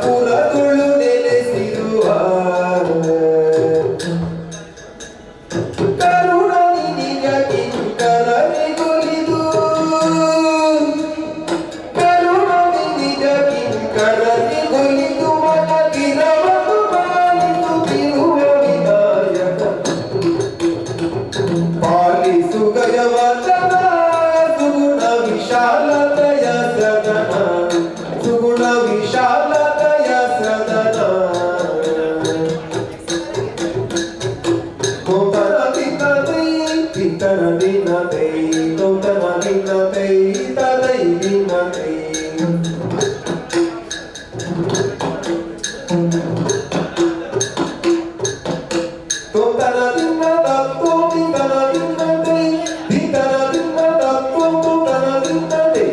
ಪುರದುಳು ನೆಲೆಸಿರುವ ಕರುಣ ನಿಜ ಕಿಂಕರನಿಗೊಲಿದು, ಕರುಣ ನಿಜ ಕಿಂಕರನಿಗೊಲಿದು ಮನದಿರವನು ಪಾಲಿಸುತ್ತಿರುವ ವಿನಾಯಕ, ಪಾಲಿಸು ಗಜವದನ, ಸುಗುಣ ವಿಶಾಲತೆಯ ಸದನ, ಸುಗುಣ ವಿಶಾಲತೆಯ ಸದನ. ತೋತನ ದಿನದೈ ತಿಂತನ ದಿನದೈ, ತೋತನ ದಿನದೈ ತದೈ ದಿನದೈ. ತೋತನ ದಿನ ತತ್ತೋ ತಿಂತನ ದಿನದೈ, ತಿಂತನ ದಿನ ತತ್ತೋ ತೋತನ ದಿನದೈ.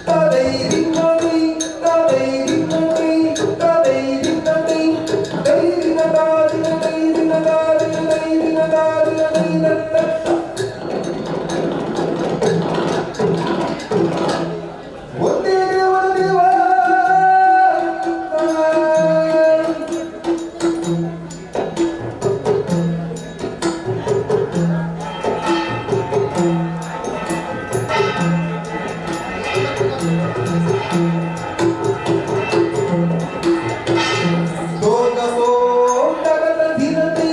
ತದೈ ದಿನದೈ ತದೈ ದಿನದೈ ತದೈ ದಿನದೈ ದೈ ದಿನ ತಾ ದಿನ ದೈ ದಿನ ತಾ ದಿನ ದೈ ದಿನ ತಾ ದಿನ ದೈ ದತ್ತ. ಒಂದೇ ದೇವರ ದೇವ. ತೋಗ ತೋಂಡಗದ ಧಿರತೆ.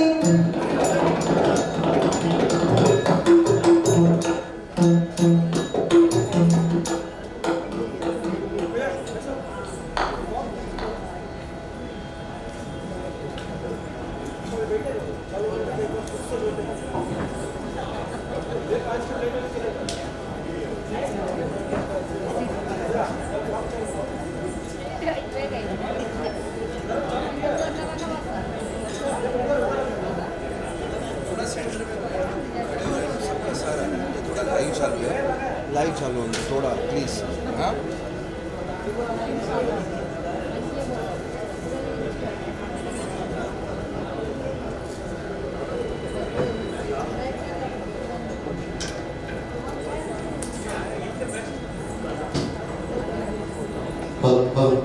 थोड़ा सेंटर में खड़े हो रहे, सबका सारा ये थोड़ा लाइव चालू है, लाइव चालू है थोड़ा प्लीज़। हाँ। Hello, hello.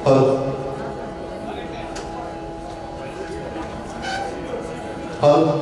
Hello, hello.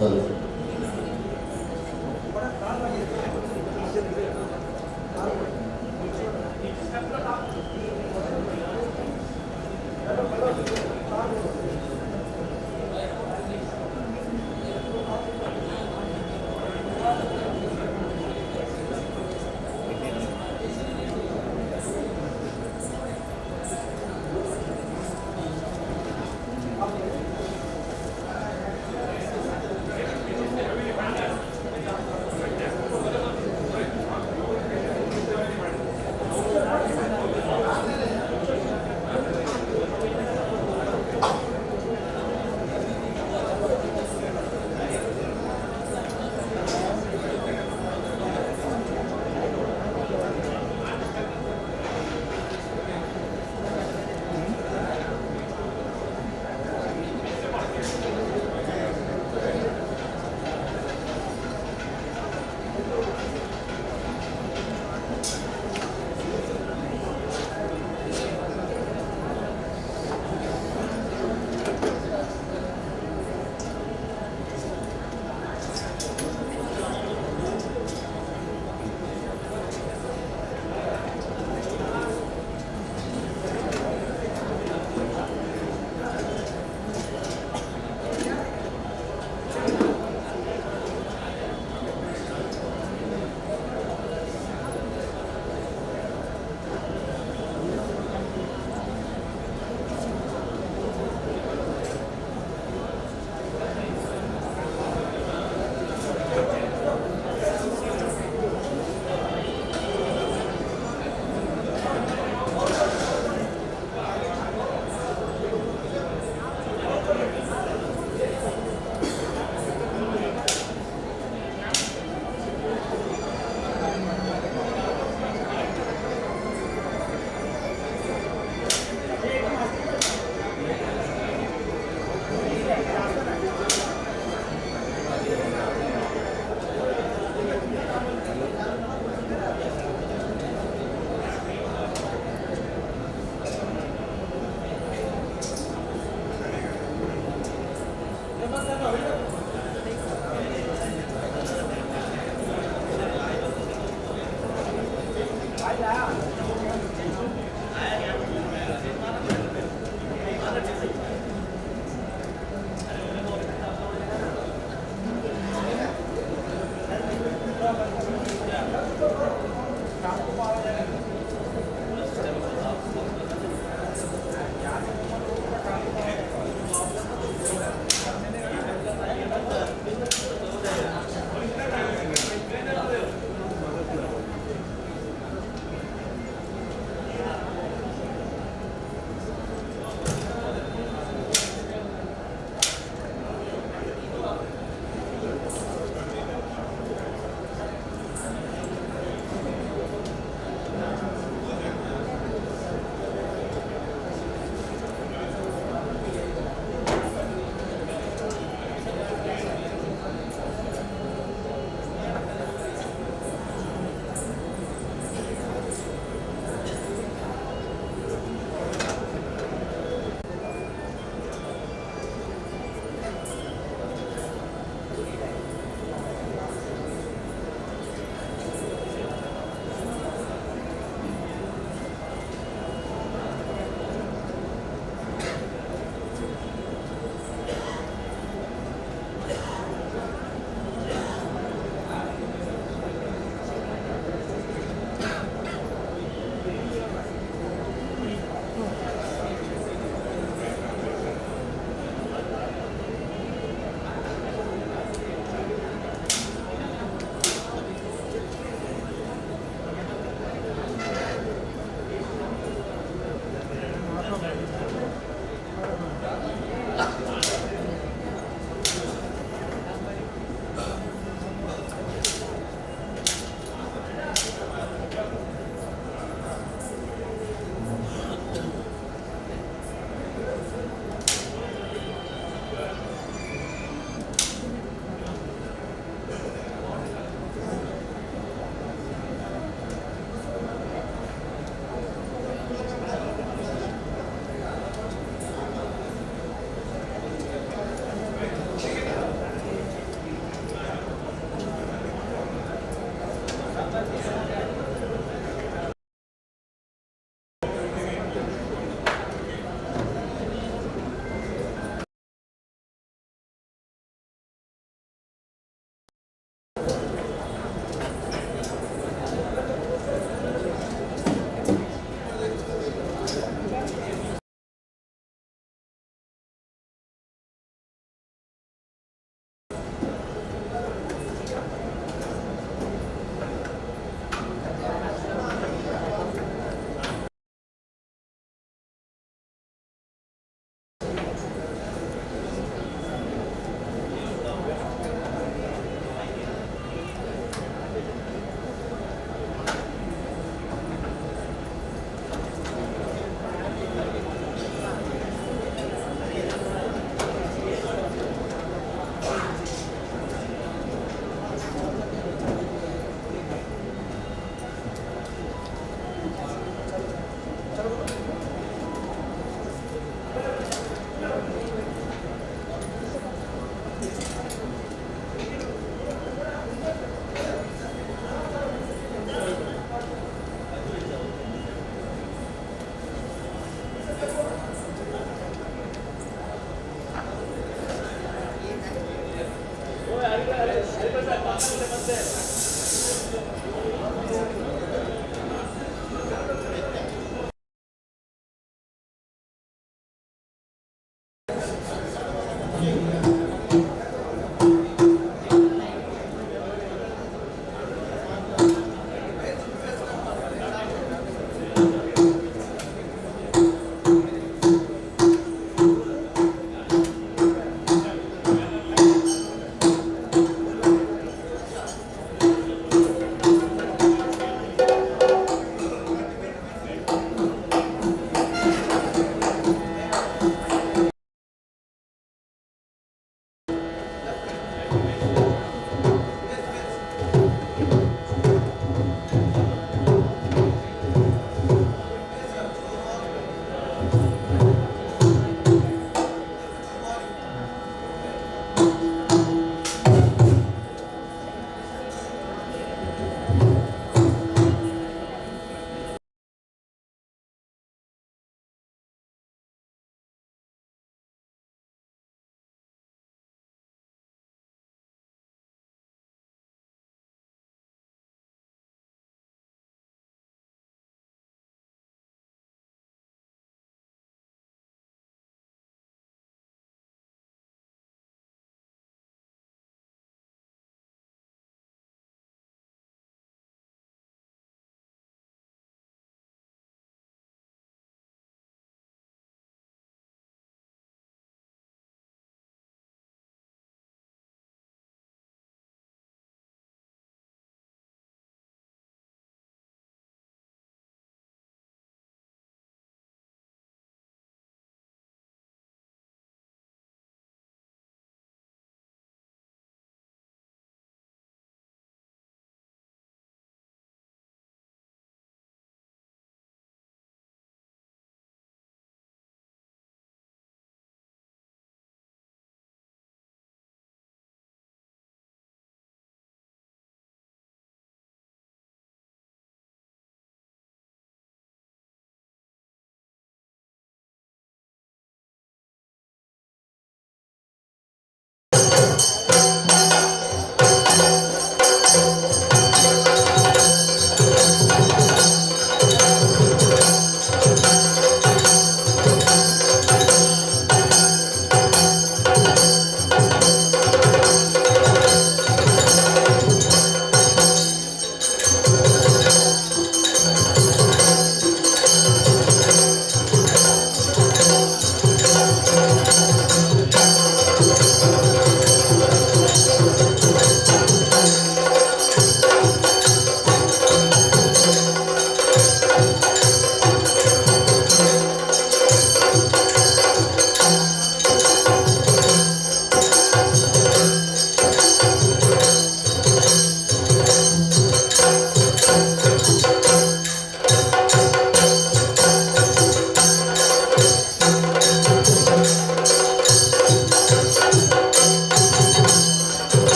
Hello.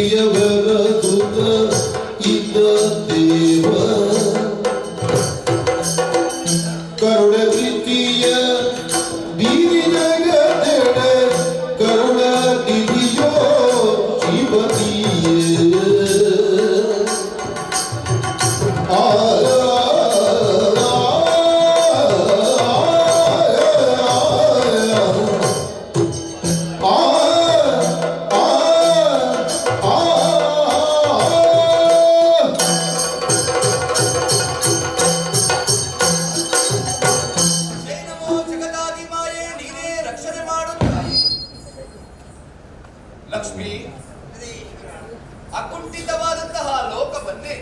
ಪ್ರಿಯವರ ಸುತ ಇದ್ದ ದೇವ ಕರುಣ ಪ್ರೀತಿಯ ಬೀರಿ ಜಗದೆಡೆ ಕರುಣ ನಿಧಿಯೋ ಶಿವನಿಯೇ. ಆ ಆ ಆ ಆ ಆ. ಜೈ ನಮೋ ಜಗದಾದಿಮಾಯೇ, ನೀನೇ ರಕ್ಷಣೆ ಮಾಡು ತಾಯಿ. ಲಕ್ಷ್ಮಿ, ಅಕುಂಠಿತವಾದಂತಹ ಲೋಕವನ್ನೇ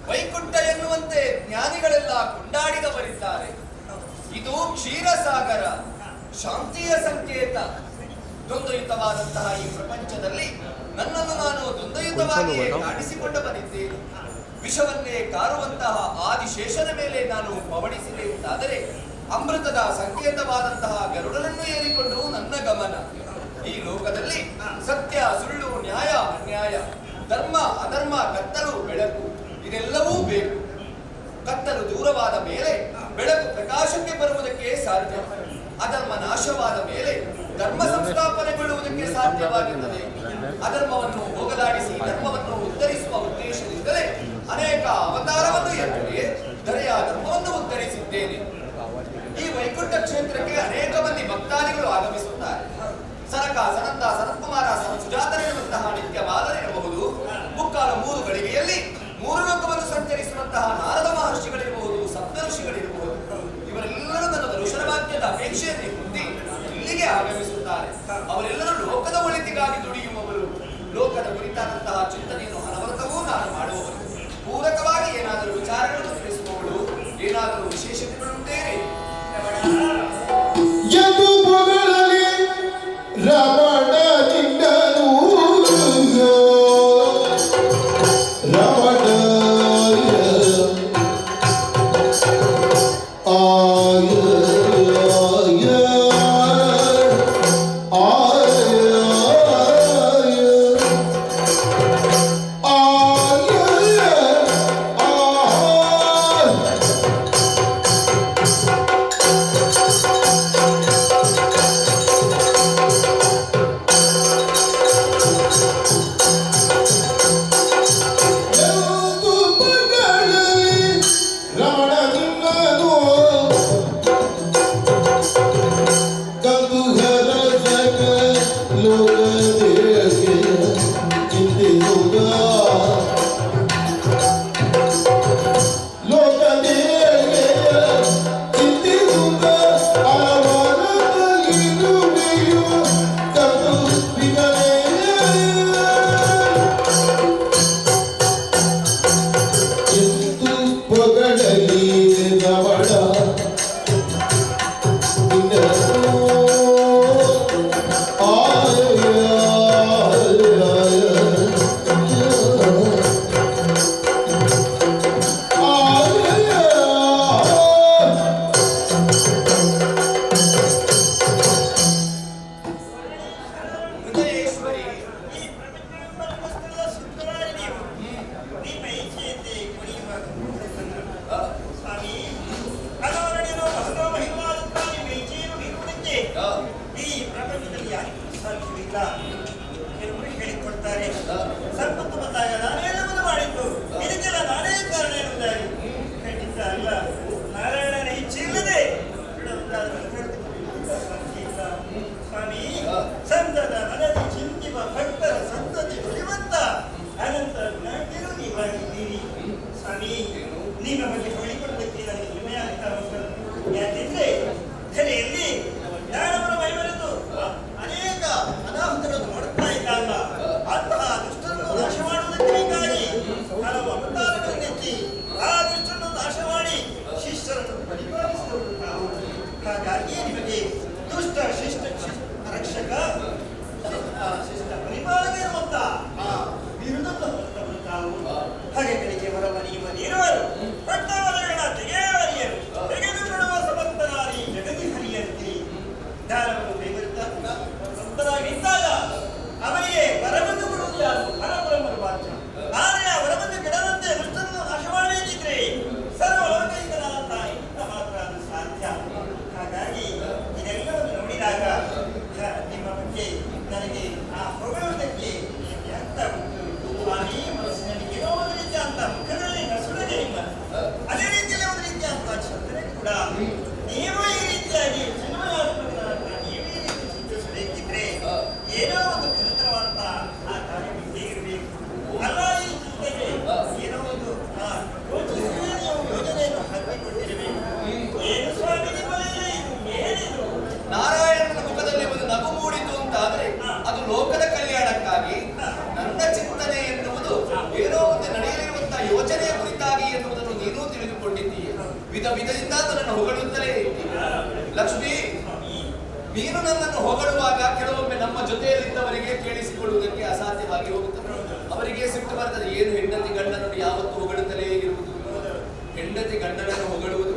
ವೈಕುಂಠ ಎನ್ನುವಂತೆ ಜ್ಞಾನಿಗಳೆಲ್ಲ ಕೊಂಡಾಡಿದವರಿದ್ದಾರೆ. ಇದು ಕ್ಷೀರಸಾಗರ, ಶಾಂತಿಯ ಸಂಕೇತ. ದ್ವಂದ್ವಯುತವಾದಂತಹ ಈ ಪ್ರಪಂಚದಲ್ಲಿ ನನ್ನನ್ನು ನಾನು ದ್ವಂದ್ವಯುತವಾಗಿಯೇ ಕಾಣಿಸಿಕೊಂಡವನಿದ್ದೇನೆ. ವಿಷವನ್ನೇ ಕಾರುವಂತಹ ಆದಿಶೇಷನ ಮೇಲೆ ನಾನು ಪವಡಿಸಿದೆ ಅಂತಾದರೆ, ಅಮೃತದ ಸಂಕೇತವಾದಂತಹ ಗರುಡನನ್ನು ಏರಿಕೊಂಡು ನನ್ನ ಗಮನ. ಈ ಲೋಕದಲ್ಲಿ ಸತ್ಯ, ಸುಳ್ಳು, ನ್ಯಾಯ, ಅನ್ಯಾಯ, ಧರ್ಮ, ಅಧರ್ಮ, ಕತ್ತಲು, ಬೆಳಕು ಇದೆಲ್ಲವೂ ಬೇಕು. ಕತ್ತಲು ದೂರವಾದ ಮೇಲೆ ಬೆಳಕು ಪ್ರಕಾಶಕ್ಕೆ ಬರುವುದಕ್ಕೆ ಸಾಧ್ಯ. ಅಧರ್ಮ ನಾಶವಾದ ಮೇಲೆ ಧರ್ಮ ಸಂಸ್ಥಾಪನೆಗೊಳ್ಳುವುದಕ್ಕೆ ಸಾಧ್ಯವಾಗುತ್ತದೆ. ಅಧರ್ಮವನ್ನು ಹೋಗಲಾಡಿಸಿ ಧರ್ಮವನ್ನು ಉದ್ಧರಿಸುವ ಉದ್ದೇಶದಿಂದಲೇ ಅನೇಕ ಅವತಾರವನ್ನು ಎತ್ತಿ ಧರೆಯ ಧರ್ಮವನ್ನು ಉದ್ಧರಿಸಿದ್ದೇನೆ. ಈ ವೈಕುಂಠ ಕ್ಷೇತ್ರಕ್ಕೆ ಅನೇಕ ಮಂದಿ ಭಕ್ತಾದಿಗಳು ಆಗಮಿಸುತ್ತಾರೆ. ಸನಕ, ಸನಂದ, ಸನತ್ಕುಮಾರ, ಸುಜಾತರೆನ್ನುವಂತಹ ನಿತ್ಯ ಬಾಲರಿರಬಹುದು. ಮುಕ್ಕಾಲ ಮೂರು ಗಳಿಗೆಯಲ್ಲಿ ಮೂರು ಲೋಕವನ್ನು ಸಂಚರಿಸುವಂತಹ ನಾರದ ಮಹರ್ಷಿಗಳಿರಬಹುದು, ಸಪ್ತ ಋಷಿಗಳಿರಬಹುದು. ಇವರೆಲ್ಲರೂ ನನ್ನ ದರ್ಶನ ಭಾಗ್ಯದ ಅಪೇಕ್ಷೆಯನ್ನು ಹೊಂದಿ ಇಲ್ಲಿಗೆ ಆಗಮಿಸುತ್ತಾರೆ. ಅವರೆಲ್ಲರೂ ಲೋಕದ ಒಳಿತಿಗಾಗಿ ದುಡಿಯುವವರು. ಲೋಕದ ಕುರಿತಾದಂತಹ ಚಿಂತನೆಯನ್ನು ಯೋಚನೆಯ ಕುರಿತಾಗಿ ಎನ್ನುವುದನ್ನು ನೀನೂ ತಿಳಿದುಕೊಂಡಿದ್ದೀಯ. ವಿಧ ವಿಧದಿಂದ ನನ್ನನ್ನು ಹೊಗಳುತ್ತಲೇ ಇದ್ದೀಯ. ಲಕ್ಷ್ಮಿ, ನೀನು ನನ್ನನ್ನು ಹೊಗಳುವಾಗ ಕೆಲವೊಮ್ಮೆ ನಮ್ಮ ಜೊತೆಯಲ್ಲಿದ್ದವರಿಗೆ ಕೇಳಿಸಿಕೊಳ್ಳುವುದಕ್ಕೆ ಅಸಾಧ್ಯವಾಗಿ ಹೋಗುತ್ತದೆ. ಅವರಿಗೆ ಸಿಟ್ಟು ಬರ್ತದೆ. ಏನು ಹೆಂಡತಿ ಗಂಡನನ್ನು ಯಾವತ್ತೂ ಹೊಗಳುತ್ತಲೇ ಇರುವುದು? ಹೆಂಡತಿ ಗಂಡನನ್ನು ಹೊಗಳುವುದು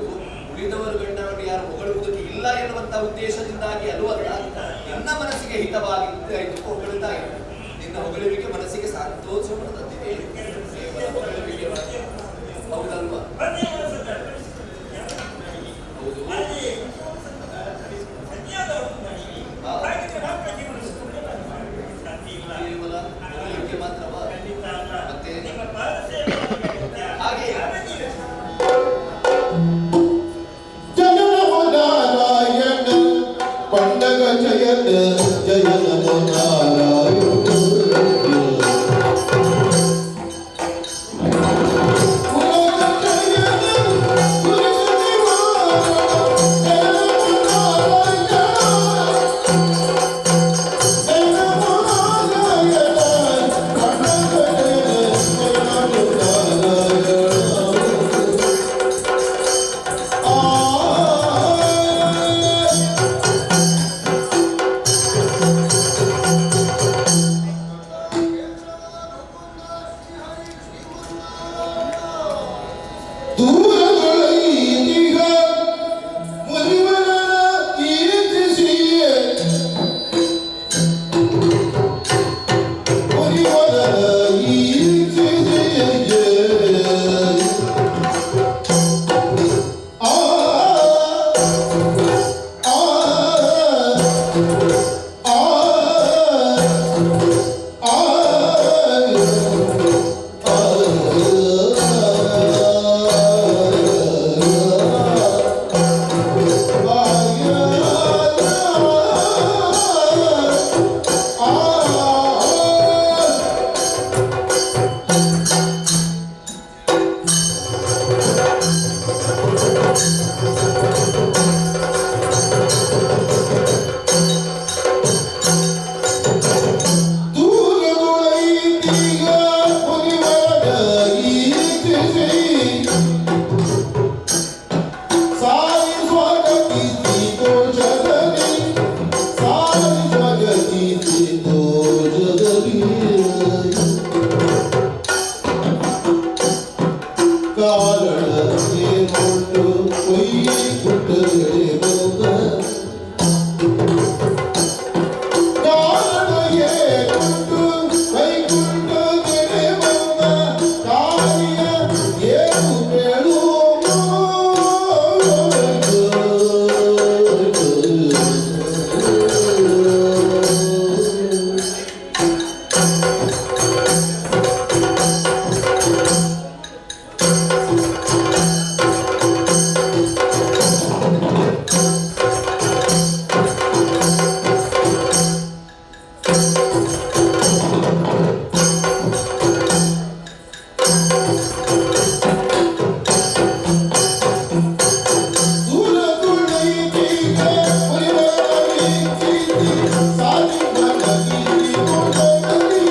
ಉಳಿದವರು ಗಂಡನನ್ನು ಯಾರು ಹೊಗಳುವುದಕ್ಕೆ ಇಲ್ಲ ಎನ್ನುವಂತಹ ಉದ್ದೇಶದಿಂದಾಗಿ ಅಲ್ಲವಲ್ಲ, ನಿನ್ನ ಮನಸ್ಸಿಗೆ ಹಿತವಾಗಿ ಹೊಗಳುತ್ತಾ ಇಲ್ಲ. ನಿನ್ನ ಹೊಗಳುವಿಕೆ ಮನಸ್ಸಿಗೆ ಸಂತೋಷವನ್ನು ತಂದಿದೆ. ಕೇವಲ ಹೊಗಳುವಿಕೆ ಮಾತ್ರ. ಹೌದಲ್ವಾ? ಹೌದು. ಕೇವಲ ಹೊಗಳುವಿಕೆ ಮಾತ್ರವಾ? ಮತ್ತೆ ಹಾಗೆ ಜಯ ನಮೋ ನಾರಾಯಣ ಪಂಡಗ ಜಯನ, ಜಯ ನಮೋ ನಾರಾಯಣ. ದೂರದೊಳೈದಿಗ ಮುನಿವರನ ಕೀರ್ತಿಸಿಯೇ, ಮುನಿವರನ ಕೀರ್ತಿಸಿಯೇ. ಆ ಆ ಆ ಆ ದೂರದೊಳೈದೀಗ ಮುನಿವರನ ಕೀರ್ತಿಸಿ, ಸಾರಿ ಸ್ವಾಗತಿಸಿ ದೋಷದಲ್ಲಿ, ಸಾರಿ ಸ್ವಾಗತಿಸಿ ದೋಷದಲ್ಲಿ. ಕಾರಣ ಏನುಂಟು ವೈಕುಂಠಗಳೇ ಬಂದ, ಕಾರಣ ಏನುಂಟು ವೈಕುಂಠಗಳೇ ಬಂದ ಕಾರ್ಯ ಏನು ಹೇಳು? ದೂರದೊಳೈದೀಗ ಮುನಿವರನ ಕೀರ್ತಿಸಿ, ಸಾರಿ ಸ್ವಾಗತಿಸಿ ದೋಷದಲ್ಲಿ.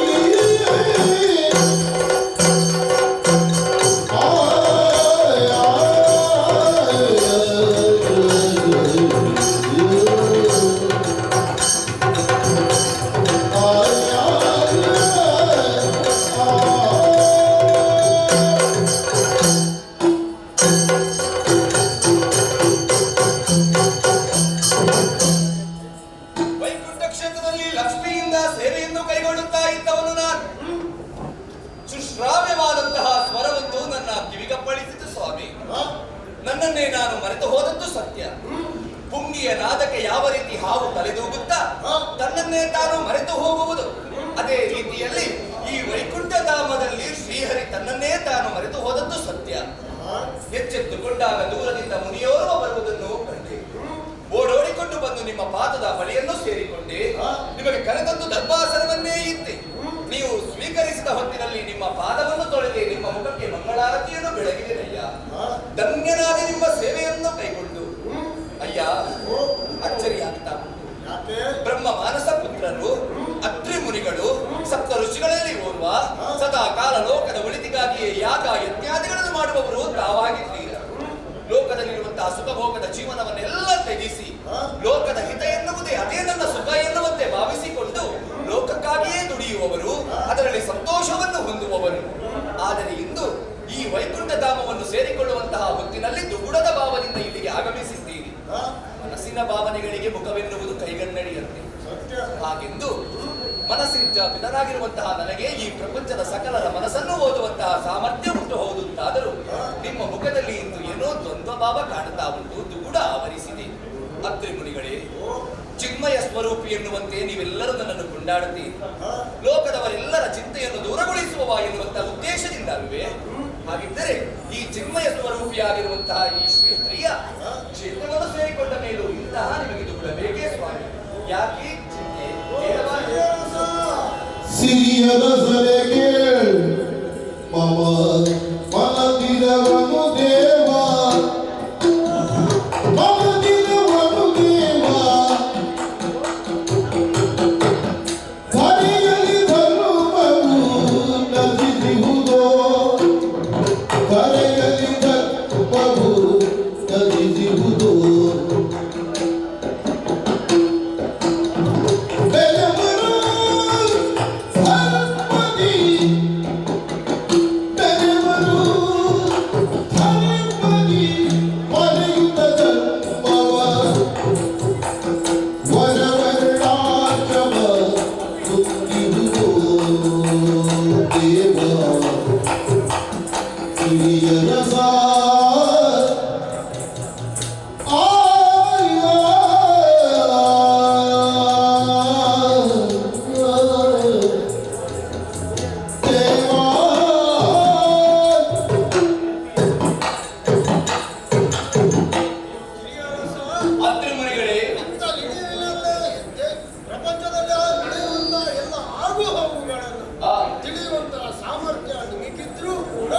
ವೈಕುಂಠ ಕ್ಷೇತ್ರದಲ್ಲಿ ಲಕ್ಷ್ಮಿಯಿಂದ ಸೇವೆಯನ್ನು ಕೈಗೊಳ್ಳುತ್ತಾ ಇದ್ದವನು ನಾನು. ಸುಶ್ರಾವ್ಯವಾದಂತಹ ಸ್ವರವೊಂದು ನನ್ನ ಕಿವಿಗಪ್ಪಳಿಸಿತು ಸ್ವಾಮಿ. ನನ್ನನ್ನೇ ನಾನು ಮರೆತು ಹೋದದ್ದು ಸತ್ಯ. ಪುಂಗಿಯ ನಾದಕ್ಕೆ ಯಾವ ರೀತಿ ಹಾವು ತಲೆದೂಗುತ್ತಾ ತನ್ನನ್ನೇ ತಾನು ಮರೆತು ಹೋಗುವುದು, ಅದೇ ರೀತಿಯಲ್ಲಿ ಈ ವೈಕುಂಠ ಧಾಮದಲ್ಲಿ ಶ್ರೀಹರಿ ತನ್ನನ್ನೇ ತಾನು ಮರೆತು ಹೋದದ್ದು ಸತ್ಯ. ಎಚ್ಚೆತ್ತುಕೊಂಡಾಗ ದೂರದಿಂದ ಮುನಿಯೋರ್ವ ಬರುವುದನ್ನು ಕಂಡೆ. ಓಡೋಡಿಕೊಂಡು ಬಂದು ನಿಮ್ಮ ಪಾದದ ಬಳಿಯನ್ನು ಸೇರಿಕೊಂಡೆ. ನಿಮಗೆ ಕರೆತಂದು ದರ್ಭಾಸನವನ್ನೇ ಇತ್ತೆ. ನೀವು ಸ್ವೀಕರಿಸಿದ ಹೊತ್ತಿನಲ್ಲಿ ನಿಮ್ಮ ಪಾದವನ್ನು ತೊಳೆದೆ ನಿಮ್ಮ ಮುಖಕ್ಕೆ ಮಂಗಳಾರತಿಯನ್ನು ಬೆಳಗಿದೆನಯ್ಯ. ಧನ್ಯನಾದ ನಿಮ್ಮ ಸೇವೆಯನ್ನು ಕೈಗೊಂಡು ಅಯ್ಯ, ಅಚ್ಚರಿಯಾಗ್ತಾ ಯಾಕೆ? ಬ್ರಹ್ಮ ಮಾನಸ ಪುತ್ರರು, ಅತ್ರಿ ಮುನಿಗಳು, ಸಪ್ತ ಋಷಿಗಳಲ್ಲಿ ಓರ್ವ, ಸದಾ ಕಾಲ ಲೋಕದ ಒಳಿತಿಗಾಗಿಯೇ ಯಾಗ ಯಜ್ಞ ಇರುವಂತಹ ಸುಖಭೋಗದ ಜೀವನವನ್ನೆಲ್ಲ ತ್ಯಜಿಸಿ ಲೋಕದ ಹಿತ ಎನ್ನುವುದೇ ಅದೇ ನನ್ನ ಸುಖ ಎನ್ನುವಂತೆ ಭಾವಿಸಿಕೊಂಡು ಲೋಕಕ್ಕಾಗಿಯೇ ದುಡಿಯುವವರು, ಅದರಲ್ಲಿ ಸಂತೋಷವನ್ನು ಹೊಂದುವವರು. ಆದರೆ ಇಂದು ಈ ವೈಕುಂಠ ಧಾಮವನ್ನು ಸೇರಿಕೊಳ್ಳುವಂತಹ ಹೊತ್ತಿನಲ್ಲಿ ದುಗುಡದ ಭಾವದಿಂದ ಇಲ್ಲಿಗೆ ಆಗಮಿಸಿದ್ದೀರಿ. ಮನಸ್ಸಿನ ಭಾವನೆಗಳಿಗೆ ಮುಖವೆನ್ನುವುದು ಕೈಗನ್ನಡಿಯಂತೆ. ಸತ್ಯ. ಹಾಗೆಂದು ಮನಸ್ಸಿನ ಪಿತನಾಗಿರುವಂತಹ ನನಗೆ ಈ ಪ್ರಪಂಚದ ಸಕಲರ ಮನಸ್ಸನ್ನು ಓದುವಂತಹ ಸಾಮರ್ಥ್ಯ ಉಂಟು ಹೌದುಂತಾದರೂ ನಿಮ್ಮ ಮುಖದಲ್ಲಿ ಇಂದು ಏನೋ ದ್ವಂದ್ವ ಭಾವ ಕಾಣುತ್ತಾ ಉಂಟು, ದುಗುಡ ಆವರಿಸಿದೆ. ಅತ್ರಿ ಮುನಿಗಳೇ, ಚಿನ್ಮಯ ಸ್ವರೂಪಿ ಎನ್ನುವಂತೆ ನೀವೆಲ್ಲರೂ ನನ್ನನ್ನು ಕೊಂಡಾಡುತ್ತೀರಿ. ಲೋಕದವರೆಲ್ಲರ ಚಿಂತೆಯನ್ನು ದೂರಗೊಳಿಸುವವ ಎನ್ನುವಂತಹ ಉದ್ದೇಶದಿಂದ ಅಲ್ವೇ? ಹಾಗಿದ್ದರೆ ಈ ಚಿನ್ಮಯ ಸ್ವರೂಪಿಯಾಗಿರುವಂತಹ ಈ ಶ್ರೀ ಹರಿಯ ಕ್ಷೇತ್ರವನ್ನು ಸೇರಿಕೊಂಡ ಮೇಲೂ ಇಂತಹ ನಿಮಗೆ ದುಗುಡ ಬೇಕೇ ಸ್ವಾಮಿ? ಯಾಕೆ ಚಿಂತೆ? ಹೇಳಬಾರದು. ಸಿರಿಯರ ಸರೆ ಕೇಳು ಮಮ ಮನದಿರವನು ದೇವ, ಮನದಿರವನು ದೇವ. ಧರೆಯಲ್ಲಿ ಧರ್ಮವು ನಶಿಸಿಹುದೋ, ಧರೆಯಲ್ಲಿ ಧರ್ಮವು ನಶಿಸಿಹುದೋ. ಬೆಲೆವರು ಧರ್ಮದಿ, ಬೆಲೆವರು ಧರ್ಮದಿ ಮರೆಯುತ್ತ ಧರ್ಮವ, ವರವರ್ಣಾಶ್ರಮ ಸುತ್ತಿಹುದೋ ದೇವ ಹಿರಿಯರ ಸಾ. ಹಿರಿಯರಸ, ಅತ್ರಿ ಮುನಿಗಳೇ, ಅಂತ ನಿಟ್ಟಿನಲ್ಲೇ ಪ್ರಪಂಚದಲ್ಲಿ ನಡೆಯುವಂತಹ ಎಲ್ಲ ಆಗು ಹೋಗುಗಳನ್ನು ತಿಳಿಯುವಂತಹ ಸಾಮರ್ಥ್ಯ ನಿಮಗಿದ್ರೂ ಕೂಡ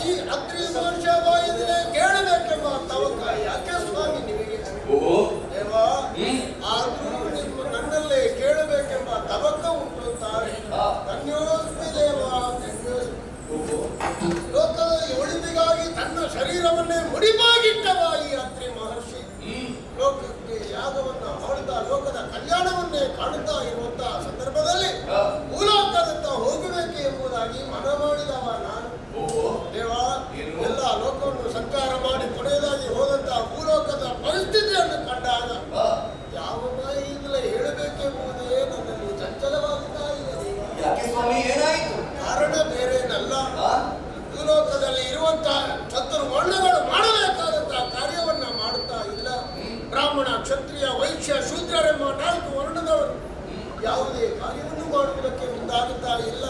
ಈ ಅತ್ರಿ ಮಹರ್ಷ ಬಾಯಿಂದಲೇ ಕೇಳಬೇಕೆಂಬ ತವಕ ಯಾಕೆ ಸ್ವಾಮಿ ನಿಮಗೆ? ಓಹೋ. ದೇವ, ಆದ್ರೂ ನಿಮ್ಮ ನನ್ನಲ್ಲೇ ಕೇಳಬೇಕೆಂಬ ತವಕ ಉಂಟು ಅಂತಾರೆ. ಧನ್ಯೋಸ್ಮಿ ದೇವ, ಧನ್ಯೋಸ್ಮಿ. ಲೋಕದ ಒಳಿತಿಗಾಗಿ ತನ್ನ ಶರೀರವನ್ನೇ ಮುಡಿಪಾಗಿಟ್ಟವ ಈ ಅತ್ರಿ ಮಹರ್ಷಿ. ಲೋಕಕ್ಕೆ ಯಾಗವನ್ನ ಮಾಡುತ್ತಾ ಲೋಕದ ಕಲ್ಯಾಣವನ್ನೇ ಕಾಣುತ್ತಾ ಇರುವಂತಹ ಸಂದರ್ಭದಲ್ಲಿ ಭೂಲೋಕದತ್ತ ಹೋಗಬೇಕು ಎಂಬುದಾಗಿ ಮನ ಮಾಡಿದವ ನಾನು. ಓಹೋ. ದೇವ, ಏನು? ಎಲ್ಲ ಲೋಕವನ್ನು ಸಂಚಾರ ಮಾಡಿ ಕೊನೆಯದಾಗಿ ಹೋದಂತಹ ಭೂಲೋಕದ ಪರಿಸ್ಥಿತಿಯನ್ನು ಕಂಡಾಗ ಯಾವ ಬಾಯಿಯಿಂದಲೇ ಹೇಳಬೇಕೆಂಬುದೇ ನನ್ನಲ್ಲಿ ಚಂಚಲವಾಗುತ್ತಾ ಇದೆ ದೇವ. ಯಾಕೆ ಸ್ವಾಮಿ, ಏನಾಯಿತು? ಕಾರಣ ಬೇರೇನಲ್ಲ, ಆ? ಭೂಲೋಕದಲ್ಲಿ ಇರುವಂತಹ ಚತುರ್ವರ್ಣಗಳು ಮಾಡಬೇಕಾದಂತಹ ಕಾರ್ಯವನ್ನ ಮಾಡುತ್ತಾ ಇಲ್ಲ. ಬ್ರಾಹ್ಮಣ, ಕ್ಷತ್ರಿಯ, ವೈಶ್ಯ, ಶೂದ್ರರೆಂಬ ನಾಲ್ಕು ವರ್ಣದವರು ಯಾವುದೇ ಕಾರ್ಯವನ್ನು ಮಾಡುವುದಕ್ಕೆ ಮುಂದಾಗುತ್ತಾ ಇಲ್ಲ.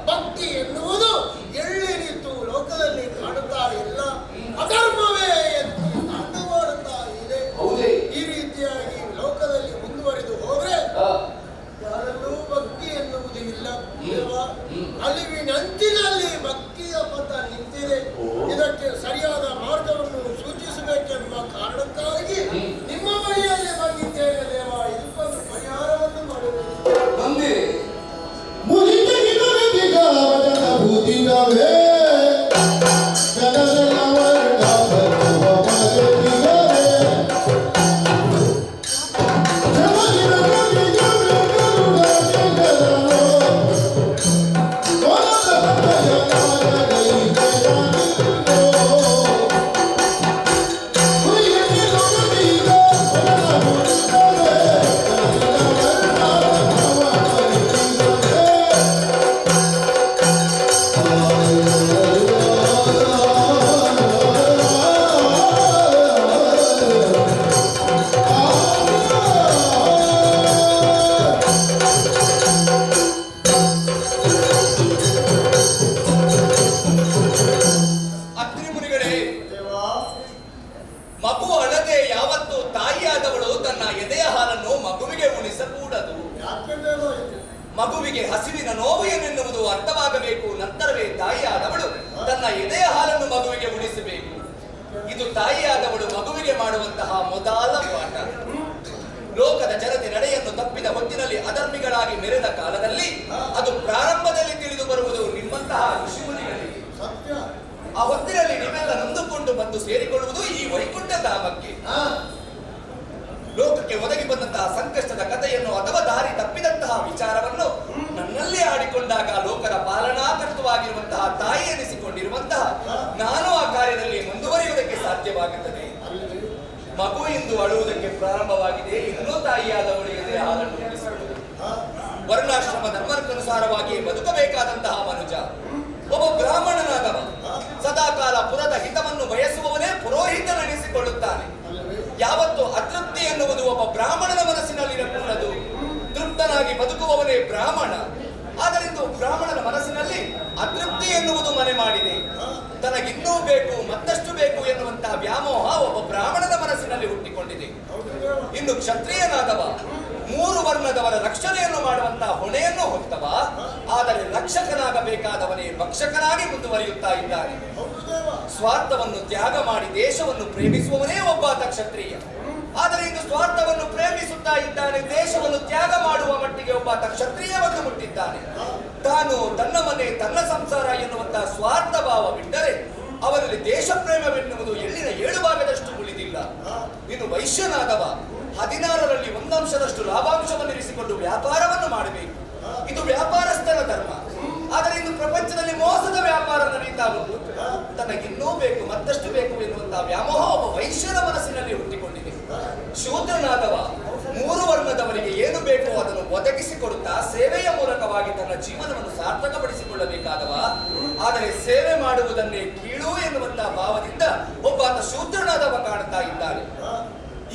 ಭಕ್ತಿ ಎನ್ನುವುದು ಎಳ್ಳಿರಿತು ಲೋಕದಲ್ಲಿ ಕಾಣುತ್ತಾ ಇಲ್ಲ. ಅಧರ್ಮವೇ ಎದ್ದು ತಾಂಡವಾಡುತ್ತಾ ಇದೆ. ಹೌದೇ? ಈ ರೀತಿಯಾಗಿ ಲೋಕದಲ್ಲಿ ಮುಂದುವರಿದು ಹೋದ್ರೆ ಯಾರಲ್ಲೂ ಭಕ್ತಿ ಎನ್ನುವುದು ಇಲ್ಲ ದೇವ. ಅಳಿವಿನಂಚಿನಲ್ಲಿ ಭಕ್ತಿಯ ಪಥ ನಿಂತಿದೆ. ಇದಕ್ಕೆ ಸರಿಯಾದ ಮಾರ್ಗವನ್ನು ಸೂಚಿಸಬೇಕೆಂಬ ಕಾರಣಕ್ಕಾಗಿ ನಿಮ್ಮ ಬಳಿಯಲ್ಲಿ ಬಂದಿದ್ದೇನೆ ದೇವ. ಇದಕ್ಕೊಂದು ಪರಿಹಾರವನ್ನು ಮಾಡಬೇಕು. ಬಂದಿರಿ. ಭೂತಿಗವೇ ಜನರೆಲ್ಲ ವರ್ಣ ಮರೆತಿಗವೇ. ಜಮದಿನ ಕವಿಗವೇ ಕರುಣಾನಿಗರನೋ, ಕೊಲದ ಹೃದಯನಾಗೈತೆಯಾನಿಲ್ಲೋ. ಹುರಿಯನಿಲು ನುಡಿಗ ಕೊಲದ ಹುಟ್ಟವೇ, ಜನರೆಲ್ಲ ವರ್ಣ ಮರೆತಿಗವೇ. ಅತ್ರಿ ಮುನಿಗಳೇ, ದೇವ, ಮಗು ಅಳದೆ ಯಾವತ್ತು ತಾಯಿಯಾದವಳು ತನ್ನ ಎದೆಯ ಹಾಲನ್ನು ಮಗುವಿಗೆ ಉಣಿಸಕೂಡದು. ಯಾಕೆ ದೇವ ಇದು? ಮಗುವಿಗೆ ಹಸಿವಿನ ನೋವು ಏನೆನ್ನುವುದು ಅರ್ಥವಾಗಬೇಕು. ನಂತರವೇ ತಾಯಿಯಾದವಳು ತನ್ನ ಎದೆಯ ಹಾಲನ್ನು ಮಗುವಿಗೆ ಉಣಿಸಬೇಕು. ಇದು ತಾಯಿಯಾದವಳು ಮಗುವಿಗೆ ಮಾಡುವಂತಹ ಮೊದಲ ಪಾಠ. ಲೋಕದ ಜನತೆ ನಡೆಯನ್ನು ತಪ್ಪಿದ ಹೊತ್ತಿನಲ್ಲಿ, ಅಧರ್ಮಿಗಳಾಗಿ ಮೆರೆದ ಕಾಲದಲ್ಲಿ ಅದು ಪ್ರಾರಂಭದಲ್ಲಿ ತಿಳಿದು ಬರುವುದು ನಿಮ್ಮಂತಹ ಋಷಿಮುನಿಗಳಿಗೆ. ಸತ್ಯ. ಆ ಹೊತ್ತಿನಲ್ಲಿ ನೀವೆಲ್ಲ ನೊಂದುಕೊಂಡು ಬಂದು ಬಂದು ಸೇರಿಕೊಳ್ಳುವುದು ಈ ವೈಕುಂಠ ಧಾಮಕ್ಕೆ. ಲೋಕಕ್ಕೆ ಒದಗಿ ಬಂದಂತಹ ಸಂಕಷ್ಟದ ಕಥೆಯನ್ನು ಅಥವಾ ದಾರಿ ತಪ್ಪಿದಂತಹ ವಿಚಾರವನ್ನು ನನ್ನಲ್ಲಿ ಆಡಿಕೊಂಡಾಗ ಲೋಕದ ಪಾಲನಾಕರ್ತವಾಗಿರುವಂತಹ ತಾಯಿ ಎನಿಸಿಕೊಂಡಿರುವಂತಹ ನಾನು ಆ ಕಾರ್ಯದಲ್ಲಿ ಮುಂದುವರಿಯುವುದಕ್ಕೆ ಸಾಧ್ಯವಾಗುತ್ತದೆ. ಮಗು ಇಂದು ಅಳುವುದಕ್ಕೆ ಪ್ರಾರಂಭವಾಗಿದೆ. ಇನ್ನೂ ತಾಯಿಯಾದವಳು ಎದೆ ಹಾಲನ್ನು ಉಣಿಸುವುದು. ವರ್ಣಾಶ್ರಮ ಧರ್ಮಕ್ಕನುಸಾರವಾಗಿ ಬದುಕಬೇಕಾದಂತಹ ಮನುಜ ಒಬ್ಬ ಬ್ರಾಹ್ಮಣನಾದವ ಸದಾಕಾಲ ಪುರದ ಹಿತವನ್ನು ಬಯಸುವವನೇ ಪುರೋಹಿತನೆನಿಸಿಕೊಳ್ಳುತ್ತಾನೆ. ಯಾವತ್ತು ಅತೃಪ್ತಿ ಎನ್ನುವುದು ಒಬ್ಬ ಬ್ರಾಹ್ಮಣನ ಮನಸ್ಸಿನಲ್ಲಿರಕೂಡದು. ತೃಪ್ತನಾಗಿ ಬದುಕುವವನೇ ಬ್ರಾಹ್ಮಣ. ಆದರಿಂದು ಬ್ರಾಹ್ಮಣನ ಮನಸ್ಸಿನಲ್ಲಿ ಅತೃಪ್ತಿ ಎನ್ನುವುದು ಮನೆ ಮಾಡಿದೆ. ತನಗಿನ್ನೂ ಬೇಕು, ಮತ್ತಷ್ಟು ಬೇಕು ಎನ್ನುವಂತಹ ವ್ಯಾಮೋಹ ಒಬ್ಬ ಬ್ರಾಹ್ಮಣನ ಮನಸ್ಸಿನಲ್ಲಿ ಹುಟ್ಟಿಕೊಂಡಿದೆ. ಇನ್ನು ಕ್ಷತ್ರಿಯನಾದವ ಮೂರು ವರ್ಣದವರ ರಕ್ಷಣೆಯನ್ನು ಮಾಡುವಂತಹ ಹೊಣೆಯನ್ನು ಹೊತ್ತವ. ಆದರೆ ರಕ್ಷಕನಾಗಬೇಕಾದವನೇ ಭಕ್ಷಕನಾಗಿ ಮುಂದುವರಿಯುತ್ತಾ ಇದ್ದಾನೆ. ಸ್ವಾರ್ಥವನ್ನು ತ್ಯಾಗ ಮಾಡಿ ದೇಶವನ್ನು ಪ್ರೇಮಿಸುವವನೇ ಒಬ್ಬಾತ ಕ್ಷತ್ರಿಯ. ಆದರೆ ಇಂದು ಸ್ವಾರ್ಥವನ್ನು ಪ್ರೇಮಿಸುತ್ತಾ ಇದ್ದಾನೆ. ದೇಶವನ್ನು ತ್ಯಾಗ ಮಾಡುವ ಮಟ್ಟಿಗೆ ಒಬ್ಬಾತ ಕ್ಷತ್ರಿಯವನ್ನು ಮುಟ್ಟಿದ್ದಾನೆ. ತಾನು, ತನ್ನ ಮನೆ, ತನ್ನ ಸಂಸಾರ ಎನ್ನುವಂತಹ ಸ್ವಾರ್ಥ ಭಾವ ಬಿಟ್ಟರೆ ಅವನಲ್ಲಿ ದೇಶ ಪ್ರೇಮವೆನ್ನುವುದು ಎಳ್ಳಿನ ಏಳು ಭಾಗದಷ್ಟು ಉಳಿದಿಲ್ಲ. ಇನ್ನು ವೈಶ್ಯನಾದವ 16ರಲ್ಲಿ ಒಂದಂಶದಷ್ಟು ಲಾಭಾಂಶವನ್ನು ಇರಿಸಿಕೊಂಡು ವ್ಯಾಪಾರವನ್ನು ಮಾಡಬೇಕು. ಇದು ವ್ಯಾಪಾರಸ್ಥರ ಧರ್ಮ. ಆದರೆ ಇಂದು ಪ್ರಪಂಚದಲ್ಲಿ ಮೋಸದ ವ್ಯಾಪಾರ ನಡೀತಾ ಉಂಟು. ತನಗಿನ್ನೂ ಬೇಕು, ಮತ್ತಷ್ಟು ಬೇಕು ಎನ್ನುವಂತಹ ವ್ಯಾಮೋಹ ಒಬ್ಬ ವೈಶ್ಯನ ಮನಸ್ಸಿನಲ್ಲಿ ಹುಟ್ಟಿಕೊಂಡಿದೆ. ಶೂದ್ರನಾದವ ಮೂರು ವರ್ಣದವರಿಗೆ ಏನು ಬೇಕೋ ಅದನ್ನು ಒದಗಿಸಿಕೊಡುತ್ತಾ ಸೇವೆಯ ಮೂಲಕವಾಗಿ ತನ್ನ ಜೀವನವನ್ನು ಸಾರ್ಥಕಪಡಿಸಿಕೊಳ್ಳಬೇಕಾದವ. ಆದರೆ ಸೇವೆ ಮಾಡುವುದನ್ನೇ ಕೀಳು ಎನ್ನುವಂತಹ ಭಾವದಿಂದ ಒಬ್ಬಾತ ಶೂದ್ರನಾದವ ಕಾಣುತ್ತಾ ಇದ್ದಾನೆ.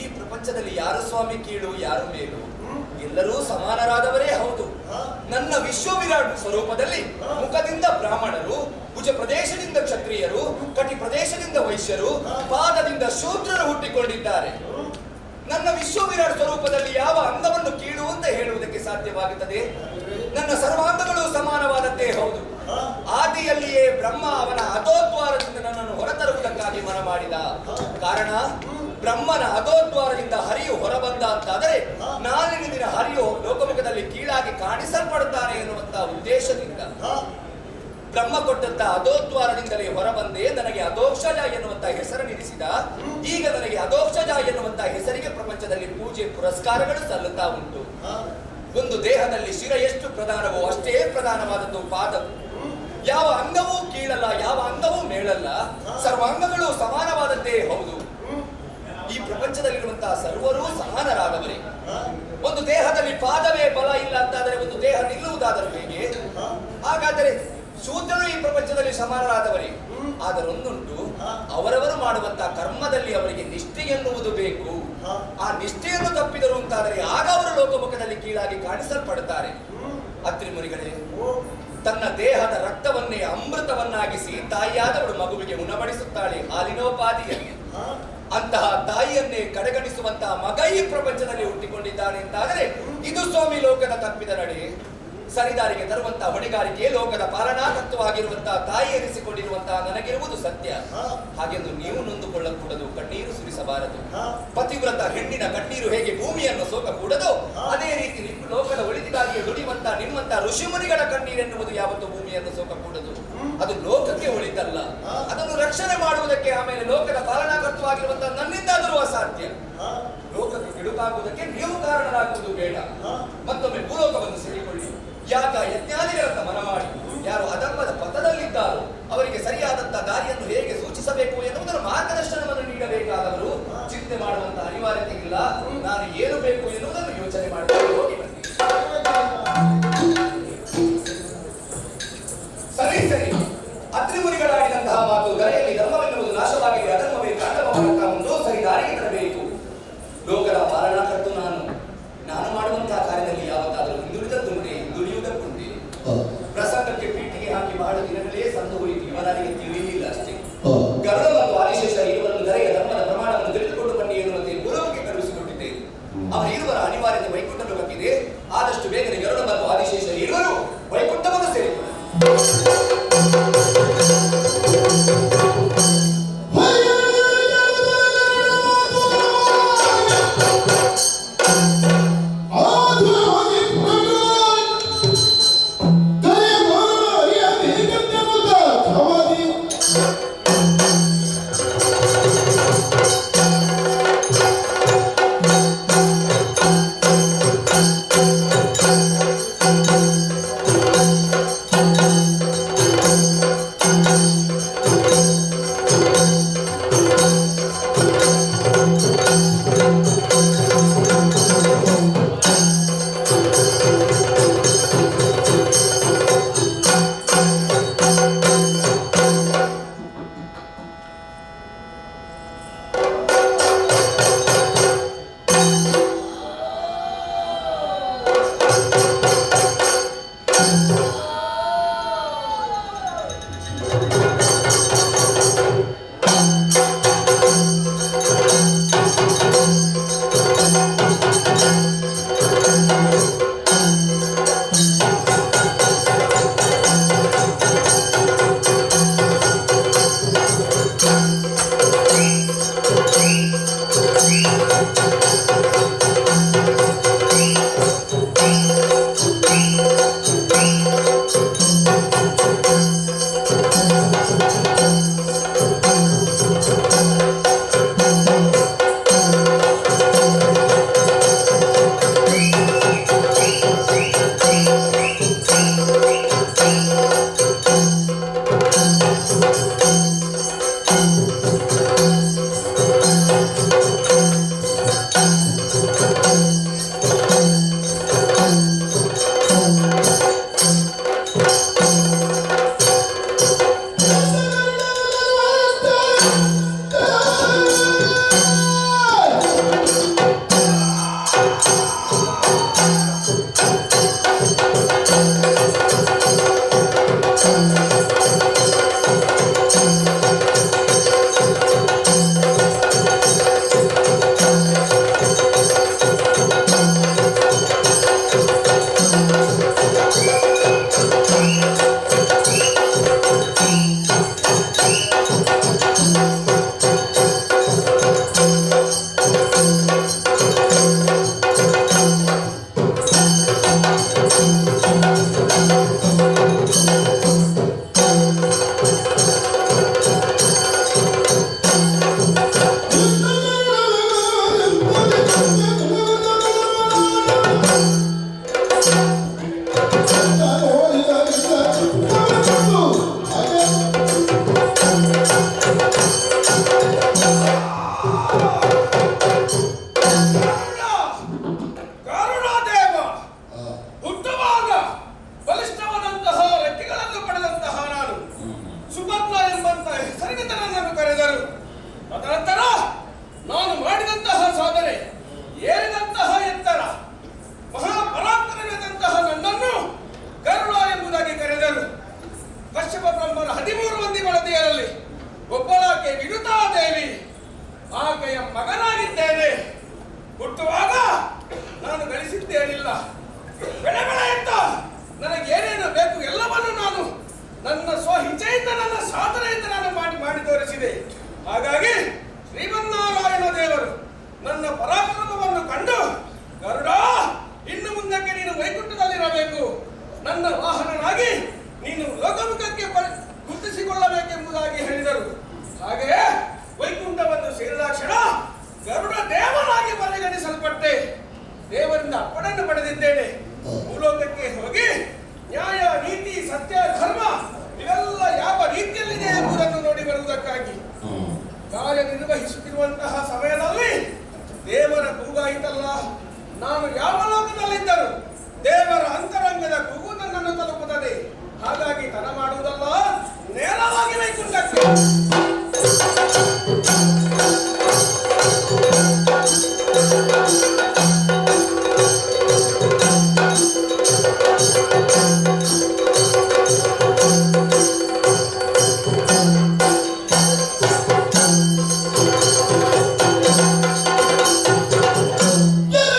ಈ ಪ್ರಪಂಚದಲ್ಲಿ ಯಾರು ಸ್ವಾಮಿ ಕೀಳು, ಯಾರು ಮೇಲು? ಎಲ್ಲರೂ ಸಮಾನರಾದವರೇ ಹೌದು. ನನ್ನ ವಿಶ್ವ ವಿರಾಟ್ ಸ್ವರೂಪದಲ್ಲಿ ಮುಖದಿಂದ ಬ್ರಾಹ್ಮಣರು, ಭುಜ ಪ್ರದೇಶದಿಂದ ಕ್ಷತ್ರಿಯರು, ಕಟಿ ಪ್ರದೇಶದಿಂದ ವೈಶ್ಯರು, ಪಾದದಿಂದ ಶೂದ್ರರು ಹುಟ್ಟಿಕೊಂಡಿದ್ದಾರೆ. ನನ್ನ ವಿಶ್ವ ವಿರಾಟ್ ಸ್ವರೂಪದಲ್ಲಿ ಯಾವ ಅಂಗವನ್ನು ಕೀಳು ಅಂತ ಹೇಳುವುದಕ್ಕೆ ಸಾಧ್ಯವಾಗುತ್ತದೆ? ನನ್ನ ಸರ್ವಾಂಗಗಳು ಸಮಾನವಾದದ್ದೇ ಹೌದು. ಆದಿಯಲ್ಲಿಯೇ ಬ್ರಹ್ಮ ಅವನ ಅಧೋದ್ವಾರದಿಂದ ನನ್ನನ್ನು ಹೊರತರುವುದಕ್ಕಾಗಿ ಮನ ಮಾಡಿದ ಕಾರಣ, ಬ್ರಹ್ಮನ ಅಧೋದ್ವಾರದಿಂದ ಹರಿಯು ಹೊರಬಂದ ಅಂತಾದರೆ ನಾಲಿನ ದಿನ ಹರಿಯು ಲೋಕಮುಖದಲ್ಲಿ ಕೀಳಾಗಿ ಕಾಣಿಸಲ್ಪಡುತ್ತಾನೆ ಎನ್ನುವಂತಹ ಉದ್ದೇಶದಿಂದ ಬ್ರಹ್ಮ ಕೊಟ್ಟಂತ ಅಧೋದ್ವಾರದಿಂದಲೇ ಹೊರಬಂದೆ. ನನಗೆ ಅಧೋಕ್ಷಜ ಎನ್ನುವಂತಹ ಹೆಸರನ್ನಿರಿಸಿದ. ಈಗ ನನಗೆ ಅಧೋಕ್ಷಜ ಎನ್ನುವಂತಹ ಹೆಸರಿಗೆ ಪ್ರಪಂಚದಲ್ಲಿ ಪೂಜೆ ಪುರಸ್ಕಾರಗಳು ಸಲ್ಲುತ್ತಾ ಉಂಟು. ಒಂದು ದೇಹದಲ್ಲಿ ಶಿರ ಎಷ್ಟು ಪ್ರಧಾನವೋ ಅಷ್ಟೇ ಪ್ರಧಾನವಾದದ್ದು ಪಾದವು. ಯಾವ ಅಂಗವೂ ಕೀಳಲ್ಲ, ಯಾವ ಅಂಗವೂ ಮೇಳಲ್ಲ. ಸರ್ವಾಂಗಗಳು ಸಮಾನವಾದದ್ದೇ ಹೌದು. ಈ ಪ್ರಪಂಚದಲ್ಲಿರುವಂತಹ ಸರ್ವರೂ ಸಮಾನರಾದವರೇ. ಒಂದು ದೇಹದಲ್ಲಿ ಪಾದವೇ ಬಲ ಇಲ್ಲ ಅಂತಾದರೆ ಒಂದು ದೇಹ ನಿಲ್ಲುವುದಾದರೂ ಹೇಗೆ? ಹಾಗಾದರೆ ಶೂದ್ರರು ಈ ಪ್ರಪಂಚದಲ್ಲಿ ಸಮಾನರಾದವರೇ. ಆದರೊಂದುಂಟು, ಅವರವರು ಮಾಡುವಂತಹ ಕರ್ಮದಲ್ಲಿ ಅವರಿಗೆ ನಿಷ್ಠೆ ಎನ್ನುವುದು ಬೇಕು. ಆ ನಿಷ್ಠೆಯನ್ನು ತಪ್ಪಿದರು ಅಂತಾದರೆ ಆಗ ಅವರು ಲೋಕಮುಖದಲ್ಲಿ ಕೀಳಾಗಿ ಕಾಣಿಸಲ್ಪಡುತ್ತಾರೆ. ಅತ್ರಿಮುನಿಗಳೇ, ತನ್ನ ದೇಹದ ರಕ್ತವನ್ನೇ ಅಮೃತವನ್ನಾಗಿಸಿ ತಾಯಿಯಾದವಳು ಮಗುವಿಗೆ ಉಣಬಡಿಸುತ್ತಾಳೆ ಹಾಲಿನೋಪಾದಿಯಲ್ಲಿ. ಅಂತಹ ತಾಯಿಯನ್ನೇ ಕಡೆಗಣಿಸುವಂತಹ ಮಗ ಈ ಪ್ರಪಂಚದಲ್ಲಿ ಹುಟ್ಟಿಕೊಂಡಿದ್ದಾನೆ ಅಂತಾದರೆ ಇದು ಸ್ವಾಮಿ ಲೋಕದ ತಪ್ಪಿದ ನಡೆ. ಸರಿದಾರಿಗೆ ತರುವಂತಹ ಹೊಣೆಗಾರಿಕೆ ಲೋಕದ ಪಾಲನಾಕರ್ತವಾಗಿರುವಂತಹ ತಾಯಿ ಎನಿಸಿಕೊಂಡಿರುವಂತಹ ನನಗಿರುವುದು ಸತ್ಯ. ಹಾಗೆಂದು ನೀವು ನೊಂದುಕೊಳ್ಳಕೂಡದು, ಕಣ್ಣೀರು ಸುರಿಸಬಾರದು. ಪತಿವ್ರತ ಹೆಣ್ಣಿನ ಕಣ್ಣೀರು ಹೇಗೆ ಭೂಮಿಯನ್ನು ಸೋಕಕೂಡದು, ಅದೇ ರೀತಿ ನಿಮ್ಮ ಲೋಕದ ಒಳಿತಿಗಾಗಿ ದುಡಿಯುವಂತಹ ನಿಮ್ಮಂತಹ ಋಷಿಮುನಿಗಳ ಕಣ್ಣೀರೆನ್ನುವುದು ಯಾವತ್ತೂ ಭೂಮಿಯನ್ನು ಸೋಕಕೂಡದು. ಅದು ಲೋಕಕ್ಕೆ ಒಳಿತಲ್ಲ. ಅದನ್ನು ರಕ್ಷಣೆ ಮಾಡುವುದಕ್ಕೆ ಆಮೇಲೆ ಲೋಕದ ಪಾಲನಾಕರ್ತವಾಗಿರುವಂತಹ ನನ್ನಿಂದಾದರೂ ಅಸಾಧ್ಯ. ಲೋಕಕ್ಕೆ ಕೆಡುಕಾಗುವುದಕ್ಕೆ ನೀವು ಕಾರಣರಾಗುವುದು ಬೇಡ. ಮತ್ತೊಮ್ಮೆ ಭೂಲೋಕವನ್ನು ಸೇರಿಕೊಳ್ಳಿ. ಯಾಗ ಯಜ್ಞಾದಿಗಳತ್ತ ಮನ ಮಾಡಿ. ಯಾರು ಅಧರ್ಮದ ಪಥದಲ್ಲಿದ್ದಾರೋ ಅವರಿಗೆ ಸರಿಯಾದಂತಹ ದಾರಿಯನ್ನು ಹೇಗೆ ಸೂಚಿಸಬೇಕು ಎನ್ನುವುದರ ಮಾರ್ಗದರ್ಶನವನ್ನು ನೀಡಬೇಕಾದವರು ಚಿಂತೆ ಮಾಡುವಂತಹ ಅನಿವಾರ್ಯತೆ ಇಲ್ಲ. ನಾನು ಏನು ಬೇಕು ಎನ್ನುವುದನ್ನು ಯೋಚನೆ ಮಾಡಿ ಹೋಗಿ ಬನ್ನಿ. ಸರಿ ಸರಿ, ಅತ್ರಿಮುನಿಗಳಾಡಿದಂತಹ ಮಾತು, ಧರೆಯಲ್ಲಿ ಧರ್ಮವೆನ್ನುವುದು ನಾಶವಾಗಿದೆ, ಅಧರ್ಮವೇ ತಾಂಡವವಾಗುತ್ತಾ ಉಂಟು, ಸರಿ ದಾರಿಗೆ ತರಬೇಕು. ಲೋಕದ ಪಾಲನಾಕರ್ತು ನಾನು. ನಾನು ಮಾಡುವಂತಹ ಕಾರ್ಯದಲ್ಲಿ ಯಾವತ್ತಾದರೂ ಹಿಂದುಳಿದದ್ದುಂಟೆ? ಹಿಂದುಳಿಯುವುದಕ್ಕುಂಟೆ? ಪ್ರಸಂಗಕ್ಕೆ ಪೀಠಿಗೆ ಹಾಕಿ ಬಹಳ ದಿನಗಳೇ ಸಂದು ಹೋಯಿತು. ಇವನರಿಗೆ ತಿಳಿಯಲಿಲ್ಲ ಅಷ್ಟೇ. ಗರುಡ ಮತ್ತು ಆದಿಶೇಷ ಇರುವರನ್ನು ಧರೆಯ ಧರ್ಮದ ಪ್ರಮಾಣವನ್ನು ತಿಳಿದುಕೊಂಡು ಬನ್ನಿ ಎನ್ನುವಂತೆ ಭೂಲೋಕಕ್ಕೆ ಕಳುಹಿಸಿಕೊಟ್ಟಿದ್ದೇನೆ. ಅವರ ಇರುವರ ಅನಿವಾರ್ಯತೆ ವೈಕುಂಠ ಲೋಕಕ್ಕಿದೆ. ಆದಷ್ಟು ಬೇಗನೆ ಗರುಡ ಮತ್ತು ಆದಿಶೇಷ ಇರುವರು ವೈಕುಂಠವನ್ನು ಸೇರಿಕೊಳ್ಳಿ. Thank ಗರುಡದೇವ, ಹುಟ್ಟುವಾಗ ಬಲಿಷ್ಠವಾದಂತಹ ರೆಕ್ಕೆಗಳನ್ನು ಪಡೆದಂತಹ ನಾನು ಸುಪರ್ಣ ಎಂಬಂತಹ ಹೆಸರಿನಿಂದ ನನ್ನನ್ನು ಕರೆದರು. ತದನಂತರ ನಾನು ಮಾಡಿದಂತಹ ಸಾಧನೆ, ಏರಿದಂತಹ ಎತ್ತರ, ಮಹಾಪರಾಕ್ರಮದಂತಹ ನನ್ನನ್ನು ಗರುಡ ಎಂಬುದಾಗಿ ಕರೆದರು. ಕಶ್ಯಪ ಬ್ರಹ್ಮನ 13 ಮಂದಿ ಮಡದಿಯರಲ್ಲಿ ಒಬ್ಬಳಾಕೆ ವಿನುತಾದೇವಿ, ಆಕೆಯ ಮಗನಾಗಿದ್ದೇನೆ. ಹುಟ್ಟುವಾಗ ನಾನು ಗಳಿಸಿದ್ದೇನಿಲ್ಲ. ಬೆಳೆ ಬೆಳೆಯುತ್ತ ನನಗೆ ಏನೇನು ಬೇಕು ಎಲ್ಲವನ್ನು ನಾನು ನನ್ನ ಸ್ವಇಚ್ಛೆಯಿಂದ, ನನ್ನ ಸಾಧನೆಯಿಂದ ನಾನು ಮಾಡಿ ಮಾಡಿ ತೋರಿಸಿದೆ. ಹಾಗಾಗಿ ಶ್ರೀಮನ್ನಾರಾಯಣ ದೇವರು ನನ್ನ ಪರಾಕ್ರಮವನ್ನು ಕಂಡು, ಗರುಡ, ಇನ್ನು ಮುಂದಕ್ಕೆ ನೀನು ವೈಕುಂಠದಲ್ಲಿರಬೇಕು, ನನ್ನ ವಾಹನನಾಗಿ ನೀನು ಲೋಕಮುಖಕ್ಕೆ ಗುರುತಿಸಿಕೊಳ್ಳಬೇಕೆಂಬುದಾಗಿ ಹೇಳಿದರು. ಹಾಗೆಯೇ ವೈಕುಂಠವನ್ನು ಸೇರಿದ ಕ್ಷಣ ಗರುಡ ದೇವನಾಗಿ ಪರಿಗಣಿಸಲ್ಪಟ್ಟೆ. ದೇವರಿಂದ ಅಪ್ಪಣೆಯನ್ನು ಪಡೆದಿದ್ದೇನೆ. ಭೂಲೋಕಕ್ಕೆ ಹೋಗಿ ನ್ಯಾಯ, ನೀತಿ, ಸತ್ಯ, ಧರ್ಮ ಇವೆಲ್ಲ ಯಾವ ರೀತಿಯಲ್ಲಿದೆ ಎಂಬುದನ್ನು ನೋಡಿ ಬರುವುದಕ್ಕಾಗಿ ಕಾರ್ಯನಿರ್ವಹಿಸುತ್ತಿರುವಂತಹ ಸಮಯದಲ್ಲಿ ದೇವರ ಕೂಗಾಯಿತಲ್ಲ. ನಾನು ಯಾವ ಲೋಕದಲ್ಲಿದ್ದರೂ ದೇವರ ಅಂತರಂಗದ ಕೂಗು ನನ್ನನ್ನು ತಲುಪುತ್ತದೆ. ಹಾಗಾಗಿ ತಡ ಮಾಡುವುದಲ್ಲ, ನೇರವಾಗಿ ವೈಕುಂಠಕ್ಕೆ. Yeah!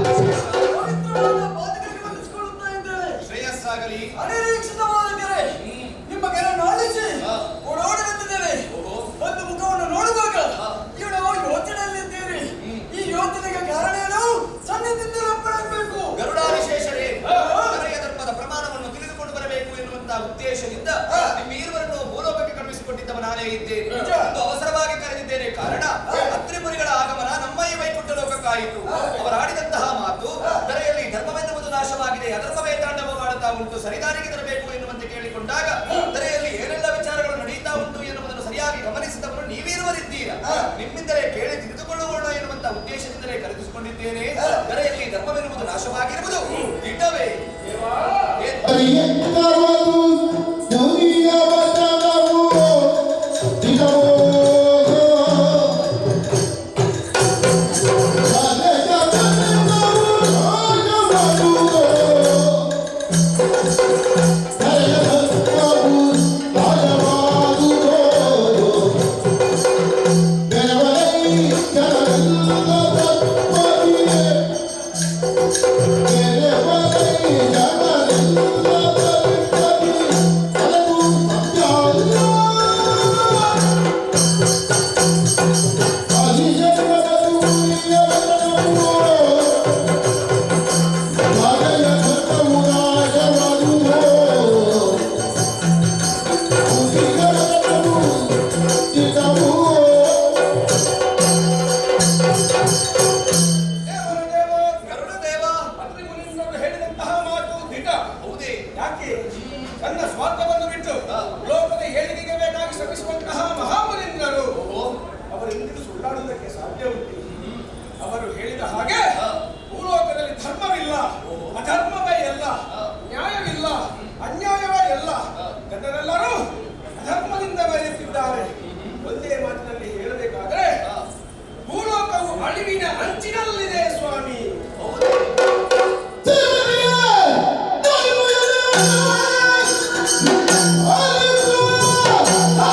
ಪವಿತ್ರವಾದ ಪಾದಗಳಿಗೆ ವಂದಿಸಿಕೊಳ್ಳುತ್ತಾ ಇದ್ದೇನೆ. ಶ್ರೇಯಸ್ಸಾಗಲಿ. ಅನಿರೀಕ್ಷಿತವಾದ ಕರೆ, ನಿಮ್ಮ ಕರೆಯನ್ನು ಆಲಿಸಿ ಓಡೋಡಿ ಬಂದಿದ್ದೇನೆ. ಒಂದು ಮುಖವನ್ನು ನೋಡುವಾಗ ಇವಳು ಯೋಚನೆಯಲ್ಲಿದ್ದೀರಿ. ಈ ಯೋಚನೆಗೆ ಕಾರಣ ಏನು? ಸನ್ನಿಧಿಯಿಂದ ಅಪ್ಪಣೆಯಾಗಬೇಕು. ಗರುಡಾದಿಶೇಷರೇ, ಧರೆಯ ಧರ್ಮದ ಪ್ರಮಾಣವನ್ನು ತಿಳಿದುಕೊಂಡು ಬರಬೇಕು ಎನ್ನುವಂತಹ ಉದ್ದೇಶದಿಂದ ನಿಮ್ಮ ಈರುವರನ್ನು ಭೂಲೋಕಕ್ಕೆ ಕಳುಹಿಸಿಕೊಟ್ಟಿದ್ದವ ನಾನೇ ಇದ್ದೇನೆ. ಒಂದು ಅವಸರವಾಗಿ ಕರೆದಿದ್ದೇನೆ. ಕಾರಣ, ಅತ್ರಿಮುನಿಗಳ ಆಗಮನ ನಮ್ಮ ಈ ವೈಕುಂಠ ಲೋಕಕ್ಕಾಯಿತು. ಅವರಾಡಿದಂತಹ ಮಾತು, ಧರೆಯಲ್ಲಿ ಧರ್ಮವೆನ್ನುವುದು ನಾಶವಾಗಿದೆ, ಅಧರ್ಮವೇ ತಾಂಡವವಾಡುತ್ತಾ ಉಂಟು, ಸರಿದಾರಿಗೆ ತರಬೇಕು ಎನ್ನುವಂತೆ ಕೇಳಿಕೊಂಡಾಗ, ಧರೆಯಲ್ಲಿ ಏನೆಲ್ಲ ವಿಚಾರಗಳು ನಡೆಯುತ್ತಾ ಉಂಟು ಎನ್ನುವುದನ್ನು ಸರಿಯಾಗಿ ಗಮನಿಸಿದವರು ನೀವಿರುವರಿದ್ದೀರಾ. ನಿಮ್ಮಿಂದಲೇ ಕೇಳಿ ತಿಳಿದುಕೊಳ್ಳೋಣ ಎನ್ನುವಂತಹ ಉದ್ದೇಶದಿಂದಲೇ ಕರೆದಿಸಿಕೊಂಡಿದ್ದೇನೆ. ಧರೆಯಲ್ಲಿ ಧರ್ಮವೆನ್ನುವುದು ನಾಶವಾಗಿರುವುದು ದಿಟವೇ? ಎತ್ತರದು ದುನಿಯ ವಚನವು ದಿನವೋ ದೇವರ ದೇವ. ಗರುಡ ದೇವ. ಅತ್ರಿ ಮುನೀಂದ್ರರು ಹೇಳಿದಂತಹ ಮಾತು ದಿಟ. ಹೌದೇ? ಯಾಕೆ, ತನ್ನ ಸ್ವಾರ್ಥವನ್ನು ಬಿಟ್ಟು ಲೋಕದ ಏಳಿಗೆಗೆ ಬೇಕಾಗಿ ಶ್ರಮಿಸುವಂತಹ ಮಹಾಮುನೀಂದ್ರರು ಅವರು ಇಂದಿಗೂ ಸುಳ್ಳಾಡುವುದಕ್ಕೆ ಸಾಧ್ಯ ಉಂಟು? ಅವರು ಹೇಳಿದ ಹಾಗೆ ಭೂಲೋಕದಲ್ಲಿ ಧರ್ಮವಿಲ್ಲ, ಅಧರ್ಮವೇ ಎಲ್ಲ. ನ್ಯಾಯವಿಲ್ಲ, ಅನ್ಯಾಯವೇ ಎಲ್ಲ. ಜನರೆಲ್ಲರೂ ಅಧರ್ಮದಿಂದ ಬರೆಯುತ್ತಿದ್ದಾರೆ. ಒಂದೇ ಮಾತಿನಲ್ಲಿ ಹೇಳಬೇಕಾದರೆ, ಭೂಲೋಕವು ಅಳಿವಿನ ಅಂಚಿನಲ್ಲಿದೆ ಸ್ವಾಮಿ. ಹೌದೇ? ಆ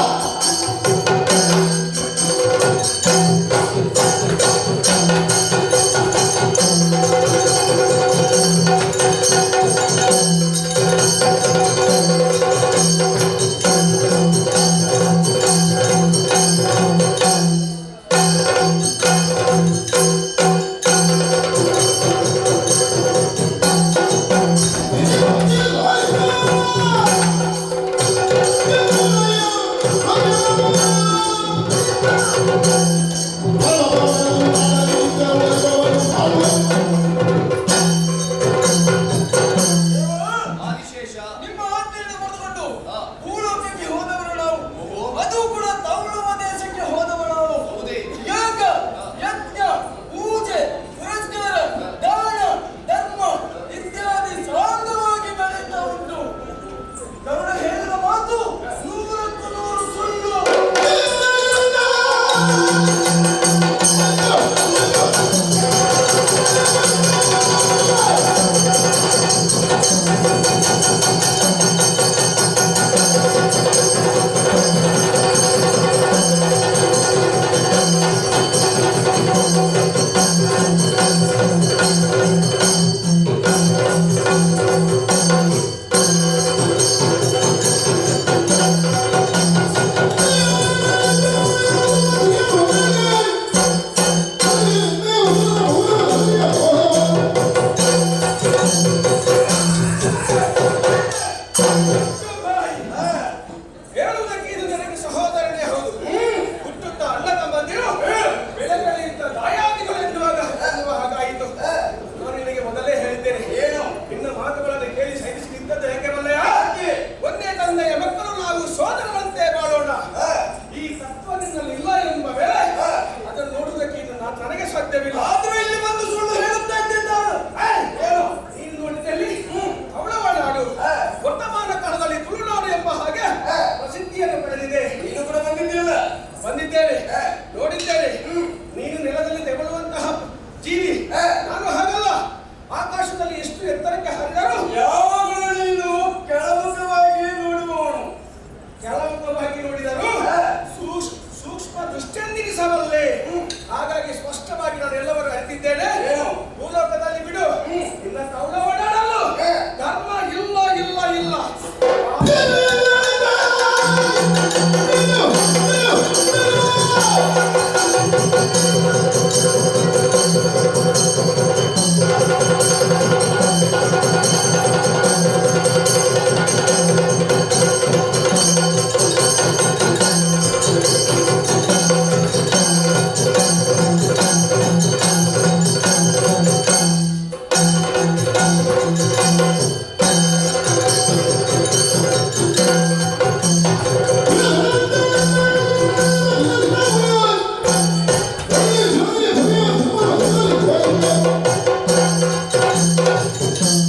ಹೇಳುವುದಕ್ಕೆ ಇದು ನನಗೆ ಸಹೋದರನೇ ಹೌದು. ಹುಟ್ಟುತ್ತಾ ಅಣ್ಣ ತಮ್ಮಂದಿರು, ಬೆಳೆಗಳಿಂದ ದಾಯಾದಿಗಳು ಎನ್ನುವಾಗ ಎನ್ನುವ ಹಾಗಾಯಿತು. ನಾನು ನಿನಗೆ ಮೊದಲೇ ಹೇಳಿದ್ದೇನೆ. ಏನು? ನಿನ್ನ ಮಾತುಗಳನ್ನು ಕೇಳಿ ಸಹಿಸಿ ನಿಂತದ್ದು ಹೇಗೆ ಬಲ್ಲೆಯಾ? ಒಂದೇ ತಂದೆಯ ಮಕ್ಕಳು ನಾವು, ಸೋದರರಂತೆ ಬಾಳೋಣ. ಈ ತತ್ವ ನಿನ್ನಲ್ಲಿ ಇಲ್ಲ ಎಂಬ ವೇಳೆ ಅದನ್ನು ನೋಡುವುದಕ್ಕೆ ಇನ್ನು ನನಗೆ ಸಾಧ್ಯವಿಲ್ಲ. ಆದ್ರೂ ಇಲ್ಲಿ ಬಂದು ಸುಳ್ಳು ಹೇಳುತ್ತಾ ಇದ್ದಿದ್ದಾನು. ಏನು ನೀನು ನೋಡಿದಲ್ಲಿ ತವಳವಾಡ ವರ್ತಮಾನ ಕಾಲದಲ್ಲಿ ತುಳುನಾಡು ಎಂಬ ಹಾಗೆ ಪ್ರಸಿದ್ಧಿಯನ್ನು ಪಡೆದಿದೆ. ನೀನು ಕೂಡ ಬಂದಿದ್ದಿಲ್ಲ. ಬಂದಿದ್ದೇನೆ, ನೋಡಿದ್ದೇನೆ. ನೀನು ನೆಲದಲ್ಲಿ ತೆಗೊಳ್ಳುವಂತಹ ಜೀವಿ, ನಾನು ಹಾಗಲ್ಲ. ಆಕಾಶದಲ್ಲಿ ಎಷ್ಟು ಎತ್ತರಕ್ಕೆ ಹಾರಿದರೂ ಯಾವಾಗಲೂ ನೀನು ಕೆಳಮುಖವಾಗಿ ನೋಡುವವನು. ಕೆಳಮುಖವಾಗಿ ನೋಡಿದರು ಸೂಕ್ಷ್ಮ ದೃಷ್ಟಿಯೊಂದಿಗಿಸಬಲ್ಲೆ. ಹಾಗಾಗಿ ಸ್ಪಷ್ಟವಾಗಿ ನಾನು ಎಲ್ಲವನ್ನೂ ಅರಿತಿದ್ದೇನೆ. ಏನು? ಭೂಲೋಕದಲ್ಲಿ ಬಿಡು, ನಿನ್ನ ತೌಳ ಓಡಾಡಲು ಧರ್ಮ ಇಲ್ಲ, ಇಲ್ಲ, ಇಲ್ಲ.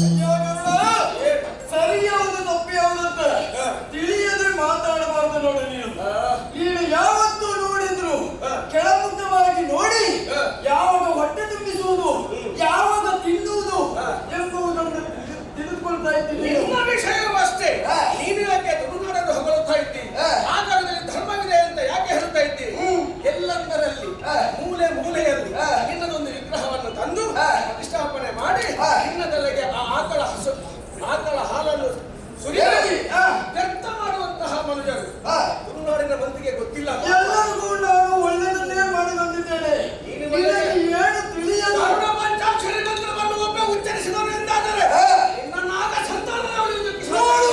ಅಯ್ಯೋ ಗರುಡ, ಸರಿ ಯಾವುದು ತಪ್ಪು ಯಾವುದು ಅಂತ ತಿಳಿಯದೆ ಮಾತಾಡಬಾರದು ನೋಡು ನೀನು. ನೀನು ಯಾವತ್ತು ನೋಡಿದ್ರು ಕೆಳಮುಖವಾಗಿ ನೋಡಿ ಯಾವಾಗ ಹೊಟ್ಟೆ ತುಂಬಿಸುವುದು, ಯಾವಾಗ ತಿನ್ನುವುದು ಎಂಬುದನ್ನು ತಿಳಿದುಕೊಳ್ತಾ ಇದ್ದೀನಿ ನೀನು. ನಿನ್ನ ವಿಷಯವೂ ಅಷ್ಟೇ. ನೀನು ಯಾಕೆ ತುಳುನಾಡನ್ನು ಹೊಗಳುತ್ತಾ ಇದ್ದಿ? ಆ ಜಾಗದಲ್ಲಿ ಧರ್ಮವಿದೆ ಅಂತ ಯಾಕೆ ಹೇಳ್ತಾ ಇದ್ದಿ? ಎಲ್ಲಂದರಲ್ಲಿ, ಮೂಲೆ ಮೂಲೆಯಲ್ಲಿ ನಿನ್ನದೊಂದು ವಿಗ್ರಹವನ್ನು ತಂದು ಪ್ರತಿಷ್ಠಾಪನೆ ಮಾಡಿ, ನಿನ್ನ ತಲೆಗೆ ಆ ಆಕಳ ಹಸು ಆಕಳ ಹಾಲನ್ನು ಸುರಿಯಲಿ ವ್ಯರ್ಥ ಮಾಡುವಂತಹ ಮನುಜರು ತುಳುನಾಡಿನ ಮಂದಿಗೆ ಗೊತ್ತಿಲ್ಲ. ಎಲ್ಲರಿಗೂ ನಾನು ಒಳ್ಳೆಯದನ್ನೇ ಮಾಡಿ ಬಂದಿದ್ದೇನೆ. ನೀನು ನಿನಗೆ ಏನು ತಿಳಿಯದು. ಕರುಣ ಪಂಚಾಕ್ಷರಿ ಮಂತ್ರವನ್ನು ಒಮ್ಮೆ ಉಚ್ಚರಿಸಿದವರು ಎಂದಾದರೆ ನಿನ್ನ ನಾಗ ಸಂತಾನ ಉಳಿಯುವುದಕ್ಕೆ ಸಾಧ್ಯ. ನೋಡು.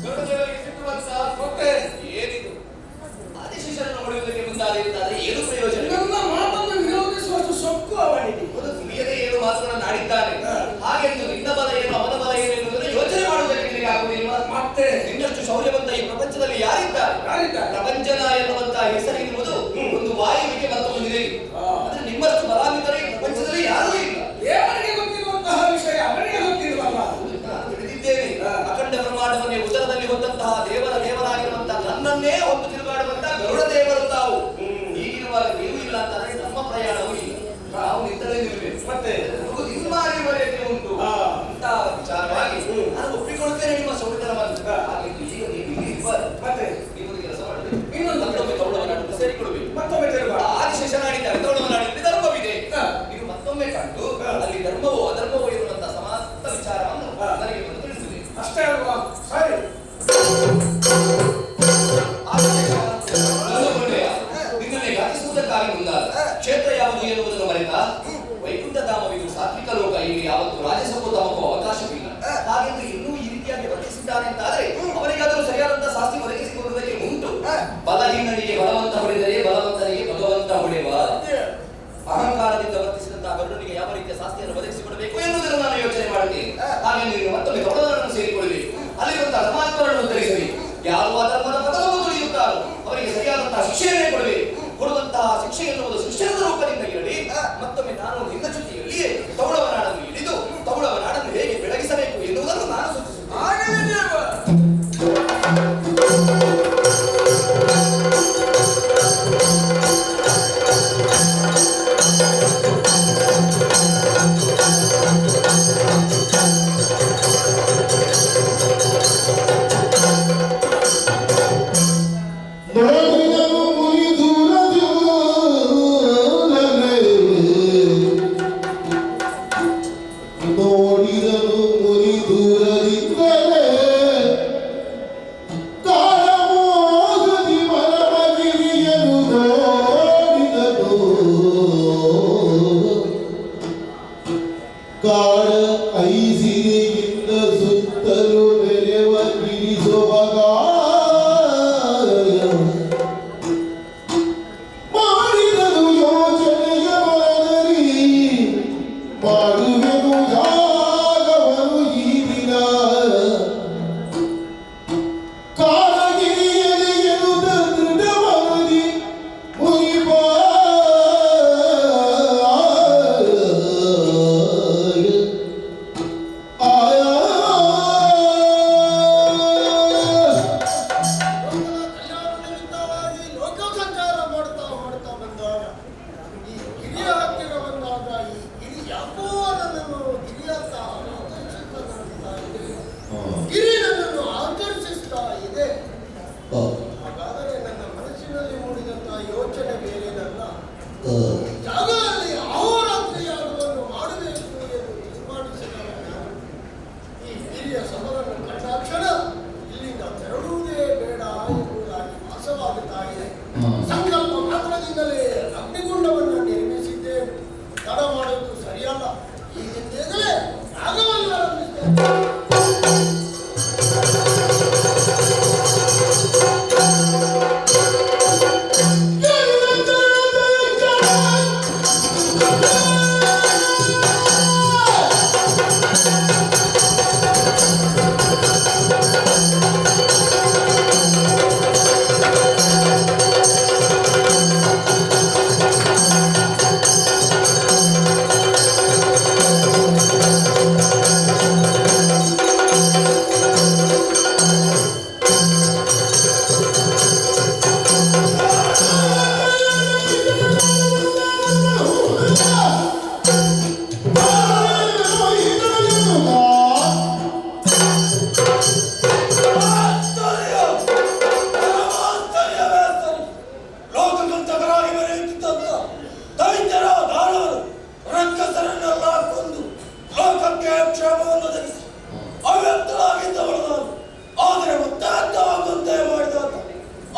ಗರುಡದೇವರಿಗೆ ಸಿಟ್ಟು ಬಂತ. ಮತ್ತೆ ಏನಿದು, ಆದಿಶೇಷನನ್ನು ಹೊಡೆಯುವುದಕ್ಕೆ ಮುಂದಾದ ಏನು ಪ್ರಯೋಜನ? ನನ್ನ ಮಾತನ್ನು ವಿರೋಧಿಸುವಷ್ಟು ಸೊಕ್ಕು ಅವನಿಗೆ. ಒಂದು ತಿಳಿಯದೆ ಏನು ಮಾತುಗಳನ್ನು ಆಡಿದ್ದಾನೆ. ಹಾಗೆಂದು ನಿನ್ನ ಬಲ ಏನು, ಅವನ ಬಲ ಏನು ಎನ್ನುವುದನ್ನು ಯೋಚನೆ ಮಾಡುವುದಕ್ಕೆ ನಿನಗೆ ಆಗುವುದಿಲ್ವಾ? ಮತ್ತೆ ನಿನ್ನಷ್ಟು ಶೌರ್ಯವಂತ ಈ ಪ್ರಪಂಚದಲ್ಲಿ ಯಾರಿದ್ದಾರೆ? ಯಾರಿದ್ದಾರೆ? ಪ್ರಪಂಚನ ಎನ್ನುವಂತಹ ಹೆಸರಿರುವುದು ಒಂದು ವಾಯುವಿಗೆ ಮತ್ತೊಂದು ನಿಲೆ. ಅಂದ್ರೆ ನಿಮ್ಮಷ್ಟು ಬಲಾನ್ವಿತರು ಈ ಪ್ರಪಂಚದಲ್ಲಿ ಯಾರೂ ಇಲ್ಲ. ದೇವರಿಗೆ ಗೊತ್ತಿರುವಂತಹ ವಿಷಯ ಅವನಿಗೆ ಗೊತ್ತಿರುವಲ್ಲ. ನಾನು ತಿಳಿದಿದ್ದೇನೆ. ಅಖಂಡ ಪ್ರಮಾಣವನ್ನೇ ಉದರದಲ್ಲಿ ಹೊತ್ತಂತಹ ದೇವರ ದೇವರಾಗಿರುವಂತಹ ನನ್ನನ್ನೇ ಹೊತ್ತು ತಿರುಗಾಡುವಂತಹ ಗರುಡ ದೇವರು ತಾವು. ಹೀಗಿರುವಾಗ ನೀವು ಇಲ್ಲ ಅಂತಂದ್ರೆ ನಮ್ಮ ಪ್ರಯಾಣವೂ ಇಲ್ಲ. ನಾವು ನಿಂತಲೇ ನಿಲ್ಲಬೇಕು. ಮತ್ತೆ ನಮಗೂ ನಿಮ್ಮ ಅನಿವಾರ್ಯತೆ ಉಂಟು. ಅಂತಹ ವಿಚಾರವಾಗಿ ನಾನು ಒಪ್ಪಿಕೊಳ್ಳುತ್ತೇನೆ ನಿಮ್ಮ ಶೌರ್ಯತನವನ್ನು. ಹಾಗೆಂದು ಈಗ ನೀವು ಇಲ್ಲಿ ಇರಬಾರದು. ಮತ್ತೆ ನೀವೊಂದು ಕೆಲಸ ಮಾಡಬೇಕು. ಇನ್ನೊಂದು ಮತ್ತೊಮ್ಮೆ ತೌಳವನಾಡನ್ನು ಸೇರಿಕೊಳ್ಳಬೇಕು. ಮತ್ತೊಮ್ಮೆ ತಿರುಗುವ. ಆದಿಶೇಷನಾಡಿದ್ದಾರೆ, ತೌಳವನಾಡಿನಲ್ಲಿ ಧರ್ಮವಿದೆ. ನೀವು ಮತ್ತೊಮ್ಮೆ ಕಂಡು ಅಲ್ಲಿ ಧರ್ಮವೋ ಅಧರ್ಮವೋ ಇರುವಂತಹ ಸಮಸ್ತ ವಿಚಾರವನ್ನು ನನಗೆ ಬಂದು ತಿಳಿಸಿದೆ. ಅಷ್ಟೇ ಅಲ್ವಾ? ಸರಿ. ಆದಿಶೇಷ, ಗರುಡಗೊಂಡೆಯ, ನಿನ್ನನ್ನೇ ಘಾತಿಸುವುದಕ್ಕಾಗಿ ಮುಂದಾದ ಕ್ಷೇತ್ರ ಯಾವುದು ಎನ್ನುವುದನ್ನು ಮರೆತ ವೈಕುಂಠ ಧಾಮವಿದು ಸಾತ್ವಿಕ ಲೋಕ. ಇಲ್ಲಿ ಯಾವತ್ತು ರಾಜಸಕ್ಕೂ ತಮಕ್ಕೂ ಅವಕಾಶವಿಲ್ಲ. ಹಾಗೆಂದು ಇನ್ನೂ ಈ ರೀತಿಯಾಗಿ ವರ್ತಿಸಿದ್ದಾನೆ ಅಂತಾದರೆ ಅವನಿಗಾದರೂ ಸರಿಯಾದಂತಹ ಶಾಸ್ತಿ ಒದಗಿಸಿಕೊಡುವುದಕ್ಕೆ ಉಂಟು. ಬಲಹೀನನಿಗೆ ಬಲವಂತ ಹೊಡೆದರೆ ಬಲವಂತನಿಗೆ ಭಗವಂತ ಹೊಡೆವ. ಅಹಂಕಾರದಿಂದ ವರ್ತಿಸಿದಂತಹ ಗರುಡನಿಗೆ ಯಾವ ರೀತಿಯ ಶಾಸ್ತಿಯನ್ನು ಒದಗಿಸಿಕೊಡಬೇಕು ಎನ್ನುವುದನ್ನು ನಾನು ಯೋಚನೆ ಮಾಡುತ್ತೇನೆ. ಹಾಗೆ ನೀನು ಮತ್ತೊಮ್ಮೆ ಗೌಡನನ್ನು ಸೇರಿಕೊಳ್ಳಬೇಕು. ಅಲ್ಲಿರುವಂತಹ ಧರ್ಮಾತ್ಮರನ್ನು ಉದ್ಧರಿಸಬೇಕು. ಯಾರು ಆ ಧರ್ಮದ ಪದವನ್ನು ತುಳಿಯುತ್ತಾರೋ ಅವರಿಗೆ ಸರಿಯಾದಂತಹ ಶಿಕ್ಷೆಯನ್ನೇ ಕೊಡಬೇಕು. ಕೊಡುವಂತಹ ಶಿಕ್ಷೆ ಎನ್ನುವುದು ಶಿಕ್ಷಣದ ರೂಪದಿಂದ ಇರಲಿ. ಮತ್ತೊಮ್ಮೆ ನಾನು ನಿನ್ನ ಜೊತೆಯಲ್ಲಿಯೇ ತೌಳವ ನಾಡನ್ನು ಇಳಿದು ತೌಳವ ನಾಡನ್ನು ಹೇಗೆ ಬೆಳಗಿಸಬೇಕು ಎನ್ನುವುದನ್ನು ನಾನು ಸೂಚಿಸುತ್ತೇನೆ. ಆಗಲಿ ದೇವ. ಆ ನೋಡಿದನು ಮುನಿ ದೂರದಿಂದಲೇ ಕಾಳಮೋಗದಿ ಪರಮಗಿರಿಯನು ನೋಡಿದನು ಕಾಡ ಐಸಿರಿಗಿಂತ ಸುತ್ತಲೂ ಬೆರೆವ ಗಿರಿಸೊಬಗ ಮಾಡಿದನು ಯೋಚನೆಯ ಮನದಲ್ಲಿ ಮಾಡುವೆನು ಯಾಗವನು ಈ ದಿನ ಕಾಳಗಿರಿಯಲ್ಲಿ ಎನ್ನುತ್ತ ದೃಢ ಮನದಿ ಮುನಿಪ ಆಯ ಲೋಕದ ಕಲ್ಯಾಣ ನಿಮಿತ್ತವಾಗಿ ಲೋಕ ಸಂಚಾರ ಮಾಡ್ತಾ ಮಾಡ್ತಾ ಬಂದಾಗ ಈ ಗಿರಿಯ ಹತ್ತಿರ ಬಂದಾಗ ಈ ಗಿರಿ ಯಾಕೋ ನನ್ನನ್ನು ಗಿರಿಯತ್ತ ಆಕರ್ಷಿಸ್ತಾ ಇದೆ. ಗಿರಿ ನನ್ನನ್ನು ಆಕರ್ಷಿಸ್ತಾ ಇದೆ. ಹಾಗಾದರೆ ನನ್ನ ಮನಸ್ಸಿನಲ್ಲಿ ಮೂಡಿದಂತಹ ಯೋಚನೆ ಬೇರೆನಲ್ಲ. ಜಾಗದಲ್ಲಿ ಅಹೋರಾತ್ರಿ ಯಾಗವನ್ನು ಮಾಡಬೇಕು ಎಂದು ತೀರ್ಮಾನಿಸಿದ ನಾನು ಈ ಹಿರಿಯ ಸಮರನ್ನು ಕಂಡಾಕ್ಷಣ ಇಲ್ಲಿಂದ ತೆರಳುವುದೇ ಬೇಡ ಎಂಬುದಾಗಿ ವಾಸವಾಗುತ್ತಾ ಇದೆ. ಸಂಕಲ್ಪ ಮಾತ್ರದಿಂದಲೇ ಅಗ್ನಿಗುಂಡವನ್ನು ನಿರ್ಮಿಸಿದ್ದೇನೆ. ತಡ ಮಾಡುವುದು ಸರಿಯಲ್ಲ. ಈಗಿಂದೇಗಲೇ ಯಾಗವನ್ನು ಆರಂಭಿಸ್ತೇನೆ. ಆಶ್ಚರ್ಯ! ಪರಮಾಶ್ಚರ್ಯವೇ ಸರಿ. ಲೋಕಕಂಟಕರಾಗಿ ಮೆರೆಯುತ್ತಿದ್ದಂತ ದೈತ್ಯರ ದಾನವರು ರಕ್ಕಸರನ್ನೆಲ್ಲ ಕೊಂದು ಲೋಕಕ್ಕೆ ಕ್ಷೇಮವನ್ನು ಒದಗಿಸಿ ಅವ್ಯಕ್ತನಾಗಿದ್ದವಳು ನಾನು. ಆದರೆ ಮತ್ತೆ ವ್ಯಕ್ತವಾಗುವಂತೆ ಮಾಡಿದಾತ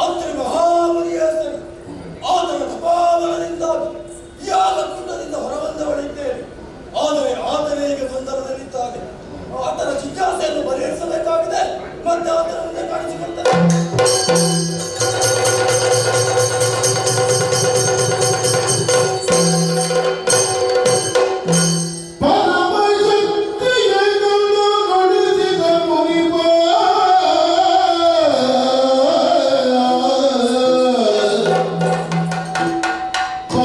ಅಂತ್ರಿ ಮಹಾಮುನಿಯ ಸರಿ. ಆತನ ತಪಾಬಲದಿಂದಾಗಿ ಯಾಗಕುಂಡದಿಂದ ಹೊರಬಂದವಳಿದ್ದೇನೆ. ಆದರೆ ಆತನೇ ಈಗ ಗೊಂದಲದಲ್ಲಿದ್ದಾನೆ. ಆತನ ಜಿಜ್ಞಾಸೆಯನ್ನು ಪರಿಹರಿಸಬೇಕಾಗಿದೆ. ಮತ್ತೆ ಆತನ ಮುಂದೆ ಕಾಣಿಸಿಕೊಳ್ತಾನೆ. ಪರಮಶಕ್ತಿಯನ್ನು ನುಡಿಸಿದ ಮುನಿಪ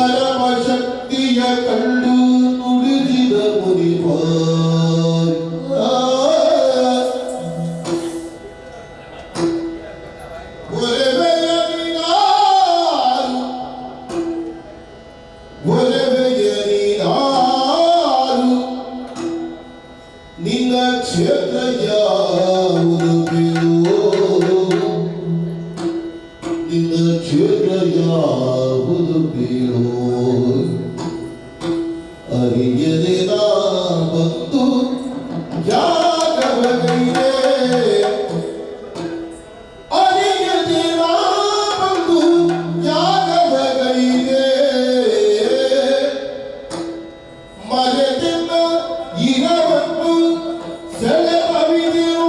ಪರಮಶಕ್ತಿಯ ಕಂಡು ನುಡಿಸಿದ ಮುನಿಪ ಒಲವೆಯ ನೀನಾರು, ಒಲವೆಯ ನೀನಾರು, ನಿನ್ನ ಕ್ಷೇತ್ರ ಯಾವುದು ಬೇಡೋ, ನಿನ್ನ ಕ್ಷೇತ್ರ ಯಾವುದು ಬೇಡೋ, ಅರಿಯದೆ ನಾ ಬಂದು ಯಾಗವಗೈದೆ, ಅರಿಯದೆ ನಾ ಬಂದು ಯಾಗವಗೈದೆ, ಮರೆತಿದ್ದ ಇರವನ್ನು ಸೆಳೆತವಿದೆಯೋ.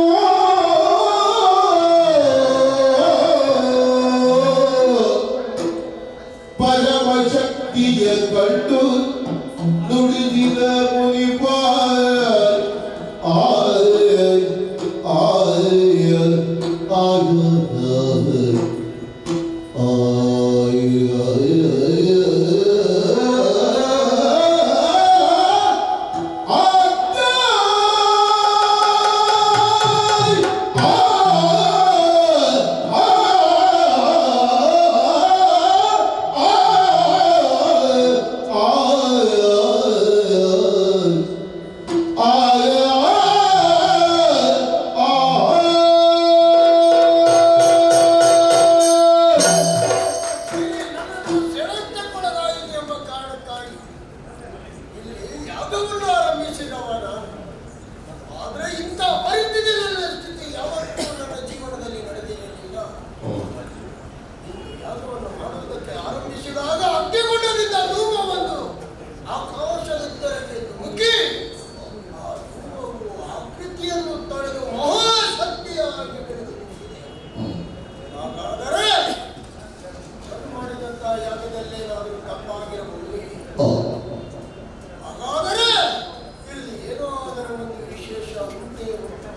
ಉಂಟು.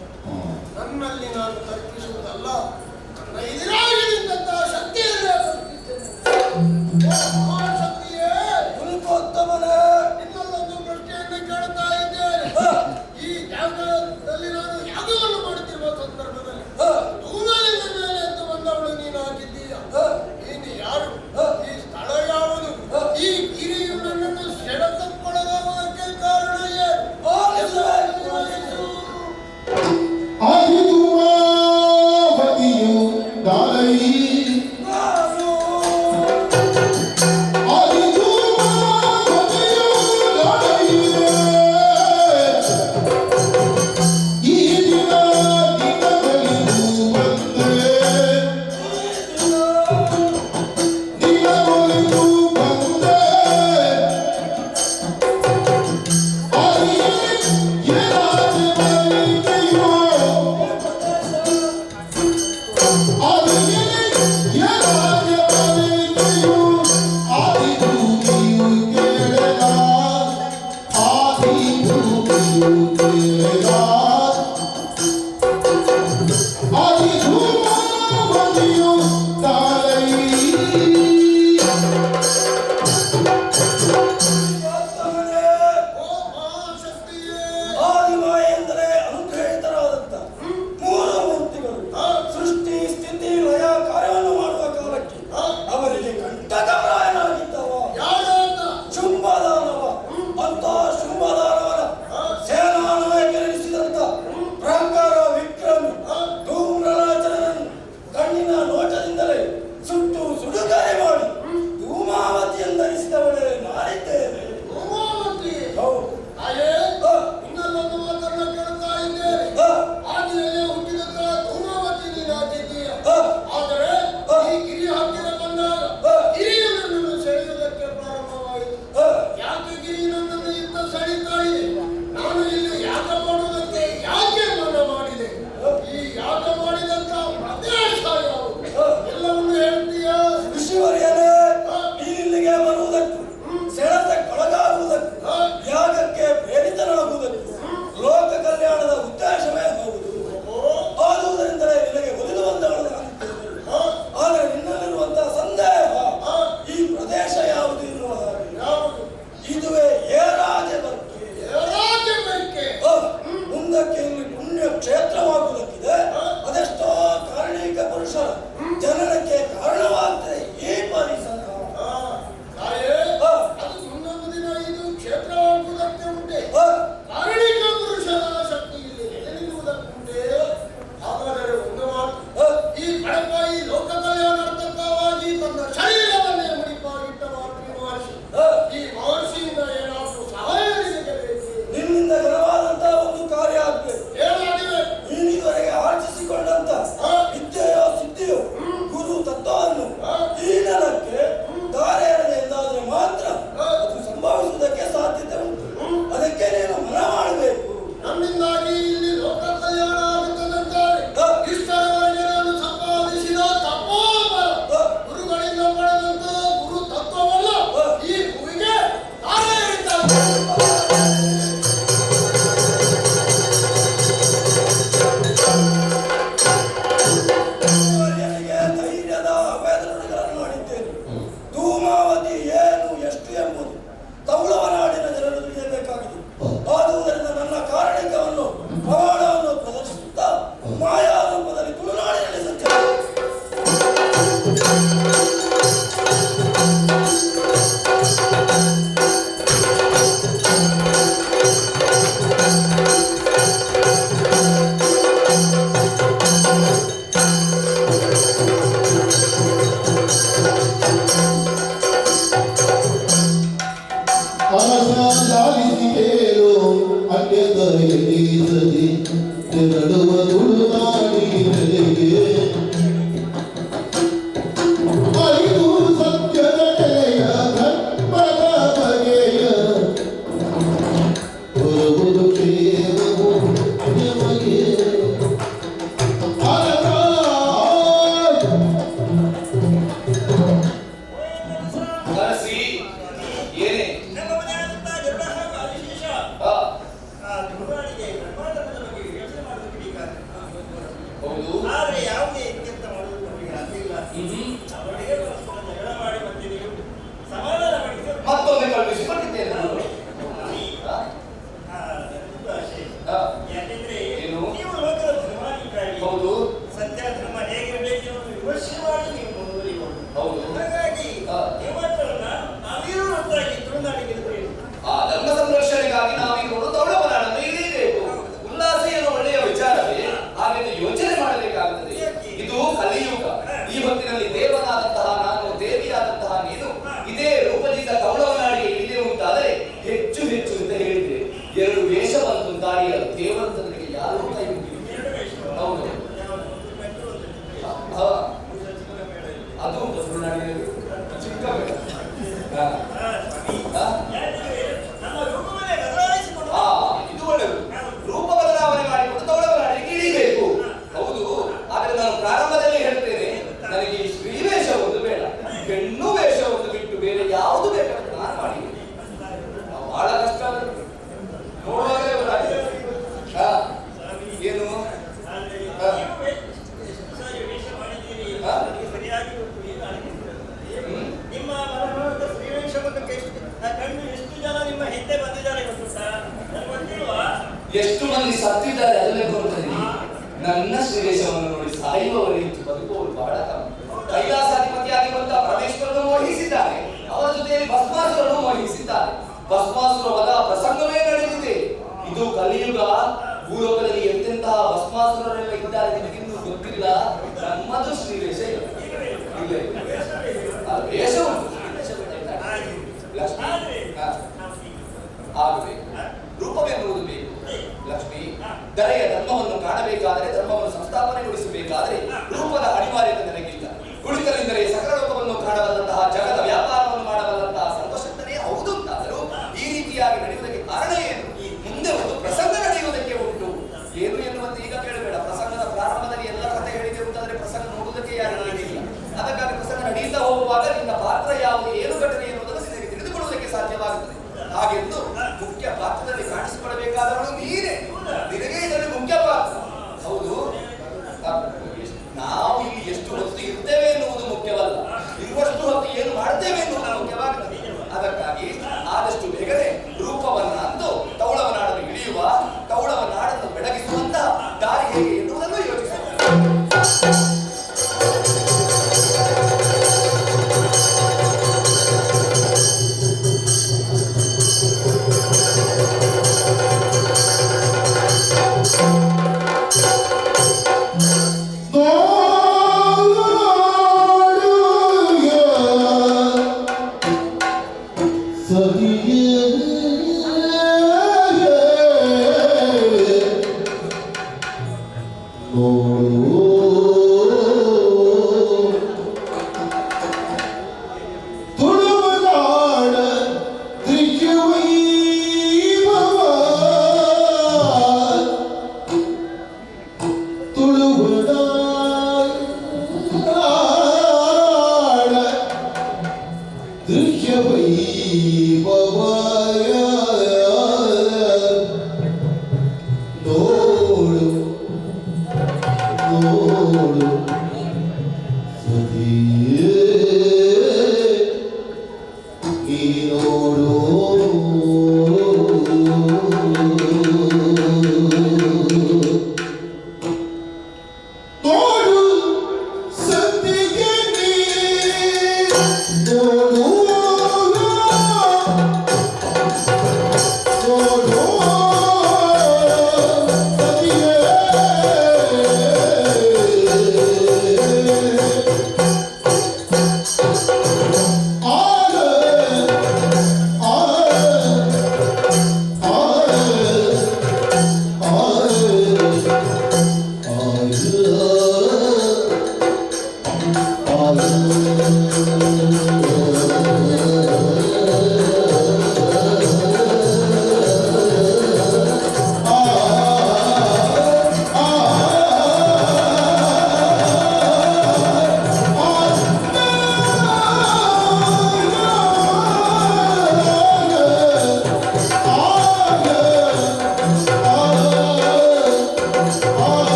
ನನ್ನಲ್ಲಿ ನಾನು ತರ್ಕಿಸುವುದಲ್ಲ, ನನ್ನ ಎದುರಾಗಿ ನಿಂತಹ ಶಕ್ತಿಯಲ್ಲೇ ತರ್ಕಿಸ್ತೇನೆ. ಓ ಮಹಾಶಕ್ತಿಯೇ, ಕುಲ್ಕೋತ್ತಮನೇ. ನಿನ್ನಲ್ಲೊಂದು ಪ್ರಶ್ನೆಯನ್ನು ಕೇಳುತ್ತಾ ಇದ್ದೇನೆ. ಈ ಜಾಗದಲ್ಲಿ ನಾನು ಯಾಗವನ್ನು ಮಾಡುತ್ತಿರುವ ಸಂದರ್ಭದಲ್ಲಿ ತೂಗಲಿನ ಮೇಲೆ ಎದ್ದು ಬಂದವಳು ನೀನಾಗಿದ್ದೀಯ. ನೀನು ಯಾರು? ಈ ಸ್ಥಳ ಯಾವುದು? ಈ ಗಿರಿಯು ನನ್ನನ್ನು ಸೆಳೆತಕ್ಕೊಳಗಾಗುವುದಕ್ಕೆ ಕಾರಣ ಏನು? ಆಲಿಸು. ಆದಿಧೂಮಾವತಿಯು ದಾಲೈ. ನಾನು ಆದಿಧೂಮಾವತಿಯು ದಾಲೈಯೇ. ಈ ದಿನ ದಿನಗಳಿಗೂ ಬಂದೆ, ದಿನಗಳಿಗೂ ಬಂದೆ. ಆದಿಯಲ್ಲಿ ಏನಾದೆ ಬಲಿಕೆಯೋ, ಆದಿಯಲ್ಲಿ ಏನಾದೆ ಬಲಿಕೆಯೋ, ಆದಿಭೂಮಿಯು ಕೇಳೆದ, ಆದಿಭೂಮಿಯು ಕೇಳೆದ. ಆದಿಧೂಮಾವತಿಯು ತಾಲೈ. ಕುಲ್ಕೋತ್ತಮನೇ. ಓ ಮಹಾಶಕ್ತಿಯೇ, ಆದಿಮಾಯ ಎಂದರೆ ಅನುಗ್ರಹಿತರಾದಂತ ಮೂರು ಮೂರ್ತಿಗಳು ಸೃಷ್ಟಿ, ಸ್ಥಿತಿ, ಲಯ ಕಾರ್ಯವನ್ನು ಮಾಡುವ ಕಾಲಕ್ಕೆ ಅವರಿಗೆ ಕಂಟಕಪ್ರಾಯನಾಗಿದ್ದವ ಯಾರಾತ? ಶುಂಭದಾನವ. ಅಂತ ಶುಂಭದಾನವನ ಸೇನಾ ನಾಯಕರೆನಿಸಿದಂತ ಪ್ರಾಕಾರ ವಿಕ್ರಮಿ ಧೂಮ್ರಲಾಚನನ್ನು ಕಣ್ಣಿನ ನೋಟದಿಂದಲೇ ಸುಟ್ಟು ಸುಡುಗಾರೆ ಮಾಡಿ ಧೂಮಾವತಿ ಎಂದರಿಸಿದವಳೇ ನಾನಿದ್ದೇನೆ. ಧೂಮಾವತಿ? ಹೌದು. ತಾಯೇ, ನಿನ್ನಲ್ಲೊಂದು ಮಾತನ್ನು ಕೇಳುತ್ತಾ ಇದ್ದೇನೆ. ಆದಿಯಲ್ಲೇ ಹುಟ್ಟಿದಂತಹ ಧೂಮಾವತಿ ನೀನಾಗಿದ್ದೀಯ. ಆದರೆ ಈ ಗಿರಿ ಹತ್ತಿರ ಬಂದಾಗ ಗಿರಿಯು ನನ್ನನ್ನು ಸೆಳೆಯುವುದಕ್ಕೆ ಪ್ರಾರಂಭವಾಯಿತು. ಯಾಕೆ ಗಿರಿ ನನ್ನನ್ನು ಇತ್ತ ಸೆಳೀತಾ ಇದೆ? ನಾನು ಇಲ್ಲಿ ಯಾಗ ಮಾಡುವುದಕ್ಕೆ ಯಾಕೆ ಮನ ಮಾಡಿದೆ? ಈ ಯಾಗ ಮಾಡಿದಂತಹ ಪ್ರದೇಶ ಯಾವುದು? ಎಲ್ಲವನ್ನು ಹೇಳ್ತೀಯಾ? ಋಷಿವರ್ಯನೇ, ನೀನಿಲ್ಲಿಗೆ ಬರುವುದಕ್ಕೂ, ಸೆಳೆತಕ್ಕೊಳಗಾಗುವುದಕ್ಕೂ, ಯಾಗಕ್ಕೆ ಪ್ರೇರಿತನಾಗುವುದಕ್ಕೂ ಲೋಕ ಕಲ್ಯಾಣದ ಉದ್ದೇಶವೇ ಹೌದು. ಆದುದರಿಂದಲೇ ನಿನಗೆ ಒಲಿದು ಬಂದವಳು ನಾನಿದ್ದೇನೆ. ಆದರೆ ನಿನ್ನಲ್ಲಿರುವಂತಹ ಸಂದೇಹ ಈ ಪ್ರದೇಶ ಯಾವುದು ಎನ್ನುವ ಹಾಗೆ. ಯಾವುದು? ಇದುವೇ ಏರಾಜೆ ಬರ್ಕೆ. ರಾಜ್ಯ ಬೇಕೆ? ಮುಂದಕ್ಕೆ ಇಲ್ಲಿ ಪುಣ್ಯ ಕ್ಷೇತ್ರವಾಗುವುದಕ್ಕಿದೆ. ಅದೆಷ್ಟೋ ಕಾರಣಿಕ ಪುರುಷರ ಜನನಕ್ಕೆ ಕಾರಣವಾಗ್ತದೆ ಈ ಪರಿಸರ. ತಾಯೇ, ಅದು ಮುಂದೊಂದು ದಿನ ಇದು ಕ್ಷೇತ್ರವಾಗುವುದಕ್ಕೆ ಉಂಟೆ? ಕಾರಣಿಕ ಪುರುಷರ ಶಕ್ತಿ ಇಲ್ಲಿ ನೆಲೆನಿಲ್ಲುವುದಕ್ಕುಂಟೆ? ಹಾಗಾದರೆ ಒಂದು ಮಾತು. ಈ ಬಡಪಾಯಿ ಲೋಕ ಕಲ್ಯಾಣಾರ್ಥಕವಾಗಿ ತನ್ನ ಶರೀರವನ್ನೇ ಮುಡಿಪಾಗಿಟ್ಟ ಮಾತೃ ಮಹರ್ಷಿ. ಈ ಮಹರ್ಷಿಯಿಂದ ಏನಾದರೂ ಸಹಾಯ ನಿನಗೆ ಬೇಕು? ನಿನ್ನಿಂದ ಘನವಾದಂತಹ ಒಂದು ಕಾರ್ಯ ಆಗ್ಬೇಕು. ಏನಾಗಿದೆ? ನೀನಿದುವರೆಗೆ ಆರ್ಜಿಸಿಕೊಂಡಂತ ವಿದ್ಯೆಯೋ ಸಿದ್ಧಿಯೋ ಗುರು ತತ್ವವನ್ನು ಈ ನೆಲಕ್ಕೆ ಧಾರೆ ಎರೆದೆ ಎಂದಾದ್ರೆ ಮಾತ್ರ ಅದು ಸಂಭವಿಸುವುದಕ್ಕೆ ಸಾಧ್ಯತೆ ಉಂಟು. ಅದಕ್ಕೆ ನೀನು ಮನ ಮಾಡಬೇಕು. ನನ್ನಿಂದಾಗಿ ಇಲ್ಲಿ ಲೋಕ ಕಲ್ಯಾಣ ಆಗುತ್ತದಂತಾರೆ. ಇಷ್ಟರವರೆಗೆ ನಾನು ಸಂಪಾದಿಸಿದ ತಪೋಬಲ, ಗುರುಗಳಿಂದ ಪಡೆದಂತ ಗುರು ತತ್ವವಲ್ಲ ಈ ಭೂಮಿಗೆ ಧಾರೆ ಎರಿತಾ. ಋಷಿವರ್ಯನಿಗೆ ಧೈರ್ಯದ ಅಭಯದನುಡಿಗಳನ್ನು ಮಾಡಿದ್ದೇನೆ. ಧೂಮಾವತಿ ಏನು, ಎಷ್ಟು ಎಂಬುದು ತೌಳವ ನಾಡಿನ ಜನರು ತಿಳಿಯಬೇಕಾಗಿದೆ. ಆದುದರಿಂದ ನನ್ನ ಕಾರಣಿಕವನ್ನು, ಪವಾಡವನ್ನು ಪ್ರದರ್ಶಿಸುತ್ತಾ ಮಾಯಾ ರೂಪದಲ್ಲಿ ತುಳುನಾಡಿನಲ್ಲಿ ಸಂಚಾರ. ಅರಸ ಲಾಲಿಸಿ ಕೇಳು, ಅಡ್ಯದ ಎಣಿಸದಿ ತೆರಳುವ ತುಳುನಾಡಿನೆಡೆಗೆ. ಅರಿದು ಸತ್ಯದ ನೆಲೆಯ, ಧರ್ಮದ ಬಗೆಯ, ಬರುವುದು ಕ್ಷೇಮವು ನಿಮಗೆ. ಅರಸ. ಅರಸಿ, ಏನೇ? ನಮ್ಮ ಮನೆಯಾದಂತಹ ಗರುಡ ಹಾಗೂ ಆದಿಶೇಷ ಆ ತುಳುನಾಡಿಗೆ ಧರ್ಮಾಧರ್ಮದ ಬಗ್ಗೆ ಯೋಚನೆ. ದೇವರಂತಂದ್ರೆ ಯಾರೂ ಕೈ ಮುಗಿಯುವುದಿಲ್ಲ. ಹೌದು. ಹಾ. ಅದು ಉಂಟು ತುಳುನಾಡಿನಲ್ಲಿ ಚಿಕ್ಕ ಮೇಳ. ಹಾ. ಹಾ? ಆ, ಇದು ಒಳ್ಳೆಯದು. ರೂಪ ಬದಲಾವಣೆ ಮಾಡಿಕೊಂಡು ತವಳವನಾಡಿಗೆ ಇಳಿಬೇಕು. ಹೌದು, ಆದರೆ ನಾನು ಪ್ರಾರಂಭದಲ್ಲಿ ಹೇಳ್ತೇನೆ, ನನಗೆ ಈ ಶ್ರೀವೇಷ ಒಂದು ಬೇಡ, ಹೆಣ್ಣು ವೇಷ ಒಂದು ಬಿಟ್ಟು ಬೇರೆ ಯಾವುದು ಬೇಕಾದ್ರೆ ನಾನು ಮಾಡಿ. ಬಹಳ ಕಷ್ಟ ಅದು. ನೋಡುವಾಗಲೇ ಗೊತ್ತಾಗ್ತದೆ. ಹಾ, ಏನು? ಹಾ. ಹಾ? ಹ್ಮ್. ನಿಮ್ಮ ಮನಮೋಹಕ ಶ್ರೀವೇಷವನ್ನು ಕಂಡು ಎಷ್ಟು ಜನ ನಿಮ್ಮ ಹಿಂದೆ ಬಂದಿದ್ದಾರೆ ಗೊತ್ತುಂಟಾ? ನನಗೆ ಗೊತ್ತಿಲ್ವಾ? ಎಷ್ಟು ಮಂದಿ ಸತ್ತಿದ್ದಾರೆ ಅದನ್ನೇ ಬರುತ್ತದೆ. ನನ್ನ ಶ್ರೀವೇಶವನ್ನು ನೋಡಿ ಸಾಯುವವರು ಹೆಚ್ಚು, ಬದುಕುವವರು ಬಹಳ ಕಮ್ಮಿ. ಕೈಲಾಸಾಧಿಪತಿಯಾಗಿರುವಂತಹ ಪರಮೇಶ್ವರನು ಮೋಹಿಸಿದ್ದಾನೆ, ಅವರ ಜೊತೆಯಲ್ಲಿ ಭಸ್ಮಾಸುರನು ಮೋಹಿಸಿದ್ದಾನೆ. ಭಸ್ಮಾಸುರ ವಧ ಪ್ರಸಂಗವೇ ನಡೆದಿದೆ. ಇದು ಕಲಿಯುಗ. ಭೂಲೋಕದಲ್ಲಿ ಎಂತೆಂತಹ ಭಸ್ಮಾಸುರರೆಲ್ಲ ಇದ್ದಾರೆ ನಿಮಗಿನ್ನೂ ಗೊತ್ತಿಲ್ಲ. ನಮ್ಮದು ಶ್ರೀವೇಶ ಇಲ್ಲ, ಇಲ್ಲ ಇಲ್ಲ. ಆ, ವೇಷ ಉಂಟು, ಶ್ರೀವೇಷ ಗೊತ್ತಾಯ್ತಾ? ಲಕ್ಷ್ಮಿ, ಹಾ. ಆಗಬೇಕು, ರೂಪವೆನ್ನುವುದು ಬೇಕು. ಲಕ್ಷ್ಮಿ, ದರೆಯ ಧರ್ಮವನ್ನು ಕಾಣಬೇಕಾದರೆ, ಧರ್ಮವನ್ನು ಸಂಸ್ಥಾಪನೆಗೊಳಿಸಬೇಕಾದರೆ ರೂಪದ ಅನಿವಾರ್ಯತೆ ನನಗಿಲ್ಲ. ಕುಳಿತಲಿಂದಲೇ ಸಕಲ ಲೋಕವನ್ನು ಕಾಣಬಲ್ಲಂತಹ, ಜಗದ ವ್ಯಾಪಾರವನ್ನು ಮಾಡಬಲ್ಲಂತಹ ಸರ್ವಶಕ್ತನೇ ಹೌದು ಅಂತಾದರೂ ಈ ರೀತಿಯಾಗಿ ನಡೆಯುವುದಕ್ಕೆ ಕಾರಣ ಏನು? ಮುಂದೆ ಒಂದು ಪ್ರಸಂಗ ನಡೆಯುವುದಕ್ಕೆ ಉಂಟು. ಏನು ಎನ್ನುವಂತೆ ಈಗ ಕೇಳಬೇಡ. ಪ್ರಸಂಗದ ಪ್ರಾರಂಭದಲ್ಲಿ ಎಲ್ಲ ಕಥೆ ಹೇಳಿದೆ ಅಂತಂದ್ರೆ ಪ್ರಸಂಗ ನೋಡುವುದಕ್ಕೆ ಯಾರು ಇಲ್ಲ. ಅದಕ್ಕಾಗಿ ಪ್ರಸಂಗ ನಡೆಯುತ್ತಾ ಹೋಗುವಾಗ ನಿನ್ನ ಪಾತ್ರ ಯಾವುದು, ಏನು ಘಟನೆ ಎನ್ನುವುದನ್ನು ನಿನಗೆ ತಿಳಿದುಕೊಳ್ಳುವುದಕ್ಕೆ ಸಾಧ್ಯವಾಗುತ್ತದೆ. ಹಾಗೆಂದು ಮುಖ್ಯ ಪಾತ್ರದಲ್ಲಿ ಕಾಣಿಸಿಕೊಳ್ಳಬೇಕಾದವನು ನೀನೇ. ನಿನಗೆ ಇದರಲ್ಲಿ ಮುಖ್ಯ ಪಾತ್ರ. ಹೌದು. ನಾವು ಇಲ್ಲಿ ಎಷ್ಟು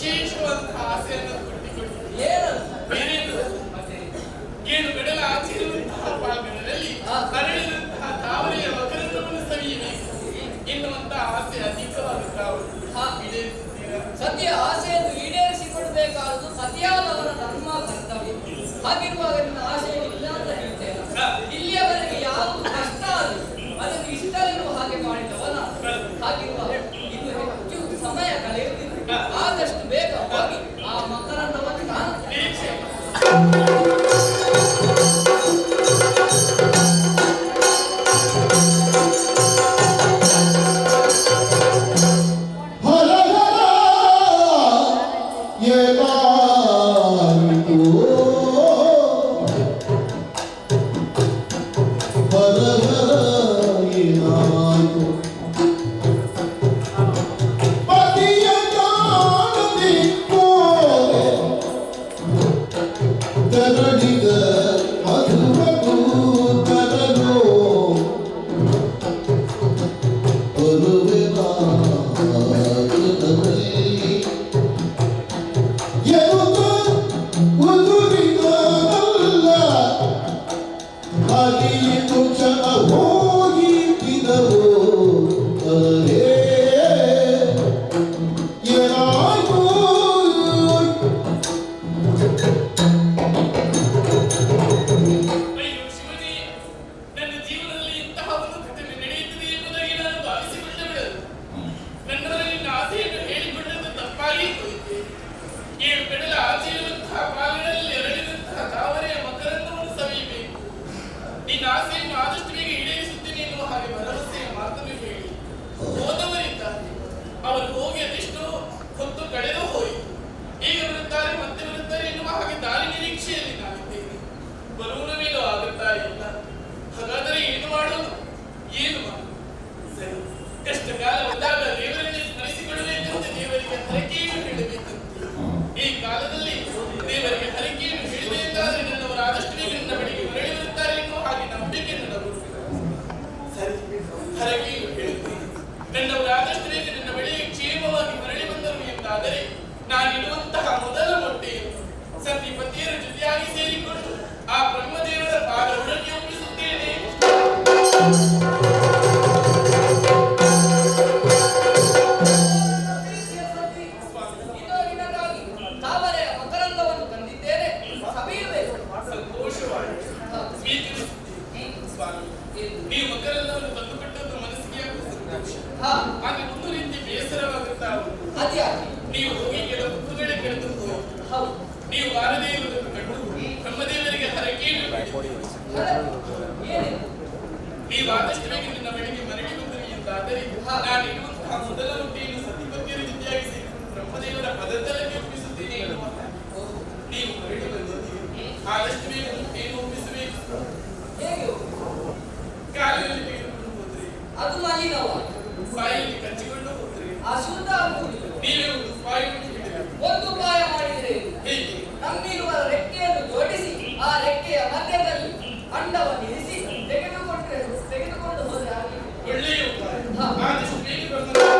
ವಿಶೇಷವಾದಂತಹ ಆಸೆಯನ್ನು ಹುಟ್ಟಿಕೊಂಡು. ಏನದು? ಬೇರೇನು, ಮತ್ತೆ? ಏನು ಕಡಲ ಆಚೆಯಿರುವಂತಹ ಪಾಲ್ಗಡಲಲ್ಲಿ ಅರಳಿದಂತಹ ತಾವರೆಯ ಮಕರಂದವನ್ನು ಸವಿಯಬೇಕು ಎನ್ನುವಂತಹ ಆಸೆ ಅಧಿಕವಾಗುತ್ತಾ ಉಂಟು. ಈಡೇರಿಸುತ್ತೀರಾ? ಸತಿಯ ಆಸೆಯನ್ನು ಈಡೇರಿಸಿಕೊಡಬೇಕಾದುದು ಸತಿಯಾದವರ ಧರ್ಮ, ಕರ್ತವ್ಯ. ಹಾಗಿರುವಾಗ ನಿನ್ನ ಆಸೆ ಇಲ್ಲ ಅಂತ ಹೇಳ್ತೇನೆ. ಇಲ್ಲಿಯವರೆಗೆ ಯಾವುದು ಕಷ್ಟ ಅದು ಅದನ್ನು ಇಷ್ಟವಿರುವ ಹಾಗೆ ಮಾಡಿದವ ನಾನು. ಹಾಗಿರುವಾಗ ಇನ್ನು ಹೆಚ್ಚು ಸಮಯ ಕಳೆಯುತ್ತಿಲ್ಲ. ಆದಷ್ಟು ಬೇಗ ಹೋಗಿ ಆ ಮಕರಂದವನ್ನು ನಾನು ನಿರೀಕ್ಷೆ. ಹರ ಹರ ಏನಾಯಿತು, ಹರ ಹರ ಏನಾಯಿತು, ಪತಿಯ ಕಾಣದೆ ಕೋರೆ ತೆರಳಿದ ಮಧುಮಧು ತರಲು ಬರುವೆ ನಾದಲ್ಲಿ ಎನ್ನುತ್ತ ಉದುರಿದನಲ್ಲ, ಅರಿಯಿತು ಕ್ಷಣ ಹೋಗಿದ್ದಿದವು. ಅರೇ, ಏನಾಯ್ತು? ಅಯ್ಯೋ ಶಿವನೇ, ನನ್ನ ಜೀವನದಲ್ಲಿ ಇಂತಹ ಒಂದು ಘಟನೆ ನಡೆಯುತ್ತದೆ ಎಂಬುದಾಗಿ ನಾನು ಭಾವಿಸಿಕೊಂಡ ಬಿಡದು. ನನ್ನದರಲ್ಲಿ ಆಸೆಯನ್ನು ಹೇಳಿಕೊಂಡದ್ದು ತಪ್ಪಾಗಿ ಹೋಯಿತು. ಏಳು ಕಡಲ ಆಚೆ ಇರುವಂತಹ ಪಾಲಿನಲ್ಲಿ ಎರಳಿದಂತಹ ತಾವರೆಯ ಮಕರಂದವನ್ನು ಸವಿಯಬೇಕು, ನಿನ್ನ ಆಸೆಯನ್ನು ಆದಷ್ಟು ಬೇಗ ಈಡೇರಿಸುತ್ತೇನೆ ಎನ್ನುವ ಹಾಗೆ ಭರವಸೆಯ ಮಾತನ್ನು ಹೇಳಿ ಹೋದವರಿದ್ದಾರೆ. ಅವರು ಹೋಗಿ ಅದೆಷ್ಟೋ ಹೊತ್ತು ಕಳೆದು ಹೋಯಿತು. ಈಗ ಬರುತ್ತಾರೆ, ಮತ್ತೆ ಬರುತ್ತಾರೆ ಎನ್ನುವ ಹಾಗೆ ದಾರಿ ನಿರೀಕ್ಷೆಯಲ್ಲಿ ನಾನಿದ್ದೇನೆ. ಬರುವನ ಮೇಲೂ ಆಗುತ್ತಾ ಇಲ್ಲ. ಹಾಗಾದರೆ ಏನು ಮಾಡೋದು, ಏನು ಮಾಡೋದು? ಸರಿ, ಕಷ್ಟ ಕಾಲ ಬಂದಾಗ ದೇವರನ್ನೇ ಸ್ಮರಿಸಿಕೊಳ್ಳಬೇಕಂತೆ, ದೇವರಿಗೆ ಹರಕೆಯನ್ನು ಹೇಳಬೇಕಂತೆ. ಈ ಕಾಲದಲ್ಲಿ ದೇವರಿಗೆ ಹರಕೆಯನ್ನು ಹೇಳಿದೆ ಎಂದಾದರೆ ನನ್ನವರು ಆದಷ್ಟು ಬೇಗ ನನ್ನ ಬಳಿಗೆ ಮರಳಿ ಬರುತ್ತಾರೆ ಎನ್ನುವ ಹಾಗೆ ನಂಬಿಕೆ ನನಗೂ. ಸರಿ, ಹರಕೆಯನ್ನು ಹೇಳುತ್ತೇನೆ. ನನ್ನವರು ಆದಷ್ಟು ಬೇಗ ನನ್ನ ಬಳಿಗೆ ಕ್ಷೇಮವಾಗಿ ಮರಳಿ ಬಂದರು ಎಂದಾದರೆ ನಾನಿಡುವಂತಹ ಮೊದಲ ಮೊಟ್ಟೆಯನ್ನು ಸತಿ ಪತಿಯರ ಜೊತೆಯಾಗಿ ಸೇರಿಕೊಂಡು ಆ ಬ್ರಹ್ಮದೇವರ ಪಾದ ಉಡಕ್ಕೆ ಒಪ್ಪಿಸುತ್ತೇನೆ. ಇದೋ ನಿನಗಾಗಿ ತಾವರೆಯ ಮಕರಂದವನ್ನು ತಂದಿದ್ದೇನೆ, ಸವಿಯಬೇಕು. ಸಂತೋಷವಾಯಿತು, ಸ್ವೀಕರಿಸುತ್ತೇನೆ ಸ್ವಾಮಿ. ಏನು? ನೀವು ಮಕರಂದವನ್ನು ತಂದುಕೊಟ್ಟದ್ದು ಮನಸ್ಸಿಗೆ ಯಾಕೋ ಸಂತೋಷ. ಆದ್ರೆ ಒಂದು ರೀತಿ ಬೇಸರವಾಗುತ್ತಾ ಉಂಟು. ಅದ್ಯಾಕೆ? ನೀವು ಹೋಗಿ ಕೆಲವು ಹೊತ್ತುಗಳೇ ಕಳೆದು ಹೋಯಿತು. ನೀವು ಬಾರದೇ ಇರುವುದನ್ನು ಕಂಡು ಬ್ರಹ್ಮದೇವರಿಗೆ ಹರಕೆಯನ್ನು ಮಾಡಿದ್ದೇನೆ. ಏನಿದು? ನೀವು ಆದಷ್ಟು ಬೇಗ ನಿನ್ನ ಬಳಿಗೆ ಮರಳಿ ಬಂದರು ಎಂದಾದರೆ ನಾನು ಇಡುವಂತಹ ಮೊದಲ ರೊಟ್ಟಿಯನ್ನು ಸತಿಪತಿಯರ ಜೊತೆಯಾಗಿ ಸೇರಿಕೊಂಡು ಬ್ರಹ್ಮದೇವರ ಪದತಲಕ್ಕೆ ಒಪ್ಪಿಸುತ್ತೇನೆ ಎನ್ನುವ ಹಾಗೆ. ನೀವು ಮರಳಿ ಬಂದಿದ್ದೀರಿ, ಆದಷ್ಟು ಬೇಗ ಮುಟ್ಟೆಯನ್ನು ಒಪ್ಪಿಸಬೇಕು. ಹೇಗೆ ಒಪ್ಪಿಸುವುದು? ಕಾಲಿನಲ್ಲಿ ತೆಗೆದುಕೊಂಡು ಹೋದ್ರೆ? ಅದು ಮಲಿನವಾಯಿತು. ಬಾಯಲ್ಲಿ ಕಚ್ಚಿಕೊಂಡು ಹೋದ್ರೆ? ಅಶುದ್ಧ ಆಗುವುದಿಲ್ಲ. ನೀವೇ ಒಂದು ಉಪಾಯವನ್ನು ಹೇಳಬೇಕು. ಒಂದು ಉಪಾಯ ಮಾಡಿದರೆ ಏನು? ಹೇಗೆ? ನಮ್ಮಿರುವ ರೆಕ್ಕೆಯನ್ನು ಜೋಡಿಸಿ, ಆ ರೆಕ್ಕೆಯ ಮಧ್ಯದಲ್ಲಿ ಅಂಡವನ್ನು ಇರಿಸಿ ತೆಗೆದುಕೊಂಡ್ರೆ, ತೆಗೆದುಕೊಂಡು ಹೋದ್ರೆ ಆಗಲಿ. ಒಳ್ಳೆಯ ಉಪಾಯ. ಆದಷ್ಟು ಬೇಗ ಬ್ರಹ್ಮದೇವರ ಿ.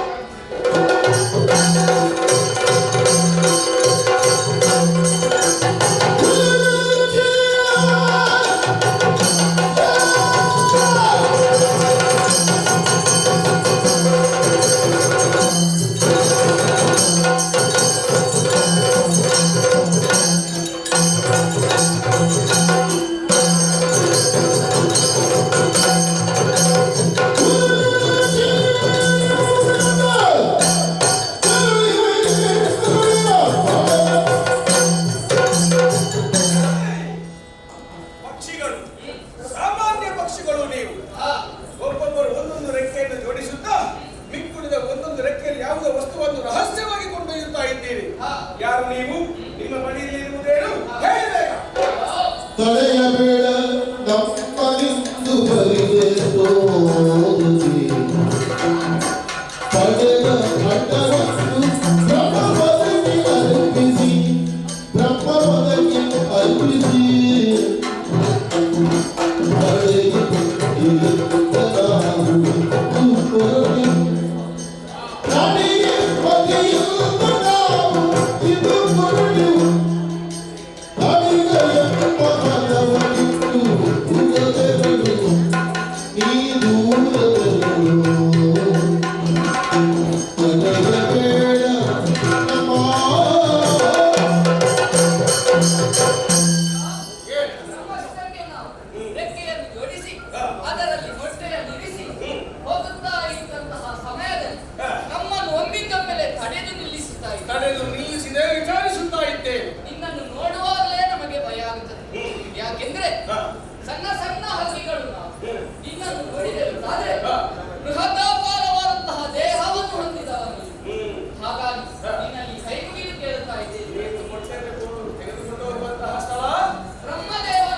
ಅದರಲ್ಲಿ ಮೊಟ್ಟೆಯನ್ನು ಇರಿಸಿ ಹೋಗುತ್ತಾ ಇದ್ದಂತಹ ಸಮಯದಲ್ಲಿ ನಮ್ಮನ್ನು ಒಮ್ಮಿಂದೊಮ್ಮೆಲೆ ತಡೆದು ನಿಲ್ಲಿಸುತ್ತಾ ಇದ್ದ. ತಡೆದು ನಿಲ್ಲಿಸಿದೆ, ವಿಚಾರಿಸುತ್ತಾ ಇದ್ದೇನೆ. ನಿನ್ನನ್ನು ನೋಡುವಾಗಲೇ ನಮಗೆ ಭಯ ಆಗುತ್ತದೆ. ಯಾಕೆಂದ್ರೆ ಸಣ್ಣ ಸಣ್ಣ ಹಕ್ಕಿಗಳು ನಾವು. ನಿನ್ನನ್ನು ನೋಡಿದೆವು ಆದ್ರೆ ಬೃಹದಾಕಾರವಾದಂತಹ ದೇಹವನ್ನು ಹೊಂದಿದವನು ನೀನು. ಹಾಗಾಗಿ ನಿನ್ನಲ್ಲಿ ಕೈ ಮುಗಿದು ಕೇಳುತ್ತಾ ಇದ್ದೇನೆ. ಇವತ್ತು ಮೊಟ್ಟೆಯನ್ನು ತೆಗೆದುಕೊಂಡು ಹೋಗುವಂತಹ ಸ್ಥಳ ಬ್ರಹ್ಮದೇವನ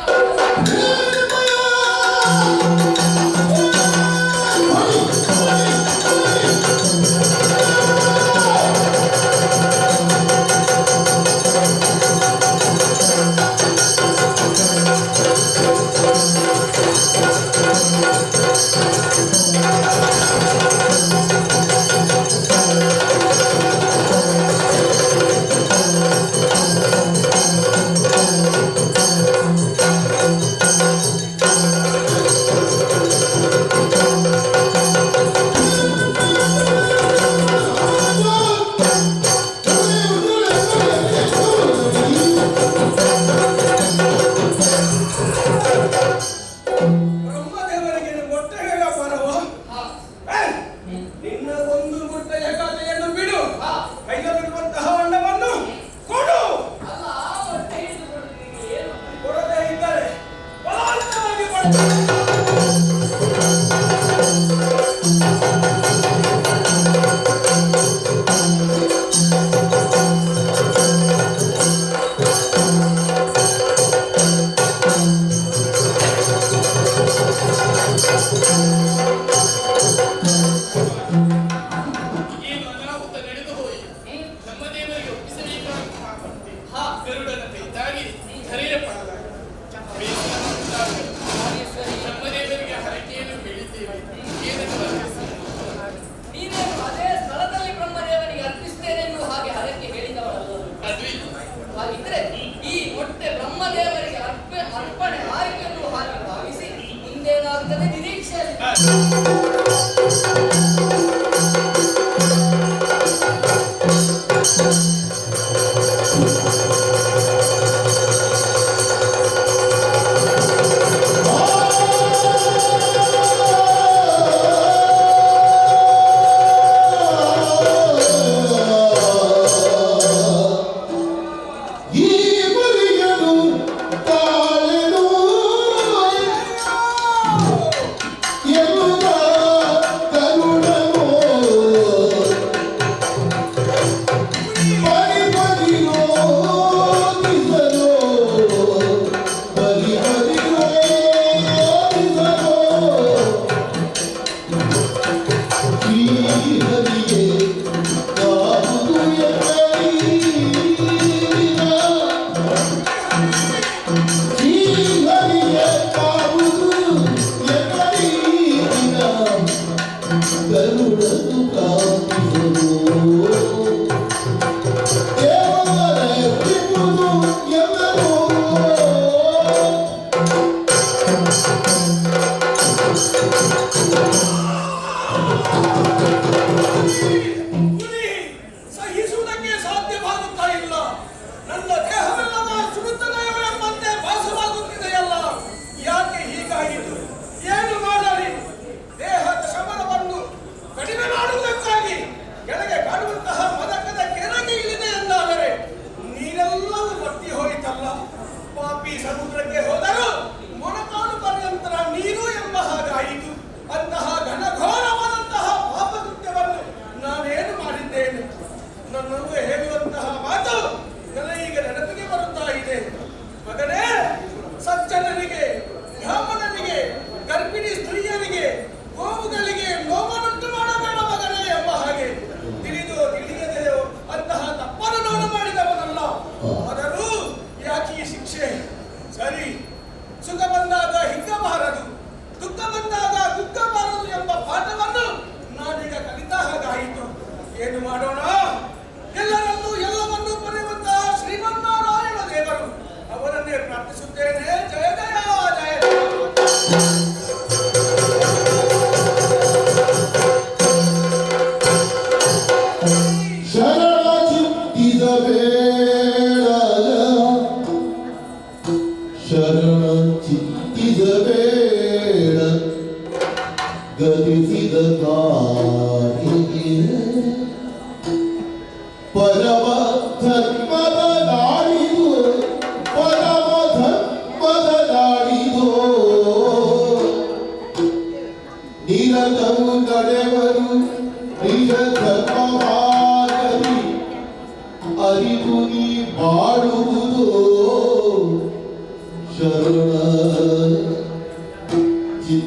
ಬ್ರಹ್ಮದೇವರಿಗೆ ಮೊಟ್ಟೆಯ ವ್ಯಾಪಾರವ? ನಿನ್ನ ಒಂದು ಮೊಟ್ಟೆಯ ಕಥೆಯನ್ನು ಬಿಡು. ಕೈಯಲ್ಲಿರುವಂತಹ ಅಂಡವನ್ನು ಕೊಡು. ಅಲ್ಲ, ಆ ಮೊಟ್ಟೆ ಹಿಡಿದುಕೊಂಡು ನಿನಗೆ ಏನು? ಕೊಡದೇ ಇದ್ದರೆ ಬಲವಂತವಾಗಿ ಕೊಡು. ಏನು ಅನಾಹುತ ನಡೆದು ಹೋಯಿತು! ಬ್ರಹ್ಮದೇವರಿಗೆ ಒಪ್ಪಿಸಬೇಕಾದಂತಹ ಮೊಟ್ಟೆ ಗರುಡನ ಕೈತಾಗಿ ಧರೆಯ ಪಾಲಾಯಿತು. ಬೇಸರ ಉಂಟಾಗದು. ಬ್ರಹ್ಮದೇವರಿಗೆ ಹರಕೆಯನ್ನು ಹೇಳಿದ್ದೇವೆ. ಏನನ್ನು ಅರ್ಪಿಸಿ? ನೀನೇನು ಅದೇ ಸ್ಥಳದಲ್ಲಿ ಬ್ರಹ್ಮದೇವನಿಗೆ ಅರ್ಪಿಸ್ತೇನೆ ಎನ್ನುವ ಹಾಗೆ ಹರಕೆ ಹೇಳಿದವಳಲ್ಲ. ಅದು ಇಲ್ಲ. ಹಾಗಿದ್ರೆ ಈ ಮೊಟ್ಟೆ ಬ್ರಹ್ಮದೇವರಿಗೆ ಅರ್ಪಣೆ ಆಯಿತು ಎನ್ನುವ ಹಾಗೆ ಭಾವಿಸಿ ಮುಂದೇನಾಗುತ್ತದೆ ನಿರೀಕ್ಷೆಯಲ್ಲಿ. ಈ ಮರಿಯನು ತಾಳೆನು ಎನ್ನುತ್ತ.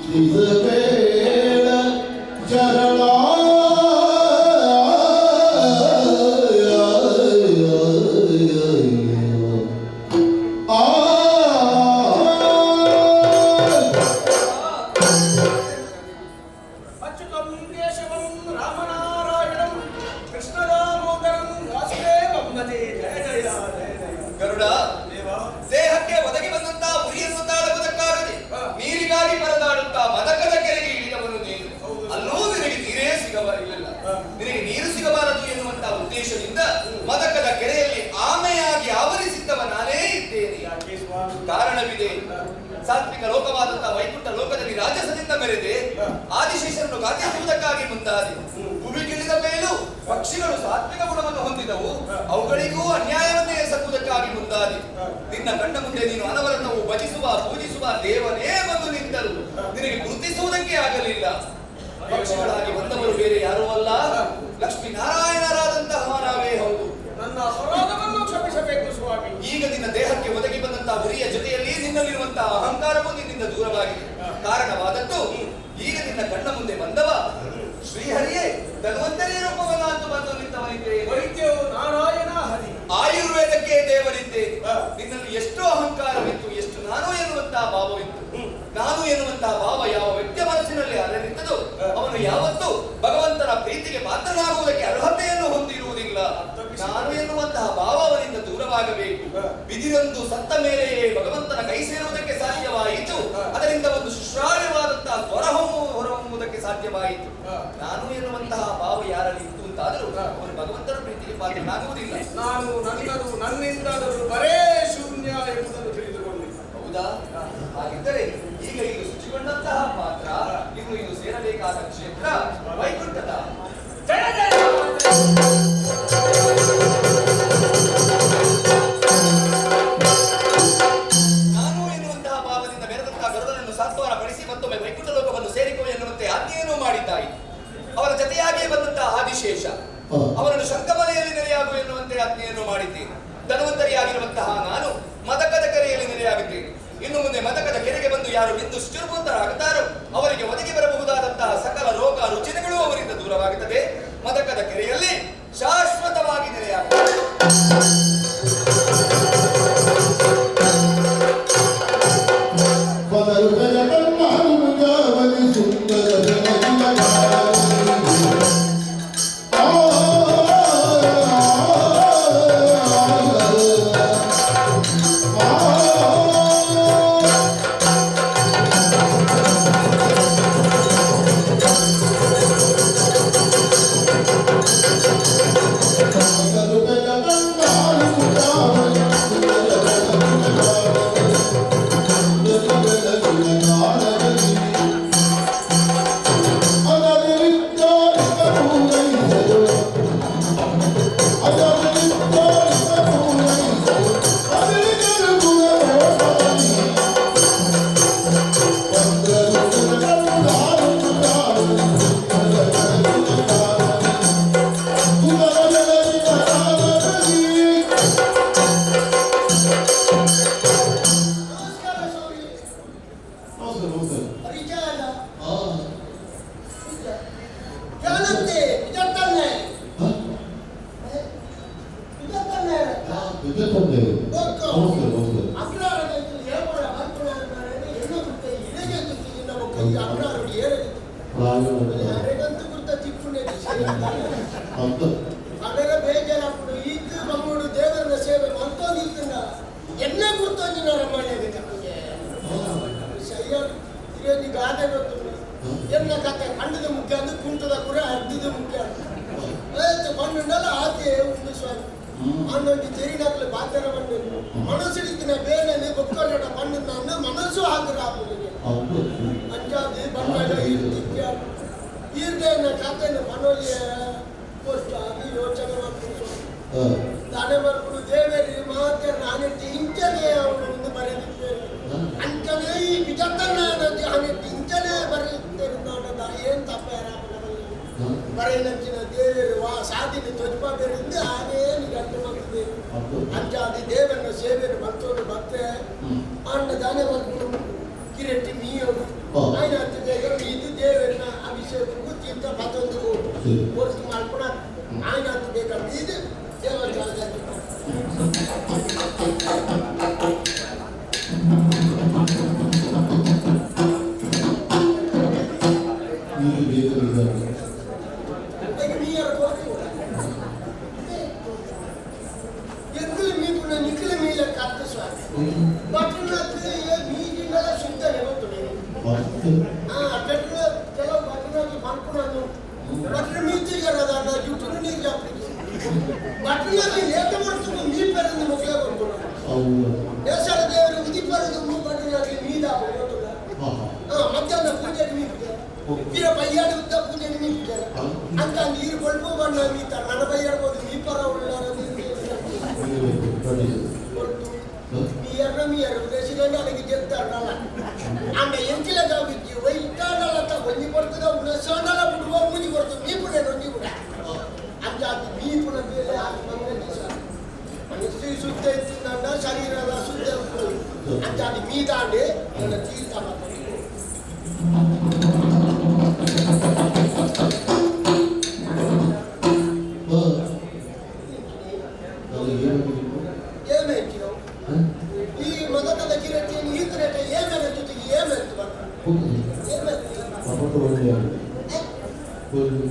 ಚಿಂತಿಸಬೇಡ ಚರಣ. ಆ ಅಚ್ಯುತಂ ಕೇಶವಂ ರಾಮನಾರಾಯಣಂ ಕೃಷ್ಣದಾಮೋದರಂ ವಾಸುದೇವಂ ಭಜೆ. ಜಯ ಜಯ ಜಯ ಜಯ. ಗರುಡ, ದೇವ. ದೇಹಕ್ಕೆ ಒದಗಿ ಬಂದಂತಹ ಉರಿಯನ್ನು ತಾಳುವುದಕ್ಕಾಗದೆ ನೀರಿಗಾಗಿ ಪರದಾಡುತ್ತಾ ಮದಕದ ಕೆರೆಗೆ ಇಳಿದವನು ನೀನು. ಅಲ್ಲೂ ನಿನಗೆ ನೀರೇ ಸಿಗಬಾರಲಿಲ್ಲ. ನಿನಗೆ ನೀರು ಸಿಗಬಾರದು ಎನ್ನುವಂತಹ ಉದ್ದೇಶದಿಂದ ಮದಕದ ಕೆರೆಯಲ್ಲಿ ಆಮೆಯಾಗಿ ಆವರಿಸಿದ್ದವ ನಾನೇ ಇದ್ದೇನೆ. ಯಾಕೆ ಸ್ವಾಮಿ? ಕಾರಣವಿದೆ. ಸಾತ್ವಿಕ ಲೋಕವಾದಂತಹ ವೈಕುಂಠ ಲೋಕದಲ್ಲಿ ರಾಜಸದಿಂದ ಮೆರೆದೆ ಆದಿಶೇಷನನ್ನು ಗಾತಿಸುವುದಕ್ಕಾಗಿ ಮುಂದಾದೆ. ಭೂಮಿಗಿಳಿದ ಮೇಲೂ ಪಕ್ಷಿಗಳು ಸಾತ್ವಿಕ ಗುಣವನ್ನು ಹೊಂದಿದವು. ಅವುಗಳಿಗೂ ಅನ್ಯಾಯವನ್ನೇ ಎಸಗುವುದಕ್ಕಾಗಿ ಮುಂದಾದೆ. ನಿನ್ನ ಕಣ್ಣ ಮುಂದೆ ನೀನು ಅನವರತವು ಭಜಿಸುವ ಪೂಜಿಸುವ ದೇವನೇ ಬಂದು ನಿಂತರು ನಿನಗೆ ಗುರುತಿಸುವುದಕ್ಕೆ ಆಗಲಿಲ್ಲ. ಪಕ್ಷಿಗಳಾಗಿ ಬಂದವರು ಬೇರೆ ಯಾರೂ ಅಲ್ಲ, ಲಕ್ಷ್ಮೀ ನಾರಾಯಣರಾದಂತಹ ನಾವೇ ಹೌದು. ನನ್ನ ಅಪರಾಧವನ್ನು ಕ್ಷಮಿಸಬೇಕು ಸ್ವಾಮಿ. ಈಗ ನಿನ್ನ ದೇಹಕ್ಕೆ ಒದಗಿ ಬಂದಂತಹ ಉರಿಯ ಜೊತೆಯಲ್ಲಿ ನಿನ್ನಲ್ಲಿರುವಂತಹ ಅಹಂಕಾರವೂ ನಿನ್ನಿಂದ ದೂರವಾಗಿದೆ. ಕಾರಣವಾದದ್ದು, ಈಗ ನಿನ್ನ ಕಣ್ಣ ಮುಂದೆ ಬಂದವ ಶ್ರೀಹರಿಯೇ ಧನ್ವಂತರಿ ರೂಪವನ್ನಾಂತು ಬಂದು ನಿಂತವನಿದ್ದೆ. ವೈದ್ಯವು ನಾರಾಯಣ ಹರಿ. ಆಯುರ್ವೇದಕ್ಕೆ ದೇವರಿದ್ದೆ. ನಿನ್ನಲ್ಲಿ ಎಷ್ಟು ಅಹಂಕಾರವಿತ್ತು, ಎಷ್ಟು ನಾನು ಎನ್ನುವಂತಹ ಭಾವವಿತ್ತು. ನಾನು ಎನ್ನುವಂತಹ ಭಾವ ಯಾವ ವ್ಯಕ್ತಿಯ ಮನಸ್ಸಿನಲ್ಲಿ ಅರಳಿರ್ತದೋ ಅವನು ಯಾವತ್ತೂ ಭಗವಂತನ ಪ್ರೀತಿಗೆ ಪಾತ್ರನಾಗುವುದಕ್ಕೆ ಅರ್ಹತೆಯನ್ನು ಹೊಂದಿರುವುದಿಲ್ಲ. ನಾನು ಎನ್ನುವಂತಹ ಭಾವ ಅವನಿಂದ ದೂರವಾಗಬೇಕು. ಬಿದಿರೊಂದು ಸತ್ತ ಮೇಲೆಯೇ ಭಗವಂತನ ಕೈ ಸೇರುವುದಕ್ಕೆ ಸಾಧ್ಯವಾಯಿತು. ಅದರಿಂದ ಒಂದು ಸುಶ್ರಾವ್ಯವಾದಂತಹ ಸ್ವರ ಹೊರಹೊಮ್ಮುವುದಕ್ಕೆ ಸಾಧ್ಯವಾಯಿತು. ನಾನು ಎನ್ನುವಂತಹ ಭಾವ ಯಾರಲ್ಲಿ ಇತ್ತು ಅಂತಾದರೂ ಅವನು ಭಗವಂತನ ಪ್ರೀತಿಗೆ ಪಾತ್ರನಾಗುವುದಿಲ್ಲ. ನಾನು, ನನ್ನದು, ನನ್ನಿಂದಾದರೂ ಬರೇ ಶೂನ್ಯ ಎಂಬುದನ್ನು ತಿಳಿದುಕೊಂಡೆ. ಹೌದಾ? ಹಾಗಿದ್ದರೆ ಈಗ ಇದು ಶುಚಿಗೊಂಡಂತಹ ಪಾತ್ರ. ಇನ್ನು ಇದು ಸೇರಬೇಕಾದ ಕ್ಷೇತ್ರ ವೈಕುಂಠದ. ಜಯ ಜಯ. ನಾನು ಎನ್ನುವಂತಹ ಭಾವದಿಂದ ಬೆರೆದಂತಹ ಗರುಡನನ್ನು ಸಾಂತ್ವನ ಪಡಿಸಿ ಮತ್ತೊಮ್ಮೆ ವೈಕುಂಠ ಲೋಕವನ್ನು ಸೇರಿಕೋ ಎನ್ನುವಂತೆ ಆಜ್ಞೆಯನ್ನು ಮಾಡಿದ್ದಾಯಿತು. ಅವರ ಜೊತೆಯಾಗಿಯೇ ಬಂದಂತಹ ಆದಿಶೇಷ, ಅವರನ್ನು ಶಂಕಮಲೆಯಲ್ಲಿ ನೆಲೆಯಾಗು ಎನ್ನುವಂತೆ ಆಜ್ಞೆಯನ್ನು ಮಾಡಿದ್ದೇನೆ. ಧನ್ವಂತರಿಯಾಗಿರುವಂತಹ ನಾನು ಮದಕದ ಕೆರೆಯಲ್ಲಿ ನೆಲೆಯಾಗುತ್ತೇನೆ. ಇನ್ನು ಮುಂದೆ ಮದಕದ ಕೆರೆಗೆ ಬಂದು ಯಾರು ಬಿಂದು ಶುಚಿರ್ಭೂತರಾಗುತ್ತಾರೋ ಅವರಿಗೆ ಒದಗಿ ಬರಬಹುದಾದಂತಹ ಸಕಲ ರೋಗ ರುಜಿನಗಳು ಅವರಿಂದ ದೂರವಾಗುತ್ತದೆ. ಮದಕದ ಕೆರೆಯಲ್ಲಿ ಶಾಶ್ವತವಾಗಿ ನೆಲೆಯಾಗುತ್ತದೆ. ಬದರು ಜಗನ್ಮಾನುಜಾವಲಿ ಸುಂದರ ಜನಜಿನ. ಆ ಬದರು ಜಗನ್ಮಾನುಜಾವಲಿ ಸುಂದರ ಜನಜಿನ. Thank ನಮಸ್ಕಾರ ಸ್ವಾಮಿ. you. ಪರಿಚಯ ಅಲ್ಲ? ಜಾನಂತೆ ವಿಜತ್ತನ್ನೇ ವಿಜತ್ತನ್ನೇ. ಅಗ್ರಹಾರದಂತೂ ಏಪಡ ಬರ್ಪುಣ ಎಣ್ಣೆ ಗುರ್ತ ಇರೆಗೆ ಗೊತ್ತಿಲ್ಲ. ಬೊಕ್ಕ ಈ ಅಗ್ರಹಾರಡು ಏರೆಗೆ ಅರೆಗಂತೂ ಗುರ್ತ ತಿಪ್ಪುಂಡೆ. ಅದರ ಬೇಜಾರಾಪುಡು. ಈತ್ ಬಂಗುಡು ದೇವರನ ಸೇವೆ ಮಲ್ತೋದಿತ್ತಂಡ ಎಣ್ಣೆ ಗುರ್ತೊಂಜಿನ ರಮಣೆಗೆ ತಪ್ಪುಗೆ ಸಯ್ಯ ಇರೋದಿ ಗಾದೆ ಗೊತ್ತುಂಡು. ಎನ್ನ ಕತೆ ಕಂಡದ ಮುಖ್ಯ ಅಂದ್ರೆ ಕುಂಟದ ಕುರೆ ಅರ್ಧದ ಮುಖ್ಯ ಆಯ್ತು. ಪಂಡುಂಡಲ ಆತೆ ಉಂಡು ಸ್ವಾಮಿ. ಅನ್ನೊಂಜಿ ತೆರಿನಕ್ಲು ಪಾತೆರ ಬಂಡು ಮನಸ್ಸಿಡಿತ್ತಿನ ಬೇನೆ ಬೊಕ್ಕಡ ಪಂಡು ನಾನು ಮನಸ್ಸು ಹಾಕುರ ಆಪುನಿಗೆ. ಅಂಚಾದಿ ಬಂಗಾಳ ಈರ್ ತಿಕ್ಯ ಈರ್ದೆ ಕತೆನ ಪನೊಲಿಯ ಪೋಸ್ಟ್ ಅದು ಯೋಚನೆ ಮಾಡ್ಕೊಂಡು ಸ್ವಾಮಿ. ದಾನೆ ಬರ್ಪುಡು ದೇವೇರಿ ಮಾತೆ ನಾನೆಟ್ಟಿ ಇಂಚನೆ ಅವನು ಒಂದು ಬರೆದಿದ್ದೇನೆ. ಅಂಚನೆ ಈ ಬಿಜತ್ತನ್ನ ಆನೆಟ್ಟಿ ಇಂಚನೆ ಬರೆಯುತ್ತೇನೆ. ನಾಡದ ಏನ್ ತಪ್ಪ ಬರೆಯನಂಚಿನ ದೇವೇರು ವಾ ಸಾಧಿನ ತೊಜ್ಪಾಬೇರಿಂದ ಆನೇ ಗಂಟು ಬಂದಿದೆ. ಅಂಚಾದಿ ದೇವರನ್ನ ಸೇವೆಯನ್ನು ಮತ್ತೊಂದು ಮತ್ತೆ ಅಣ್ಣ ದಾನೆ ಬರ್ಪುಡು. ಕಿರೆಟ್ಟಿ ಮೀಯೋಡು ಆಯ್ನ ಬೇಗ ಮೀದು ದೇವರನ್ನ ಅಭಿಷೇಕಕ್ಕೂ ತೀರ್ಥ ಮತ್ತೊಂದು ವರ್ಷ ಮಾಡ್ಕೊಳ ಆಯ್ನ ಬೇಗ ಮೀದು ದೇವಸ್ಥಾನದ. ನೀರು ಬೇಗ ಬೀಳಾಗ. ಈಗ ಮೀಯರ ಗೊತ್ತು ಎಂತಲೂ ಮೀಪುನ ನಿಖಲ ಮೀಲ ಕತ್ತ ಸ್ವಾಮಿ ಬಟನ್ ಮೀಜಿಂದಲ ಶುದ್ಧನೆ ಗೊತ್ತು ನೀನು. ಮತ್ತೆ ಪೆಟ್ರೋಲ್ ಕೆಲವು ಬಟನ್ ಪಂಪುನನ್ನು ಬಟನ್ ಮೀತಿಗಾರ ಜುಟ್ಟು ನೀರು ಜಾಪಿ ಬಟನಲ್ಲಿ ಲೇಟ ಮಾಡ್ತು ಮೀ ಪೆರಂದು ಮೊಗಲೇ ಗೊತ್ತು. ಅವು ದೇಶದ ದೇವರು ಉದಿಪರದು ಬಟನ್ ಮೀದ ಗೊತ್ತು. ಹಾ ಹಾ ಮಧ್ಯಾಹ್ನ ಪೂಜೆ ಮೀಪಿದ್ದಾರೆ ವೀರ ಪಯ್ಯಾಡಿ ಉದ್ದ ಪೂಜೆ ಮೀಪಿದ್ದಾರೆ ಅಂತ ನೀರು ಕೊಳ್ಪು ಬಣ್ಣ ಮೀತಾರೆ ನನ್ನ ಬೈಯಾಡ್ಬೋದು ಮೀಪರ ಉಳ್ಳಾರ. ನೀರು ಬೇಕು ಖಂಡಿತ. ಮೀಯರ್ನ ಮೀಯರ್ ಉದ್ದೇಶದಲ್ಲಿ ಅಡಿಗೆ ಗೆದ್ದಾರಲ್ಲ ಅಂಡ ಎಂಚಿಲ ಗಾವಿದ್ಯು ವೈಟಾಡಲ ಒಂಜಿ ಕೊಡ್ತದ ಉಣಸೋಣಲ ಬಿಡುವ ಮೂಜಿ ಕೊಡ್ತದೆ ಮೀಪುನ ಒಂಜಿ ಕೂಡ ಅಂಚ ಅದು ಮೀಪುನ ಬೇಲೆ ಅದು ಮಂಗಲ ಮನಸ್ಸು ಶುದ್ಧ ಇತ್ತಿಂದ ಶರೀರದ ಶುದ್ಧ ಇರ್ತದೆ. ಅಂಚ ಅದು ಮೀದಾಂಡೆ ನನ್ನ ತೀರ್ಥ ಮಾಡ್ಕೊಂಡು. ಹಾ. ಅದು ಏನು ಬೇಕು? ಏಮೇಂಚಿನವು ಹಾ? ಈ ಮಗತದ ಕಿರಟಿಯನ್ನು ಈತರೇಟ ಏಮೇಲೆ ಜೊತೆಗೆ ಏಮೆಂತು ಬರ್ತಾರೆ ಹೋಗ್ತದೆ. ಏಮೆಂತು ಟೊಮೊಟೊ ಒಳ್ಳೆ ಆಗಿದೆ. ಒಳ್ಳೆ.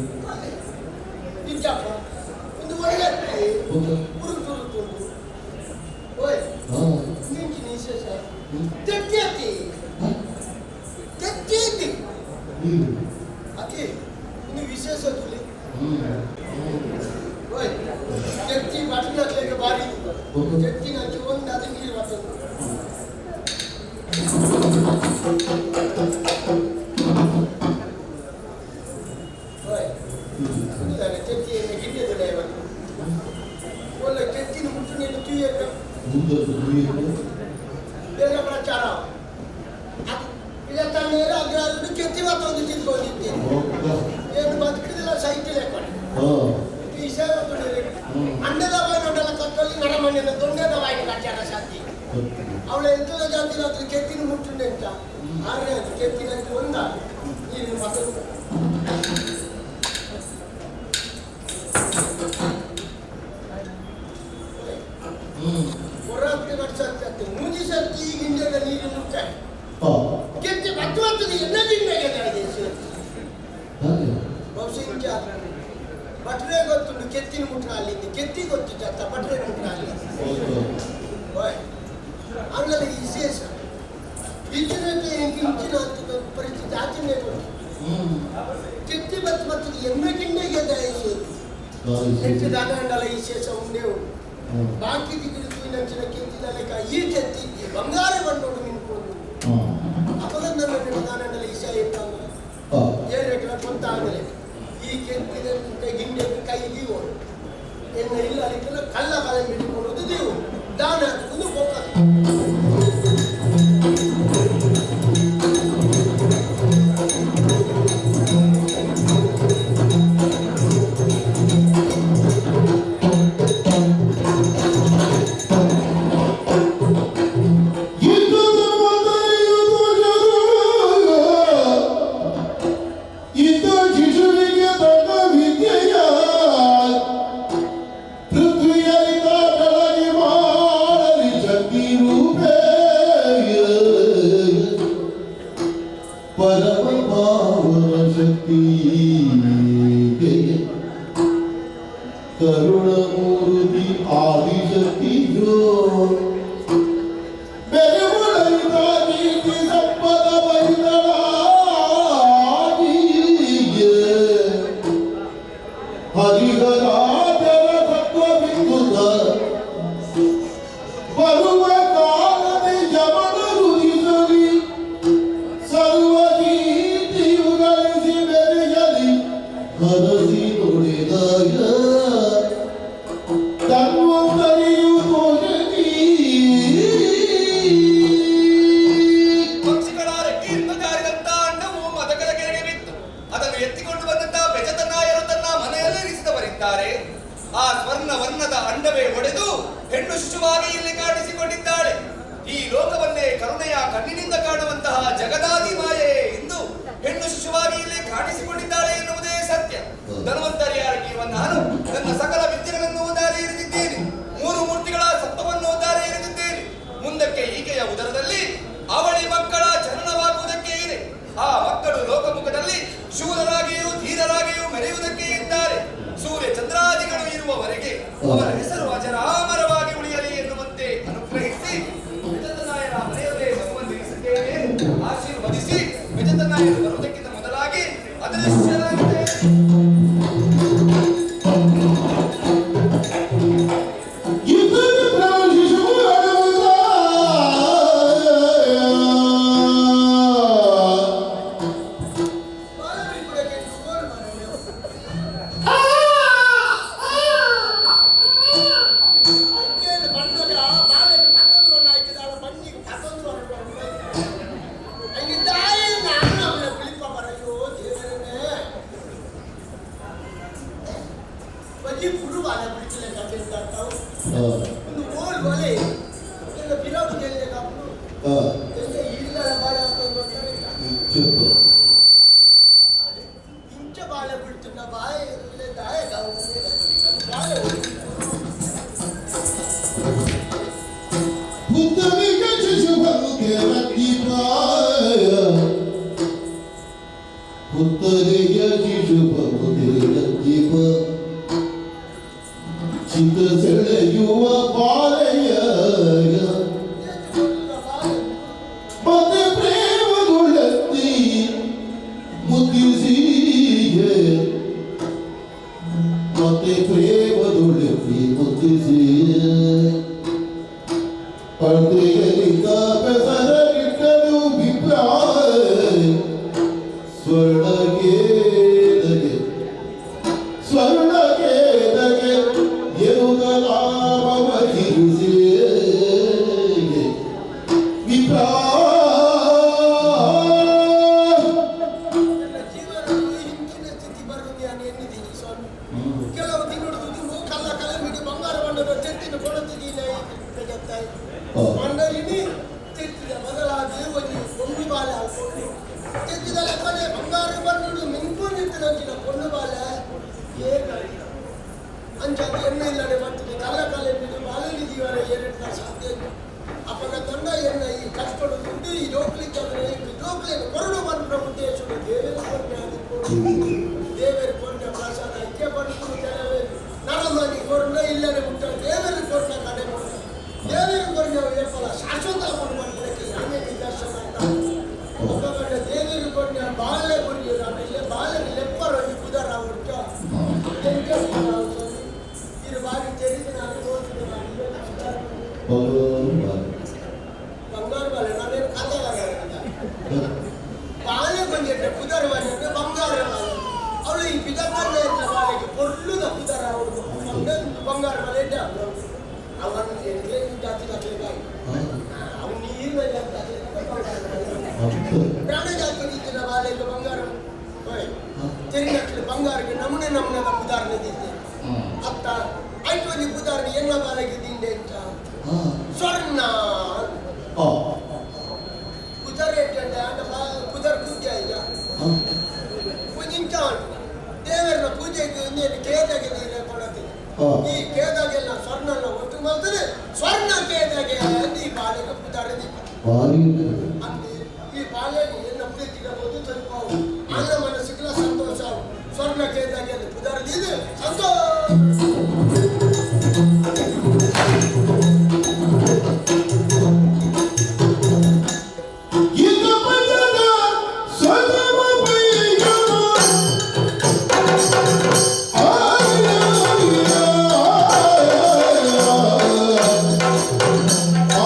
ನಿಜಪ್ಪ ಒಂದು ಒಳ್ಳೆ ಹೋಗ್ತದೆ. ಉರುಟು ಉರುಟು ಓಯ್ ಹಾ. ನಿಂಗೆ ವಿಶೇಷ ಹ್ಮ್. ತೆಟ್ಟಿ ಹಾ? ತೆಟ್ಟಿ ನೀರು. ಅತಿ ಒಂದು ವಿಶೇಷ ತುಲಿ ಹ್ಮ್. ಹ್ಮ್. ಓಯ್ ತೆಟ್ಟಿ ಬಟನ್ ಹಾಕ್ಲಿಕ್ಕೆ ಬಾರಿ ಹೋಗ್ತದೆ. ತೆಟ್ಟಿನ ಹಚ್ಚಿ ಒಂದು ಅದು ನೀರು ಬರ್ತದೆ. ಓಯ್ ಹ್ಮ್. ತೆಟ್ಟಿಯನ್ನು ಗಿಡ್ಡದಿಲ್ಲ ಇವತ್ತು ಒಳ್ಳೆ ತೆಟ್ಟಿನ ಮುಟ್ಟು ನೀನು ತೂಯಕ್ಕ ಮುಂದೆ ನೀರು. ಎಲ್ಲ ಪ್ರಚಾರ ಇಲ್ಲ ತಣ್ಣೀರು ಅಗ್ರಹಾರದ್ದು ಕೆತ್ತಿ ಮತ್ತೊಂದು ತಿಳ್ಕೊಂಡಿದ್ದೇನೆ. ಹೋಗ್ತಾ. ಏನು ಬದುಕುದಿಲ್ಲ ಸೈಕಲ್ ಕೊಡಿ ಹಾ. ಈ ಸೇವೆ ಹ್ಮ್. ಅಂಡದ ಬಾಯಿನೊಂಡಲ ಕತ್ತಲ್ಲಿ ನರಮಣ್ಣಿನ ದೊಂಡೆದ ಬಾಯಿನ ಕಚ್ಚಾರ ಶಾಂತಿ ಅವಳ ಎಂತದ ಜಾತಿ ರಾತ್ರಿ ಕೆತ್ತಿನ ಮುಟ್ಟುಂಡೆ ಅಂತ ಆದ್ರೆ ಅದು ಕೆತ್ತಿನ ಒಂದ ನೀರಿನ ಮತ್ತೊಂದು. ಹ್ಮ್. ಹೊರಾತ್ರಿ ವರ್ಷ ಮೂಜಿ ಸರ್ತಿ ಈ ಗಿಂಡೆದ ನೀರು ಮುಟ್ಟ ಹಾ. ಕೆತ್ತಿ ಬತ್ತು ಬರ್ತದೆ ಎಲ್ಲ ಗಿಂಡೆಗೆ ಹಾಗೆ. ಬಹುಶಃ ಇಂಚ ಭಟ್ರೆ ಗೊತ್ತುಂಟು ಕೆತ್ತಿನ ಮುಟ್ಟ ಅಲ್ಲಿಂದ ಕೆತ್ತಿ ಗೊತ್ತು ಚತ್ತ ಭಟ್ರೆ ಮುಟ್ಟ ಅಲ್ಲಿ. ಹೋಗ್ತಾ. ಓಯ್ ಆಮೇಲೆ ವಿಶೇಷ ಇಂಚಿನ ಇಂಚಿನ ಪರಿಸ್ಥಿತಿ ಆಚರಣೆ ಗೊತ್ತು. ಹ್ಮ್. ಕೆತ್ತಿ ಬತ್ತು ಮತ್ತು ಎಮ್ಮೆ ಗಿಂಡೆಗೆ ದಯಸು ದಾರಿ ಹೆಚ್ಚು ಸೇರಿ. ದಾನ ಅಂಡಲ ವಿಶೇಷ ಉಂಡೇ ಉಂಟು. ಹ್ಮ್. ಬಾಕಿ ದಿಗಿಡು ನಂಚಿನ ಕೆತ್ತಿದ ಲೆಕ್ಕ ಈ ಕೆತ್ತಿ ಈ ಬಂಗಾರ ಬಂಡೋಡು ನಿಂತ್ಕೊಂಡು ಹಾ. ಅಪಗಂದ ನನ್ನ ದಾನಂಡಲ ಇಶ ಇರ್ತಾವ ಹಾ. ಏಳು ಕೊಂತ ಆಗಲೆ ಈ ಕೆತ್ತಿದ ಗಿಂಡೆ ಕೈ ದೀವು ಎನ್ನ ಇಲ್ಲ ಅದಕ್ಕೆಲ್ಲ ಕಳ್ಳ ಕಲೆ ಬಿಟ್ಟುಕೊಳ್ಳೋದು ದೇವು ದಾನ ಹಾಕುವುದು ಬೊಕ್ಕದು. ಇದ್ದ ಶಿಶುವಿಗೆ ದೊಡ್ಡ ವಿದ್ಯೆಯ ಪೃಥ್ವಿಯರಿತ ಬೆಳಗಿ ಮಾಡಲಿ ಶಕ್ತಿ ರೂಪೇ ಪರಮ ಪಾವನ ಶಕ್ತಿ ಕರುಣಮೂರ್ತಿ ಆದಿಶಕ್ತಿಯೋ ಬೆರಗುಲೈತ ನೀತಿ ಸಂಪದ ಬೈದಳಾಗಿಯೇ ಹರಿಹರಾಜರ ತತ್ವ ಬಿಂದುತ ಬರುವ ಕಾಲದಿ ಜಮನ ರುಜಿಸಲಿ ಸರ್ವ ಕೀರ್ತಿಯು ಗಳಿಸಿ ಬೆರೆಯಲಿ ಹರಸಿ ನುಡಿದಾಗ ಧನ್ವಂತರಿಯು ತೋಷತಿ. ಪಕ್ಷಿಗಳ ರೆಕ್ಕೆಯಿಂದ ಜಾರಿದಂತ ಅಂಡವು ಮದಕದ ಕೆರೆಗೆ ಬಿತ್ತು. ಅದನ್ನು ಎತ್ತಿಕೊಂಡು ಬಂದಂತ ಬೆಜತನಾಯರು ತನ್ನ ಮನೆಯಲ್ಲಿ ಇರಿಸಿದವರಿದ್ದಾರೆ. ಆ ಸ್ವರ್ಣ ವರ್ಣದ ಅಂಡವೇ ಒಡೆದು ಹೆಣ್ಣು ಶಿಶುವಾಗಿ ಇಲ್ಲಿ ಕಾಣಿಸಿಕೊಂಡಿದ್ದಾಳೆ. ಈ ಲೋಕವನ್ನೇ ಕರುಣೆಯ ಕಣ್ಣಿನಿಂದ ಕಾಣುವಂತಹ ಜಗದಾದಿ ಮಾಯೆ ಎಂದು ಹೆಣ್ಣು ಶಿಶುವಾಗಿ ಇಲ್ಲಿ ಕಾಣಿಸಿಕೊಂಡಿದ್ದಾಳೆ ಎನ್ನುವುದೇ ಸತ್ಯ. ಧನ್ವಂತರಿಯಾಗಿರುವ ನಾನು ನನ್ನ ಸಕಲ ವಿದ್ಯೆಗಳನ್ನು ದಾರಿ ಎರೆದಿದ್ದೇನೆ. ಮೂರು ಮೂರ್ತಿಗಳ ಸತ್ವವನ್ನು ದಾರಿ ಎರೆದಿದ್ದೇನೆ. ಮುಂದಕ್ಕೆ ಈಕೆಯ ಉದರದಲ್ಲಿ ಅವಳಿ ಮಕ್ಕಳ ಜನನವಾಗುವುದಕ್ಕೆ ಇದೆ. ಆ ಮಕ್ಕಳು ಲೋಕಮುಖದಲ್ಲಿ ಶೂರರಾಗಿಯೂ ಧೀರರಾಗಿಯೂ ಮೆರೆಯುವುದಕ್ಕೆ ಇದ್ದಾರೆ. ಸೂರ್ಯ ಚಂದ್ರಾದಿಗಳು ಇರುವವರೆಗೆ ಅವರ ಹೆಸರು ಅಜರಾಮರವಾಗಿ ಉಳಿಯಲಿ ಎನ್ನುವಂತೆ ಅನುಗ್ರಹಿಸಿ ವಿಜತನಾಯನ ಮನೆಯಲ್ಲೇ ಮಗುವನ್ನು ಇರಿಸಿದ್ದೇನೆ. ಆಶೀರ್ವದಿಸಿ ವಿಜತನಾಯರು ಬರುವುದಕ್ಕಿಂತ ಮೊದಲಾಗಿ ಅದೃಶ್ಯರಾಗಿದೆ. ಬಾಲವರಿ ಕೂಡ ಗೋಲ್ ಮಾರಾಯ. ಅಂಕೇಲ್ ಬಣ್ಣದ ಬಾಲೆನ್ ಪತಂದ್ರು ನಾಯ್ಕಿದಾಳ ಬನ್ನಿಗೆ ಪತಂದ್ರು ಅಂಗಿದ್ದಾಯಿ ನಾನು ಅವನ ಬಿಳಿಪ ಬರಯ್ಯೋ ದೇವರೇ. ಬಜ್ಜಿ ಪುರು ಬಾಲೆ ಬಿಡಿಸಲೆ ಕಂಡಿರ್ತಾವು. ಒಂದು ಗೋಲ್ ಒಲೆ ಎಲ್ಲ ಬಿರಾಡು ಗೆಲ್ಲೆ ಕಾಪುಡು ಎಲ್ಲ ಇಲ್ಲ ಬಾಳೆ చెప్పు. ಇಂಚ ಬಾಳೆ ಬಿಡ್తున్న ಬಾಯ ದಾಯ ಬಾಳೆ. ಪುತ್ತನಿಗೆ ಶಿಶುಭನುಗೆ ರತಿಪಾಯ, ಪುತ್ತನಿಗೆ ಶಿಶುಭನುಗೆ ರತಿಪ, ಚಿತ್ತ ಸೆಳೆಯುವ ಬಾಲೆಯ ಮತ್ತೆ ಪ್ರೇಮಗೊಳ್ಳತ್ತಿ ಮುತ್ತಿಸಿಯೇ, ಮತ್ತೆ ಪ್ರೇಮದೊಳೆತ್ತಿ ಮುತ್ತಿಸಿಯೇ, ಪರ್ದೆಯಲಿತ ಬೆಸರಗಿಟ್ಟನು ವಿಪ್ರಾಯ, ಸ್ವರ್ಣಗೇದಗೆ ಸ್ವರ್ಣಗೇದಗೆ ಎರುಗಲಾಮವ ಕಿರುಸಿಯೇ ವಿಪ್ರಾ. ನನ್ನ ಜೀವನದ ಇಂಚಿನ ಸ್ಥಿತಿ ಬರುವುದು ನಾನು ಎನ್ನಿದ್ದೀನಿ ಸ್ವಾಮಿ. ಕೆಲವು ತಿನ್ನುಡು ತಿಂದು ಕಲ್ಲ ಕಲಮಿಡಿ ಬಂಗಾರ ಬಣ್ಣದ ತೆತ್ತಿನ ಕೊಡುತ್ತಿದ್ದಿಲ್ಲ ತಾಯಿ ಮಂಡಲಿನಿ. ತೆತ್ತಿದ ಬದಲಾಗಿ ಒಂಜಿ ಕೊಂಡು ಬಾಲೆ ಹಾಕೊಂಡು ತೆತ್ತಿದ ಲೆಕ್ಕನೆ ಬಂಗಾರ ಬಣ್ಣಡು ಮಿಂಕು ನಿಂತಿದಂಚಿನ ಕೊಂಡು ಬಾಲೆ ಏನಾಗಿಲ್ಲ. ಅಂಚಾದ ಎಣ್ಣೆ ಇಲ್ಲದೆ ಬರ್ತದೆ. ಕಲ್ಲ ಕಲೆ ಬಿಡು ಬಾಲಲಿ ಜೀವನ ಏರಿಟ್ಟ ಸಾಧ್ಯ ಇಲ್ಲ. ಅಪ್ಪಗ ತಂಡ ಎಣ್ಣ ಈ ಕಷ್ಟಡು ದುಡ್ಡು ಈ ಜೋಕ್ಲಿ ಚಂದ್ರ ಈ ಜೋಕ್ಲಿ ಕೊರಡು ಬಂದ್ರ ಉದ್ದೇಶಗಳು ದೇವೇರ ಕೊರ್ನೆ ಆದಿಪ್ಪು. ದೇವೇರು ಕೊರ್ನೆ ಪ್ರಸಾದ ಇಕ್ಕೆ ಬಂದು ಕೆಲವೇ ನರಮಾನಿ ಕೊರ್ನ ಇಲ್ಲದೆ ಮುಟ್ಟ ದೇವೇರು ಕೊರ್ನ ಕಡೆ ಮುಟ್ಟ ದೇವೇರು ಕೊರ್ನೆ ಏಪಲ ಶಾಶ್ವತ ಕೊಡು ಬಂದಕ್ಕೆ ಯಾನೇ ನಿದರ್ಶನ ಅಂತ ಒಬ್ಬ ದೇವೇರು ಕೊರ್ನೆ ಬಾಲೆ ಕೊರ್ನಿ ಆಮೇಲೆ ಬಾಲೆ ಲೆಪ್ಪರೊಂದು ಕುದರ ಉಂಟ ಎಂತ ಇದು ಬಾರಿ ತೆರಿಗೆ ನಾನು ತೋರಿಸಿದೆ. ಬಂಗಾರ ಬಾಲೆ ನಾನೇನು ಕತೆ ಬಾಲೆ ಬಂದಿಟ್ಟೆ ಪುದರ್ ಬಾಲೆ ಅಂದ್ರೆ ಬಂಗಾರ ಬಾಲೆ. ಅವಳು ಈ ಪಿದಕ್ಕಲ್ಲೇ ಇದ್ದ ಬಾಲೆಗೆ ಪೊಳ್ಳುದ ಪುದರ ಅವಳು ಬಂಗಾರ ಬಾಲೆ ಇದ್ದ ಅವನು ಏನು ಜಾತಿ ದಾಖಲೆ ಅವನು ನೀರಿನ ಜಾತಿ ದಾಖಲೆ ಬಂಗಾರ ಬಾಲೆ ಪ್ರಾಣ ಜಾತಿ ಇದ್ದಿನ ಬಾಲೆಗೆ ಬಂಗಾರ ಓಯ್ ತೆರಿನಟ್ಲು ಬಂಗಾರಕ್ಕೆ ನಮೂನೆ ನಮೂನೆದ ಉದಾಹರಣೆ ದಿದ್ದೆ ಅತ್ತ ಐಟು ಒಂಜಿ ಉದಾಹರಣೆ ಎನ್ನ ಬಾಲೆಗೆ ದಿಂಡೆ ಅಂತ ಸ್ವರ್ಣ ಪುದರ್ ಎಟ್ಟಂಡೆ ಅಂಡ ಪುದರ್ ಪೂಜೆ ಆಯ್ಯ ಒಂಜಿ ಇಂಚ ಉಂಟು. ದೇವರನ್ನ ಪೂಜೆಗೆ ಒಂದೇನು ಕೇದಾಗೆ ನೀರು ಕೊಡತ್ತಿದೆ. ಈ ಕೇದಾಗೆಲ್ಲ ಸ್ವರ್ಣನ ಒಟ್ಟು ಮಲ್ತದೆ ಸ್ವರ್ಣ ಕೇದಾಗೆ ಅಂತ ಈ ಬಾಲೆಗೆ ಪುದರ್ ದೀಪ ಭಾರಿ. ಅಲ್ಲಿ ಈ ಬಾಲೆಗೆ ಎನ್ನ ಪ್ರೀತಿಗೆ ಬೋದು ಸ್ವಲ್ಪ ಅನ್ನ ಮನಸ್ಸಿಗೆಲ್ಲ ಸಂತೋಷ. ಸ್ವರ್ಣ ಕೇದಾಗೆ ಅಲ್ಲಿ ಪುದರ್ ದೀದು ಸಂತೋಷ. ಇದು ಭಜನ ಸದವ ಪೈಯಮ ಆ ಆ ಆ.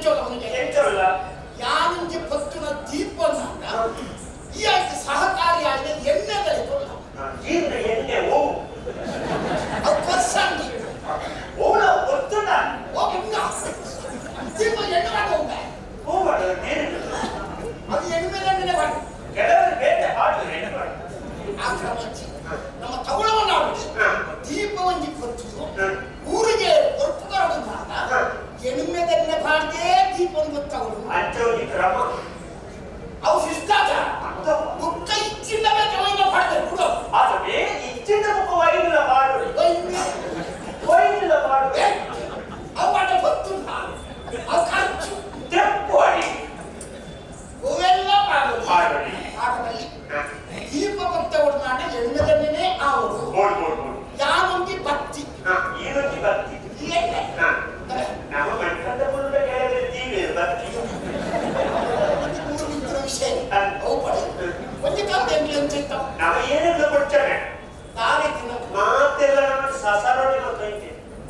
ಎಂಚೋಲ್ಲ ಯಾನಿಂಜಿ ಪತ್ತುನ ದೀಪನ ಈ ಆಯ್ತು ಸಹಕಾರಿಯಾದ ಎಣ್ಣೆ ತಲೆಕೊಲ್ಲ ಜೀರ್ಣ ಎಣ್ಣೆ ಓ ಅವು ಕೊರ್ಸಂಗಿ ಓಲ ಒತ್ತುನ ಓ ಹಿಂಗ ದೀಪ ಎಣ್ಣೆ ಮಾಡಿ ಹೋಗ ಹೋಗಬಾರ್ದು ನೀರು ಅದು ಎಣ್ಣೆ ಮೇಲೆ ಎಣ್ಣೆ ಮಾಡಿ ಕೆಲವರು ಬೇಟೆ ಹಾಡು ಎಣ್ಣೆ ಮಾಡಿ ಆ ಕ್ರಮಚ್ಚಿ ನಮ್ಮ ತಗುಳವನ್ನು ದೀಪ ಒಂಜಿ ಪತ್ತು ಊರಿಗೆ ಹೊರಪುಗಾರಡು ಎಣ್ಮೆದನ್ನ ಪಾಡ್ದೇ ದೀಪವನ್ನು ಗೊತ್ತವರು ಅಂಚೋಗಿ ಕ್ರಮ ಅವು ಶಿಷ್ಟಾಚಾರ ಬುಕ್ಕ ಇಚ್ಚಿಂದವೇ ಕವೈನ ಪಾಡ್ದೆ ಬಿಡು ಅದು ಇಚ್ಚಿಂದ ಮುಖ ವೈನಿಲ್ಲ ಪಾಡು ವೈನಿಲ್ಲ ಪಾಡು ಅವು ಅಡ ಗೊತ್ತು ಅವು ಖರ್ಚು ತೆಪ್ಪು ಅಡಿ ಅವೆಲ್ಲ ಪಾಡು ಪಾಡೋಡಿ ಪಾಡದಲ್ಲಿ ದೀಪ ಭಕ್ತವರು ನಾಡ ಎಣ್ಣೆದನ್ನೇ ಆವರು ಬೋಡ್ ಬೋಡ್ ಬೋಡ್ ಯಾನೊಂದಿ ಬತ್ತಿ ಈರೊಂಜಿ ಬತ್ತಿ ಈ ಎಣ್ಣೆ ನಮ್ಮ ಮಂಟಪದ ಮುಂದೆ ಕೆಳಗೆ ದೀವೆ ಬತ್ತಿ ಮೂರು ನಿಂತಿರೋ ವಿಷಯ ಅವು ಪಡೆ ಒಂಜಿ ಕಾಲದ ಎಂಟ್ಲಿ ಅಂಚಿತ್ತ ನಾವು ಏನೆಲ್ಲ ಕೊಡ್ತೇವೆ ನಾನೇ ತಿನ್ನ ಮಾತೆಲ್ಲ ನಮ್ಮ ಸಸರೋಡಿ ಮತ್ತು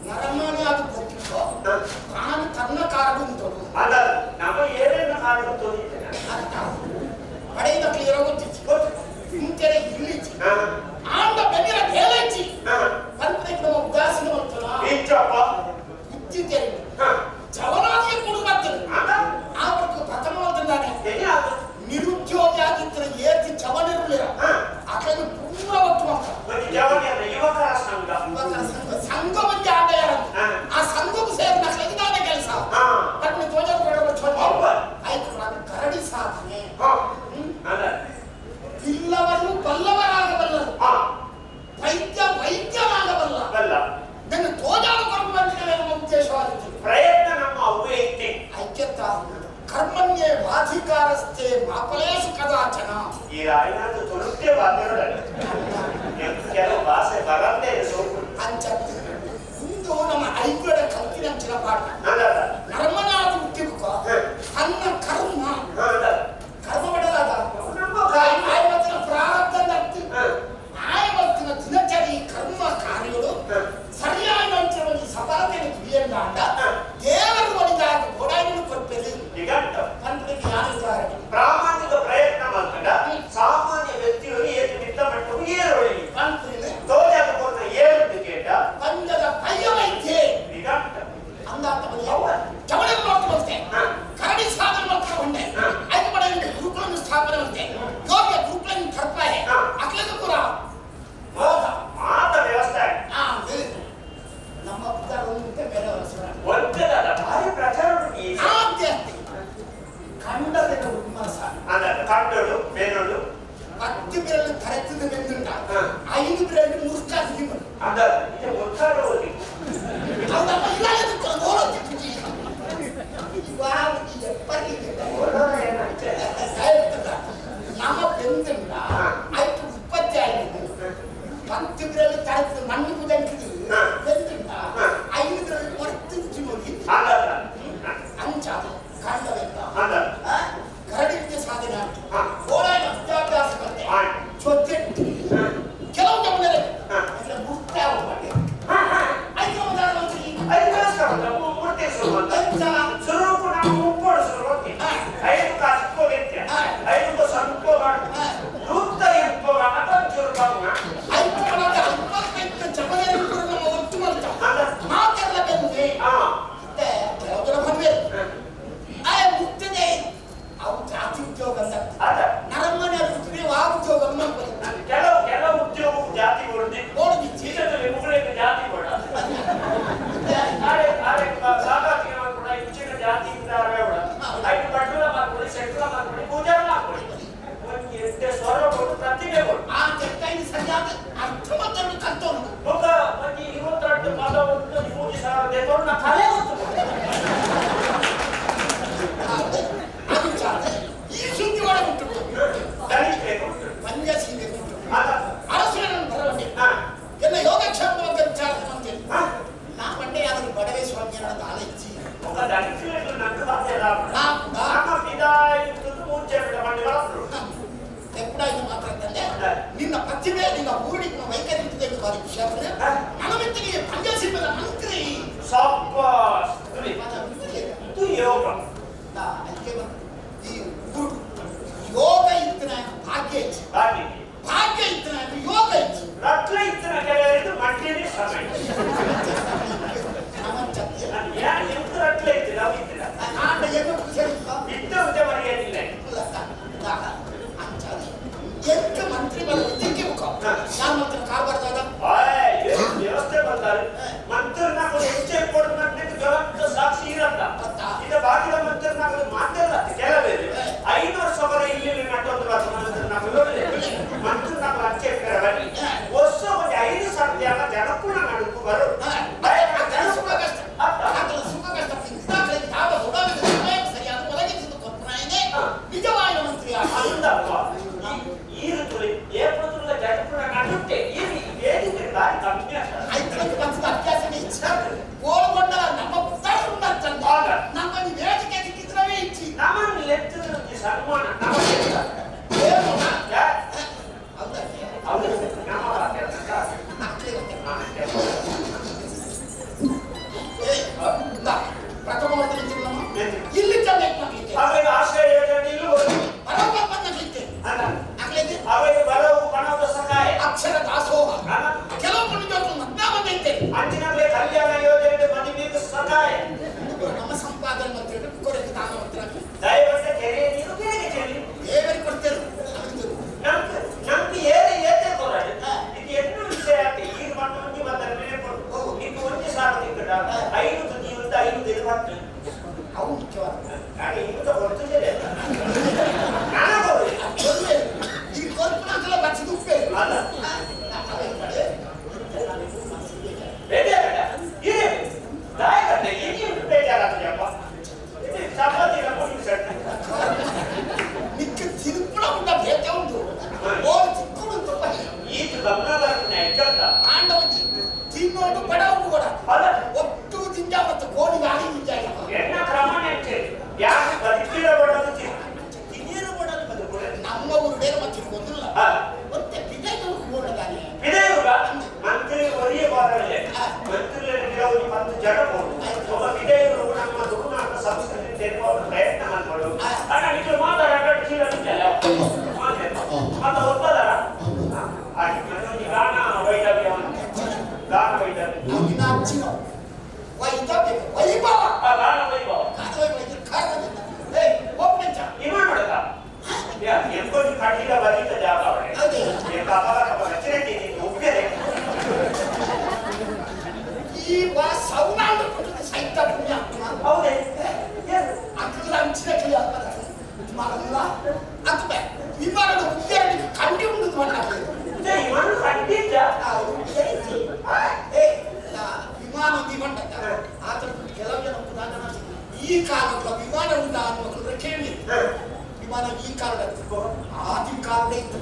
ನರಮಾನಿ ಅದು ಗೊತ್ತಿತ್ತು ತಾನು ತನ್ನ ಕಾರಣ ಉಂಟು ಅಲ್ಲ ನಮ್ಮ ಏನೇನು ಕಾರಣ ತೋರಿದ್ದೇನೆ ಅರ್ಥ ಪಡೆಯಿಂದ ಕ್ಲಿಯರ್ ಗೊತ್ತಿತ್ತು ಇಂತೆರೆ ಇಲ್ಲಿಚ್ಚಿ ಆಂಡ ಬೆನ್ನಿರ ಬೇಲೆಚ್ಚಿ ಪಂಪಕ್ಕೆ ನಮ್ಮ ಉದಾಸೀನ ಮಾಡ್ತಾನ ಇಂಚಪ್ಪ ಇತ್ತಿದ್ದೇನೆ ಜವನಾದಿಯ ಕೊಡು ಬರ್ತದೆ ಆ ವರ್ಗ ಪ್ರಥಮ ಮಾಡ್ತಾನೆ ನಿರುದ್ಯೋಗಿ ಆಗಿತ್ತರ ಏತಿ ಜವನಿರಲಿಲ್ಲ ಆಕೆಗೆ ಪೂರ ಒಟ್ಟು ಮಾಡ್ತಾರೆ ಯುವಕರ ಸಂಘ ಯುವಕರ ಸಂಘ ಸಂಘ ಒಂಜಿ ಆಂಡ ಆ ಸಂಘಕ್ಕೂ ಸೇರಿದ ಮಕ್ಕಳಿಗೆ ಕೆಲಸ ಪಟ್ನ ತೋಜ ಆಯ್ತು ಕರಡಿ ಸಾಧನೆ ಇಲ್ಲವರು ಬಲ್ಲವರಾಗಬಲ್ಲರು ವೈದ್ಯ ವೈದ್ಯನಾಗಬಲ್ಲ ನನ್ನ ತೋಜಾಡು ಕೊರಗು ಬಂದಿದ್ದೇವೆ ನಮ್ಮ ಉದ್ದೇಶವಾಗಿತ್ತು ಪ್ರಯತ್ನ ನಮ್ಮ ಅವ್ವೇ ಇತ್ತೆ ಐಕ್ಯತ ಕರ್ಮಣ್ಯೇ ವಾಧಿಕಾರಸ್ಥೆ ಮಾಪಲೇಶು ಕದಾಚನ ಈ ರಾಯನಾಥ ತುಳುಕ್ತೆ ಬಾತಿರೋಡಲ್ಲ ಕೆಲವು ಭಾಷೆ ಬರದೇ ಸೋಕು ಅಂಚತ್ತು ಇಂದು ನಮ್ಮ ಐಕ್ಯಡ ಕಲ್ತಿನಂಚಿನ ಪಾಠ ನರ್ಮನಾಥ ಹುಟ್ಟಿಬುಕ ತನ್ನ ಕರ್ಮ ಕರ್ಮ ಬಡಲಾದ ಆಯವತ್ತಿನ ಪ್ರಾರಬ್ಧ ಆಯವತ್ತಿನ ದಿನಚರಿ ಕರ್ಮ ಕಾರ್ಯಗಳು ಸರಿಯಾದ ಒಂದು ಸಫಲತೆಯನ್ನು ತುಡಿಯಂದಾಂಡ ದೇವರು ಒಳಿದಾಗ ಗೋಡಾಯಿನ ಕೊಡ್ಪೇರಿ ಪಂಪನಿಗೆ ಯಾರು ಉದಾಹರಣೆ ಪ್ರಾಮಾಣಿಕ ಪ್ರಯತ್ನ ಮಾಡ್ಕೊಂಡ ಸಾಮಾನ್ಯ ವ್ಯಕ್ತಿಗಳು ಏತು ನಿಂತ ಮಟ್ಟವು ಏರೋಳಿ ಪಂಪನಿನ ತೋಜಾಗ ಕೊರ್ನ ಏಳು ಕೇಟ ಪಂಜದ ಪಯ್ಯ ವೈದ್ಯೆ ನಿಗಂಟ ಅಂದಾತ ಜವಳಿ ನೋಡ್ತಾ ಬಂತೆ ಕರಡಿ ಸಾಧನೆ ಮಾಡ್ತಾ ಬಂದೆ ಐದು ಪಡೆ ಗುರುಕುಲನ್ನು ಸ್ಥಾಪನೆ ಬಂತೆ ಯೋಗ್ಯ ಗುರುಕುಲನ್ನು ತರ್ಪಾಯ ಅಕ್ಲದ ಪುರ ಹೋದ ಮಾತ ವ್ಯವಸ್ಥೆ ನಮ್ಮ ಪುತ್ರ ಬೇರೆ ಅವಸರ ಒಂದಲ್ಲ ಭಾರಿ ಪ್ರಚಾರ ಆದ್ಯ ಕಂಡದ ಉನ್ಮಾಸ ಅಲ್ಲ ಕಂಡೋಡು ಬೇರೋಡು 10 ಬೆರಳು ತರತ್ತಿದ ಬೆಂದುಂಟ 5 ಬೆರಳು ಮುರ್ಕಾಗಿ ಅದ ಇದು ಮುರ್ಕಾಡು ಹೋಗಿ ಅವನಪ್ಪ ಇಲ್ಲ ನಮ್ಮ ಬೆಂದುಂಡ ಆಯ್ತು ಉತ್ಪತ್ತಿ ಆಗಿದೆ 10 ಬೆರಳು ತರತ್ತಿದ ಮಣ್ಣು ಕುದಂಕಿದು ಬೆಂದುಂಡ 5 ಬೆರಳು ಹೊರತು ಹೋಗಿ ಅಂಚ ಕಂಡವೆಂತ ಕರಡಿ ವಿದ್ಯೆ ಸಾಧನೆ ಆಯ್ತು ಹೋರಾಟ ವಿದ್ಯಾಭ್ಯಾಸ ಬಂತೆ ಜೊತೆ ಕೆಲವು ಗಮನ ಮುಕ್ತ ಈ ಊರು ಯೋಗ ಇತ್ತಿನ ಭಾಗ್ಯ ಇತ್ತು. ಹಾಗೆ. ಭಾಗ್ಯ ಇತ್ತಿನ ಯೋಗ ಇತ್ತು. ರತ್ನ ಇತ್ತಿನ ಕೆಲವರಿಗೆ ಮಟ್ಟಿನೇ ಸಮಯ. ನಮಂಚತ್ತೆ. ಯಾರು ಎಂತ ರತ್ನ ಇತ್ತು ನಾವು ಇತ್ತಿಲ್ಲ. ಆಂಡ ಏನು ಸೇರಿಪ್ಪ. ಇದ್ದ ಉದ್ದ ಮರ್ಯಾದಿಲ್ಲ. ಎಂತ ಮಂತ್ರಿ ಬಲ ಇದಕ್ಕೆ ಮುಖ ಯಾರು ಮಾತ್ರ ಕಾರ್ಬಾರ್ದಾದ. ಆಯ್, ಎಷ್ಟು ವ್ಯವಸ್ಥೆ ಬಂದಾರೆ ಮಂತ್ರನಾಗ ಹೆಚ್ಚೆ ಕೊಡ್ಮಂತೆ ಜ್ವಲಂತ ಸಾಕ್ಷಿ ಇರತ್ತ. ಈಗ ಬಾಗಿಲ ಮಂತ್ರನಾಗ ಮಾತೆಲ್ಲ ಕೆಲವೇರು 5 ವರ್ಷ ಬರ ಇಲ್ಲಿ ನಟ್ಟೊಂದು ಮಂತ್ರನಾಗ ಮಂತ್ರನಾಗ ಅಚ್ಚೆ ಬನ್ನಿ ವರ್ಷ ಒಂದು 5 ಸಾವಿರ ಜನಕ್ಕೂ ನಡುಕು ಬರು. ಸುಖ ಕಷ್ಟ ಆತನ ಸುಖ ಕಷ್ಟ ತಾವ ಸರಿಯಾದ ಒದಗಿಸಿದ ಕೊಪ್ಪನಾಯನೆ ನಿಜವಾದ ಮಂತ್ರಿ. ಅಂದಪ್ಪ ಈ ಋತುಲಿ ಏಪ್ರಿಲ್ ಜನಕುಣ ನಡುತ್ತೆ ಈ ವೇದಿಕೆ ಬಾರಿ ಕಮ್ಮಿ ಆಗ್ತದೆ. ಐದು ಪಕ್ಷದ ಅಭ್ಯಾಸನೇ ಇಚ್ಛೆ ಕೋಲ್ಗೊಂಡ ನಮ್ಮ ಪುಸ್ತಕ ನಮ್ಮ ವೇದಿಕೆ ಸಿಕ್ಕಿದ್ರವೇ ಇಚ್ಛೆ. ನಮ್ಮನ್ನು ಲೆತ್ತದ ಸನ್ಮಾನ ನಮ್ಮ ಏನು ಯಾ- ಹೌದಾ? ಹೌದು, ನಮ್ಮ ಏ, ಇಂದ, ಪ್ರಥಮ ವರ್ಗದ ನಮ್ಮ ಇಲ್ಲಿ ಚೆನ್ನಾಗಿ ಮಾಡ್ಲಿಕ್ಕೆ ಅವರಿಗೆ ಆಶ್ರಯ ಯೋಜನೆ ಇಲ್ಲೂ ಬರೋಬ್ಬರ ಬಂದಾಗ್ಲಿಕ್ಕೆ ಅಲ್ಲ ಆಗ್ಲಿಕ್ಕೆ ಅವರಿಗೆ ಬರವು ಪಣದ ಸಹಾಯ ಅಕ್ಷರ ದಾಸೋಹ. ಅಲ್ಲ. ಕೆಲವು ಪುಣ್ಯಜೋತರು ಮದ್ನ ಬಂದೈತೆ. ಅಂಚಿನಲ್ಲೇ ಕಲ್ಯಾಣ ಯೋಜನೆ ಮದುವೆಗೆ ಸಹಾಯ. ನಮ್ಮ ಸಂಪಾದನೆ ಮಂತ್ರಿ ಕೊರತೆ ದಾನ ಮಂತ್ರ. ದಯವಿಟ್ಟು ಕೆರೆ ನೀರು ಕೆರೆಗೆ ಚೆಲ್ಲಿ. ದೇವರಿಗೆ ಕೊಡ್ತೇವೆ ನಮಗೆ ನಮ್ಗೆ ನಮ್ಗೆ ಏನೇ ಏತೆ ಕೊರಾಡು ಇದು ಎನ್ನು ವಿಷಯ ಆಗ್ತದೆ. ಈ ಮಣ್ಣು ಒಂಜಿ ಬಂದರೆ ಮೇಲೆ ಕೊಡು ನಿಮ್ಗೆ ಒಂಜಿ ಸಾವಿರ ತಿಕ್ಕಡ 5 ತುದಿ ಒಂದು 5 ದಿನ ಪಟ್ಟು. ಅವು ಮುಖ್ಯವಾದ. ನಾನು ಇಂತ ಕೊಡ್ತಿದ್ದೇನೆ ನಾನು ಕೊಡುವೆ. ಕೊಡುವೆ. ಈ ಕೊಲ್ಪನಾಂತಲ ಬಚ್ಚಿದ ಉಪ್ಪೆ. ಅಲ್ಲ. ಬೇಜಾರ ಇದೆ ದಾಯಕತೆ ಈಗ ಬೇಜಾರಾಗ್ತದೆಯಪ್ಪ. ಇದು ಚಪಾತಿ ನಮ್ಮ ಸೆಟ್. ನಿಕ್ಕ ತಿರುಪುಳ ಉಂಡ ಭೇಟ ಉಂಟು ಓ ಚಿಕ್ಕುಡು ತುಪ್ಪ. ಈತ ಗಮನದಾರನ ಎಚ್ಚಂತ. ಆಂಡವಂಜಿ ತಿನ್ನೋಡು ಬಡವು ಕೂಡ. ಅಲ್ಲ. ಒಟ್ಟು ತಿಂಜ ಮತ್ತು ಕೋಳಿ ಗಾಳಿ ತಿಂಜ ಇಲ್ಲ. ಎನ್ನ ಕ್ರಮಣ ಯಾರು ಬದುಕಿರ ಬಡದು ತಿನ್ನಿರು ಬಡದು ಬದುಕುರೆ. ನಮ್ಮ ಊರು ಬೇರೆ ಮತ್ತೆ ಗೊತ್ತಿಲ್ಲ. ಮತ್ತೆ ಬಿಜಾಪುರ ಹೋಗದಾನೆ. ವಿದಯುಗ ಮಂತ್ರಿ ಒರಿಯ ಬಾರಲೆ ಮಂತ್ರಿ ಒಂದು 10 ಜನ ಹೋಗು ಒಬ್ಬ ವಿದಯರು ನಮ್ಮ ತುಳುನಾಡ ಸಂಸ್ಕೃತಿ ತೆರವುವ ಪ್ರಯತ್ನ ಮಾಡ್ಕೊಂಡು ಅಣ್ಣ ನಿಜ ಮಾತಾಡ ಚೀಲ ಮತ್ತೆ ಒಪ್ಪದಾರ ಹಾಗೆ ಮತ್ತೊಂದು ಗಾನ ವೈದವ್ಯ ಗಾನ ವೈದವ್ಯ ಅವಿನ ಅಚ್ಚಿನ ವೈದವ್ಯ ವೈಭವ. ಆ ಗಾನ ವೈಭವ. ಗಾನ ವೈಭವ ಇದು ಕಾರಣದಿಂದ ಏ ಒಪ್ಪಂಚ. ಇವ ನೋಡಕ ಯಾ ಎಂಕೊಂದು ಕಟ್ಟಿದ ಬರೀತ ಜಾಗ ಅವಳೆ. ಅದೇ. ಉಪ್ಪೇರೆ. ಈ ವಾ ಸೌನಾಂಡ ಕೊಟ್ಟದ ಸಹಿತ ಪುಣ್ಯ. ಹೌದೇ. ಅಕ್ಕಲ ಅಂಚಿನ ಕೈ ಮರಲ್ಲ ಅದು ವಿಮಾನದ ಉದ್ಯಾನಕ್ಕೆ ಕಂಡಿ ಉಂಟು ಮಾಡ್ತಾರೆ. ಇವನು ಕಂಡಿದ್ದ. ಏ ವಿಮಾನ ದಿವಂಡ ಆತರ ಕೆಲವು ಜನ ಉದಾಹರಣೆ ಈ ಕಾಲದ ವಿಮಾನ ಉಂಟ ಅನ್ನೋ ಕೇಳಿ ವಿಮಾನ ಈ ಕಾಲದ ಆದಿ ಕಾಲದ ಇತ್ತು.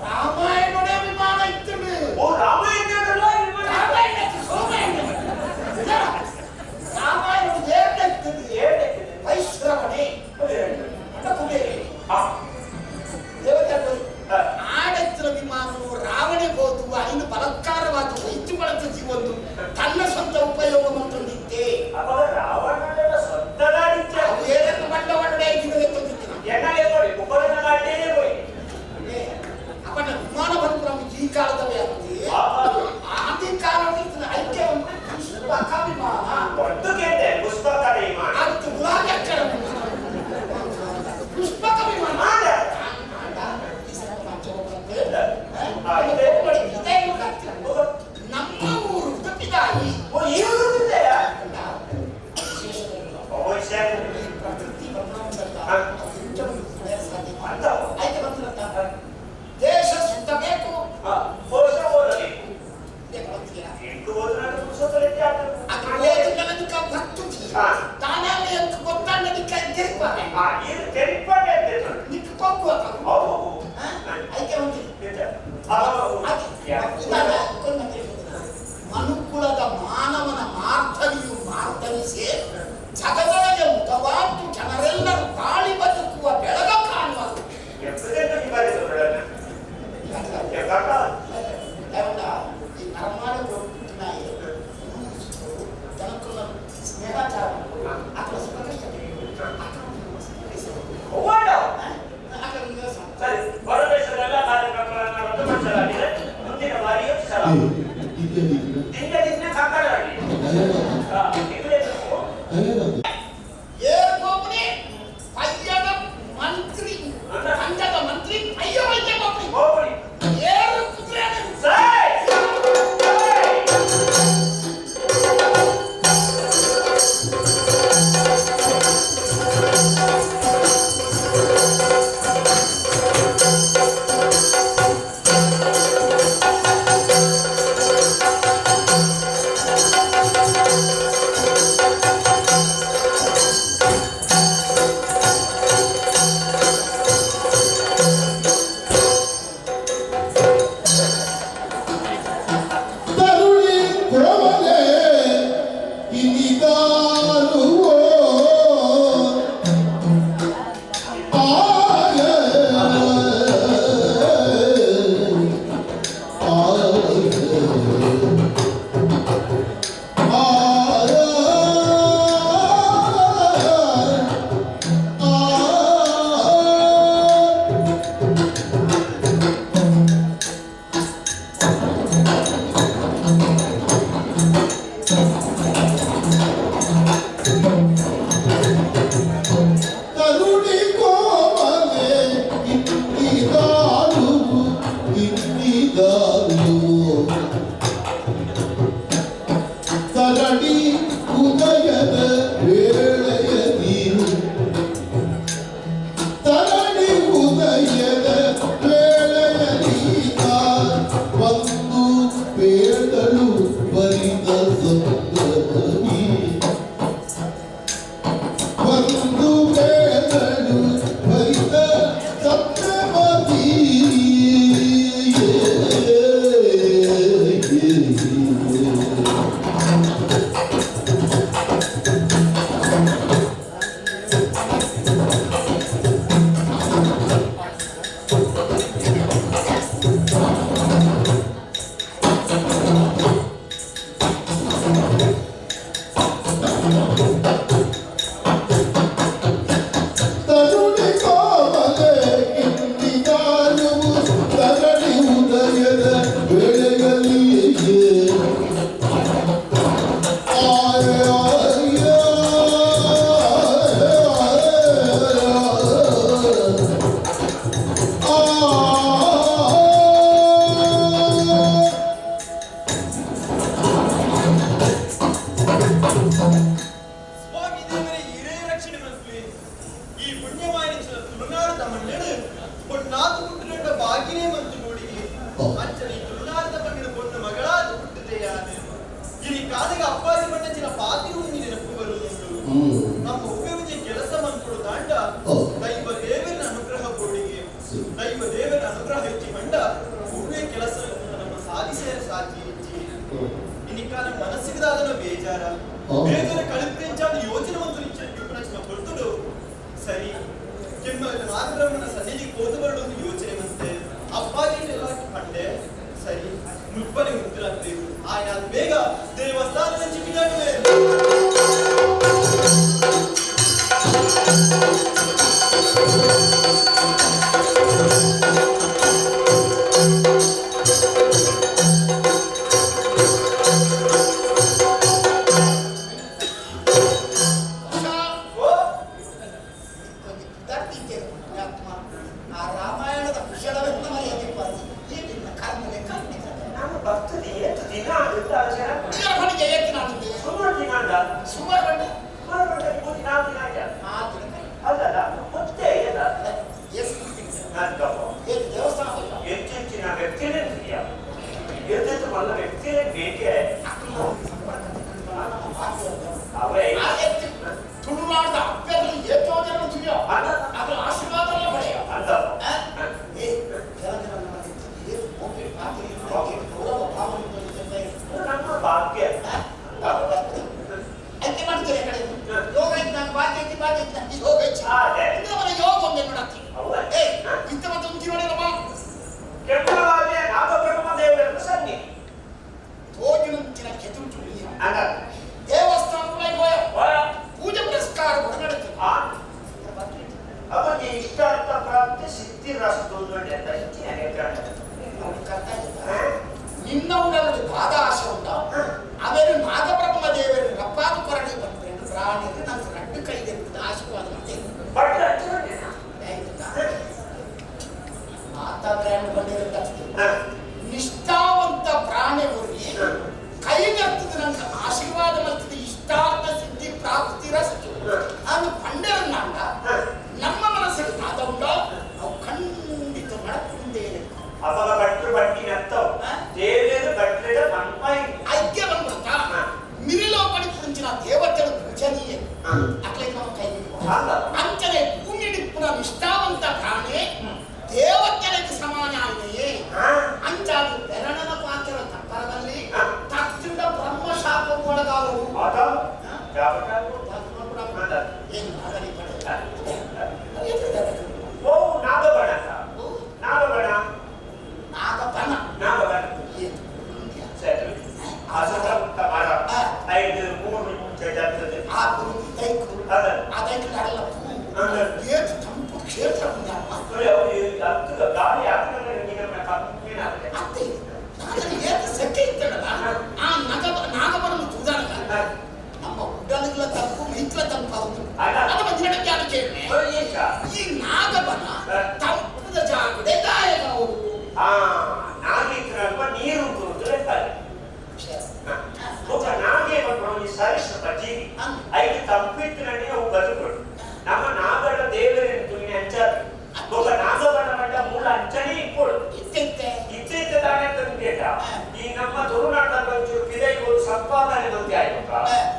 ರಾಮಾಯಣದ ವಿಮಾನ ಇತ್ತು. ಓ ರಾಮಾಯಣ ರಾಮಾಯಣ ಸೋಮಾಯಣ ರಾಮಾಯಣ ಏನಿತ್ತು ವೈಶ್ರವಣೆ ಕುಬೇರೆ ದೇವತೆ ಆಡತ್ರ ವಿಮಾನವು ರಾವಣೆ ಹೋದು ಐನು ಬಲತ್ಕಾರವಾದ ವೈದ್ಯ ಬಳತ ಜೀವೊಂದು ತನ್ನ ಸ್ವಂತ ಉಪಯೋಗ ಮಂತೊಂದಿತ್ತೆ. ರಾವಣನ ಸ್ವಂತ ಅವು ಏನನ್ನು ಬಂಡವಾಳ ಎತ್ತೊಂದಿತ್ತು. ಅವನ ವಿಮಾನ ಬಂದು ನಮಗೆ ಈ ಕಾಲದವೇ ಆಗ್ತದೆ. ಆದಿ ಕಾಲದಲ್ಲಿ ಐಕ್ಯ ಒಂದು ಪುಷ್ಪಕ ವಿಮಾನ. ಪುಷ್ಪಕ ವಿಮಾನ. ಅದು ಗುಲಾಬಿ ಅಕ್ಷರ ಪುಷ್ಪಕ ವಿಮಾನ. ನಮ್ಮ ಊರು ಪಿದಾಯಿ. ಪ್ರಕೃತಿ ದೇಶ ಸುತ್ತಬೇಕು. ಮನುಕುಲದ ಮಾನವನ ಮಾರ್ಥವಿಯು ಮಾರ್ತವಿಸಿ ಜಗದೊಳಗೆ ಮುಖವಾಂತು ಜನರೆಲ್ಲರೂ ಬಾಳಿ ಬದುಕುವ ಬೆಳಗ ಕಾಣುವರು. ಈ ನರಮಾಡ ಜನಕುಲ ಸ್ನೇಹಾಚಾರ ಮಂತ್ರಿ ತಂಡದ ಮಂತ್ರಿ ಅಯ್ಯೋ ವೈದ್ಯ ಹೋಗ್ರಿ. ಏರು ಕುದುರೆ. ಸೈ! ತರುಣಿ ಕೋಮಲೆ ಇನಿದಾರುವೋ ಆಯ ಆಯ ಆಯ ತರುಣಿ ಕೋಮಲೆ ಇಟ್ಟಿದಾರು ಇಟ್ಟಿದಾರು ತರಣಿ ಉದಯದ ವೇಳೆಯದಿ ತರಣಿ ಉದಯದ ವೇಳೆಯದೀತ ಒಂದು ಬೇಡಳು ಬರಿದ ಸಂಗಮನಿ ಒಂದು ಬೇಡಳು ಭರಿತ ಸಪ್ತಮತಿ. ತರುಣಿ ಕೋಮಲೆ ಕಿಂಡಿದಾರುವು ತರಣಿ ಉದಯದ ವೇಳೆಯಲ್ಲಿ ಆಯ ಆಯ ಆ. ಸ್ವಾಮಿ ದೇವರೇ, ಹಿರೇ ರಕ್ಷಣೆ ಮನ್ಪುವೆ. ಈ ಪುಣ್ಯವಾಯಿನ ತುಳುನಾಡು ತಮ್ಮಣ್ಣಡು ಪೊನ್ನಾತು ಪುಟ್ಟುನಂಡ ಬಾಗಿನೇ ಮಂತು ನೋಡಿಗೆ ಅಂಚನೆ ಈ ತುಳುನಾಡು ತಮ್ಮಣ್ಣಡು ಪೊಣ್ಣು ಮಗಳಾದ ಪುಟ್ಟುದೆಯಾದ ಇಲ್ಲಿ ಕಾಲಿಗೆ ಅಪ್ಪಾಜಿ ಬಣ್ಣಚಿನ ಪಾತಿ ಉಂಜಿ ನೆನಪು ಬರುವುದುಂಟು. ನಮ್ಮ ಉಪಯೋಗ ಕೆಲಸ ಮನ್ಪುಡು ತಾಂಡ ದೈವ ದೇವರ ಅನುಗ್ರಹ ಕೊಡಿಗೆ. ದೈವ ದೇವರ ಅನುಗ್ರಹ ಹೆಚ್ಚಿ ಮಂಡ ಉವ್ವೇ ಕೆಲಸ ನಮ್ಮ ಸಾಧಿಸೇ ಸಾಧ್ಯ ಹೆಚ್ಚಿ. ಇನ್ನಿಕಾಲ ಮನಸ್ಸಿಗದಾದನ ಬೇಜಾರ ಬೇಜಾರ ಕಳಿಪ್ರಿಂಚಾದ ಯೋಚನೆ ಒಂದು ನಿಚ್ಚ ಹೊರತುಡು. ಸರಿ, ಕೆಮ್ಮ ನಾಗಬ್ರಹ್ಮನ ಸನ್ನಿಧಿಗೆ ಹೋದು ಬರಡು ಯೋಚನೆ ಬಂತೆ. ಅಪ್ಪಾಜಿ ಎಲ್ಲ ಪಂಡೆ ಸರಿ ಮುಪ್ಪನೆ ಉತ್ತರಂತೆ ಆಯ್ನ ಬೇಗ ದೇವಸ್ಥಾನದ ಚಿಪ್ಪಿದಾಡುವೆ. ಆ ರಾಮಾಯಣ. ನಂಗೆ ರಡ್ಡು ಕೈಗೆ ಆಶೀರ್ವಾದ ಮಾಡ್ತೇನೆ. ಬಟ್ ಅಚ್ಚುಕಟ್ಟೇನಾ? ಮಾತಾ ಬ್ರ್ಯಾಂಡ್ ಬಂದಿರುತ್ತೆ. ನಿಷ್ಠಾವಂತ ಪ್ರಾಣಿ ಊರಿ ಕೈಗರ್ತದ ನಂಗೆ ಆಶೀರ್ವಾದ ಮಾಡ್ತದೆ. ಇಷ್ಟಾರ್ಥ ಸಿದ್ಧಿ ಪ್ರಾಪ್ತಿರ ಸಚಿವ ನಾನು ಪಂಡರನ್ನಾಂಡ ನಮ್ಮ ಮನಸ್ಸಿಗೆ ತಾತ ಉಂಟೋ ಅವು ಖಂಡಿತ ನಡಕುಂದೇನೆ. ಅವಾಗ ಭಟ್ರು ಬಟ್ಟಿ ನತ್ತವು ದೇವೇರು ಭಟ್ರೆಡ ಪಂಪಾಯಿ. ಐಕ್ಯ ಬಂದ್ಬಿಡ್ತಾ ಮಿರಿಲೋ ಪಡಿಪುಂಚಿನ ದೇವತೆಗಳು ಪೂಜನೀಯ ಅಕ್ಲೆ ನಮ್ಮ ಕೈ ಅಂಚನೆ ಭೂಮಿಡಿಪ್ಪುನ ನಿಷ್ಠಾವಂತ ಪ್ರಾಣಿ ದೇವತೆಗಳಿಗೆ ಸಮಾನ ಆಗಿದೆ. ಅಂಚಾದು ಬೆರಣನ ಪಾತ್ರ ತಪ್ಪರದಲ್ಲಿ ತತ್ತಿಂದ ಬ್ರಹ್ಮ ಶಾಪ ಒಳಗಾದವು. ಏನು ನಾಗರಿ ಪಡೆ. ಓ ನಾಗಬಣ, ನಾಗಬಣ. ನಾಗಬನ. ನಾಗಬಣ. ಏನು? ಸರಿ, ಆ ಸುತ್ತಮುತ್ತ ಮರ ಐದು ಮೂರು ಮುಂಚೆ ಆ ಗುರು ದೈಕು ಅಲ್ಲ. ಆ ದೈಕು ಅಲ್ಲ ಪೂ ಅಲ್ಲ. ಏತು ತಂಪು ಕ್ಷೇತ್ರ ಉಂಟಪ್ಪ. ಹತ್ತು ಗಾಳಿ ಹಾಕಿದ್ರೆ ನಮ್ಮ ಕಮ್ಮಿನ. ಅತ್ತೆ ನಾಗನ ಏತು ಸೆಕೆ ಇತ್ತಲ್ಲ, ಆ ನಗ ನಾಗಬನ ತೂದಾನಗ ನಮ್ಮ ಉಡಲುಗಳ ತಂಪು ಮೈಕ್ಲ ತಂಪು ಹೌದು. ಅಲ್ಲ. ಅದು ಬಂದಿನ ಕೇಳಿ ಈ ನಾಗಬನ ತಂಪುದ ಜಾಗಡೆ ಗಾಯಕ ಅವರು. ಆ ನಾಗಿತ್ರಲ್ಪ ನೀರು ಉಂಟು ಅಂತ ಲೆಕ್ಕ. ಬೊಕ್ಕ ನಾಗೆ ಪನ್ಪುನ ಒಂಜಿ ಸರಿಸೃಪ ಜೀವಿ. ಐಕ್ ತಂಪಿತ್ತಿನನೇ ಅವು ಬದುಕುಡು. ನಮ್ಮ ನಾಗಡ ದೇವರೆನ್ ತೂಯಿನ ಅಂಚಾದ್. ಬೊಕ್ಕ ನಾಗಬನ ಪಂಡ ಮೂಲ ಅಂಚನೇ ಇಪ್ಪೊಡು. ಇತ್ತೆ ಇತ್ತೆ ಇತ್ತೆ ಇತ್ತೆ ದಾನೆ ತಂದೇಟ ಈ ನಮ್ಮ ತುಳುನಾಡ ಒಂಚೂರು ಪಿದೈ ಪೋದು ಸಂಪಾದನೆ ಮಂತೆ ಆಯಿ ಬೊಕ್ಕ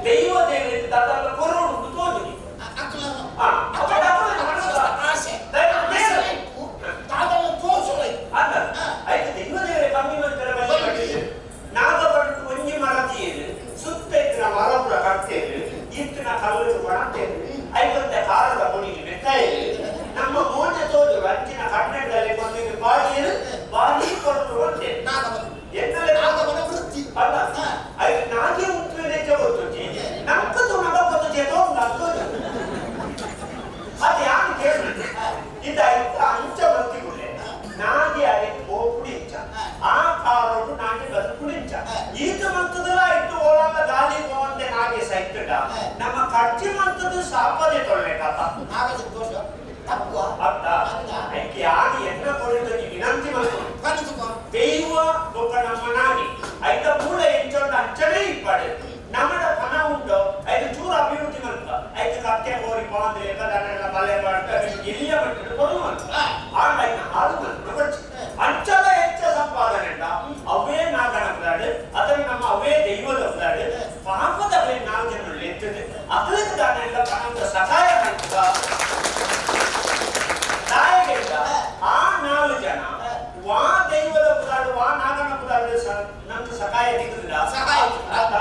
ದೈವ ದೇವರಿಗೆ ದಾದಾಲ ಕೊರೊಡು ತೋಜುನಿ. ಅಕ್ಲ ಆ, ಅಪಗ ಅಕುಲೆನ ಮನಸ್ಸು ಆಸೆ ದೈವ ಆಸೆ ದೇವರು. ಇಪ್ಪು ದಾದಲ ತೋರ್ಸೊಲೈ. ಅಲ್ಲ, ಐಕ್ ದೈವ ದೇವರೇ ಕಮ್ಮಿ ಮಂತೆರ ಬಲ್ಲಿ. ನಾಗಬನಟ್ ಒಂಜಿ ಮರ ತೀಯೆರ್, ಸುತ್ತ ಇತ್ತಿನ ಮರ ಪೂರ ಕಡ್ತೇರ್, ಇತ್ತಿನ ಕಲ್ಲು ಕೊಣತೇರ್, ಐಕೊಂತೆ ಕಾರದ ಪೊಡಿನ್ ಮೆತ್ತಾಯೆರ್. ನಮ್ಮ ಮೋನೆ ತೋಜುಡು ಅಂಚಿನ ಕಣ್ಣೆಡ್ದಲೆ ಕೊಂದಿನ ಪಾಡಿಯೆರ್ ಬಾರಿ ಪೊರ್ಲು ಪಂತೆರ್. ನಾಗಬನ ಎನ್ನಲೆ ನಾಗಬನ ವೃತ್ತಿ. ಅಲ್ಲ, ಐಕ್ ನಾಗೆ ಉಂತುವೆನೆ ಎಂಚ ಗೊತ್ತುಜ್ಜಿ, ನಂಕ್ ತೂನಗ ಗೊತ್ತುಜ್ಜಿ ತೋಂಡ ತೋಜುಂಡು. ಅದು ಯಾನ್ ಕೇಳುದು ಇತ್ತ ಐತ ಅಂಚ ಮಂತಿಗುಲ್ಲೆ ನಾಗೆ ಅರೆಗ್ ಪೋಪುಡಿಂಚ, ಆ ಕಾಲೊಡು ನಾಗೆ ಬದುಕುಡಿಂಚ. ಈತ ಮಂತದಲ ಇಟ್ಟು ಓಲಾಂಗ ಗಾಲಿ ಪೋವಂದೆ ನಾಗೆ ಸೈತುಂಡ ನಮ್ಮ ಖರ್ಚಿ ಮಂತದ ಸಾಪದೆ ತೊಳ್ಳೆಕಪ್ಪ. ನಾಗದ ದೋಷ ತಪ್ಪು. ಅತ್ತ ಐಕ್ ಯಾನ್ ಎನ್ನ ಕೊಡುತ್ತನಿ ವಿನಂತಿ ಮಲ್ಪುನು. ಕಲಿತುಕೋ. ದೈವ ಬೊಕ್ಕ ನಮ್ಮ ನಾಗಿ ಐತ ಮೂಲ ಎಂಚೊಂಡ ಅಂಚನೇ ಇಪ್ಪಡು. ನಮ್ಮಡ ಪಣ ಉಂಡು, ಐತ ಚೂರು ಅಭಿವೃದ್ಧಿ ಮಲ್ಪ. ಐತ ಕಕ್ಕೆ ಕೋರಿ ಪಾಂದ್ರೆ ದನಗಳ ಬಲೆ ಮಾಡ್ತ ಎಲ್ಲಿಯ ಮಟ್ಟದ ಕೊಡು ಮಲ್ಪ. ಆಂಡ ಐನ ಹಾಳು ಮಲ್ಪುನ ಬಚ್ಚಿ ಅಂಚಲ ಹೆಚ್ಚ ಸಂಪಾದನೆ ಉಂಡ ಅವೇ ನಾಗನ ಪುದಾಡು ಅತನ ನಮ್ಮ ಅವೇ ದೈವದ ಪುದಾಡು ಪಾಪದ ನಾಲ್ಕು ಜನ ಎತ್ತದು ಅಕಲದ ದಾನೆಲ್ಲ ಪಣದ ಸಹಾಯ ಮಾಡ್ತದ ತಾಯಿಗೆಂಡ. ಆ ನಾಲ್ಕು ಜನ ವಾ ದೈವದ ಪುದಾಡು ವಾ ನಾಗನ ಪುದಾಡು ನಮ್ಗೆ ಸಹಾಯ ದಿಕ್ಕುದಿಲ್ಲ. ಸಹಾಯ. ಅತ್ತ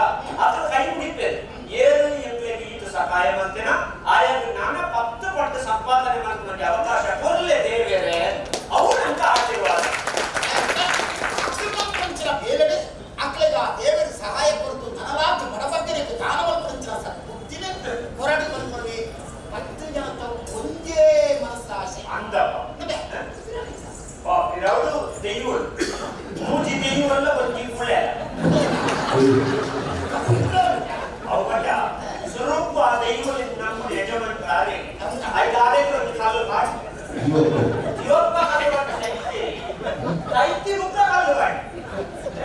ಅದ್ರ ಕೈ ಮುಗಿಪೇರು ಏರು ಎಂಕ್ಲೆಗ್ ಈತ ಸಹಾಯ ಮಂತೇನ ಆಯಾಗ ನಾನ 10 ಪಟ್ಟು ಸಂಪಾದನೆ ಮಾಡ್ಕೊಂಡು ಅವಕಾಶ ಕೊರ್ಲೆ ದೇವೇರೆ, ಅವು ನಂಗೆ ಆಶೀರ್ವಾದ. ಅಕ್ರಮಂಚಿನ ಬೇಲೆಡೆ ಅಕ್ಲೆಗ ಆ ದೇವರ ಸಹಾಯ ಕೊರತು ನನಲಾತ್ ಬಡಬಗ್ಗರಿಗೆ ದಾನವಲ್ ಪುರಂಚಿನ ಸದ್ಬುದ್ಧಿನ ಕೊರಡು ಮಲ್ಪೊಡವೆ 10 ಜನ ತಾವು ಒಂದೇ ಮನಸ್ಸ ಆಸೆ. ಅಂದಪ್ಪ. ನಬೆ. ಇರವರು ದೈವಳು ಮೂಜಿ ದೈವಲ್ಲ ಒಂಜಿ ಕುಳೆ ಅವು ಪಂಡ ಸ್ವರೂಪ ಆ ದೈವಲಿಂದ ನಮ್ಮ ಯಜಮಾನ್ರಾರೆ ಐದು ಆರೇಳು ಒಂದು ಕಾಲು ಮಾಡಿ ಜೀವಪ್ಪ ಕಾಲು ಮಾಡಿ ದೈತ್ಯ ದೈತ್ಯ ಮುಖ ಕಾಲು ಮಾಡಿ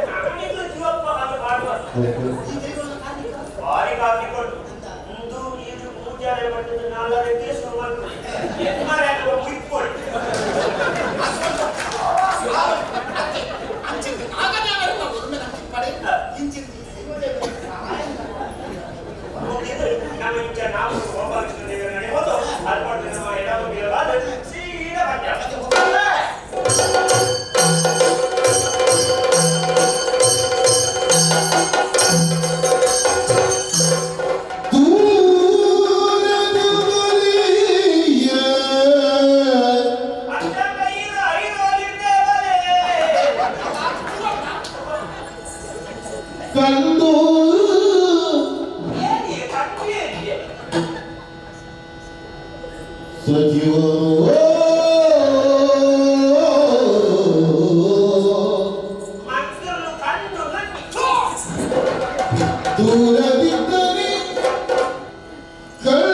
ನಾನಿಗೂ ಜೀವಪ್ಪ ಕಾಲು ಮಾಡುವ. ಈ ದೈವನ ಕಾರ್ಣಿಕ ಭಾರಿ ಕಾರ್ಣಿಕೊಂಡು ಒಂದು ಇದು ಮೂಜಾರೆ ಮಟ್ಟದ ನಾಲ್ಕರೆ ಶುರು ಮಾಡ್ಕೊಳ್ಳಿ ಎನ್ಮಾರೆ ಮುಗಿತ್ಕೊಳ್ಳಿ. ಅಂಚಿನ ನಾಗದೇವರನ್ನ ಒಮ್ಮೆ ನಮ್ಮ ಪಡೆ ಇಂಚಿನ ದೈವದೇವರ ಸಹಾಯ. ಮುಗಿದು ನಮ್ಮ ಇಂಚ ನಾವು ಗೋಪಾಲಕೃಷ್ಣ ದೇವರ ನಡೆ ಹೋದು ಅಲ್ಪಟ್ಟು ನಮ್ಮ ಎಡಮುಗಿರವಾದ ಸೀದಾ ಪಂಜಾಬ್. ಅಂಜಾಗ ಐದು ಐದು ಅಲ್ಲಿದ್ದೇವಲೇ. ಕಂಡು ಏನಿಗೆ ಕಣ್ಣು ಏನಿಗೆ? ಸಚಿವರು ಮಂತ್ರನು ಕಂಡು ಕಣ್ಣು. ದೂರದಿದ್ದರೆ ಕಂಡು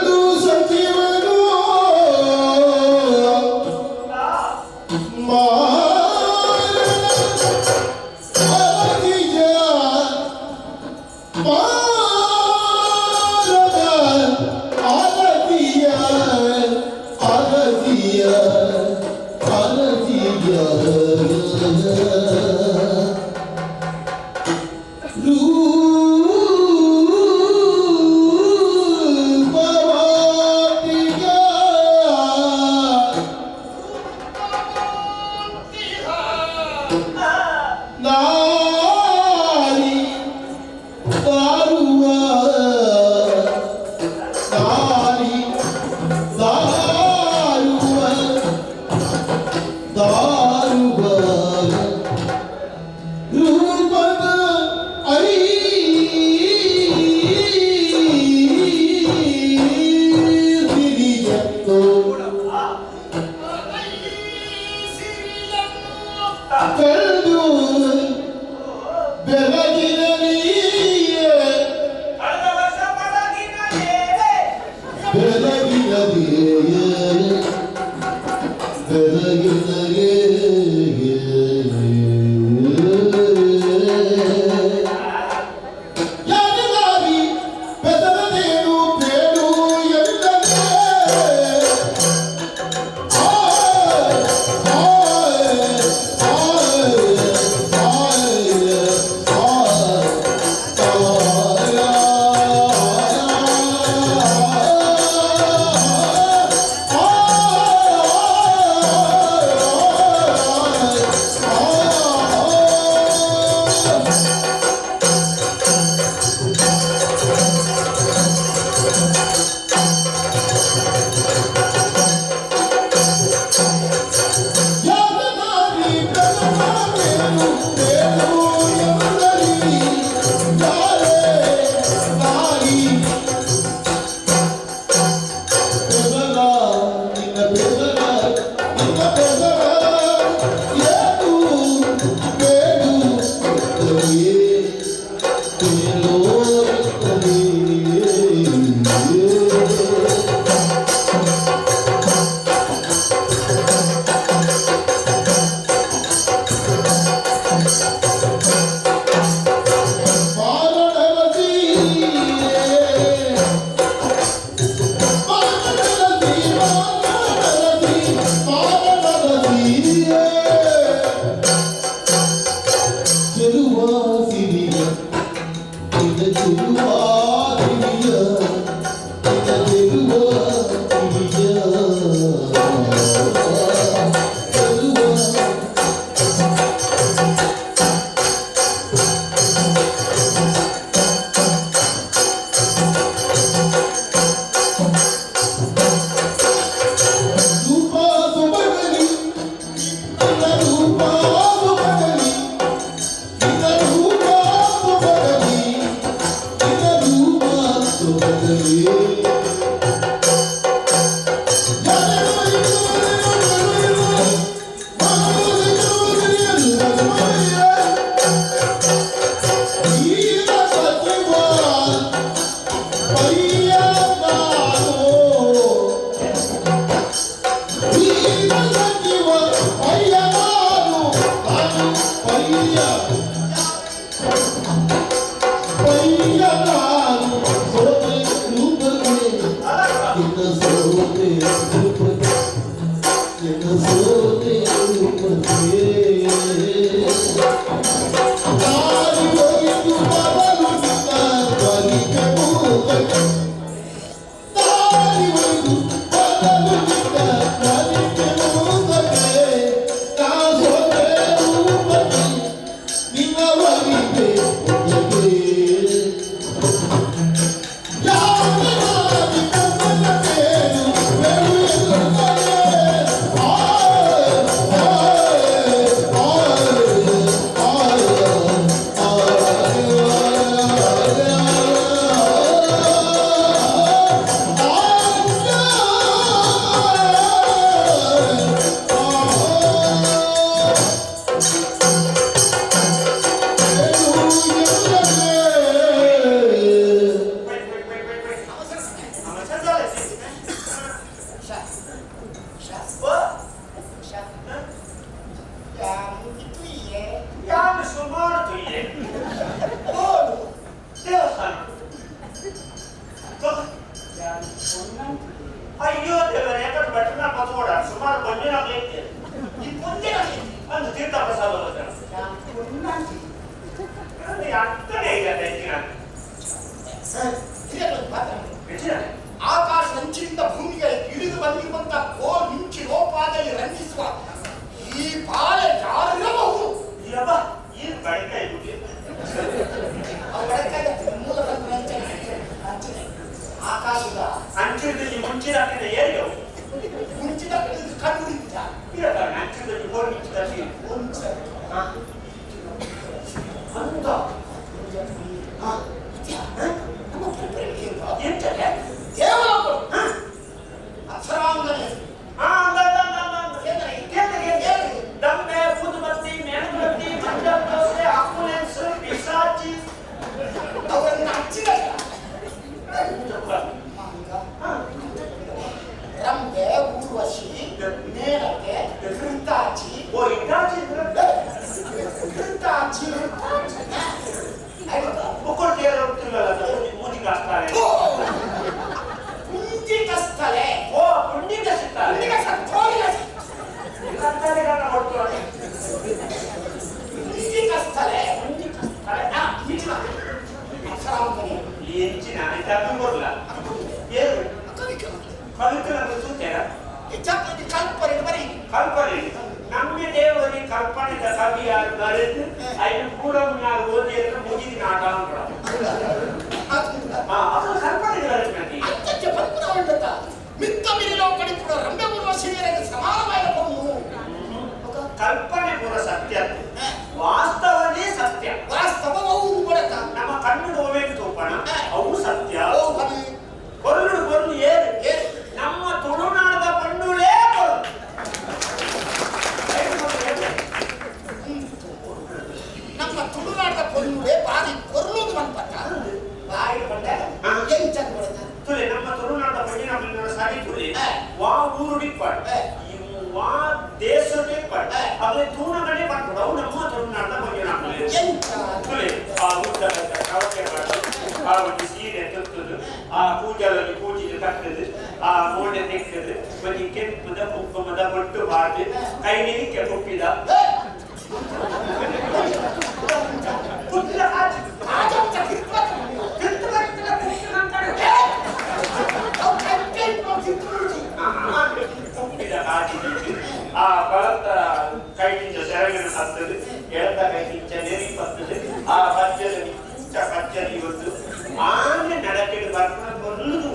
ಅಯ್ಯೋ ದೇವರೇ, ಯಾಕಂದ್ರೆ ಭಟ್ರನ ಪತ್ಕೋಡ ಸುಮಾರು ಬಂದಿನ ಅಂದು ತೀರ್ಥ ಪ್ರಸಾದ ಆಕಾಶ ಅಂಚಿನಿಂದ ಭೂಮಿಗೆ ಇಳಿದು ಬಂದಿರುವಂತಹ ಕೋಲ್ ಮಿಂಚಿ ಲೋಪಾದಲ್ಲಿ ರಂಜಿಸುವ ಈ ಬಾಳೆ ಯಾರಿರಬಹುದು? ಆಕಾಶದ ಅಂಚಿನಲ್ಲಿ ಮುಂಚಿನ ಏರಿಯೋ ಮುಂಚಿನ ಕಣ್ಣು ಹಿಡಿದ ಅಂಚಿನಲ್ಲಿ ಕೋಲ್ ಮಿಂಚಿದ ಅಂತ ನಮ್ಮ ಎಂತ ಕೇವಲ ಅಕ್ಷರಾಂಗನೆ. ದಂಬೆ, ಊದುಬತ್ತಿ, ಮೇಣಬತ್ತಿ, ಮಂಜಲ್ ದೋಸೆ, ಆಂಬುಲೆನ್ಸ್, ಪಿಶಾಚಿ. ಅವರನ್ನು ಹಚ್ಚಿದ. ಕವಿತಲನ್ನು ತೂತೆರ ಹೆಚ್ಚಾಗಿ ಕಲ್ಪನೆ ಬರೀ ಕಲ್ಪನೆ ನಮ್ಮ ದೇವರಿ ಕಲ್ಪನೆದ ಕವಿಯಾರು ಬರೆದು ಐನು ಕೂಡ ಓದಿ ಅಂದ್ರೆ ಮುಗಿದಿನ ಆಟ ಅಂತ. ಅದು ಕಲ್ಪನೆ ಬರೆದು ಅಂಚೆ ಪಲ್ಪುನ ಉಂಟತ್ತ ಮಿತ್ತ ಮಿರಿಲೋ ಕಡಿಪುಡ ರಂಬೆ ಬರುವ ಶಿವಿರಿಗೆ ಸಮಾನವಾದ ಪೊಣ್ಣು. ಕಲ್ಪನೆ ಪೂರ ಸತ್ಯ, ವಾಸ್ತವನೇ ಸತ್ಯ. ವಾಸ್ತವ ಅವು ಬಡತ ನಮ್ಮ ಕಣ್ಣು ನೋವೇನು ತೋಪಣ ಅವು ಸತ್ಯ. ಕೊಲ್ಲು ಕೊಲ್ಲು ಏರು ನಮ್ಮ ತುಳುನಾಡದ ಪಣ್ಣುಳೇ ಕೊಲ್ಲು. ನಮ್ಮ ತುಳುನಾಡದ ಪೊಣ್ಣುಳೇ ಬಾರಿ ಕೊರ್ಲುದು ಮನ್ಪತ್ತ ಬಾಯಿ ಪಂಡ ಎಂಚಂದ ಬಡತ. ತುಲೆ ನಮ್ಮ ತುಳುನಾಡದ ಪಣ್ಣಿನ ಸಾರಿ ತುಲೆ ವಾ ಊರುಡಿಪ್ಪಾಡು ವಾ ದೇಶದೇ ಪಾಡು ಅದೇ ತೂಣಗಡೆ ಪಡ್ಪಡು ಅವು ನಮ್ಮ ತುಳುನಾಡದ ಪಣ್ಣಿನ ತುಲೆ. ಆ ಉದ್ದದ ಕವಚೆ ಮಾಡು, ಆ ಒಂದು ಸೀರೆ ತುತ್ತದು, ಆ ಕೂಜಲಲ್ಲಿ ಕೂಜಿಲು ಕಟ್ಟದು, ಆ ಮೋಡೆ ತೆಕ್ಕದು, ಒಂದು ಕೆಂಪುದ ಕುಂಕುಮದ ಬೊಟ್ಟು ಬಾರ್ದು ಕೈ ನಿಲಿಕ್ಕೆ ಕುಪ್ಪಿದ ಕುತ್ತಿದ ಕಾಚು ಕಿತ್ತು ಬರ್ತದ ಕುಪ್ಪಿದ ಅಂತಾರೆ. ಕುಪ್ಪಿದ ಕಾಚಿ ಆ ಬಲತ್ತ ಕೈಟಿಂಚ ಸೆರಗಿನ ಹತ್ತದು, ಎಡತ ಕೈಟಿಂಚ ನೆರಿ ಪತ್ತದು, ಆ ಪದ್ಯದ ಇಂಚ ಪದ್ಯದಿ ಒಂದು ಆನೆ ನಡಕೆಡು ಬರ್ಪಣ ಕೊಲ್ಲುದು.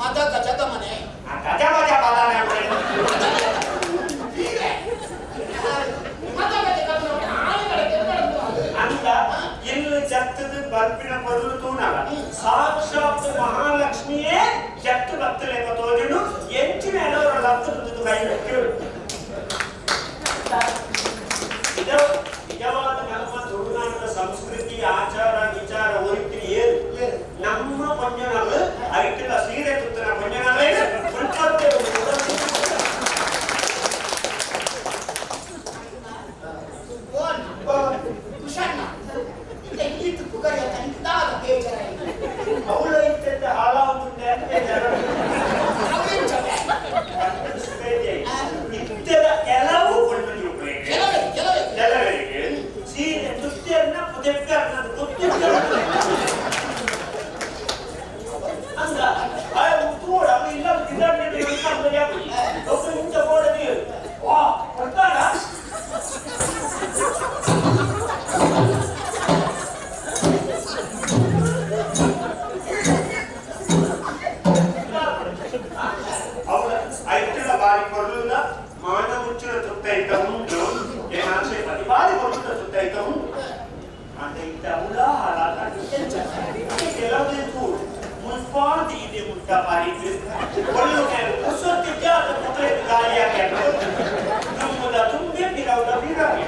ಮದ ಗಜದ ಮನೆ ಆ ಗಜ ಗಜ ಪದಾನೆ ಅಂತ ಇನ್ನು ಜತ್ತದ ಬರ್ಪಿನ ಪೊರ್ಲು ತೂನಗ ಸಾಕ್ಷಾತ್ ಮಹಾಲಕ್ಷ್ಮಿಯೇ ಜತ್ತು ಬತ್ತಲೆಕ ತೋಜುಂಡು. ಎಂಚಿನ ಎಲವರ ಲತ್ತುದು ಕೈ ಕೇಳು. ನಿಜವಾದ ನಮ್ಮ ತುಳುನಾಡಿನ ಸಂಸ್ಕೃತಿ ಆಚಾರ ವಿಚಾರ ಒರಿತಿನ ಏರು ನಮ್ಮ ಪಂಜನಗಳು ಐಟಲ ಸೀರೆ ತುತ್ತನ ಪಂಜನಗಳೇ ಉಲ್ಪತ್ತೆ. ಕುಶಣ್ಣ ಈತ ಪುಗರಿಯ ತನಿಖಾದ ಬೇಜಾರ. ಅವಳು ಇತ್ತಂತೆ ಹಾಳಾಗುಂಡೆ ಅಂತ ಬೇಜಾರು. ಇತ್ತೆದ ಕೆಲವು ಪೊಣ್ಣು ಕೆಲವೇ ಕೆಲವೇ ಕೆಲವರಿಗೆ ಸೀರೆ ತುತ್ತಿಯನ್ನ ಪುದೆಕ್ಕ ಅನ್ನೋದು ಗೊತ್ತಿಲ್ಲ ಅಂದ ಆ ತೋಡ ಇಲ್ಲ ಒಬ್ಬ ಇಂಚ ಬೋಡದಿ ವಾ ಕೊಡ್ತಾರ. ಅವಳ ಐತಳ ಬಾರಿ ಕೊರ್ಲುನ ಮಾನ ಮುಚ್ಚಿನ ತುತ್ತೈತ ಉಂಟು ಏನಾಂಶೆ ಬಾರಿ ಕೊರ್ಲುನ ತುತ್ತೈತ ಉಂಟು ಅಂತ ಇತ್ತ ಅವಳ ಹಾಳಾದ ಕೆಲವು ತೂಡು ಮುಲ್ಪಾದ ಇದೆ ಮುಟ್ಟ ಬಾರಿದ್ದು ಒಳ್ಳು ಕೆಲವು ಕುಸೊತ್ತಿದ್ದ ಅದು ಮುಟ್ರೆ ಗಾಳಿಯಾಗಿ ತುಂಬುದ ತುಂಬೆ ಬಿರೌದ ಬಿರಾಗಿ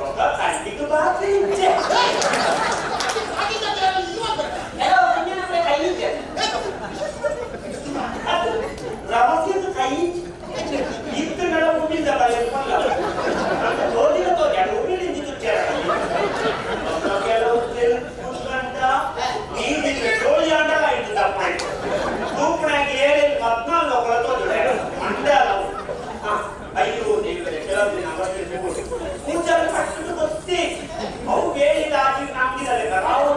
ಒಬ್ಬ ಕಂಡಿಗೆ ಬಾತ್ರಿ ಇಚ್ಛೆ ಕೆಲವು ಮುಂದಿನ ಕೈ ಇಚ್ಛೆ ಅದು ರವಸಿದ ಕೈ ಇತ್ತುಗಳ ಉಮಿಲ್ದ ಬಲೆ ಪಲ್ಲ ತೋದಿನ ತೋದಿ ಅದು ಉಮಿಲಿಂದ ತುಚ್ಚಾರ. ಕೆಲವು ಕುತ್ಕಂಡ ನೀರಿನ ಜೋಳಿ ಅಂಡಲ ಇಟ್ಟು ತಪ್ಪಾಯ್ತು ತೂಪಣಾಗಿ ಏಳೇಳು 14 ಒಕ್ಕಲ ತೋದುಡೆ ಮಂಡಲ. ಅಯ್ಯೋ ದೇವರೇ, ಕೆಲವು ದಿನ ಅವಸ್ಥೆ ಕೂಚಲು ಪಟ್ಟು ಗೊತ್ತೇ ಅವು ಬೇಳಿದ ಆಚೆ ನಮ್ಗಿದಲೆ ರಾವು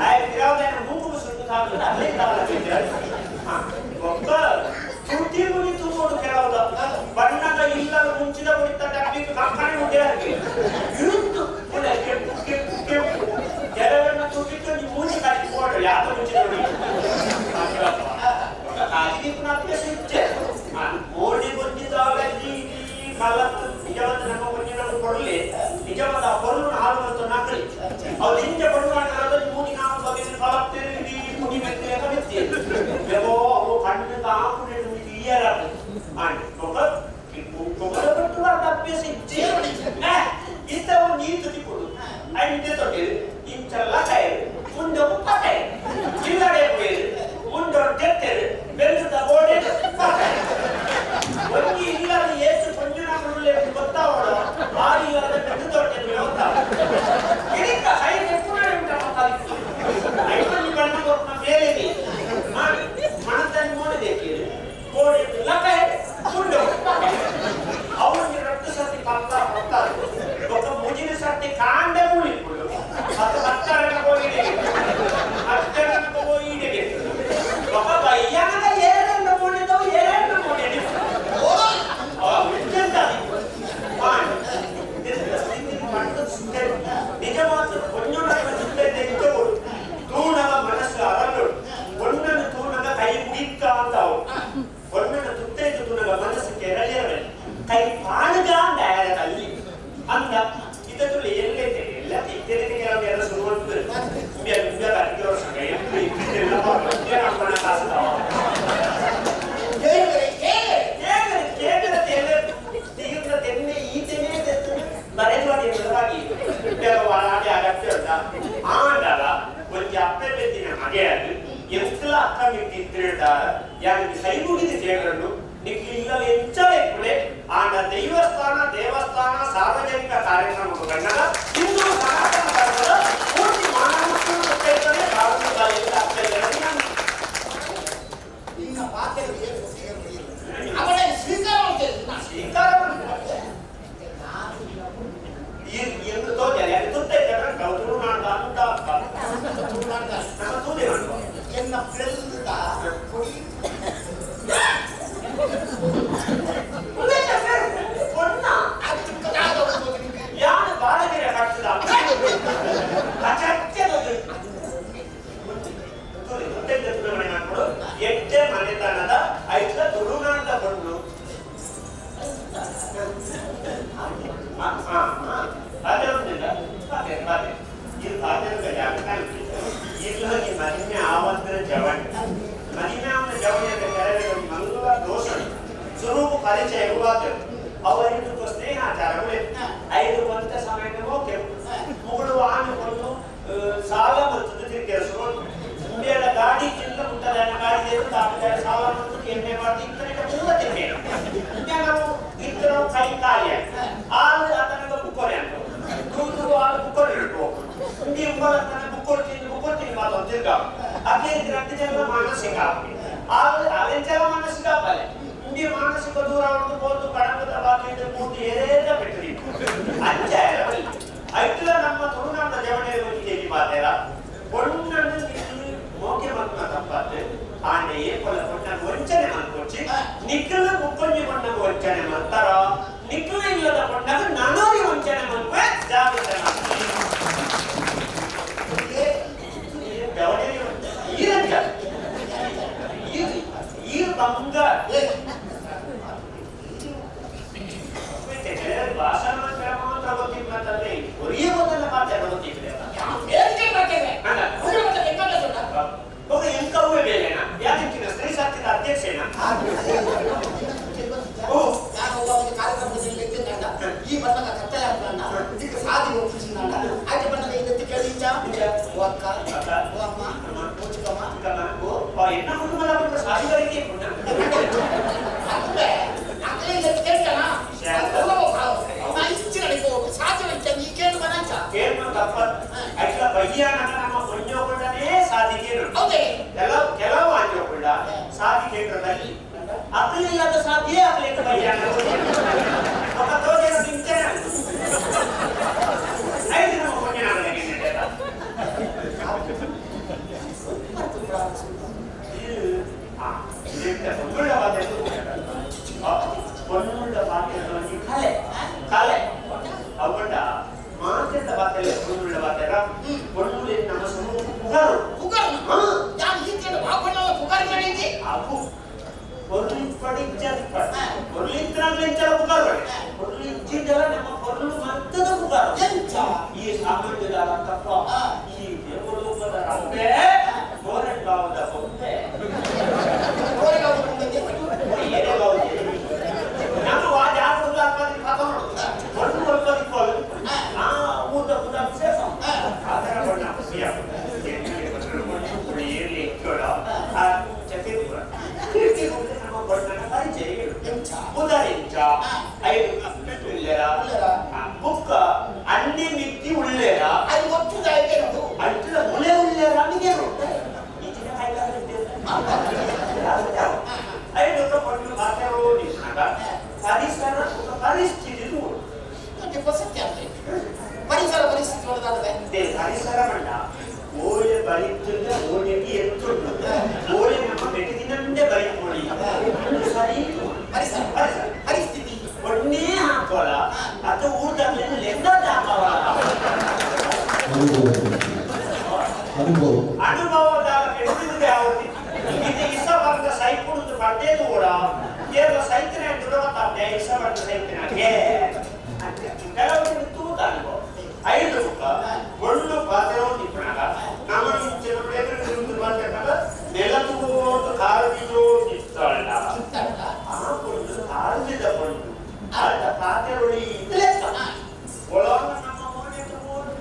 ಆಯ್ತು ಮೂಗು ಸುಟ್ಟು ಸಾಕು ಅಲ್ಲೇ ತಾಳ. ಒಬ್ಬ ತುಟಿ ಮುನಿ ತೂಗೋಡು ಕೆಲವುದ ಬಣ್ಣದ ಇಲ್ಲದ ಮುಂಚಿದ ಕುಡಿತ ಡಬ್ಬಿಗೆ ಕಂಪನಿ ಉಂಟೆ ಇರುತ್ತು ಕೆಂಪು ಕೆಂಪು ಕೆಂಪು. ಕೆಲವನ್ನ ತುಟಿಟ್ಟು ನೀವು ಮೂಸಿ ಕಟ್ಟಿ ಕೊಡು ಯಾಕೆ ಮುಂಚಿದ ಕಾಜಿಗೆ ಇಚ್ಛೆ ಮೋಡಿ ಬಂದಿದ್ದಾಗ ಈ ಕಲತ್ತು ನಿಜವಾದ ನಮ್ಮ ಮುಂಚಿನ ಕೊಡಲಿ ನಿಜವಾದ ಆ ಕೊರಲು ಹಾಳು ಅಂತ ನಕಲಿ ಅವ್ರು ಹಿಂದೆ ಕೊಡುವಾಗ ಮೂಡಿ ನಾವು ಬಗೆಯ ಕಲತ್ತೇನೆ ಇಡೀ ಮುಡಿ ಮೆತ್ತೆ ಮೆತ್ತಿ ಬೇಗೋ ಅವು ಕಣ್ಣು ಆರಾಡಿ ಅಗತ್ಯ ಉಂಟ ಆಂಡಲ ಒಂಜಿ ಅಪ್ಪೆ ಬೆತ್ತಿನ ಮಗೆ ಅದು ಎಂಕಲ ಅಕ್ಕ ಮಿತ್ತಿತ್ತಿರ್ಡ ಯಾನಿಗೆ ಕೈ ಮುಗಿದು ಕೇಳಲು ನಿಕ್ಲು ಇಲ್ಲ ಎಂಚಲ ಇಪ್ಪುಲೆ ಆಂಡ ದೈವಸ್ಥಾನ ದೇವಸ್ಥಾನ ಸಾರ್ವಜನಿಕ ಕಾರ್ಯಕ್ರಮ ಗಣ್ಣದ ಹಿಂದೂ ಸನಾತನ ಧರ್ಮದ ಪೂರ್ತಿ ಮಾನವತ್ವವನ್ನು ಕೇಳ್ತಾನೆ ಭಾರತದ ಎಲ್ಲ ಅಕ್ಕ ನಿನ್ನ ಪಾತ್ರ ಏನು ಅವಳೇ ಸ್ವೀಕಾರ ಮಾಡ್ತೇನೆ. ಸ್ವೀಕಾರ ಮಾಡ್ತಾರೆ. ಎಂದು ತೋಜಲೆ ಅದು ತುತ್ತ ಇದ್ದರೆ ನಾವು ತುಳುನಾಡ ಅಂತ ಅಪ್ಪ. ತುಳುನಾಡ ನಮ್ಮ ತೂದೆ ಮಾಡುವ ಎನ್ನ ಪ್ರೆಲ್ದ ಕೊಡಿ ಪೊಣ್ಣ ಅದು ಯಾನು ಬಾಳಗಿರ ಕಟ್ಟದ ಅಚಚ್ಚದ ತುಳುಮನೆ ಮಾಡ್ಕೊಡು ಎಟ್ಟೆ ಮನೆತನದ ಐಟ್ಲ ತುಳುನಾಡದ ಪೊಣ್ಣು ಅದೇ ಒಂದಿಲ್ಲ ಅದೇ ಅದೇ ಇದು ಪಾತ್ರದ ಜಾಗ ಇಲ್ಲಗಿ ಮದಿಮೆ ಆವಂತರ ಜವಣಿ ಮದಿಮೆ ಅವನ ಜವಣಿಯ ಕೆಳಗೆ ಒಂದು ಮಂಗಳ ದೋಷ ಸುರೂಪು ಪರಿಚಯ ವಾದರು ಅವರಿದ್ದು ಸ್ನೇಹಾಚಾರಗಳು ಐದು ಕೊಂತ ಸಮಯ ಓಕೆ ಮುಗುಳು ಆನು ಕೊಂಡು ಸಾಲ ಬರ್ತದೆ ತಿರುಗಿ ಉಂಡೆಯ ಗಾಡಿ ತಿಂದ ಮುಟ್ಟದ ಗಾಡಿ ದೇವರು ತಾಪಿದ ಸಾಲ ಮತ್ತು ಎಣ್ಣೆ ಮಾಡಿ ಇತ್ತನಿಗೆ ಪೂರ ತಿಂದೆ ನಾವು ಇತರ ಕೈ ಕಾರ್ಯ ಆಲ್ ಅತನಗ ಬುಕ್ಕೊರೆ ಅಂತ ತೂತು ಆಲ್ ಬುಕ್ಕೊರೆ ಇಟ್ಟು ಇಂಡಿ ಉಂಬಲ ತನ ಬುಕ್ಕೊರೆ ತಿಂದು ಬುಕ್ಕೊರೆ ತಿಂದು ಮಾತು ತಿರ್ಗ ಅದೇ ರೀತಿ ಮಾನಸಿಕ ಆಲ್ ಅವೆಂಚಲ ಮಾನಸಿಕ ಬಲೆ ಇಂಡಿ ಮಾನಸಿಕ ದೂರ ಹೊಡೆದು ಹೋದು ಕಡಂಗದ ಬಾಕಿ ಪೂರ್ತಿ ಏರೇದ ಬಿಟ್ಟರಿ ಅಂಚ ಐಟ್ಲ ನಮ್ಮ ತುಳುನಾಡ ಜವಣೆ ಹೋಗಿ ಮಾತೇರ ಪೊಣ್ಣನ್ನು ನಿಕ್ಲು ಮೋಕೆ ಮಲ್ಪುನ ತಪ್ಪಾತು ಆಂಡ ಏಪೊಲ ಪೊಣ್ಣನ್ ವಂಚನೆ ಮಲ್ಪೊಚ್ಚಿ ನಿಕ್ಲು ಮುಕ್ಕೊಂಜಿ ಪೊಣ್ಣಗ್ ವಂಚನೆ ಮಲ್ತಾರ ನಿಕ್ಲು ಇಲ್ಲದ ಪೊಣ್ಣಗ್ ನನೋರಿ ವಂಚನೆ ಮಲ್ಪೆ ಜಾಗ್ರತೆ ಜವಣೆ ಈರಂಜ ಈರ್ ಬಂಗಾರ ಭಾಷಣ ಮಾತ್ರ ಗೊತ್ತಿಲ್ಲ ಒರಿಯ ಗೊತ್ತಲ್ಲ ಮಾತಾಡ ಗೊತ್ತಿಲ್ಲ. ಹೋಗ ಎಂಕವೇ ಬೇಲೆನಾ ಯಾಕಿನ ಸ್ತ್ರೀ ಶಕ್ತಿದ ಅಧ್ಯಕ್ಷೇನಾ? ಓ ನಾನು ಒಂದು ಕಾರ್ಯಕ್ರಮದಲ್ಲಿ ಎತ್ತಿದ್ದಾಗ ಈ ಬಣ್ಣದ ಕತ್ತಲೆ ಆಗ್ತದ ಇದಕ್ಕೆ ಸಾಧಿ ಹೋಗ್ತಿದ್ದ ಆಚೆ ಬಣ್ಣದ ಇದಕ್ಕೆ ಕೇಳಿ ಓ ಅಕ್ಕ ಓ ಅಮ್ಮ ಓ ಚಿಕ್ಕಮ್ಮ ಓ ಎನ್ನ ಕುಟುಂಬದ ಬಂದ ಸಾಧಿಗರಿಗೆ ಅಕ್ಕೇ ಅಕ್ಕೇ ಇದಕ್ಕೆ ಕೇಳ್ತಾನ ಸಾಧ್ಯ ನೀ ಕೇಳು ಮನಂಚ ಕೇಳು ತಪ್ಪ ಅಟ್ಲ ಬಯ್ಯಾನ ನಮ್ಮ ಪುಣ್ಯೋಕೊಂಡನೇ ಸಾಧಿಕೆ. ಹೌದೇ. ಕೆಲವು ಕೆಲವು ಆಂಜೋಕೊಂಡ ಸಾಧಿಕೆ ದಲ್ಲಿ ಅಕ್ಕಲಿಲ್ಲದ ಸಾಧ್ಯೇ ಆಗ್ಲಿಕ್ಕೆ ಬಯ್ಯಾನ ఒక ತೋಜನ ತಿಂಚನ ಐದು ನಮ್ಮ ಪುಣ್ಯನಾಗಲಿಕ್ಕೆ ಪೊನ್ನುಳ್ಳ ಪಾತ್ರೆ ಕಲೆ ಕಲೆ ಅವಡ ಮಾತೆದ ಪಾತ್ರೆ ಪೊನ್ನುಳ್ಳ ಪಾತ್ರೆ ಪೊನ್ನುಳ್ಳ ನಮ್ಮ ಸಮೂಹ ಪುಗಾರು ಪುಗಾರು ಯಾರು ಈ ಕೇಳು ಬಾಪಣ್ಣ ಪುಗಾರು ಮಾಡಿದ್ದಿ ಅವು ಪೊರ್ಲಿಪ್ಪಡಿ ಇಜ್ಜದಿಪ್ಪಡಿ ಪೊರ್ಲಿತ್ತನಾಗ್ಲೆಂಚಲ ಪುಗಾರು ಪೊರ್ಲು ಇಜ್ಜಿಂದಲ ನಮ್ಮ ಪೊರ್ಲು ಮತ್ತದ ಪುಗಾರು ಎಂಚ ಈ ಸಾಮಾನ್ಯದಾರ ತಪ್ಪ ಈ ದೇವಲೋಕದ ರಂಬೆ ಗೋರೆಗಾವದ ಬೊಂಬೆ ಗೋರೆಗಾವದ ಬೊಂಬೆ ಏರೆಗಾವದ ನಮ್ಮ ವಾ ಜಾಗೃತ ಅಲ್ಪದಿ ಕಥ ನೋಡು ಒಂದು ಅಲ್ಪದಿ ಕೋಲು ಆ ಊರ್ದ ಪುದ ವಿಶೇಷ ಆ ಥರ ಬಣ್ಣ ಖುಷಿ ಏರ್ಲಿ ಕೇಳ ಆ ಚತಿರ್ಪುರ ನಮ್ಮ ಬಣ್ಣನ ಪರಿಚಯ ಎಂಚ ಉದರಿಂಚ ಐದು ಉಲ್ಲೇರ ಬುಕ್ಕ ಅಣ್ಣಿ ಮಿಕ್ಕಿ ಉಳ್ಳೇರ ಅದು ಗೊತ್ತುದ ಐತೇನದು ಅಂಟಿನ ಮುಳೆ ಉಳ್ಳೇರ ನಿಗೇನು ಈಚಿನ ಐದು ಪೊಣ್ಣು ಮಾತಾಡೋ ನಿನ್ನಾಗ ಪರಿಸರ ಪರಿಸ್ಥಿತಿ ನೋಡು ಸತ್ಯ ಅಲ್ರಿ ಪರಿಸರ ಪರಿಸ್ಥಿತಿ ನೋಡೋದಾದ್ರೆ ಪರಿಸರ ಮಂಡ ಓಳೆ ಬರಿತುಂಡ ಓಳೆಗೆ ಎತ್ತುಂಡು ಓಳೆ ನಮ್ಮ ಬೆಟ್ಟದಿನಂಡೆ ಬರಿಕೊಳ್ಳಿ ಸರಿ. ಪರಿಸರ ಪರಿಸರ ಪರಿಸ್ಥಿತಿ ಒಣ್ಣೇ ಹಾಕೋಳ ಅದು ಊಟದಲ್ಲಿ ಲೆಕ್ಕದ ಹಾಕೋಳ ಅನುಭವ ಅನುಭವದ ಕೆಟ್ಟಿದೆ ಯಾವುದು ಇದು ಇಸ ವರ್ಗ ಸೈಪುಡುದು ಪಡ್ಡೇ ದೂರ ಕೇರಳ ಸೈತನೆ ದುಡವತ್ತಾದೆ ಇಸ ವರ್ಗ ಸೈತನಾಗೆ ಕೆಲವರು ತೂತ ಅನುಭವ ಐದು ಮುಖ ಒಂದು ಪಾತ್ರೆ ನಿಪ್ಪಣಾಗ ನಮ್ಮ ಪಾತ್ರೆ ನೆಲ ತೂಗೋದು ಕಾರು ಬಿದ್ದೋ ಇತ್ತಲ್ಲ ಆ ಪೊಣ್ಣು ಕಾರು ಬಿದ್ದ ಪೊಣ್ಣು ಅರ್ಧ ಪಾತ್ರೆ ಒಳಿ ಲೆಕ್ಕ ಒಳಗ ನಮ್ಮ ಮನೆ ತೂಗೋದು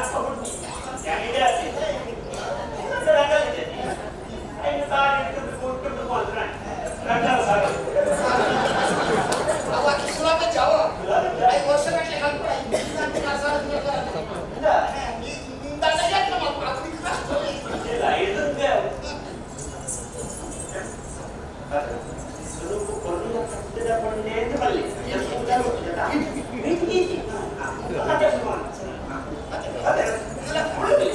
ಅಪ್ಪ ಹುಟ್ಟಿ ಯಾಗಿದೆ ಅತ್ತೆ ರಂಗಲಿದೆ ಐದು ಕಾಲು ಇಟ್ಟು ಕೊಟ್ಟು ಹೋದ್ರೆ ರಂಗಲ ಸಾಕು. ಅವ ಕಿಸುಲಾದ ಜಾವ ಐದು ವರ್ಷ ಗಟ್ಟಲೆ ಕಲ್ಪಡ ಇಲ್ಲ ಇದಕ್ಕೆ ಸುರುಕು ಕೊರ್ಲ ಕಟ್ಟಿದ ಕೊಂಡೆ ಅಂತ ಬಲ್ಲಿ ಅದೇ ಅದೇ.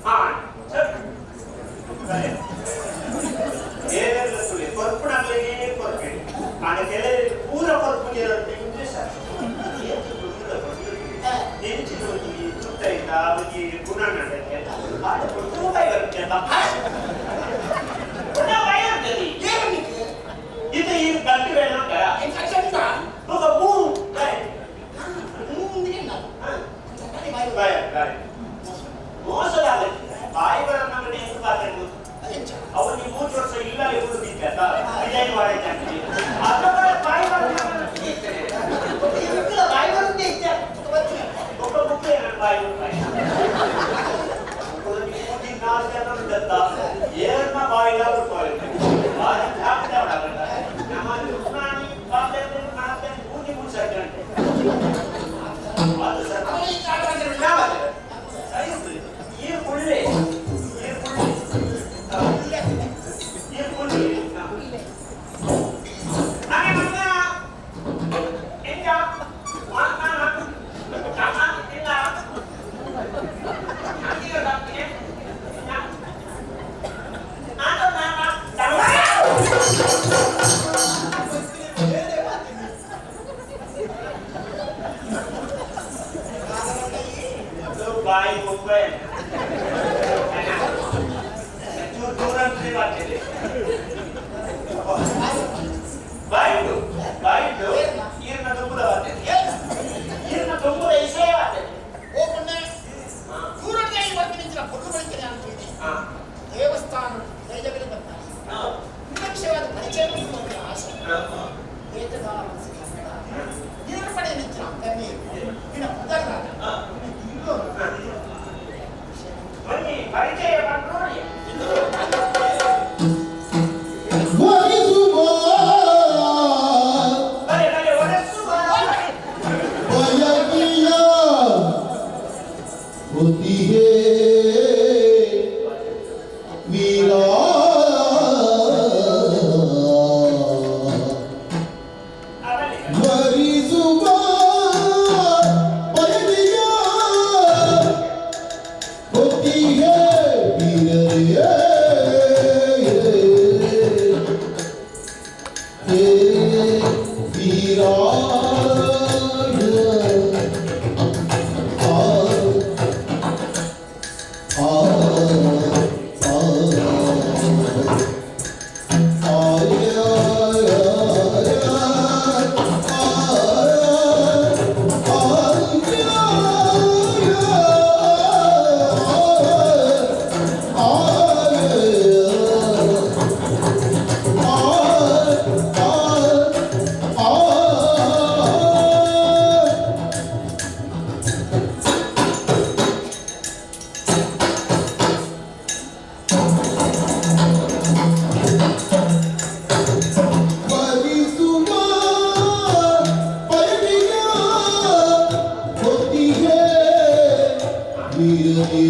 ಹಾ ಸರ್ ಸರಿ. ಏನೆಲ್ಲ ಸುಳ್ಳಿ ಕೊರ್ಪುಣಾಗ್ಲೇ ಕೊರ್ಪೇಡಿ ಆಗ ಕೆಲವರು ಪೂರ ಕೊರ್ಪು ಇಂಗ್ಲೀಷ್ ನೆಂಚಿನ ಒಂಜಿ ಸುತ್ತೈತ ಒಂಜಿ ಗುಣ ನಡಕ್ಕೆ ಆಟ ಕೊಟ್ಟು ಬಾಯಿ ಬರುತ್ತೆ ಗುಣ ಬಾಯಿ ಬರ್ತದೆ. ಇದು ಈ ಗಂಟು ಬೇಡ ಅಂತಾರ ಹೋಗ ಮೂ ಬಾಯ್ ಬಾಯ್ ಬಾಯ್ ಮೋಸದ ಬಾಯಿ ಬರ ನಮ್ಮ ಹೆಸರು ಪಾತ್ರೆ. ಅವನು ನೀವು 3 ವರ್ಷ ಇಲ್ಲ ಬಿದ್ದ ಡಿಸೈನ್ ಮಾಡಾಯ್ತು ಅದರ ಬಾಯಿ ಬಾಯಿ ಬರುತ್ತೆ ಇದ್ದ ಒಬ್ಬ ಮುಖ್ಯ ನನ್ನ ಬಾಯಿ ಬಾಯಿ ನಾಲ್ಕು ಜನ ಉಂಟತ್ತ ಏರ್ನ ಬಾಯಿಲ ಬಾಯಿ ಹಾಕ್ತಾ ನಮ್ಮ ರುಕ್ಮಾಣಿ ಬಾಂಬೆ ಮಾಡ್ತೇನೆ ಮೂತಿ ಮೂರು ಗಂಟೆ ಅದು ಸರ್. ಈ ಕುಳ್ಳೆ ಈ ಕುಳ್ಳೆ ಈ ಕುಳ್ಳೆ ನಾನೇ ಮಗ ಎಂಜ ಇಲ್ಲ ಬಾಯಿ ಮುಂಬೈ ಚೂರು ದೂರ ಅಂತ ಬಾಯಿಡು ಬಾಯಿಡು ಈರ್ನ ತುಂಬುದ ವಾತೆ ಈರ್ನ ತುಂಬುದ ಇಸೇ ವಾತೆ. ಹಾ. ದೇವಸ್ಥಾನ ತೇಜಗಲಿ ಬಂದ ವಿಷಯವಾದ ಪರಿಚಯ ಆಸೆ ಏತದಾನ ಮನಸ್ಸಿಗೆ ಕನ್ನಡ ನೀರು ಪಡೆ ನಿಂಚಿನ ಕಣ್ಣೀರು ಇನ್ನ ಪುದರ್ನಾದ ಇಲ್ಲೋ. ಬನ್ನಿ ಪರಿಚಯ ಮಾಡಿ ನೋಡಿ. ವರಿಸುವ ಬಲೆ ಬಲೆ ಒರೆಸುವ ಬಯಕಿಯ ಹೊತ್ತಿಗೆ ವೀರ ಬಲೆ ವರಿಸುವ ಬಯಕಿಯ ಹೊತ್ತಿಗೆ ವೀರರೇ ಹೇ ವೀರ ಆ ಆ ವರಿಸುವ ಬಯಕೆಯ ಹೊತ್ತಿಗೆ ವೀರನೇ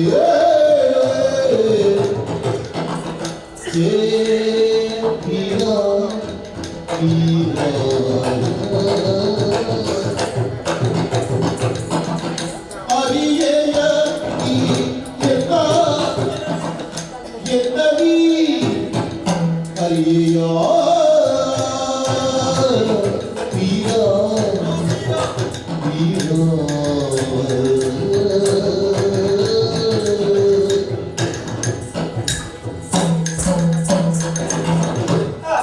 ಹೇ ವೀರ ವೀರ ಅರಿಯೆಯ ಈ ಎತ್ತ ಎತ್ತವಿ ಅರಿಯ ವೀರ ವೀರ. ಆ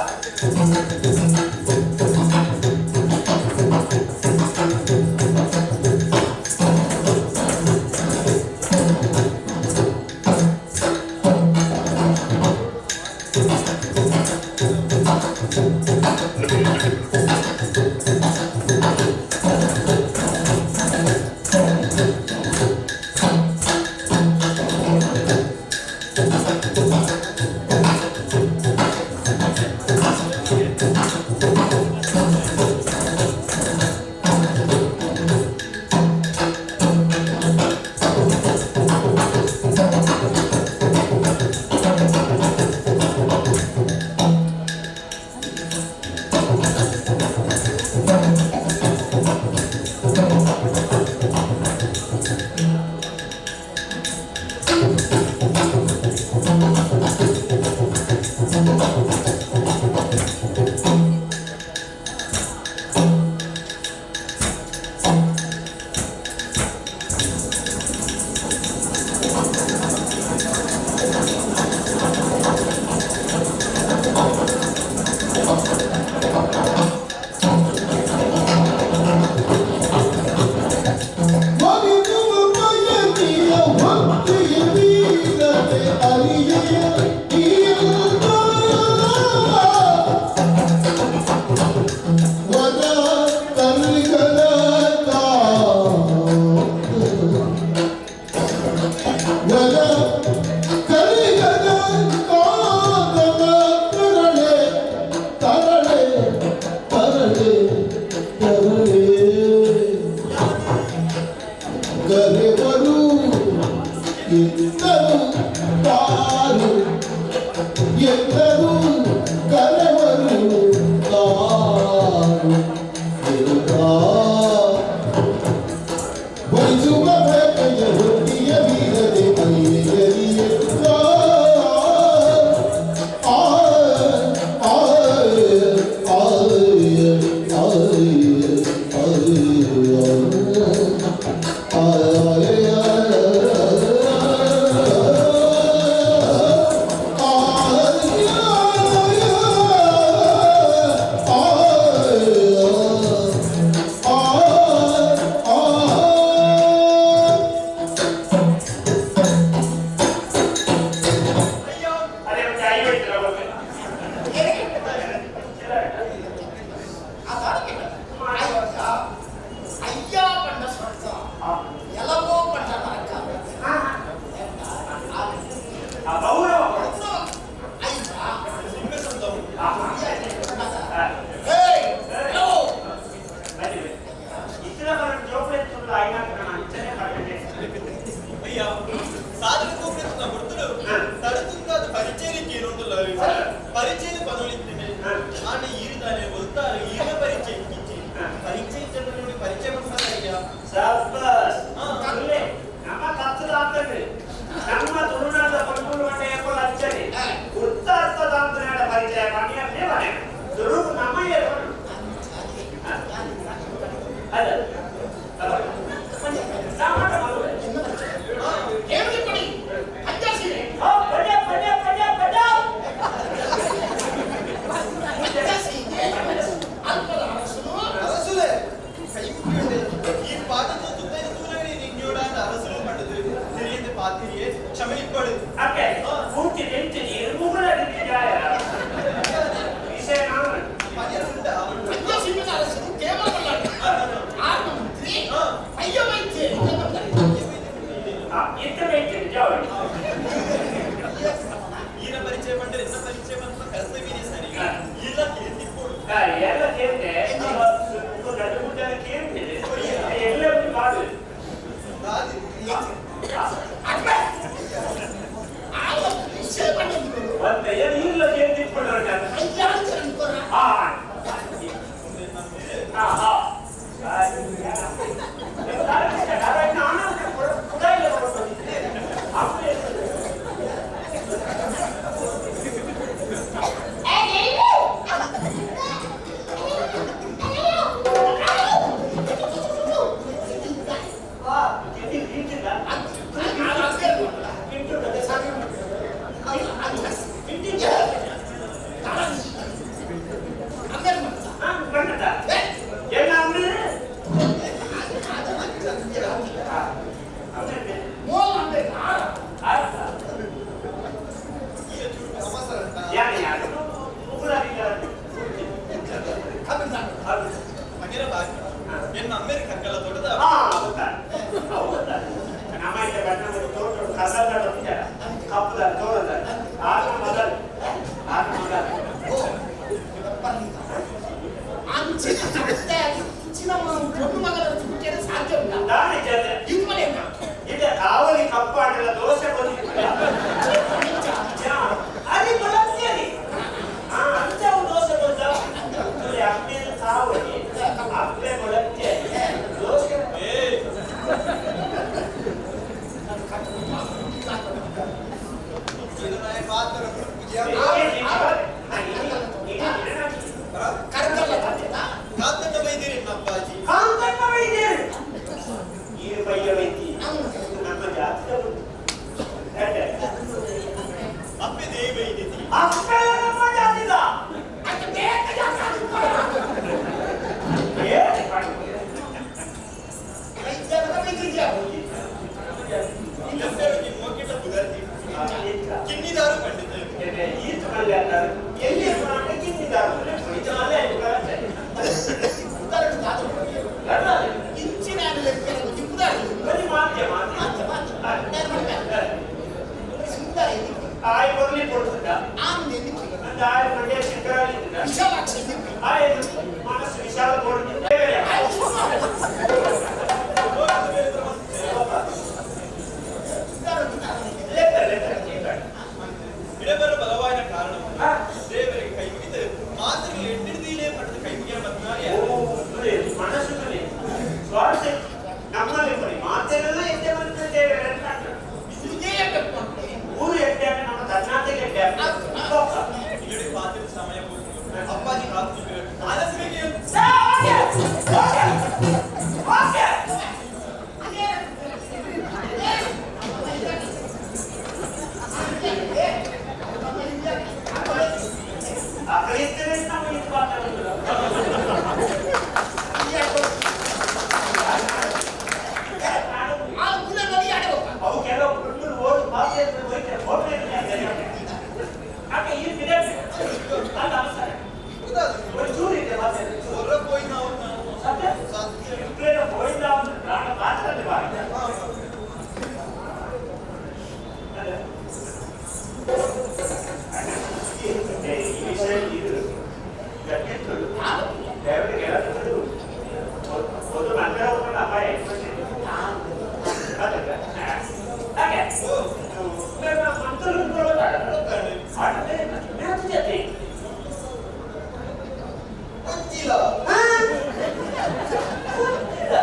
ಮಗಿನ ಬಾಕಿ ಎನ್ನ ಅಮ್ಮೇರಿ ಕರ್ಕಲ್ಲ ತೋಟದ ಹಾ ಗೊತ್ತಾ ಅವು ಗೊತ್ತಾ ನಮ್ಮ ಇದ್ದ ಬಣ್ಣ ಮತ್ತು ತೋಟ ಕಸದ ಕಪ್ಪದ ತೋರದ ಆರು ಮೊದಲು ಆರು ಮೊದಲು. ಓ ಅಂಚಿನ ಕತ್ತೆ ಇಂಚಿನ ಪೊಣ್ಣು ಮಗಳ ಹುಟ್ಟಿಯಲು ಸಾಧ್ಯ ಉಂಟಾ? ದಾನಿ ಜನ. ಇದು ಮನೆ. ಇದ ಕಾವಲಿ ಕಪ್ಪಾಡಲ ದೋಸೆ ಬಂದಿಲ್ಲ ಅಲ್ಲಿ ಬಲತ್ತೇರಿ. ಹಾ ಅಂಚವು ದೋಸೆ ಬಂದ ಅಪ್ಪೆ ಕಾವಲಿ ಅಪ್ಪೆ ಬಲತ್ತೇರಿ ದೋಸೆ. ಏ ಕರ್ಕಲ್ಲ ತೋಟದ ಕಾಂತಣ್ಣ ಬೈದಿರಿ ಅಪ್ಪಾಜಿ. ಕಾಂತಣ್ಣ ವೈದ್ಯರು ಈ ಬಯ್ಯ ವೈದ್ಯ ನಮ್ಮ ಜಾತಿಯ ಅಪ್ಪೆ ದೇವಿ ಬೈದಿತಿ. ಅಪ್ಪೆ ನಮ್ಮ ಜಾತಿದ. ಅದು ಬೇಕ ಜಾತಿ. ಏ ವೈದ್ಯರ ವೈದ್ಯ. ಮೋಕಿಟ ಬುಗರ್ತಿ ಕಿನ್ನಿದಾರು ಪಂಡಿತ. ಈತ ಮಲ್ಲೆ ಅಂತಾರೆ ಎಲ್ಲಿ ಕಿನ್ನಿದಾರು ಇದು ಮಲ್ಲೆ. ಉದಾಹರಣೆ ದಾದ ಇಂಚಿನ ಲೆಕ್ಕ ಉದಾಹರಣೆ. ಬರೀ ಮಾತ್ಯ ಮಾತ್ಯ. ಮಾತ್ಯ ಮಾತ್ಯ ನಾನು ಮಾಡ್ತೇನೆ. ಸುಂದರ ಎಲ್ಲಿಗೆ? ಆಯ್ ಕೊರ್ಲಿ ಕೊಡ್ತದ. ಆನಂದ ಎಲ್ಲಿಗೆ? ಅಂದ ಆಯ್ ಮಂಡ್ಯ ಶಂಕರಾಲಿ. ವಿಶಾಲಾಕ್ಷಿ ಎಲ್ಲಿಗೆ? ಆಯ್ ಮನಸ್ಸು ವಿಶಾಲ ಕೊಡ್ತಿದ್ದ. ಇಡಬರ ಬಲವಾಯಿನ ಕಾರಣ ದೇವರಿಗೆ ಕೈ ಮುಗಿದು ಮಾತೃಗೆ ಎಟ್ಟಿಡ್ದೀಲೇ ಪಡೆದು ಕೈ ಮುಗಿಯ ಬತ್ನಾಗೆ. ಮನಸ್ಸು ಸ್ವಾರ್ಥ ನಮ್ಮಲ್ಲಿ ಬರೀ ಮಾತೆಲ್ಲ ಎದ್ದೆ ಬಂದಿದ್ದೇವೆ. ಇದೇ ಕಟ್ಕೊಂಡೆ. ಊರು ಎಡ್ಡೆ ನಮ್ಮ ಕರ್ನಾಟಕ ಎಡ್ಡೆ. ಇಲ್ಲಿ ಪಾತ್ರೆ ಸಮಯ ಪೂರ್ತಿ ಅಪ್ಪಾಜಿ ಕಾತು ಆನಂದರಿಗೆ. ಆ ಗುಣಗಳು ಆಡಬೇಕು. ಅವು ಕೆಲವು ಕುಟುಂಬದ ಓದು ಪಾತ್ರೆ ಹೋಯ್ತಾರೆ ಹೋಟ್ಲ್ ಹಾಗೆ ಈ ಬಿರಿಯಾನಿ ಅಲ್ಲ ಅವಸರ ಒಂದು ಚೂರು ಇದೆ ಪಾತ್ರೆ. ಹೊರ ಪೋಯಿ ನಾವು. ಸತ್ಯ ಇಬ್ಬರ ಹೋಯ್ದ ಪ್ರಾಣ ಪಾತ್ರೆ ಬಾರಿ. ಈ ವಿಷಯ ಇದು ಗಟ್ಟಿತ್ತು ದೇವರಿಗೆ ಒಂದು ನಗರ ಅಪಾಯ. ಹಾಗೆ ಜೊತೆ ಗೊತ್ತಿಲ್ಲ. ಇದಕ್ಕಿಂತ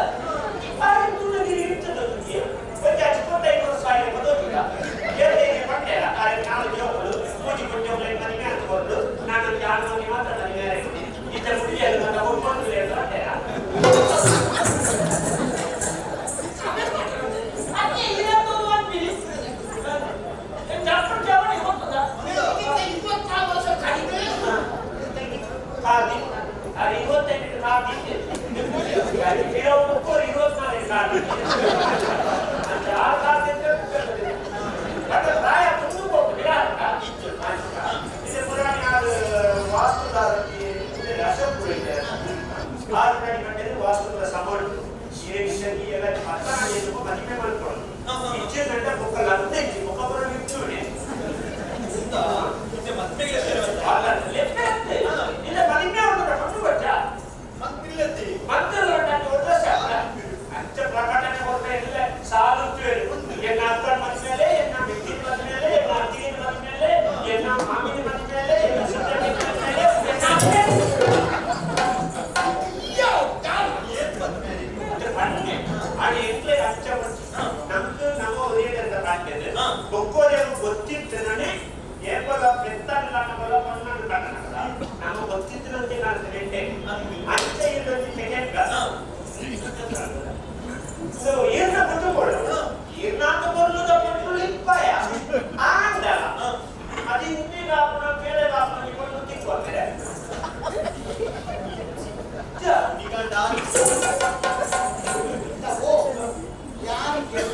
26 ವರ್ಷ ಕಡಿಮೆ. ವಾಸ್ತುದ ಸಮಾನ ಎಲ್ಲ ಮದುವೆ ಮಾಡ್ಕೊಳ್ಳೋದು ಇಚ್ಚೆ ಗಂಟ ಮುಖ ಲಂದ ಇಚ್ಚೆ ಮುಖ ಬರೋ ಇಚ್ಚುನೆ. ಮತ್ತೆಗೆ ಅಲ್ಲ ಲೆಪ್ಪೆ ಅಂತೆ ಇಲ್ಲ ಮದುವೆ ಉಂಟು ಹಣ್ಣು ಬಚ್ಚ. ಮಂತ್ರಿಲತಿ. ಅಂಚ ಪ್ರಕಟಣೆ ಕೊಡ್ತಾ ಇಲ್ಲ ಸಾಲು ಎನ್ನ ಅಕ್ಕನ ಮದ್ಮೇಲೆ ಎನ್ನ ಮಿತ್ತಿನ ಮದ್ಮೇಲೆ ಎನ್ನ ಅತ್ತಿಗೆನ ಮದ್ಮೇಲೆ ಎನ್ನ ಮಾಮಿನ ಮದ್ಮೇಲೆ ಎನ್ನ ಸುತ್ತಮಿನ ಮದ್ಮೇಲೆ ಎನ್ನ ಅತ್ತೆ. ಬನ್ನಿ ಅದು ಎಂಟ್ಲೆ ಅಂಚ ನಮ್ದು ನಮ್ಮ ಒರಿಯದ ಕಾಣ್ತದೆ ಬೊಕ್ಕೋದೇನು ಗೊತ್ತಿತ್ತು ನಾನೇ ಏಪಲ ಪೆತ್ತಲ್ಲ ಬಲ ಪನ್ನಡು ಕಣ್ಣಲ್ಲ ನಮ್ಮ ಗೊತ್ತಿದ್ದಂತೆ ನಾನು ನೆಂಟೆ ಅಂಚ ಇಲ್ಲೊಂದು ಸೆಕೆಂಡ್. ಸೊ ಏರ್ನ ಕೊಟ್ಟು ಏರ್ನಾಥ ಬರಲುದ ಪಟ್ರುಳು ಇಪ್ಪಾಯ ಆಂಡ ಅದು ಇಂದಿ ಬಾಪುನ ಬೇರೆ ಬಾಪುನ ಇವನ್ನು ತಿಕ್ಕೋತಾರೆ. ಓ ಯಾರು ಕೇಳು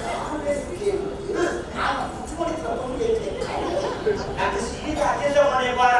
ನಾನು ಕುಚ್ಕೊಂಡಿದ್ರ నాకు ಸೀದಾ ಅದೇ ಮನೆ ಬಾರ.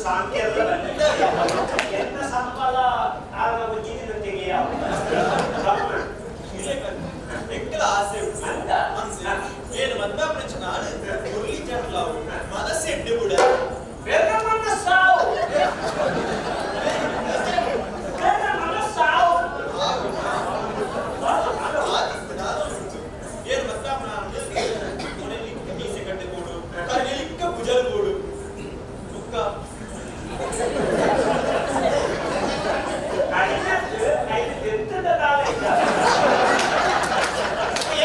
ಸಾಂಖ್ಯಲ್ಲ ಎನ್ನ ಸಂಬಳ ಆಗ ಒಂಜಿದಿನ ತೆಗೆಯ. ಎಂಕಲ ಆಸೆ ಉಂಟು. ಅಂತ? ಏನು ಮದ್ಮೆ ಪ್ರಚ ನಾನು ಮುರಳಿ ಜಟ್ಲಾವು ಮನಸ್ಸು ಎಡ್ಡೆ ಬಿಡ. ಬೆರ್ರಮನ್ನ ಸಾವು, ಬೆರ್ರಮನ್ನ ಸಾವು. ಆದಿತ್ತು. ಏನು ಮದ್ಮೆ ನಾನು ಕೊನೆಲಿಕ್ಕ ಮೀಸೆ ಕಟ್ಟೆ ಕೊಡು, ಕರ್ನೆಲಿಕ್ಕ ಭುಜಲ್ ಕೊಡು ಬುಕ್ಕ. ಕಡಿನದ್ದು ಐದು ತೆತ್ತದ ಕಾಲ ಇದ್ದ.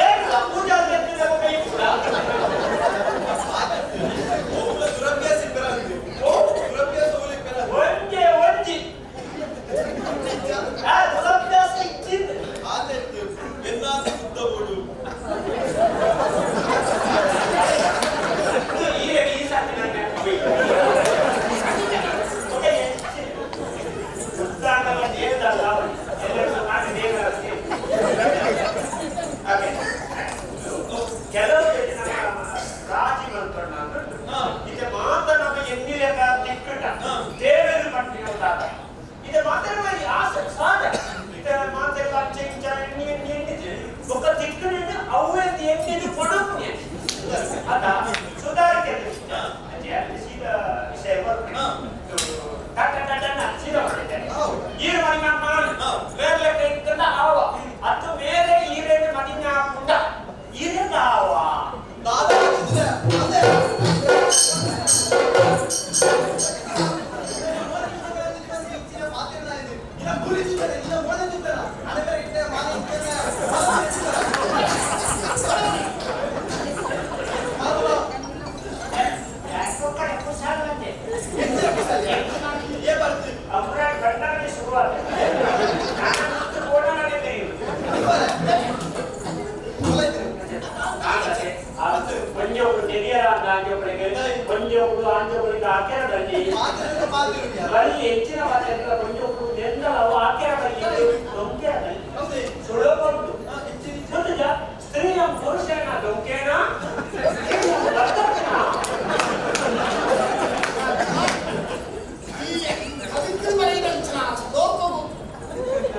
ಏನು ಪೂಜಾ ತೆತ್ತದ ಕೈ ಕೂಡ. ಒಬ್ಬ ದುರಭ್ಯಾಸ ಇಬ್ಬರಂದು ಓ ದುರಭ್ಯಾಸ ಹೋಗ್ಲಿಕ್ಕೆ. ಒಂಜೆ ಒಂಜಿ ಆ ದುರಭ್ಯಾಸ ಇಚ್ಚಿಂದ. ಆದತ್ತು ಎನ್ನಾದ ಉದ್ದ ಬೋಡು. ಈ ಈ ಸಾತಿ ನನ್ನ ಉದ್ದಾಂಡ ಏದಲ್ಲ ಎಲ್ಲರೂ ನಾನು ದೇವರ. ಓಕೆ, ಕೆಲವು ನಮ್ಮ ರಾಜಿ ಮಂತ್ರಣ ಇದೆ ಮಾತ ನಮ್ಮ ಎನ್ನಿಲೆಕ ತಿಕ್ಕಟ ದೇವರು ಪಟ್ಟಿನ ತಾತ ಇದೆ ಮಾತ್ರ ಆಸೆ ಸಾಧ ಇತ ಮಾತೆಲ್ಲ ಅಂಚೆ ಇಂಚ ಎಣ್ಣಿ ಎಣ್ಣಿ ಎಣ್ಣಿದೆ ಒಕ್ಕ ತಿಕ್ಕಣಿಂದ ಅವ್ವೆ ಎಣ್ಣಿದು ಕೊಡುಪುನೆ ಅತ ಸುಧಾರಿಕೆ. ಅಜ್ಜಿ ಅಲ್ಲಿ ಸೀದಾ ವಿಷಯ ಬರ್ಪುನೆ ಟಟ ಟಟನ ಸೀದಾ ಮಾಡಿದ್ದಾರೆ. ಈರು ಮನಿ ಮಾಡು ಬೇರೆ ಲೆಕ್ಕ ಇತ್ತಂದ ಆವ ಅದು ಬೇರೆ ಈರೇನು ಮದಿನ ಹಾಕುಂಡ ಈರೇನು ಆವ. ದಾದ ಹಾಕಿದ್ರೆ ಅದೇ. ಯಾಕೋ ಕುಶಾಲಂತೆ. ಅಮ್ರಾನ್ ಗಂಡನಲ್ಲಿ ಶುರುವಾದ ನಾನು ಮತ್ತು ಕೋಣನಲ್ಲಿ ತೆರೆಯುವುದು. ಒಂಜೊಬ್ರು ತೆರಿಯರ ಅಂತ ಆಂಜೊಬ್ರಿಗೆ ಒಂಜೊಬ್ರು ಆಂಜೊಬ್ರಿಗೆ ಆಕೆರ ಬಲ್ಲಿ ಬಲ್ಲಿ ಹೆಚ್ಚಿನ ಮಾತಾಡಿದ ಒಂಜೊಬ್ರು ನೆಂದಲವು ಆಕೆರ ಬಲ್ಲಿ ಡೊಂಕೆರ ಬಲ್ಲಿ ಸುಳಬಂದು ಗೊತ್ತುಜ ಸ್ತ್ರೀಯ ಪುರುಷನ ಡೊಂಕೇನ ಸ್ತ್ರೀಯ ವರ್ತಕನ. ಈ ಕವಿತ್ರಿ ಬರೆಯದಂಚಿನ ಶ್ಲೋಕವು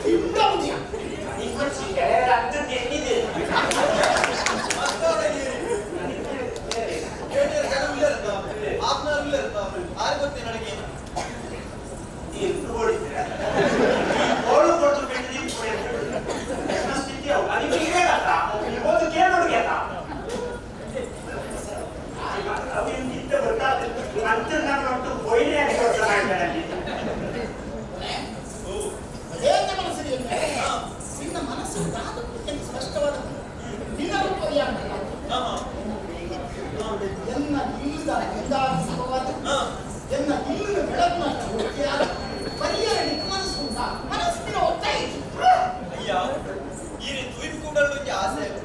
ತಿಂಡವುದಿಯ. ಈ ಕೆಳಗಡೆ ಅಂತದ್ದು ಎಲ್ಲಿದೆ? ಎಂತು ಕೊಡಿದ್ರೆ ಈ ಕೋಳು ಕೊಡ್ತು ಬಿಟ್ಟು ಕೊಡಿ ಅಂತ ಹೇಳುದು. ನನ್ನ ಸ್ಥಿತಿ ಅವು ಅದಕ್ಕೆ ಇರೇನತ್ತ ಒಂದು ಕೇಳೋಡಿಗೆ ಅವು ಇಂತ ಗೊತ್ತಾಗ್ತದೆ ಅಂತ ನಾನು ಒಟ್ಟು ಕೊಯ್ಲೆ ಆಗಿ ಕೊಡ್ತಾನೆ ಅಲ್ಲಿ. ಅದೇನ ಮನಸ್ಸಿಗೆ ಎಂದರೆ ನಿನ್ನ ಮನಸ್ಸು ದಾದಕ್ಕೆ ಸ್ಪಷ್ಟವಾದ ನಿನ್ನ ರೂಪ ಯಾಕಲ್ಲ ಎನ್ನ ಇಲ್ಲದ ಎಂದಾದ ಎನ್ನ ಇಲ್ಲದ ಬೆಳಕಿನ ಜ್ಯೋತಿಯಾದ ಪರಿಯರ ನಿಕ್ಕ ಮನಸ್ಸು ಉಂಟಾ ಮನಸ್ಸಿನ ಒತ್ತಾಯ. ಅಯ್ಯ, ಈ ರೀತಿ ತುಯ್ದು ಕೂಡಲೊಂದು ಆಸೆ ಆಯ್ತು.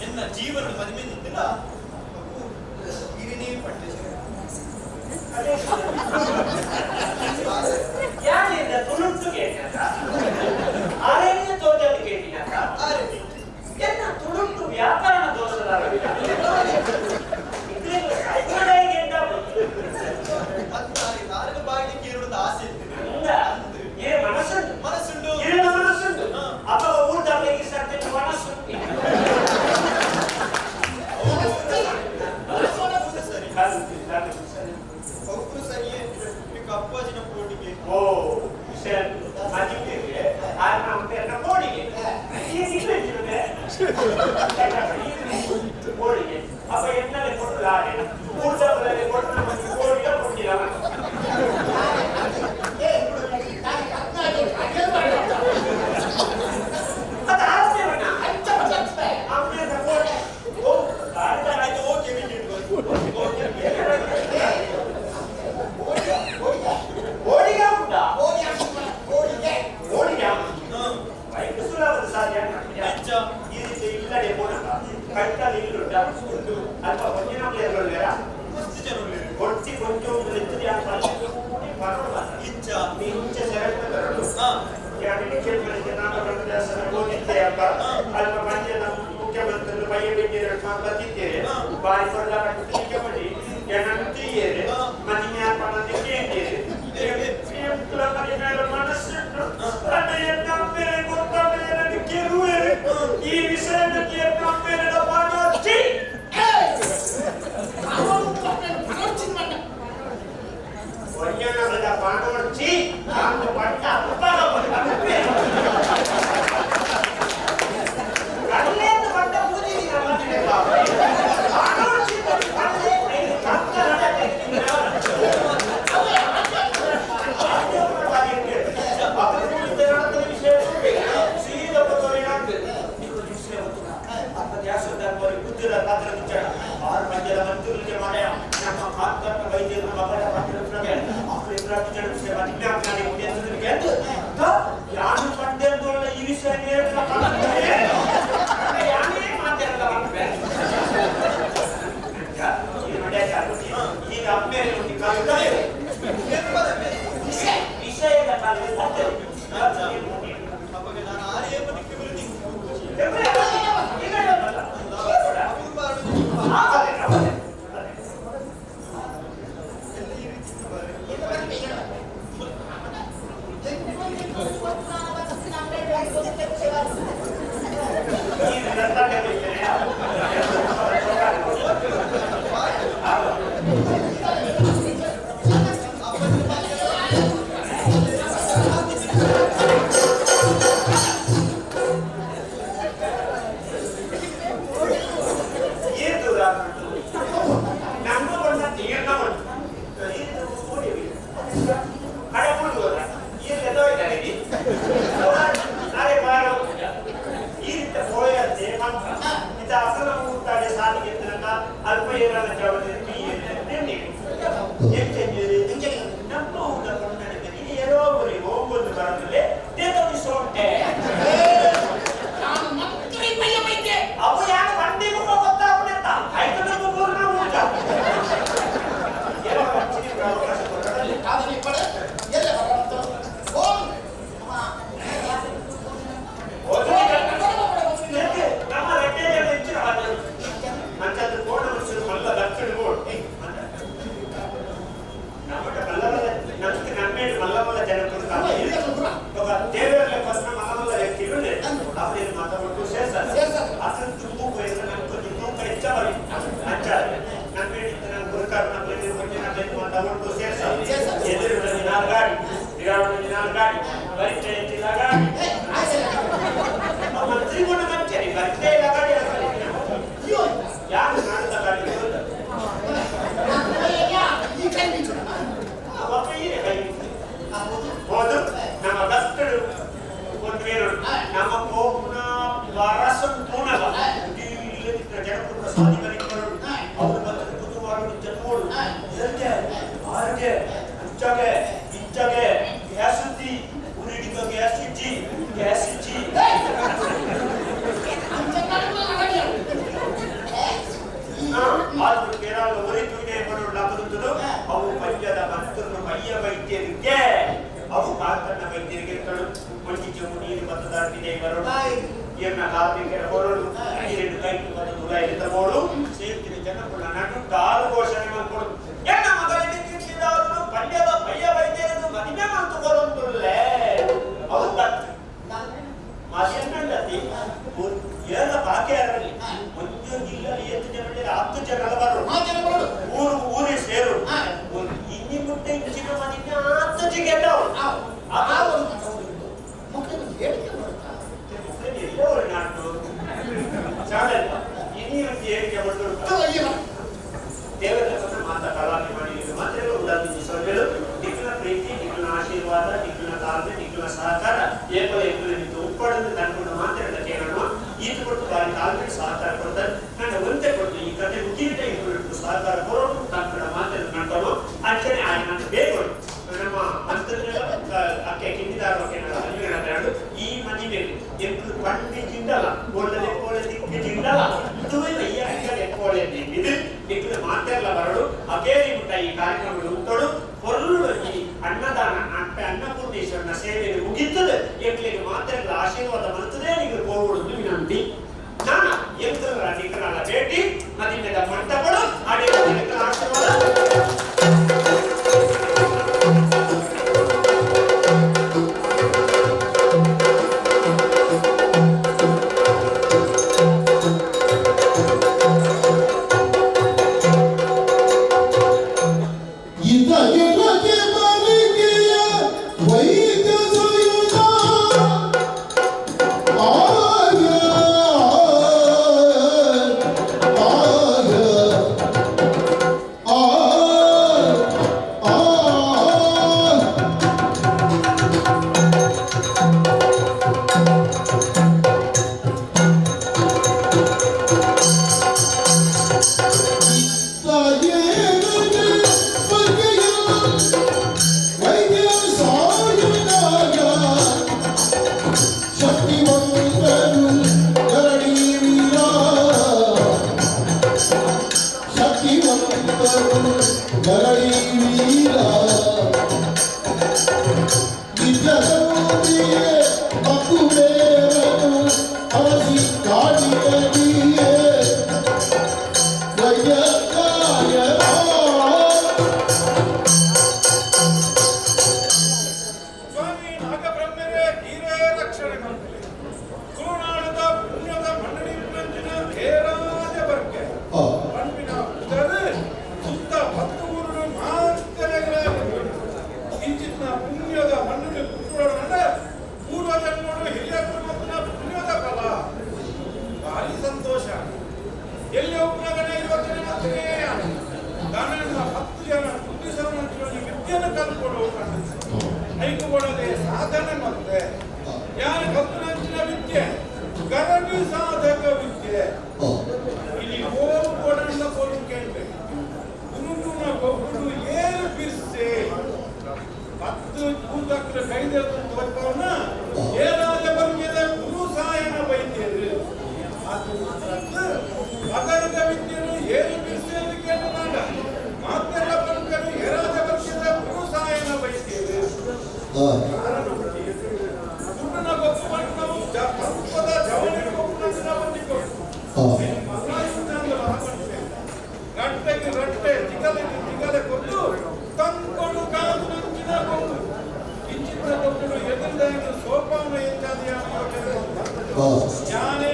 ಎನ್ನ ಜೀವನ ಮದುವೆ ನಿಂತಿಲ್ಲ ಹಿರಿನೇ ಪಟ್ಟೆ. ಯಾರಿಂದ ತುಳುಟು ಕೇಳಿನಾಗ ಆರಣ್ಯ ತೋಜಲು ಕೇಳಿನಾಗ ಎನ್ನ ತುಳುಟು ವ್ಯಾಕರಣ ದೋಷದ ಮತ್ತೆ ಬಾಯಿಗೆ ಕೇಳುವುದು ಆಸೆ ಇತ್ತು. ಏ ಮನಸ್ಸುಂಟು. ಮನಸ್ಸುಂಟು. ಇರನ ಮನಸ್ಸುಂಟು ಅಥವಾ ಊಟದಲ್ಲಿ ಸತ್ಯ ಮನಸ್ಸುಂಟು. ಸರಿ. ಸರಿ. ಒಬ್ರು ಸರಿಯೇ ಈಗ ಅಪ್ಪಾಜಿನ ಪೋಟಿಗೆ. ಓ ಸರಿ, ಅದಕ್ಕೆ ಆ ನಮ್ಮ ಕೋಡಿಗೆ ಈ ಸಿಗ್ಲಿಕ್ಕೆ ಕೋಡಿಗೆ ಅಪ್ಪ ಎನ್ನಲೆ ಕೊಟ್ಟು ಲಾರೆ ಊಟದಲ್ಲಿ ಕೊಟ್ಟು ನಮ್ಮ ಕೋಡಿಗೆ ಕೊಟ್ಟಿಲ್ಲ. ಅದು ಆಸೆ ಅಣ್ಣ. ಆಮೇಲೆ ಕೋಡಿ ಓ ಆಯ್ತು, ಓಕೆ ಬಿಟ್ಟು ಓಕೆ. ಕೋಡಿಗೆ ಉಂಟಾ? ಕೋಡಿಗೆ. ಕೋಡಿಗೆ ಬೈಕ್ ಸುಲಭದ ಸಾಧ್ಯ. ಎಂಚ? ಈ ರೀತಿ ಇಲ್ಲಡೆ ಪೋನಗ ಕಟ್ಟಲ್ಲಿ ಇಲ್ಲುಂಟ ಉಂಟು ಅಲ್ಪ ಒಂಜಿನ ಪ್ಲೇಯರ್ಗಳು. ಮಸ್ತ್ ಜನ ಉಳ್ಳೇರು. ಒಟ್ಟಿ ಕೊಂಚ ಒಂದು ಎತ್ತುದು ಯಾರು ಬರೋಣ. ಇಚ್ಚ. ಇಂಚ ಸೆಲೆಕ್ಟ್ ಬರೋದು ಯಾರು ಮುಖ್ಯಮಂತ್ರಿ ನಾನು ಹೋಗಿದ್ದೆ ಅಪ್ಪ ಅಲ್ಪ ಮಂಜೆ ನಮ್ಮ ಮುಖ್ಯಮಂತ್ರಿ ಪಯ್ಯ ಬಿಟ್ಟಿದ್ರೆ ಬತ್ತಿದ್ದೇವೆ ಬಾರಿ ಕೊಡ್ಲ ಮುಖ್ಯಮಂತ್ರಿ ಏನಂತ ಮತ್ತೆ ಜ್ಞಾಪನ ಕೇಂದ್ರ. ರಟ್ಟು ಜನ ಮದಿಮೆ ಆಗ್ತಾನೆ ಉಂಡೆ ಅಂತ ಯಾನು ಪಂಡೆಂದೊಳ್ಳ ಈ ವಿಷಯ ಯಾನೇ ಮಾತಾಡಲ್ಲ ಮಾಡ್ಬೇಕು. ಈಗ ಅಮ್ಮೆ ವಿಷಯದ ವೈದ್ಯ. ಕಲ್ಪೊಡು ಐಕು ಕೊಡದೆ ಸಾಧನೆ ಮತ್ತೆ ಯಾರು ಕಲ್ಪನಂಚಿನ ವಿದ್ಯೆ ಗರಡಿ ಸಾಧಕ ವಿದ್ಯೆ ಇಲ್ಲಿ ಓಂ ಕೊಡಂಡ ಕೊಡು ಕೇಳ್ರೆ ಗುರುಗುಣ ಗೊಬ್ಬರು ಏರು ಬಿರ್ಸೆ 10 ಕೂತಕ್ರ ಕೈದೆ ತೋರ್ಪವನ ಏನಾದ ಬರ್ಗೆದ ಗುರು ಸಾಯನ ಬೈತೇರು ಅದು ಮಾತ್ರ ಮಗರದ ವಿದ್ಯೆನು ಏರು ಬಿರ್ಸೆ ಅಂತ ಕೇಳಿದಾಗ ಮಾತೆಲ್ಲ ಬರ್ಕರು ಏರಾದ ಬರ್ಗೆದ ಗುರು ಸಾಯನ ಬೈತೇರು ಕಾರಣ ಗುರುನ ಗೊತ್ತು ನಾವು ಪಂಪದ ಜವನಿಗೆ ಗೊಪ್ಪು ಬಂದಿಕೊಂಡು ಗಂಟೆಗೆ ರಟ್ಟೆ ತಿಗಲೆಗೆ ತಿಗಲೆ ಕೊಟ್ಟು ತಂಕೊಡು ಕಾದು ನಂಚಿನ ಕೊಟ್ಟು ಕಿಂಚಿತ್ತ ಕೊಟ್ಟು ಎದುರಿದಾಯನ ಸೋಪಾನ ಎಂಚಾದಿಯ ಯೋಚನೆ ಜ್ಞಾನೇ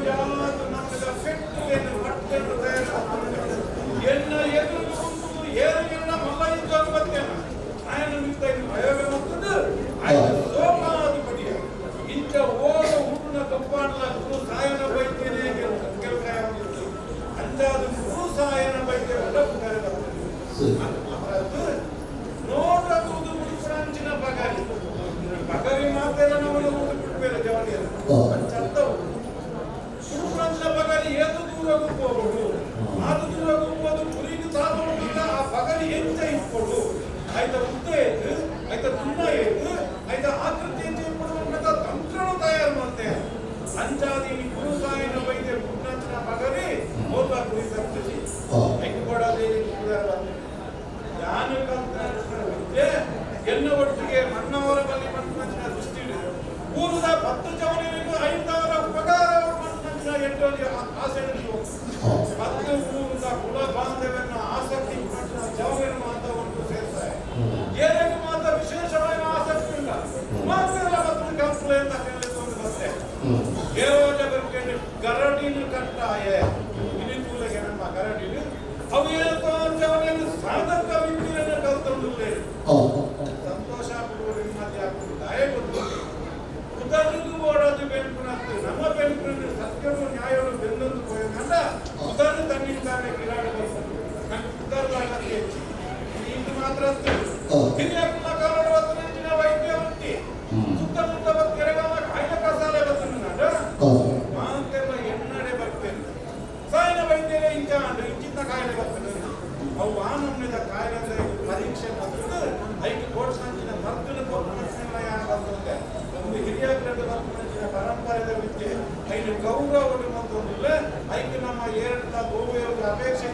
ಜಾತು ನಮ್ಮದ ಪೆಟ್ಟುಗಳನ್ನು ಮಟ್ಟನ್ನು ತಯಾರಿಸುತ್ತ ಎನ್ನ ಎದುರು ಕುಂತು ಏರಿಗೆಲ್ಲ ಮಲ್ಲ ಇದ್ದು ಬರ್ತೇನೆ ಆಯನ ಮಿತ್ತ ಇದು ಪ್ರಯೋಗ ಮತ್ತದು ಆಯ್ತು ಸೋಪಾನ ಪಡಿಯ ಇಂಥ ಓದ ಹುಟ್ಟುನ ಕಪ್ಪಾಡಲ ಗುರು ಸಾಯನ ಬೈತೇನೆ ಕೆಲಸ ಅಂದಾಜು ಗುರು ಸಾಯನ ಬೈತೆ ಒಳ್ಳೆ ಪುಟಾರೆ ಬರ್ತದೆ ನೋಡಬಹುದು ಮುಡಿಪುರಾಂಚಿನ ಬಗರಿ ಬಗರಿ ಮಾತೆಲ್ಲ ನಮ್ಮನ್ನು ಊಟ ಬಿಡ್ಬೇರೆ ಜವನಿಯರು ಅಂಚಂತ ಸುಡುಪುರಾಂಚಿನ ಬಗರಿ ಏದು ದೂರಗೂ ಹೋಗುದು ಅದು ದೂರಗೂ ಹೋದು ಕುರಿದು ತಾತೊಂಡಿಲ್ಲ ಆ ಬಗರಿ ಎಂಚ ಇಟ್ಕೊಡು ಆಯ್ತ ಉದ್ದ ಏತು ಆಯ್ತ ತುಣ್ಣ ಏತು ಆಯ್ತ ಆಕೃತಿ ಎಂಚ ಇಟ್ಕೊಡು ಅಂತ ತಂತ್ರನು ತಯಾರು ಮಾಡ್ತೆ ಅಂಚಾದಿ ಗುರು ಸಾಯನ ವೈದ್ಯ ಪುಟ್ನಾಂಚಿನ ಬಗರಿ ಹೋದ ಕುರಿ ತಪ್ಪಿಸಿ ಹೆಂಗ್ ಕೊಡೋದೇ ಯಾನು ಕಲ್ತ ವಿದ್ಯೆ ಎನ್ನ ಒಟ್ಟಿಗೆ ಮನ್ನವರ ಬಳಿ ಮಣ್ಣಂಚಿನ ದೃಷ್ಟಿ ಊರದ 10 ಜವನಿಗೂ 5 ಉಪಕಾರ ಮಣ್ಣಂಚಿನ ಎಂಟಲ್ಲಿ ಆಸೆ 10 ಊರದ ಕುಲ ಬಾಂಧವ್ಯನ ಆಸಕ್ತಿ ಜವನಿನ ಮಾತ ಒಂದು ಸೇರ್ತಾರೆ ಏನೇನು ಮಾತ ವಿಶೇಷವಾದ ಆಸಕ್ತಿ ಇಲ್ಲ ಮಾತ್ರ ಮತ್ತು ಕಂಪ್ಲೇ ಅಂತ ಹೇಳಿ ಒಂದು ಬತ್ತೆ ಏರೋಜ ಬರ್ಕೊಂಡು ಗರಡಿನ ಕಟ್ಟಾಯ ಇನಿ ತೂಲಗೆ ನಮ್ಮ ಗರಡಿನ ಅವು ಏನೋ ಜವನಿಯನ್ನು ಸಾಧಕ ವಿದ್ಯೆಯನ್ನು ಕಲ್ತೊಂದಿಲ್ಲ ಸಂತೋಷ ಪಡುವ ಮಧ್ಯೆ ದಾಯ ಗೊತ್ತು ಉದರಿಗೂ ಓಡೋದು ಬೆನ್ಪುನತ್ತು ನಮ್ಮ ಬೆನ್ಪುನ ಸತ್ಯವು ನ್ಯಾಯವು ಬೆನ್ನೊಂದು ಪೋಯಂಡ ಉದರು ತನ್ನಿಂತಾನೆ ಗಿರಾಡ ಬರ್ತದೆ ನಂಗೆ ಉದರದ ಅಗತ್ಯ ಹೆಚ್ಚು ಇದು ಮಾತ್ರ ಹಿರಿಯ ಕಾರಣ ವೈದ್ಯ ವೃತ್ತಿ ಸುತ್ತಮುತ್ತ ಕೆರೆಗಾಮ ಕಾಯಿಲೆ ಕಸಾಲೆ ಬರ್ತದೆ ನಾನು ಮಾತೆಲ್ಲ ಎನ್ನಡೆ ಬರ್ತೇನೆ ಸಾಯನ ವೈದ್ಯರೇ ಇಂಚ ಅಂಡು ಇಂಚಿತ್ತ ಕಾಯಿಲೆ ಬರ್ತದೆ ಅವು ಆ ನಮ್ಮಿದ ಕಾಯಿಲೆ ಅಂದ್ರೆ ಪರೀಕ್ಷೆ ಬಂದ್ರೆ ಐದು ಕೋಟಿ ಸಂಚಿನ ಮರ್ದನ ಕೊಟ್ಟು ಯಾರು ಬರ್ತದೆ ಒಂದು ಹಿರಿಯ ಬರ್ತದೆ ಪರಂಪರೆದ ವಿದ್ಯೆ ಐದು ಗೌರವ ಮತ್ತೊಂದಿಲ್ಲ ಐದು ನಮ್ಮ ಏರಡ್ತ ಗೋವೆಯ ಅಪೇಕ್ಷೆ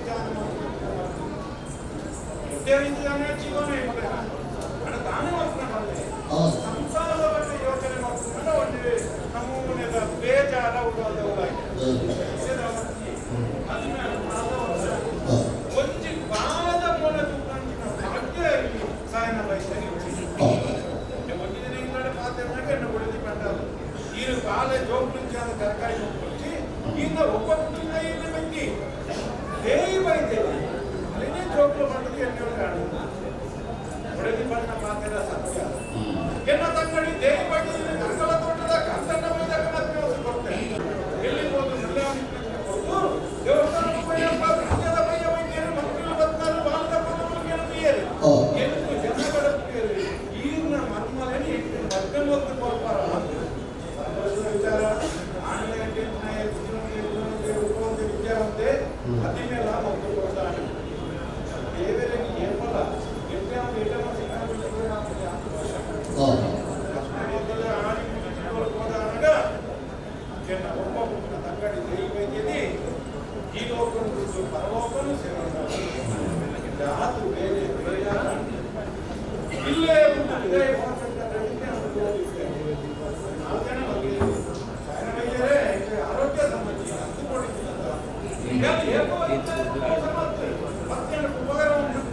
ವಿದ್ಯೆ ಜೀವನ ಹಣ ತಾನೇ ವರ್ತನೆ ಮಾಡಿದೆ ಸಂಸಾರದ ಬಗ್ಗೆ ಯೋಚನೆ ಮಾಡ್ಕೊಂಡು ಒಂದು ನಮೂನೆದ ಬೇಜಾರ ಒಂಜಿ ಬಾದ ಪೋನ ತೂಕಂಚಿನ ಭಾಗ್ಯ ಇಲ್ಲಿ ಸಾಯನ ಬೈಸರಿ ಒಂಜಿ ದಿನ ಇಲ್ಲಡೆ ಪಾತೆ ಎಣ್ಣೆ ಉಳಿದಿ ಪಂಡಾಲು ಈರು ಬಾಲೆ ಜೋಗ್ నుంచి ಆದ ತರಕಾರಿ ಜೋಗ್ ಈನ ಒಬ್ಬ ಈನ ಬೆಂಕಿ ದೇಯಿ ಬೈತೇವೆ ಅಲ್ಲಿನೇ ಜೋಗ್ಲು ಪಂಡದು ಎಣ್ಣೆ ಕಾಣು ಉಳಿದಿ ಪಂಡ ಪಾತೆರ ಸತ್ಯ ಎನ್ನ ತಂಗಡಿ ದೇಯಿ ಬೈದಿದ್ದೀನಿ ಕರ್ಕಲ ತೋಟದ ಕಂದಣ್ಣ ಬೈದಾಗ ಮತ್ತೆ ಹೊಸ ಕೊಡ್ತೇನೆ ಎಲ್ಲಿ ಹೋದು ಹೋದು ದೇವಸ್ಥಾನ ಪಯ್ಯಪ್ಪ ಕೃತ್ಯದ ಪಯ್ಯ ವೈದ್ಯರು ಮಂತ್ರಿಗಳು ಬತ್ತಾರೆ ಬಾಲದ ಪದಗಳು ತೀಯರು ಎಂಟು ಜನಗಳ ಈರ್ನ ಮರ್ಮಲೇನಿ ಎಂಟು ಮಗ್ಗ ಮೊತ್ತು ಕೊಡ್ಪಾರ ಸಂತೋಷದ ವಿಚಾರ ಆನ್ಲೈನ್ ಉಪವಂತೆ ವಿದ್ಯಾವಂತೆ ಅದಿಮೇಲ ಮೊತ್ತು ಕೊಡ್ತಾನೆ ದೇವರಿಗೆ ಏಪಲ್ಲ ಎಟ್ಟೆ ಎಟ್ಟೆ ಸಂತೋಷ ಆಡಿ ಹೋದಾಗ ಚೆನ್ನ ಒಬ್ಬ ಪುಟ್ಟನ ತಂಗಡಿ ದೇವಿ ವೈದ್ಯದಿ ಈ ಲೋಕನು ಬಿಟ್ಟು ಪರಲೋಕನು ಸೇರೋಣ ಜಾತು ಬೇರೆ ಬೇಜಾರ ಇಲ್ಲೇ ಒಂದು ವಿಜಯ ನಾಲ್ಕು ಜನ ಬಂದಿದ್ದೀವಿ. ಸಾಯನ ವೈದ್ಯರೇ ಆರೋಗ್ಯ ಸಂಬಂಧಿ ಅಂದುಕೊಂಡಿದ್ದಿಲ್ಲ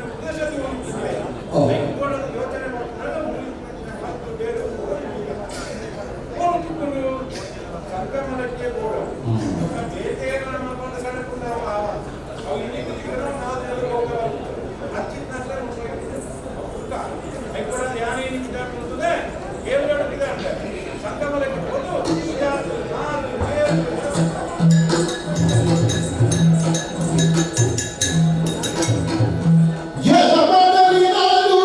ಉದ್ದೇಶ ಯೋಚನೆ ಮಾಡ್ತಾರೆ ಬೇರೆ ಸಂಗಮನಕ್ಕೆ ಬೋಡ ಅವು ಇಲ್ಲಿ ಸಂಗಮಲಕ್ಕೆ ಹೋದು ನಾಲ್ಕು ಯಜಮಾನರಿನಾನು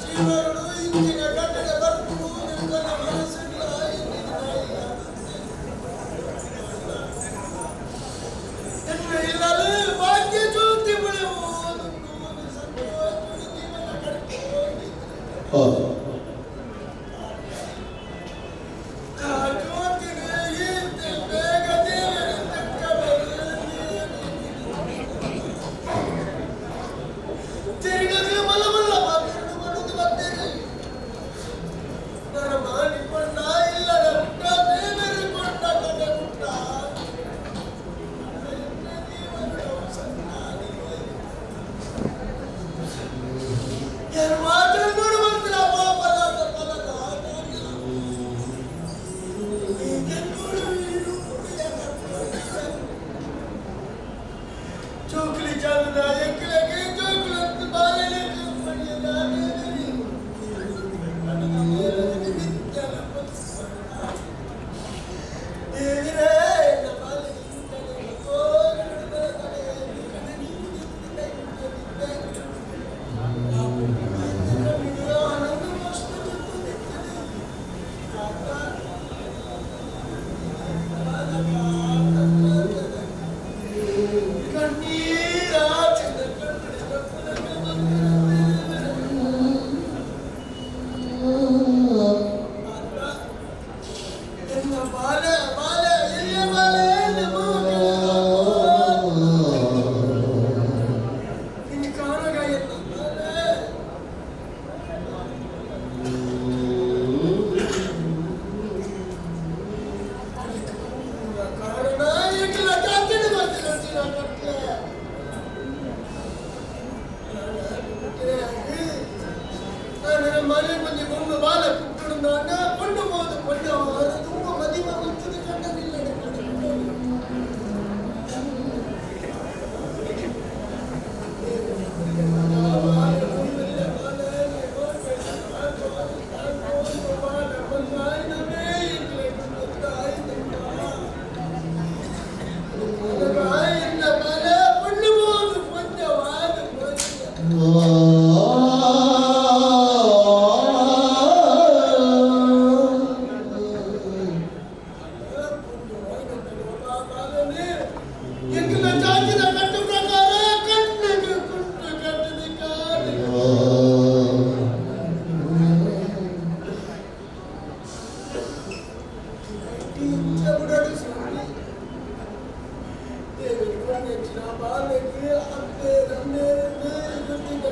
ಜೀವನಡು ಇಂಚಿನ ಘಟನೆ ಬರ್ಪುಡು ನಿನ್ನ ಮನಸ್ಸಿಲ್ಲ. ಎನ್ನ ಇಲ್ಲಲು ಭಾಗ್ಯ ಜ್ಯೋತಿ ಬೆಳೆಯುವುದು ಸಂತೋಷ ಜೀವನ ಕಟ್ಕೊಂಡು ಆ ಜ್ಯೋತಿಗೆ ಈತೆ ಬೇಗ ದೇವರ ತಕ್ಕ. ತಿರುಗಲು ಮಲ್ಲ ಮಲ್ಲ ಮಾತಿರು ಬರುದು ಬರ್ತೀರಿ. ನನ್ನ ಮಾಡಿಕೊಂಡ ಇಲ್ಲದ ಪುಟ್ಟ ದೇವರು ಕೊಂಡ ಕಡೆ ಪುಟ್ಟ ಯಾರು ಮಾತಾಡ್ಕೊಂಡು ಬರ್ತೀರ ಪಾಪದ ಪದ. ಚೋಕ್ಲಿ ಚಾಲುದ ಎಕ್ಕಲಗೆ ಚೋಕ್ಲತ್ತು ಬಾಲಲೆ. ಬಾಲ ಬಾಲ ಎಲ್ಲಿಯ ಬಾಲ? ನಿನ್ನ ಕಾಣಗ ಎಲ್ಲ ಬಾಲ. ಕಾರಣ ಇಟ್ಲ ಕಾತಿನ ಬರ್ತಿಲ್ಲ ಕಟ್ಲೆ. ನಾನು ಮನೆ ಮಂದಿ ಬೊಮ್ಮ ಬಾಲ ಪುಟ್ಟಡು ಕೊಂಡು ಹೋದ ಕೊಂಡ ತುಂಬ ಮದಿಮ ಮುಚ್ಚದ ಕಂಡನಿಲ್ಲ. ಎಂಕಲ ಚಾಚಿದ ಕಟ್ಟು ಪ್ರಕಾರ ಕಣ್ಣಿಗೆ ಕುಂಟು ಕಟ್ಟದಿ ಕಾಡು. ಬುಡಡು ಸ್ವಾಮಿ. ದೇವರು ಕೊನೆಚ್ಚಿನ ಬಾಲೆಗೆ ಅಪ್ಪೆ ರಮ್ಮೇರನ್ನು ಗೊತ್ತಿದ್ದ.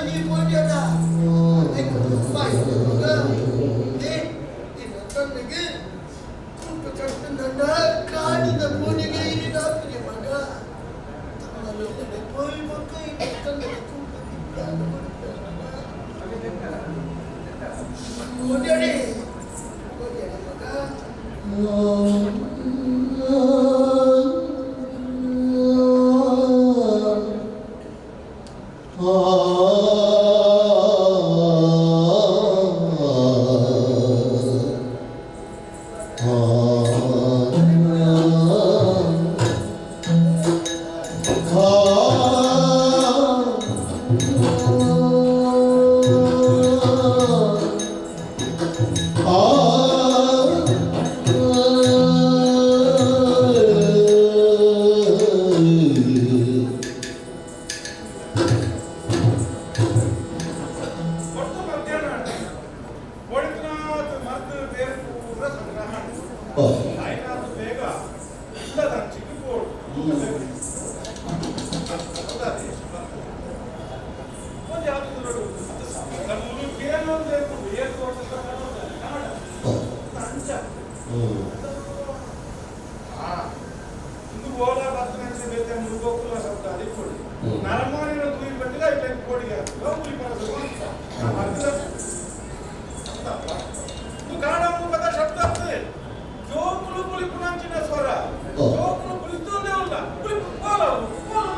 ಈ ಪೋಡ್ಯಡ ತನ್ನಿಗೆ ಕುಂಟು ಕಟ್ಟಂದ ಕಾಡಿನ ಪೂಜೆಗೆ ಇರಿದಾಪಿಗೆ ಮಗ ತಮ್ಮಲ್ಲೊಂದೆಡೆ ಪೋಯಿ ಮಕ್ಕ ತನ್ನಿಗೆ ಕುಂಟು ಪೋಡ್ಯಡೆ ಪೋಡ್ಯಡೆ ಮಗ. ಒಟ್ಟು ಮಧ್ಯಾಹ್ನ ಒಳಕನಾಥ ಮದ್ದು ಬೇರೆ ಪೂರ ಸಂಗ್ರಹ ಆಯ್ನಾಥ ಬೇಗ ಇಲ್ಲದ ಚಿಕ್ಕ ಬೋರ್ಡ್ ಒಂದು ಯಾವ್ದು ನೋಡು ನಮ್ಮೂರು ಏನೋ ಬೇಕು ಏನು ಅಂಚ ಇಂದು ಓಲಾ 10 ನಿಮಿಷ ಬೇಕು ಮುರುಗೋಕುಲ ಶಬ್ದ ಅದಕ್ಕೆ ಕೊಡಿ ನರಮಾನಿನ ತೂಯಿ ಬಟ್ಟಿಲ್ಲ ಇಲ್ಲ ಕೋಡಿಗೆ ಉರಿ ಬರೋದು ಅಂತ ಇದು ಕಾರಣ ಮುಖದ ಶಬ್ದ ಆಗ್ತದೆ. ಜೋಕುಲು ಪುಲಿ ಪುನಾಂಚಿನ ಸ್ವರ ಜೋಕುಲು ಪುಲಿತೊಂದೇ ಉಲ್ಲ ಪುಲಿ ಪೋಲ ಪೋಲ.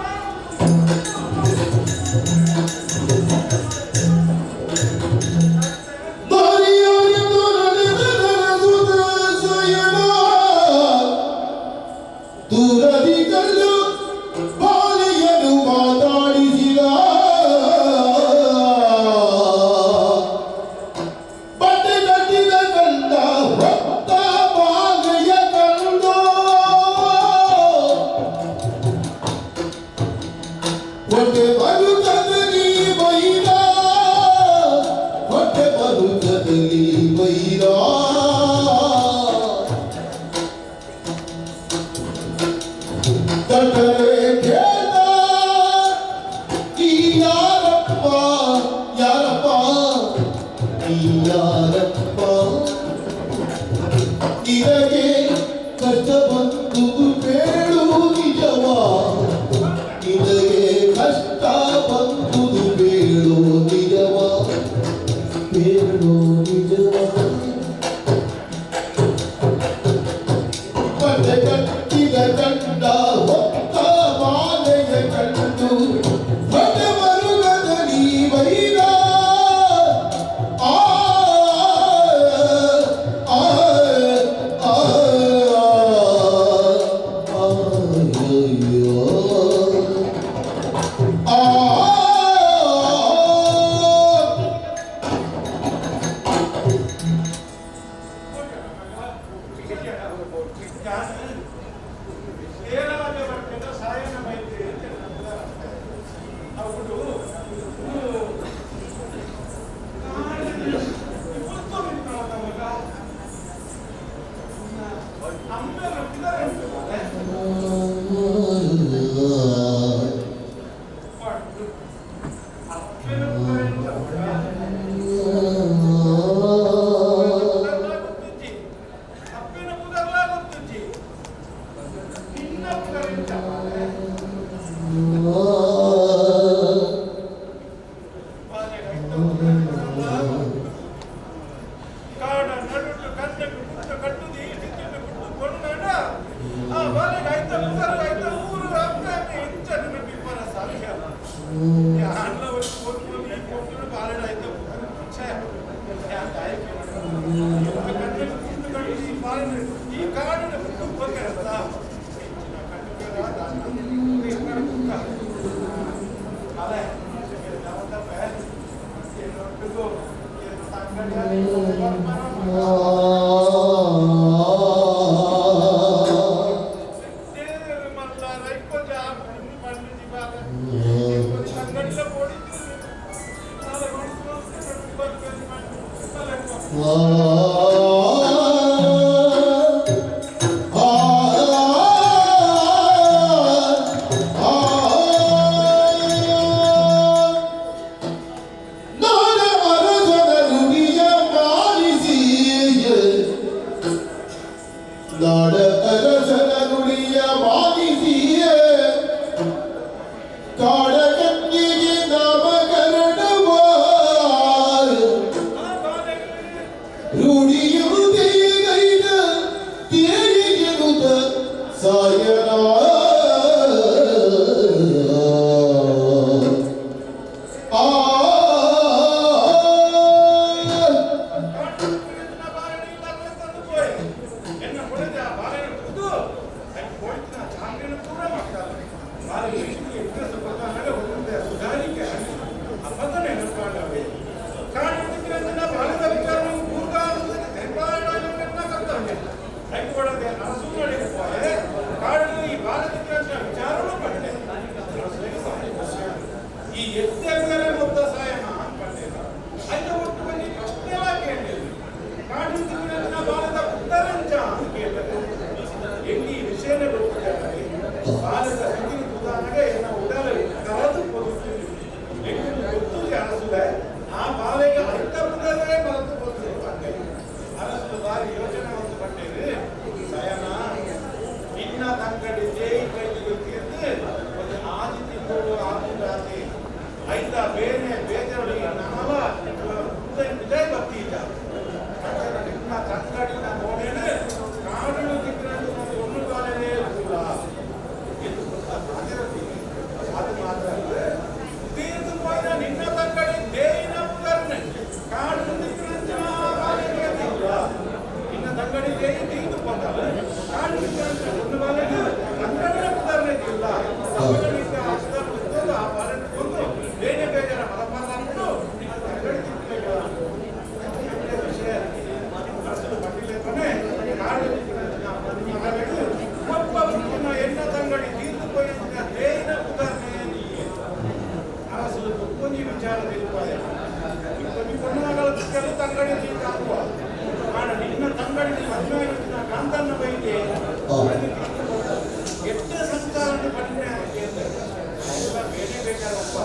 ದೂರದಿ ಕಲ್ಲು ಬಾಲೆಯನ್ನು ಮಾತಾಡಿಸಿದ ಬಟ್ಟೆ ಕಟ್ಟಿದ ಕಂಡ ಹೊತ್ತ ಬಾಲೆಯ ಕಂಡು ಹೊಟ್ಟೆ ಬರುತ್ತದಲ್ಲಿ ಬೈರ, ಹೊಟ್ಟೆ ಬರುತ್ತದಲ್ಲಿ ಬೈರ. ತಟ್ಟರೆ ಕೇಳ ನೀ ಯಾರಪ್ಪ, ಯಾರಪ್ಪ ನೀ ಯಾರಪ್ಪ, ನಿನಗೆ ಕಷ್ಟ ಬಂದು ಬೇಡು ನಿಜವಾ, ನಿನಗೆ ಕಷ್ಟ ಬಂದುದು ಬೇಡು ನಿಜವಾ, ಬೇಡು ನಿಜವಾ. ಬಟ್ಟೆ ಕಟ್ಟಿದ ಕಂಡ ಹೊತ್ತ ಬಾಲೆಯ ಕಂಡು ಬಟ್ಟೆ ಮರುಗದಲ್ಲಿ ಬೈರ ಆ ಆ ಆ ಅಯ್ಯೋ ಆ. ಏನಾದ ಬಟ್ಟೆದ ಸಾಯನ ಮೈತ್ರಿ ಅಂತ ಹೇಳ್ತಾರೆ. ಅವರು ಅಪ್ಪನ ಪುದರ್ಲಾ ಗೊತ್ತುಜ್ಜಿ, ನಿನ್ನ ಪುದರ್ ಎಂತ? ಕಾಡ ನಡುಟು ಕಣ್ಣು ಪುಟ್ಟು ಕಟ್ಟುದು ಈ ಸ್ಥಿತಿಯನ್ನು ಪುಟ್ಟು ಕೊಂಡಾಡ ಆ ಬಾಲೆಗೆ ಆಯ್ತ ಪುದರ್ ಆಯ್ತ ಊರು ಅಪ್ಪೆ ಇಂಚ ನಿಮಗೆ ಇಬ್ಬರ ಸಾಧ್ಯ ಅಣ್ಣ ಒಂದು ಕೊಟ್ಟು ಈ ಕೊಟ್ಟು ಬಾಲೆಡ್ ಆಯ್ತ ಛೇ ಕಣ್ಣು ಪುಟ್ಟು ಕಟ್ಟು ಈ ಬಾಲಿನ ಈ ಕಾಡಿನ ಪುಟ್ಟು ಬಂದಿರತ್ತ ಅದೇ ಆ. ಈ ಎತ್ತೆಗರೆ ಮೊತ್ತ ಸಾಯನ ಪಂಡೇನ ಐತ ಒಟ್ಟು ಬಂದು ಪ್ರಶ್ನೆಲ ಕೇಳಿದ್ರು ಕಾಡು ತಿಂಗಳಿನ ಬಾಲದ ಉತ್ತರಂಚ ಅಂತ ಕೇಳಿದ್ರು. ಎಲ್ಲಿ ಈ ವಿಷಯನೇ ಗೊತ್ತಿದ್ದಾರೆ ಬಾಲದ ಸ್ಥಿತಿ ಉದಾಹರಣೆಗೆ ಎನ್ನ ಉಡಲ ಕರೆದು ಕೊಡುತ್ತೀನಿ ಎಲ್ಲಿ ಗೊತ್ತು ಅರಸುಲೆ ಆ ಬಾಲೆಗೆ ಐತ ಪುದರೇ ಬರೆದು ಗೊತ್ತು ಪಂಡೆ. ಅರಸು ಬಾರಿ ಯೋಚನೆ ಒಂದು ಪಂಡೇರು ಸಯನ ನಿನ್ನ ತಂಗಡಿ ಜೈ ಕೈಗೆ ತೀರ್ದು ಒಂದು ಆದಿ ತಿಂಗಳು ಆದಿ ಐತ ಬೇನೆ ಬೇಜಾರುಗಳಿಗೆ ನಮಲ ವಿಜಯ ಭಕ್ತಿ ಇದ್ದ ನಿನ್ನ ತಂಗಡಿನ ಮೋನೇನು ಕಾಡಲು ತಿಕ್ಕನಂದು ಒಂದು ಒಂದು ಬಾಲೆನೇ ಇಲ್ಲ ಎಂದು ಗೊತ್ತಾಗಿರತೀನಿ. ಅದು ಮಾತ್ರ ಅಲ್ಲ, ತೀರ್ದು ಹೋದ ನಿನ್ನ ತಂಗಡಿ ದೇಯಿನ ಪುದರ್ನೆ ಕಾಡು ತಿಕ್ಕನಂಚಿನ ಬಾಲೆಗೆ ಇಲ್ಲ. ನಿನ್ನ ತಂಗಡಿ ದೇಯಿ ತೀರ್ದು ಹೋದಳು ಕಾಡು ತಿಕ್ಕನಂಚಿನ ಒಂದು ಬಾಲೆಗೆ ತಂಗಡಿನ ಪುದರ್ನೆ ಇಲ್ಲ. ಆ ಬಾಲೆ ಕೊಂದು ಬೇನೆ ಬೇಜಾರ ಮಲಪಾತ ನಿನ್ನ ತಂಗಡಿ ತಿಕ್ಕಬೇಕು ವಿಷಯ. ಅರಸು ಪಟ್ಟಿಲೇಪನೆ ಕಾಡು ತಿಕ್ಕನಂಚಿನ ಮಗಳೆಡು ಒಬ್ಬ ಹುಟ್ಟಿನ ಎನ್ನ ತಂಗಡಿ ತೀರ್ದು ಪೋಯಿನ ದೇಯಿನ ಪುದರ್ನೆ ನೀಯೇ. ಅರಸು ಕೊಂಜಿ ವಿಚಾರ ತಿರುಪಾಯ ಇಪ್ಪಿ ಪೊಣ್ಣುಮಗಳ ಕೆಲವು ತಂಗಡಿ ತೀರ್ತಾಗುವ ಆಡ ನಿನ್ನ ತಂಗಡಿ ಮದುವೆ ಕಾಂತನ್ನ ಬೈದೆ ಎಷ್ಟು ಸಂಸಾರ ಪಡಿಮೆ ಅಂತ ಬೇರೆ ಬೇಕಾದ ಒಬ್ಬ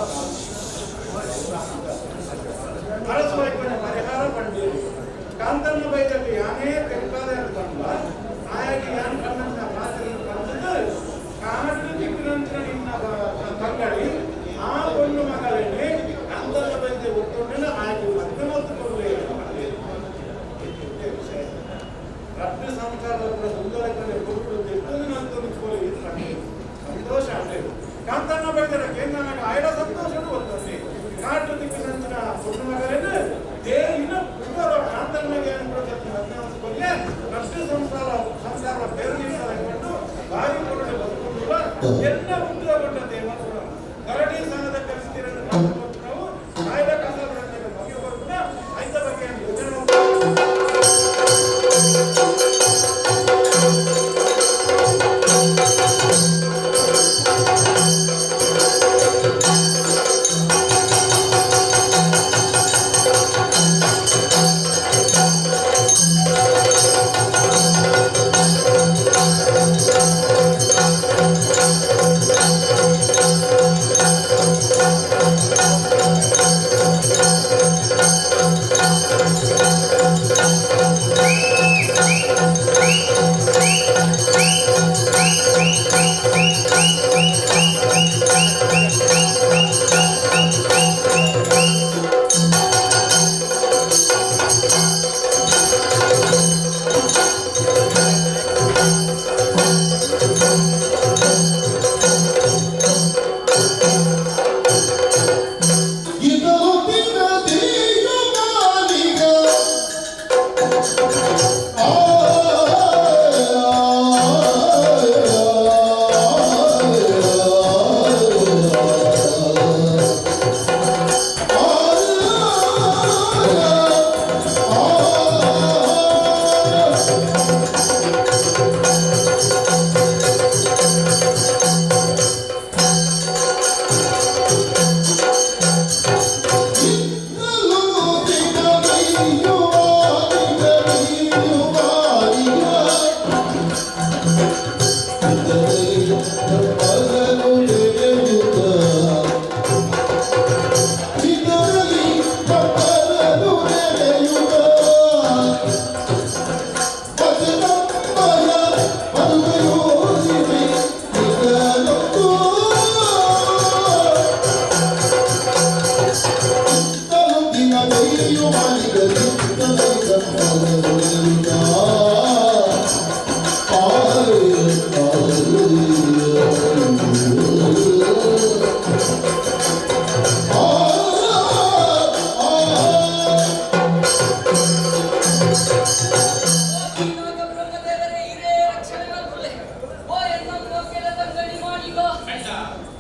ಅರಸು ವೈಕೊಂಡ ಪರಿಹಾರ ಪಂಡೀರು ಕಾಂತನ್ನ ಬೈದಲ್ಲಿ ಯಾನೇ ತೆರಪಾದ ತಂಡ ಆಯಾಗಿ ಯಾನ್ ಕಣ್ಣಂತ ಮಾತಿನ ಬಂದದ್ದು ಕಾಡು ದಿಕ್ಕಿನಂಚಿನ ನಿನ್ನ ತಂಗಡಿ ಆ ಪೊಣ್ಣು ಮಗಳನ್ನೇ ಕಾಂತನ್ನ ಬೈದೆ ಒತ್ತೊಂಡನ ಆಗಿ ಮದುವೆ ಹೊತ್ತುಕೊಳ್ಳೆ ವಿಷಯ. ರತ್ನ ಸಂಸಾರದ ಕೂಡ ಸುಂದರ ಕಡೆ ಕೊಟ್ಟು ನಂತೊಂದು ಕೋಲಿ ಸಂತೋಷ ಅಂದ್ರೆ ಕಾಂತಣ್ಣ ಬೈದರ ಕೇಂದ್ರ ಆಯಡ ಸಂತೋಷನೂ ಒತ್ತಂದೆ ಕಾಟು ದಿಕ್ಕಿನಂಚಿನ ಪೊಣ್ಣು ಮಗಳನ್ನು ದೇಹಿನ ಪುನರ ಕಾಂತಣ್ಣಗೆ ಮದುವೆ ರತ್ನ ಸಂಸಾರ ಸಂಸಾರ ಬೇರೆ ಕೊಂಡು ಬಾಯಿ ಕೊರಡೆ ಬದುಕುವುದಿಲ್ಲ ಎಲ್ಲ ಉದ್ಯೋಗ ದೇವ ಕರಡಿ ಸಂಘದ ಕಲಿಸ್ತೀರನ್ನು ನಾವು ಕಾಯ್ದ ಕಸದ ಬಗ್ಗೆ ಕೂಡ ಐತ ಬಗ್ಗೆ ಯೋಜನೆ.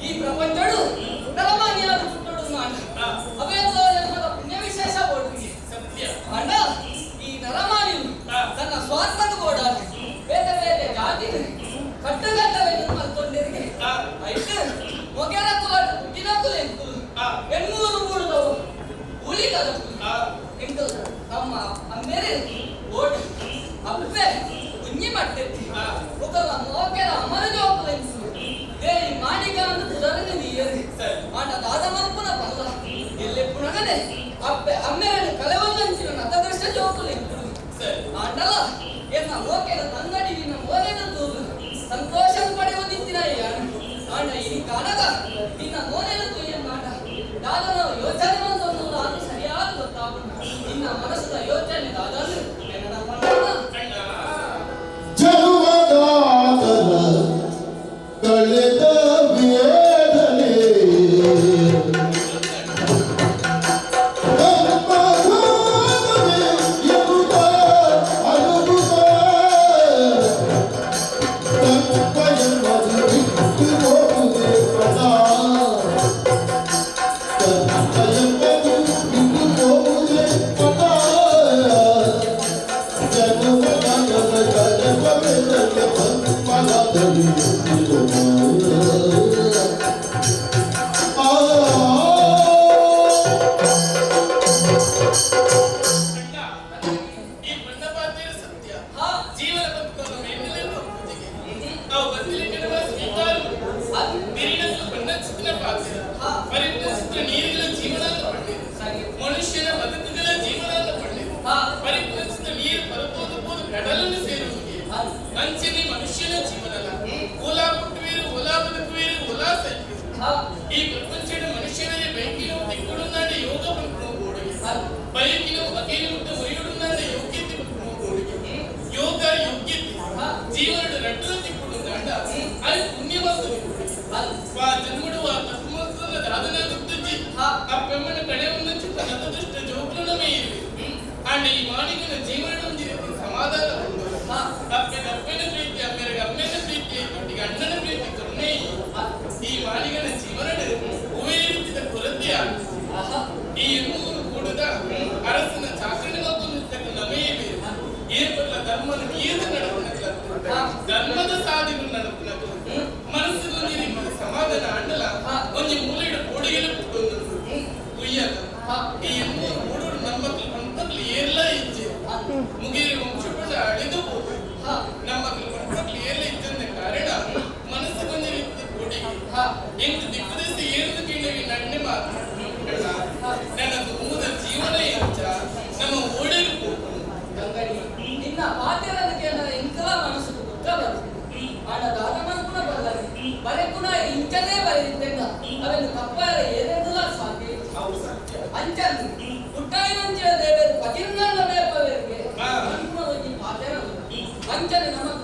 ಈ ಪ್ರಪಂಚಡು ನರಮಾನಿಯಾದ ಹುಟ್ಟುಡು ಮಾಡ ಅವೇತೋ ಜನ್ಮದ ಪುಣ್ಯ ವಿಶೇಷ ಬೋಡುಗೆ. ಸತ್ಯ. ಅಣ್ಣ, ಈ ನರಮಾನಿಯಾದ ಅದಕ್ಕೂ ಎಂಕಲ್ ನಮ್ಮ ಅಮ್ಮೇರೆ ಓಡಿ ಅಪ್ಪೆ ಕುഞ്ഞಿ ಮಟ್ಟೆತ್ತಿ ఒకళ్ళ మోకెర అమర జోకులెన్సు దేని మాణికాంత ధరని నీయది ఆట దాదమల్పున పల్ల ఎల్లెప్పుడననే అప్పೆ అమ్మెరని కలవల్లంచిన నతదృష్ట జోకులు ఇప్పుడు ఆటల ఎన్న మోకెర ತಂಗಡಿ ನಿನ್ನ ಮೋನೆದ ತೂದು ಸಂತೋಷ ಪಡೆಯುವುದಿತ್ತಿನ ಆಂಡ ಈ ಕಾಣಗ ನಿನ್ನ ಮೋನೆದ ತೂಯ ಮಾಡ ದಾದನ ಯೋಚನೆ ಒಂದು ಅದು ಸರಿಯಾದ ಗೊತ್ತಾಗುಂಡು ನಿನ್ನ ಮನಸ್ಸದ ಯೋಚನೆ ದಾದನು ನನ್ನ ಪಂಡನ ಜನುಮದಾತರ ಕಳೆದ ವೇದನೆ ತಮ್ಮ ಎನ್ನುತ್ತ ಅಳುಗುತ್ತ ತಪ್ಪ ಎನ್ನುವುದು ಬಿಟ್ಟು ಹೋಗುವುದೇ ಪದ ತಪ್ಪ ಎಂಬುದು ಬಿಟ್ಟು ಹೋಗುವುದೇ ಪದ ಜನುಮದಾತರ ಕಳೆದ ವೇದನೆ ಪದ್ಮನಾಭನೇ ಆ ಅಣ್ಣ, ಈ ಬಣ್ಣ ಪಾತ್ರೆ ಸತ್ಯ ಜೀವನ ಬದುಕುವ ಮೇಲಿನ ಪೂಜೆಗೆ ನಾವು ಬದಲಿಗೆ ಸ್ವೀಕಾರ ನೀರಿನ ಬಣ್ಣ ಚಿತ್ರ ಪಾತ್ರೆ ಪರಿಪೂರ್ಣ ಚಿತ್ರ ನೀರುಗಳ ಜೀವನ ಪಡೆದಿದೆ ಮನುಷ್ಯನ ಬದುಕುಗಳ ಜೀವನ ಪಡೆದಿದೆ ಪರಿಪೂರ್ಣ ಚಿತ್ರ ನೀರು ಬರಬಹುದು ಬೋದು ಕಡಲನ್ನು ಸೇರುವುದಿಗೆ ಅಂಚನೆ ಮನುಷ್ಯನ ಜೀವನ ಓಲಾ ಪುಟ್ಟುವೇರು ಓಲಾ ಬದುಕುವೇರು ಓಲಾ ಸೈಕೇರು ಈ ಪ್ರಪಂಚದ ಮನುಷ್ಯನೇ ಬೈಕಿನ ತಿಕ್ಕುಡುನ್ನಾಡ ಯೋಗ ಪಂಪುಣ ಗೋಡುಗೆ ಬೈಕಿನ ಅಕೇಲಿ ಮುರಿಯುಡುನ್ನಾಡ ಯೋಗ್ಯತೆ ಪಂಪುಣ ಗೋಡುಗೆ ಯೋಗ ಯೋಗ್ಯತೆ ಜೀವನದ ರಡ್ಡು ತಿಕ್ಕುಡುನ್ನಾಡ ಅದು ಪುಣ್ಯವಂತ ವಾ ಜನ್ಮಡು ವಾ ತತ್ಮತ್ವದ ದಾದನ ಗುತ್ತಜ್ಜಿ ಅಪ್ಪೆಮ್ಮನ ಕಡೆ ಒಂದಂಚು ತನ್ನದ ದುಷ್ಟ ಜೋಕ್ಲನಮೇ ಇರುವೆ ಅಂಡ್ ಈ ಮಾಣಿಗನ ಜೀವನ ಒಂಜಿ ರೀತಿ ಸಮಾಧಾನ ಉಂಡು ಅಪ್ಪೆನ ಅಪ್ಪೆನ ಪ್ರೀತಿ ಅಮ್ಮೆರಗ ಅಮ್ಮೆನ ಪ್ರೀತಿ ಒಟ್ಟಿಗೆ ಅಣ್ಣನ ಪ್ರೀತಿ ಕರುಣೆ ಈ ಮಾಣಿಗನ ಜೀವನಡು ಹೂವೇ ರೀತಿಯ ಕೊರತೆ ಆಗುತ್ತದೆ ಈ ಎನ್ನುವರು ಕೂಡದ ಅರಸನ ಚಾಕರಣೆ ಮತ್ತೊಂದು ನಮೆಯೇ ಬೇರೆ ಏರ್ಪಟ್ಟ ಧರ್ಮನ ಮೀರಿದ ನಡಪುನಕ್ಲ ಧರ್ಮದ ಸಾಧಿಗಳು ನಡಪುನಕ್ಲ ಮನಸ್ಸಿಗೊಂಜಿ ರೀತಿಯ ಸಮಾಧಾನ ಅಂಡಲ ಒಂಜಿ ಮೂಲೆಡು ಕೋಡಿಗೆಲ ಪುಟ್ಟೊಂದು ಕುಯ್ಯಕ ಈ ಎನ್ನುವರು ಕೂಡೋಡು ನಮ್ಮಕ್ಲು ಪಂತಕ್ಲು ಏರ್ಲ ಇಜ್ಜೆ ಮುಗೇರಿ ವಂಶಪಂಡ ಅಳಿದು ಹೋಗು ನಮ್ಮಕ್ಲು ಪಂತಕ್ಲು ಏರ್ಲ ಇಜ್ಜಂದ ಕಾರಣ ಮನಸ್ಸಿಗೊಂಜಿ ರೀತಿಯ ಕೋಡಿಗೆ ಎಂಕ್ ದಿಕ್ಕುದೇಶ ಏರ್ದು ಕೇಳವಿ ನನ್ನೆ ಮಾತು ನನ್ನ ಮೂದ ಜೀವನ ಎಂಚ ನಮ್ಮ ಓಡೇರು ಹೋಗು ಗಂಗಡಿ ನಿನ್ನ ಪಾತ್ರೆಯನ್ನು ಕೇಳ ಇಂಕಲ ಮನಸ್ಸು ದುಃಖ ಬರ್ತದೆ ಆಂಡ ದಾದಮನ್ ಬಲ್ಲರಿ ಬರೆಕುಣ ಇಂಚನೇ ಬರೆದಿದ್ದೆಂದ ಅವೆನ್ನು ತಪ್ಪಾರ ಏನೆಂದಲ ಸಾಧ್ಯ ಅಂಚನ್ ಪುಟ್ಟಾಯಿನಂಚಿನ ದೇವರು ಪತಿರ್ನನ್ನ ಮೇಪವರಿಗೆ ಅಂಚನೆ ನಮಕ್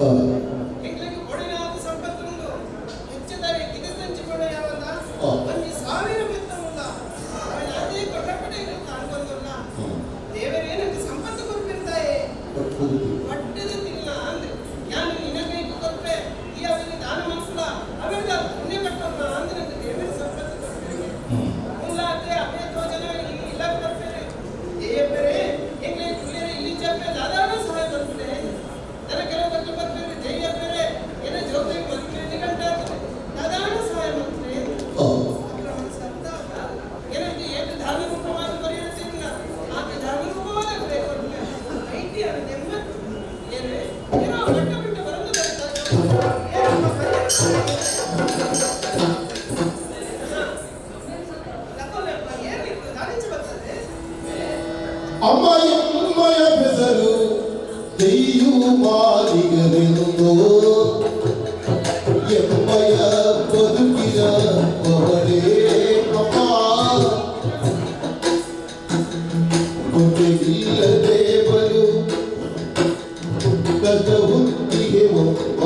ಎಂಕ್ಲೆಗ್ ಬೊಡಿನಾದ ಸಂಪತ್ತು ಉಂಡು. ಹೆಚ್ಚುದಾರಿ ಕಿದೆತಂಚಿ ಬೊಡ ಯಾವಲ್ಲ. ಒಂಜಿ ಸಾವಿರ ಮೆತ್ತ ಉಲ್ಲ. ಅವೆನ್ ಅದೇ ಕೊಟ್ಟಪಡೆ ತಾಂಗೊಂದುಲ್ಲ. ದೇವರೇ ನಂಗೆ ಸಂಪತ್ತು ಕೊರ್ಪಿರ್ತಾಯೆ. ಪಟ್ಟದ ತಿನ್ನ ಅಂದ್ರೆ ಯಾನು ನಿನಗೈಕು ಕೊರ್ಪೆ ಈ ಅವನಿಗೆ ದಾನ ಮನ್ಸುಲ ಅವನಿಗೆ ಪುಣ್ಯ ಕಟ್ಟೋಣ ಅಂದ್ರೆ ನಂಗೆ ದೇವರ ಸಂಪತ್ತು ಕೊರ್ಪೇನೆ. ಉಲ್ಲಾತೆ ಅಪೇ ತೋಜನ ಇಲ್ಲ ಕೊರ್ಪೇನೆ. ದೇವರೇ ಎಂಗ್ಲೆ ಕುಲ್ಲೇರೆ ಇಲ್ಲಿ ಜಪ್ಪೆ ದಾದಾನ ಸಹಾಯ ಬರ್ಪೇನೆ. ನನ್ನ ಕೆಲವು ಕಟ್ಟು ಬರ್ಪೇನೆ ಜೈಯಪ್ಪೇರೆ ಏನ ಜೋಗ್ರೆ ಮದುವೆ ಗಂಟ ದಾದಾನ ಸಹಾಯ ಮಾಡ್ತಾರೆ. ಏನಂದ್ರೆ ಏಟು ಧಾರ್ಮಿಕ ರೂಪವಾದ ಬರೆಯುತ್ತಿಲ್ಲ ಆಕೆ ಧಾರ್ಮಿಕ ರೂಪವಾದ ಬೇಕು IT ಅದು ನೆಮ್ಮದಿ ಏನೇ ಏನೋ ಗಂಟ ಬಿಟ್ಟು ಬರಂದು ಬರ್ತಾರೆ. ಅಮ್ಮ ಎಮ್ಮಯ ಬೆಸರು ದೆಯ್ಯು ಮಾದಿಗರೆಂದು ಎಮ್ಮಯ ಬದುಕಿನ ಪವಡೇ ಅಮ್ಮ ಕೊನೆಗಿಲ್ಲದೆ ಬರು ಕದ ಹುತ್ತಿಗೆ ಒಬ್ಬ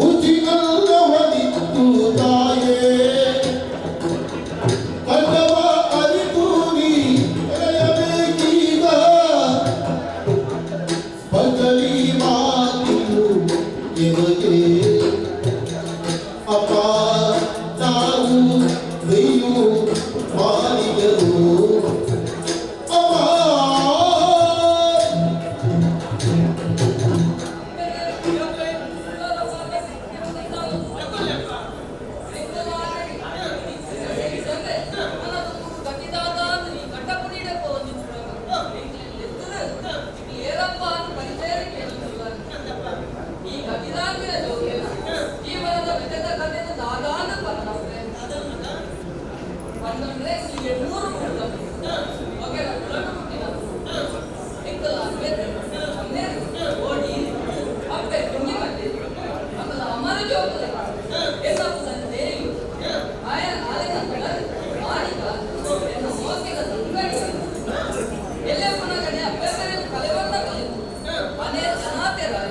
ಉಚಿನಲ್ಲವನಿತ್ತು ತಾಯೇ ಕನ್ನವ ಅರಿತು ನೀ ಕರೆಯಬೇಕೀಗ ಬದಲಿ ಮಾತಿನು ಎಮಗೆ ಅಪ್ಪ ನಾವು ದೆಯ್ಯು ಮಾರಿದರು ಅಪ್ಪ. ಜೀವನದ ವ್ಯಥೆದ ಕಥೆನ ದಾದಾನ ಪನ್ನಂದ್ರೆ ಪನ್ನಂದ್ರೆ ಈ ಎಣ್ಣೂರು ಒಗೆಲ ಕುಲಟು ಹುಟ್ಟಿನ ಎಂಕಲ ಅಮ್ಮೇರು ಓಡಿ ಅಪ್ಪೆ ಕುಂಗಿ ಮಲ್ಲೆ ಅಕಲ ಅಮರ ಜೋಕುಲೆ ಎನ್ನಪ್ಪು ದೇವಿ ಆಯ ಆಲೆನ ತುಡರ್ ಮಾಣಿಗ ಎನ್ನ ಮೋಕೆದ ತಂಗಡಿ ಎಲ್ಲೆ ಪುನಗನೆ ಅಪ್ಪೆ ಬೇರೆ ಕಲೆವನ್ನ ಕಲಿತು ಮನೆ ಅನಾಥೆರಾಯ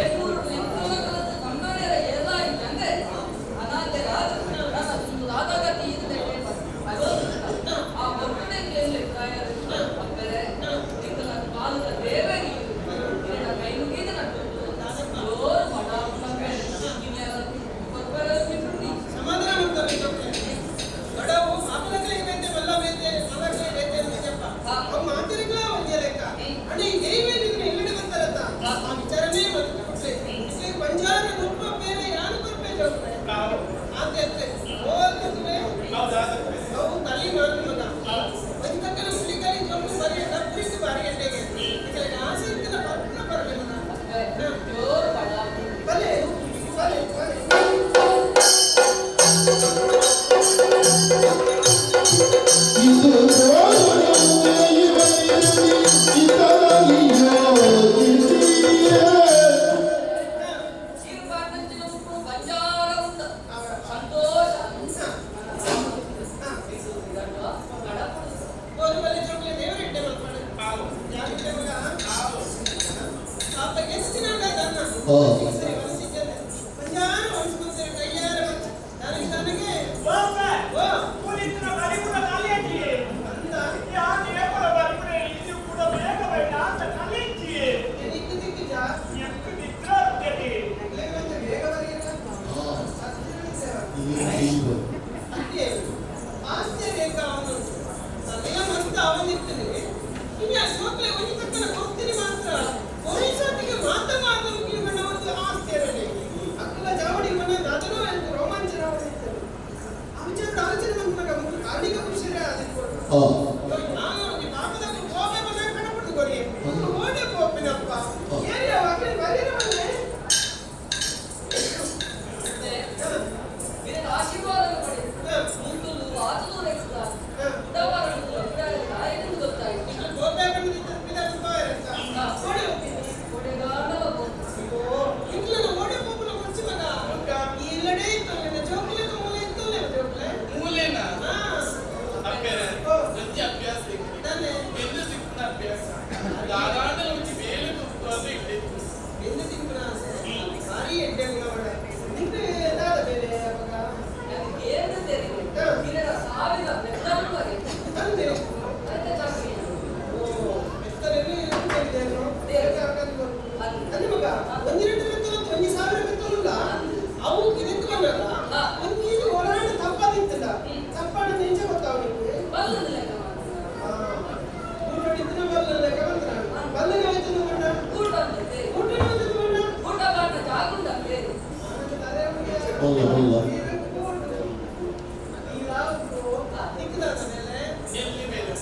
ಎನ್ನೂರು ಎಂಪುನ ಕಲದ ಕಣ್ಣನೇರ ಎಲ್ಲ ಇಂಚಂದ್ರೆ ಅನಾಥೆರಾದ ನನ್ನ ದಾದಾಗತಿ ಇದು ಆ ಹೊರಗಡೆ ಅಪ್ಪರೆ ಇಂಕಲ ಕಾಲದ ದೇವರಿ ನಿನ್ನ ಕೈ ಮುಗಿದ ಜೋರು ಮಡ ಸಮಾಧಾನ ಮಾಡ್ತಾರೆ. ಬಡವು ಮಾತನಕಲಿಗೆ ಬೇತೆ ಮಲ್ಲ ಬೇತೆ ಮಲಕಲಿಗೆ ಬೇತೆ ಅಂತ ಅವ್ ಮಾತಿರಿಗ್ಲ ಒಂದೇ ಲೆಕ್ಕ ಅಣ್ಣ. ಈ ದೈವ ಇದನ್ನ ಎಲ್ಲೆಡೆ ಬಂತಾರತ್ತ ಆ ವಿಚಾರನೇ ಮತ್ತೆ ಕೊಟ್ರೆ ಇಲ್ಲಿ ಬಂಜಾರ ರೂಪ ಬೇರೆ ಯಾರು ಬರ್ಬೇಕು ಆತೆ ಅತ್ತೆ ಓದ್ತುವೆ ಅವು ತಲೆ ಮಾತು ಮಗ ಒಂದ್ ತಕ್ಕನ ಹುಲಿಕಲಿ ಜೋಡು ಬರೀ ಡಬ್ಬರಿಸಿ ಬಾರಿ ಎಡ್ಡೆಗೆ ಇದಕ್ಕೆ ಆಸೆ ಇತ್ತಲ್ಲ ಪರ್ಪುನ ಬರಲಿ ಮಗ. ಜೋರು ಬಡ. ಬಲೆ ಬಲೆ ಬಲೆ. ಇದು ತೋರುವಂತೆ ಇವನಿರಲಿ ಇತರಲಿ ಯೋಚಿಸಿಯೇ. ಚೀರ್ಪಾಟಂಚಿನ ಉಪ್ಪು ಬಂಜಾರ ಉಂಡ ಸಂತೋಷ. ಒಂದು ಬಲೆ ಜೋಗ್ಲೆ ದೇವರು ಇಟ್ಟೆ ಮಲ್ಪಣ ಯಾರು ಇಟ್ಟೆ ಮಗ ಪಾಪ ಎಷ್ಟು ದಿನ ಆಯ್ತು ಅನ್ನ. ಸರಿ ಮನಸ್ಸಿದ್ದೇನೆ ಬಂಜಾರ ಮನಸ್ಸು ಕೈಯಾರ ನನಗೆ ನನಗೆ ಓ ಅಂದ ದಿಕ್ಕು ದಿಕ್ಕು ಜಾ ಮತ್ತೆ ಬೇಗ ಬರೆಯಿಲ್ಲ. ಅತ್ತೆ ಆಶ್ಚರ್ಯ ಅವನು ತಲೆಯ ಮಸ್ತ ಅವನಿರ್ತದೆ. ಇನ್ನು ಆ ಜೋಕ್ಲೆ ಒಂಜಿ ತಕ್ಕನ ಕೊಡ್ತೀನಿ ಮಾತ್ರ ಪೊಲೀಸೊಟ್ಟಿಗೆ ಮಾತ ಮಾತು ಮುಗಿಯುವ ಒಂದು ಆಶ್ಚರ್ಯ. ಅಕ್ಕಲ ಜಾವಡಿ ಮನೆ ಅದನ್ನು ರೋಮಾಂಚನ ಇರ್ತದೆ. ಆ ವಿಚಾರ ಆಲೋಚನೆ ಬಂದ ಮಗ ಕಾರಣಿಕ ಪುರುಷರೇ ಅದಕ್ಕೆ ನಾನು ಈ ಪಾಪದಾಗ ಕೋಪೆ ಬಂದಾಗ ಕಣಪಟ್ಟು ಕೊರಿ ಓಡೆ ಕೋಪಿನಪ್ಪ ಏರಿಯ ವಾಕಿನ ಬರೀರ ಬಂದೆ. ಇದರ ಆಶೀರ್ವಾದವನ್ನು ಪಡೆದು ಮುಂದುಲು ಆತಲು ನೆಕ್ಸ್ತ ಉಡವರನ್ನು ತಾಯಿನಿಂದ ಗೊತ್ತಾಯಿತು. ಕೋಪೆ ಬಂದಿದ್ದ ಓಡಿ ಹೋಗ್ತೀನಿ. ಕೊಡೆಗಾಣವ ಗೊತ್ತು. ಇಂಗ್ಲನ ಓಡೆ ಪೋಪುನ ಕೊರ್ಚಿ ಮಗ ಇಲ್ಲಡೆ ಇತ್ತು ನಿನ್ನ ಜೋಕ್ಲೆ ಮೂಲೆ ಇತ್ತು ಜೋಕ್ಲೆ. ಮೂಲೆನ? ಹಾ. ಅಪ್ಪೇರೆ ಓ. ಒಂಜಿ ಬಲ್ಲ ಬಲ್ಲ. ಎಲ್ಲಿ ಮೇಲೆ?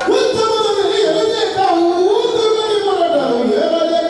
ಉತ್ತಮದಲ್ಲಿ ಎಳದೆ ಕಾವು, ಊತದಲ್ಲಿ ಮರಡಾವು, ಎಳದೆ.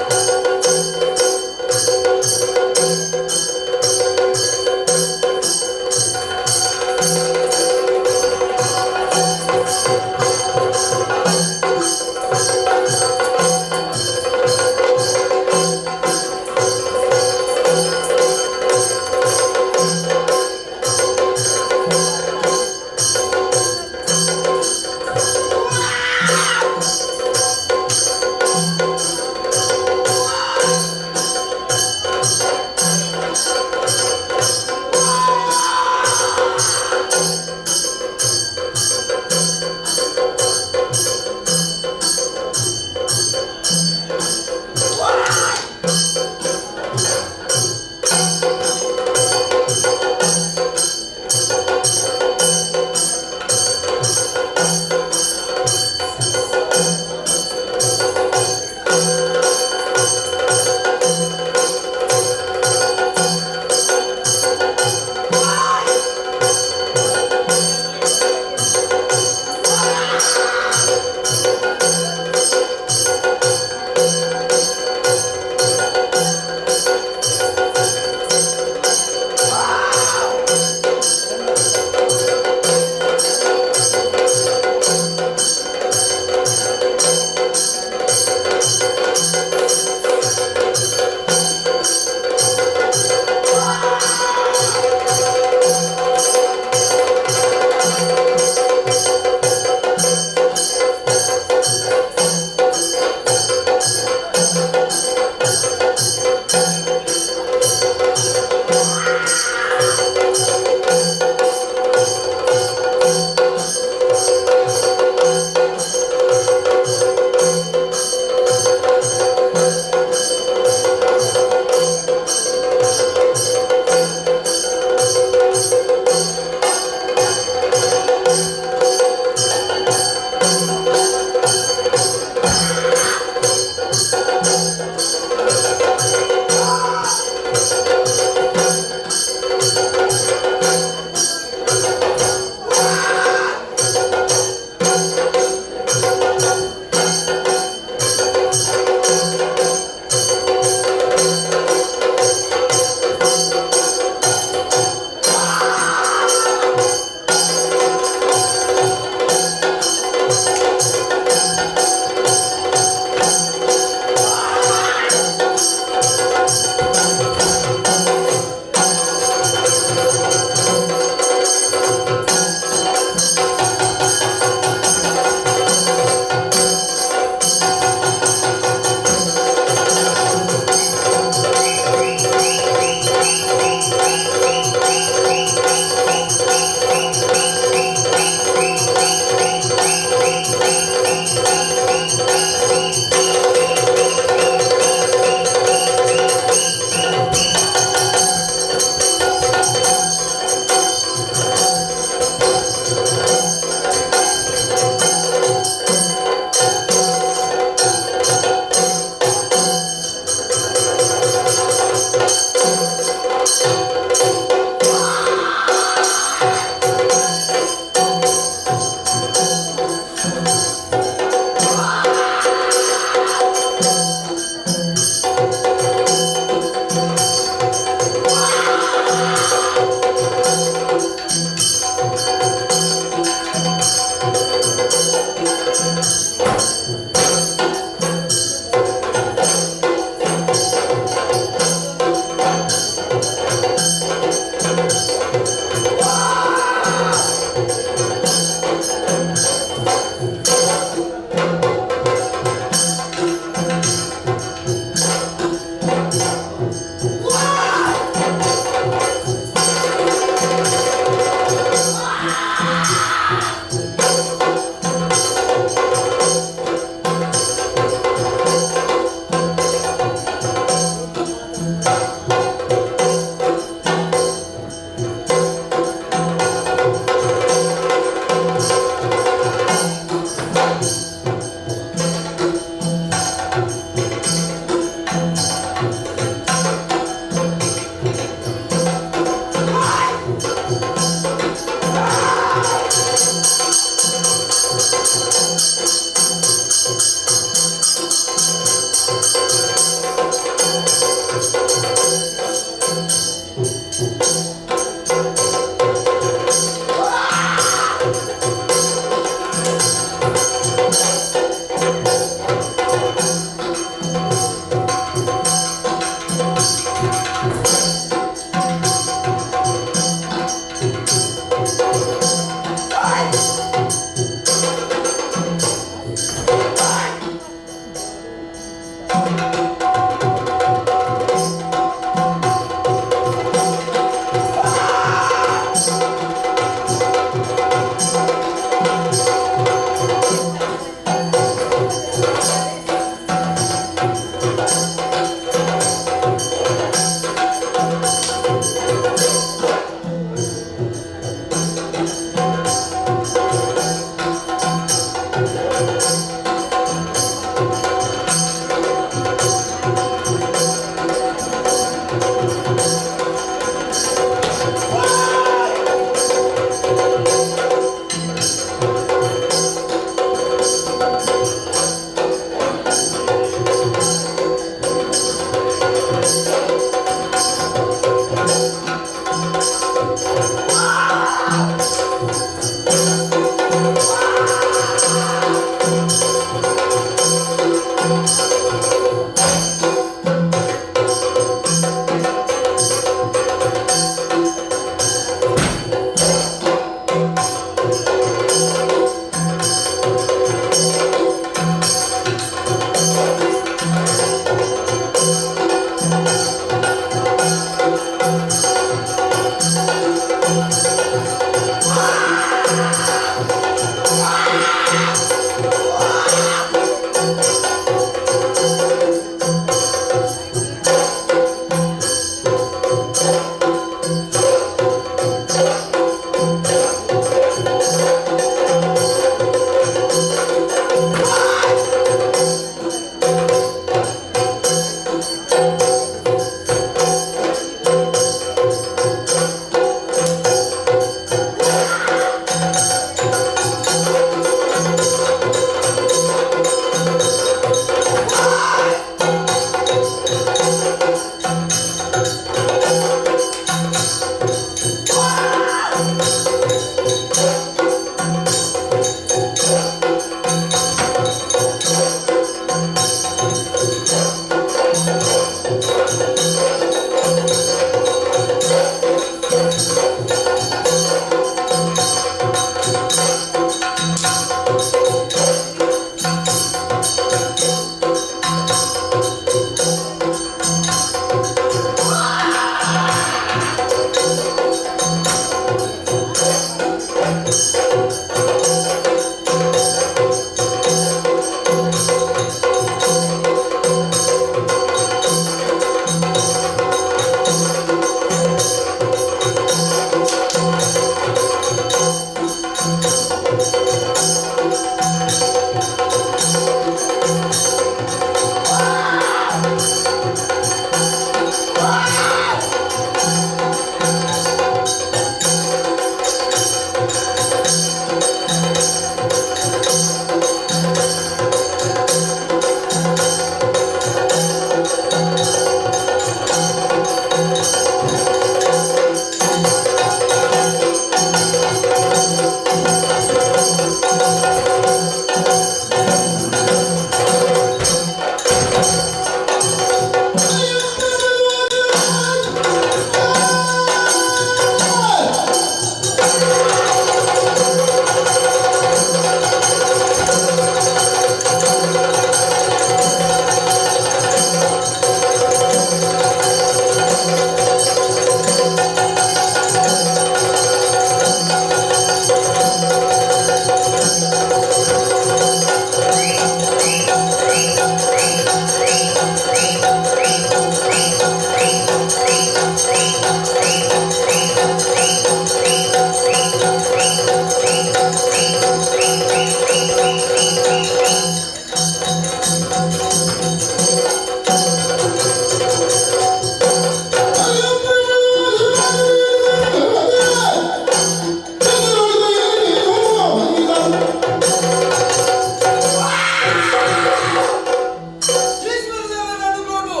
ಈಶ್ವರ ದೇವರ ಅನುಗ್ರಹವು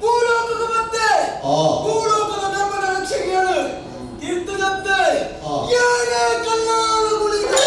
ಭೂಲೋಕದ ಮತ್ತೆ ಭೂಲೋಕದ ಧರ್ಮದ ರಕ್ಷೆಗೆ ತೀರ್ಥದಂತೆ ಯಾರೇ ಕಲ್ಲಾಳುಗಳಿಗೆ.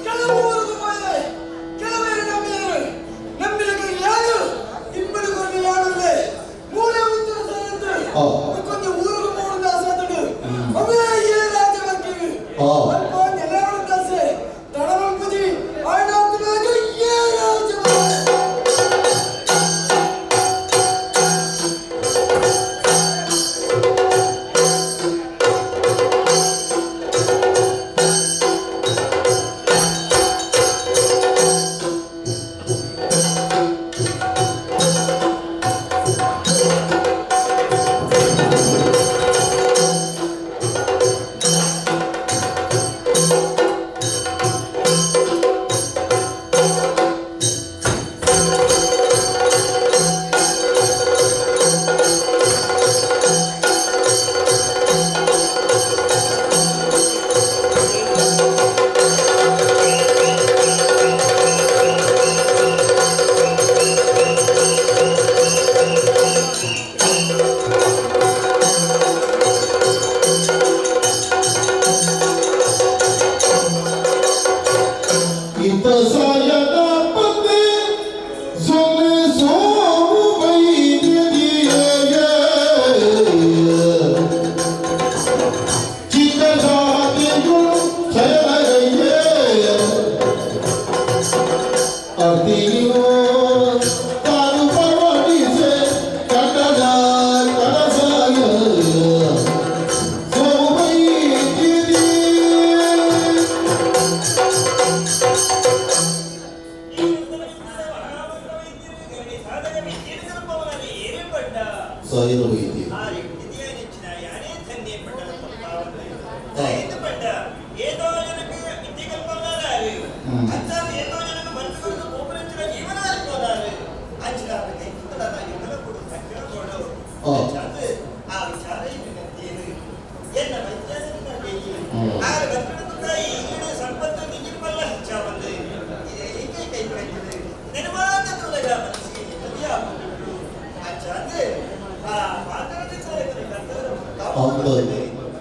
ಕೆಲವು ಊರುಗೂ ಹೋದೆ, ಕೆಲವರು ನಂಬಿದರು. ನಂಬಿದಕ್ಕೆ ಯಾರು ಇಬ್ಬರಿಗೂ ಯಾರು ಮೂಲೆ ಉತ್ತರ ಸಾರಂತೆ ಕೊಂಚ ಊರುಗೂ ಮೂರು ಆಸೆ ಅವೇ ಏ ರಾಜ ಬರ್ತೀವಿ ಅಲ್ಪ ನೆಲೆಗಳು ದಾಸೆ ತಡಮಲ್ಪುಜಿ ಆಯ್ನಾತ್ಮಕ ಏ ರಾಜ.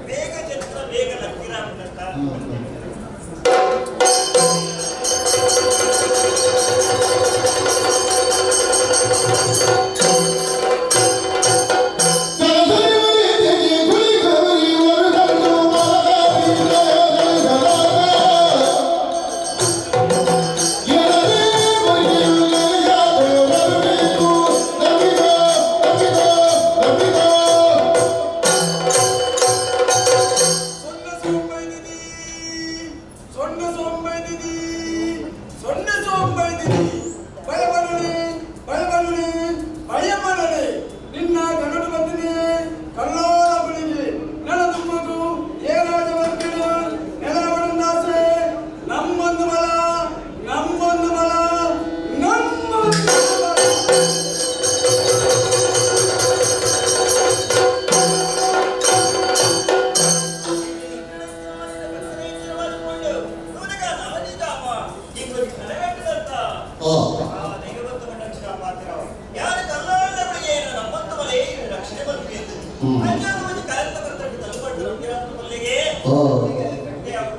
ಬೇಗ ಚತ್ರ ಬೇಗ ಲಕ್ಕಿರ. ಸೊನ್ನೆ ಸೊಂಬೈದಿದಿ, ಸೊನ್ನೆ ಸೊಂಬೈದಿದಿ, ಸೊನ್ನೆ ಸೊಂಬೈದಿದಿ. ಭಯಪಡಲಿ, ಭಯಪಡಲಿ, ಭಯಪಡಲಿ. ನಿನ್ನ ಕನ್ನಡ ಬಂದಿನಿ ಕಲ್ಲೋಲ ಬಳಿಗೆ ನೆಲ ತುಂಬುದು ಏರಾಜ ಬರ್ತಿಡು ನೆಲ ಬಡಂದಾಸೆ ನಮ್ಮೊಂದು ಬಲ, ನಮ್ಮೊಂದು ಬಲ, ನಮ್ಮೊಂದು ಬಲ.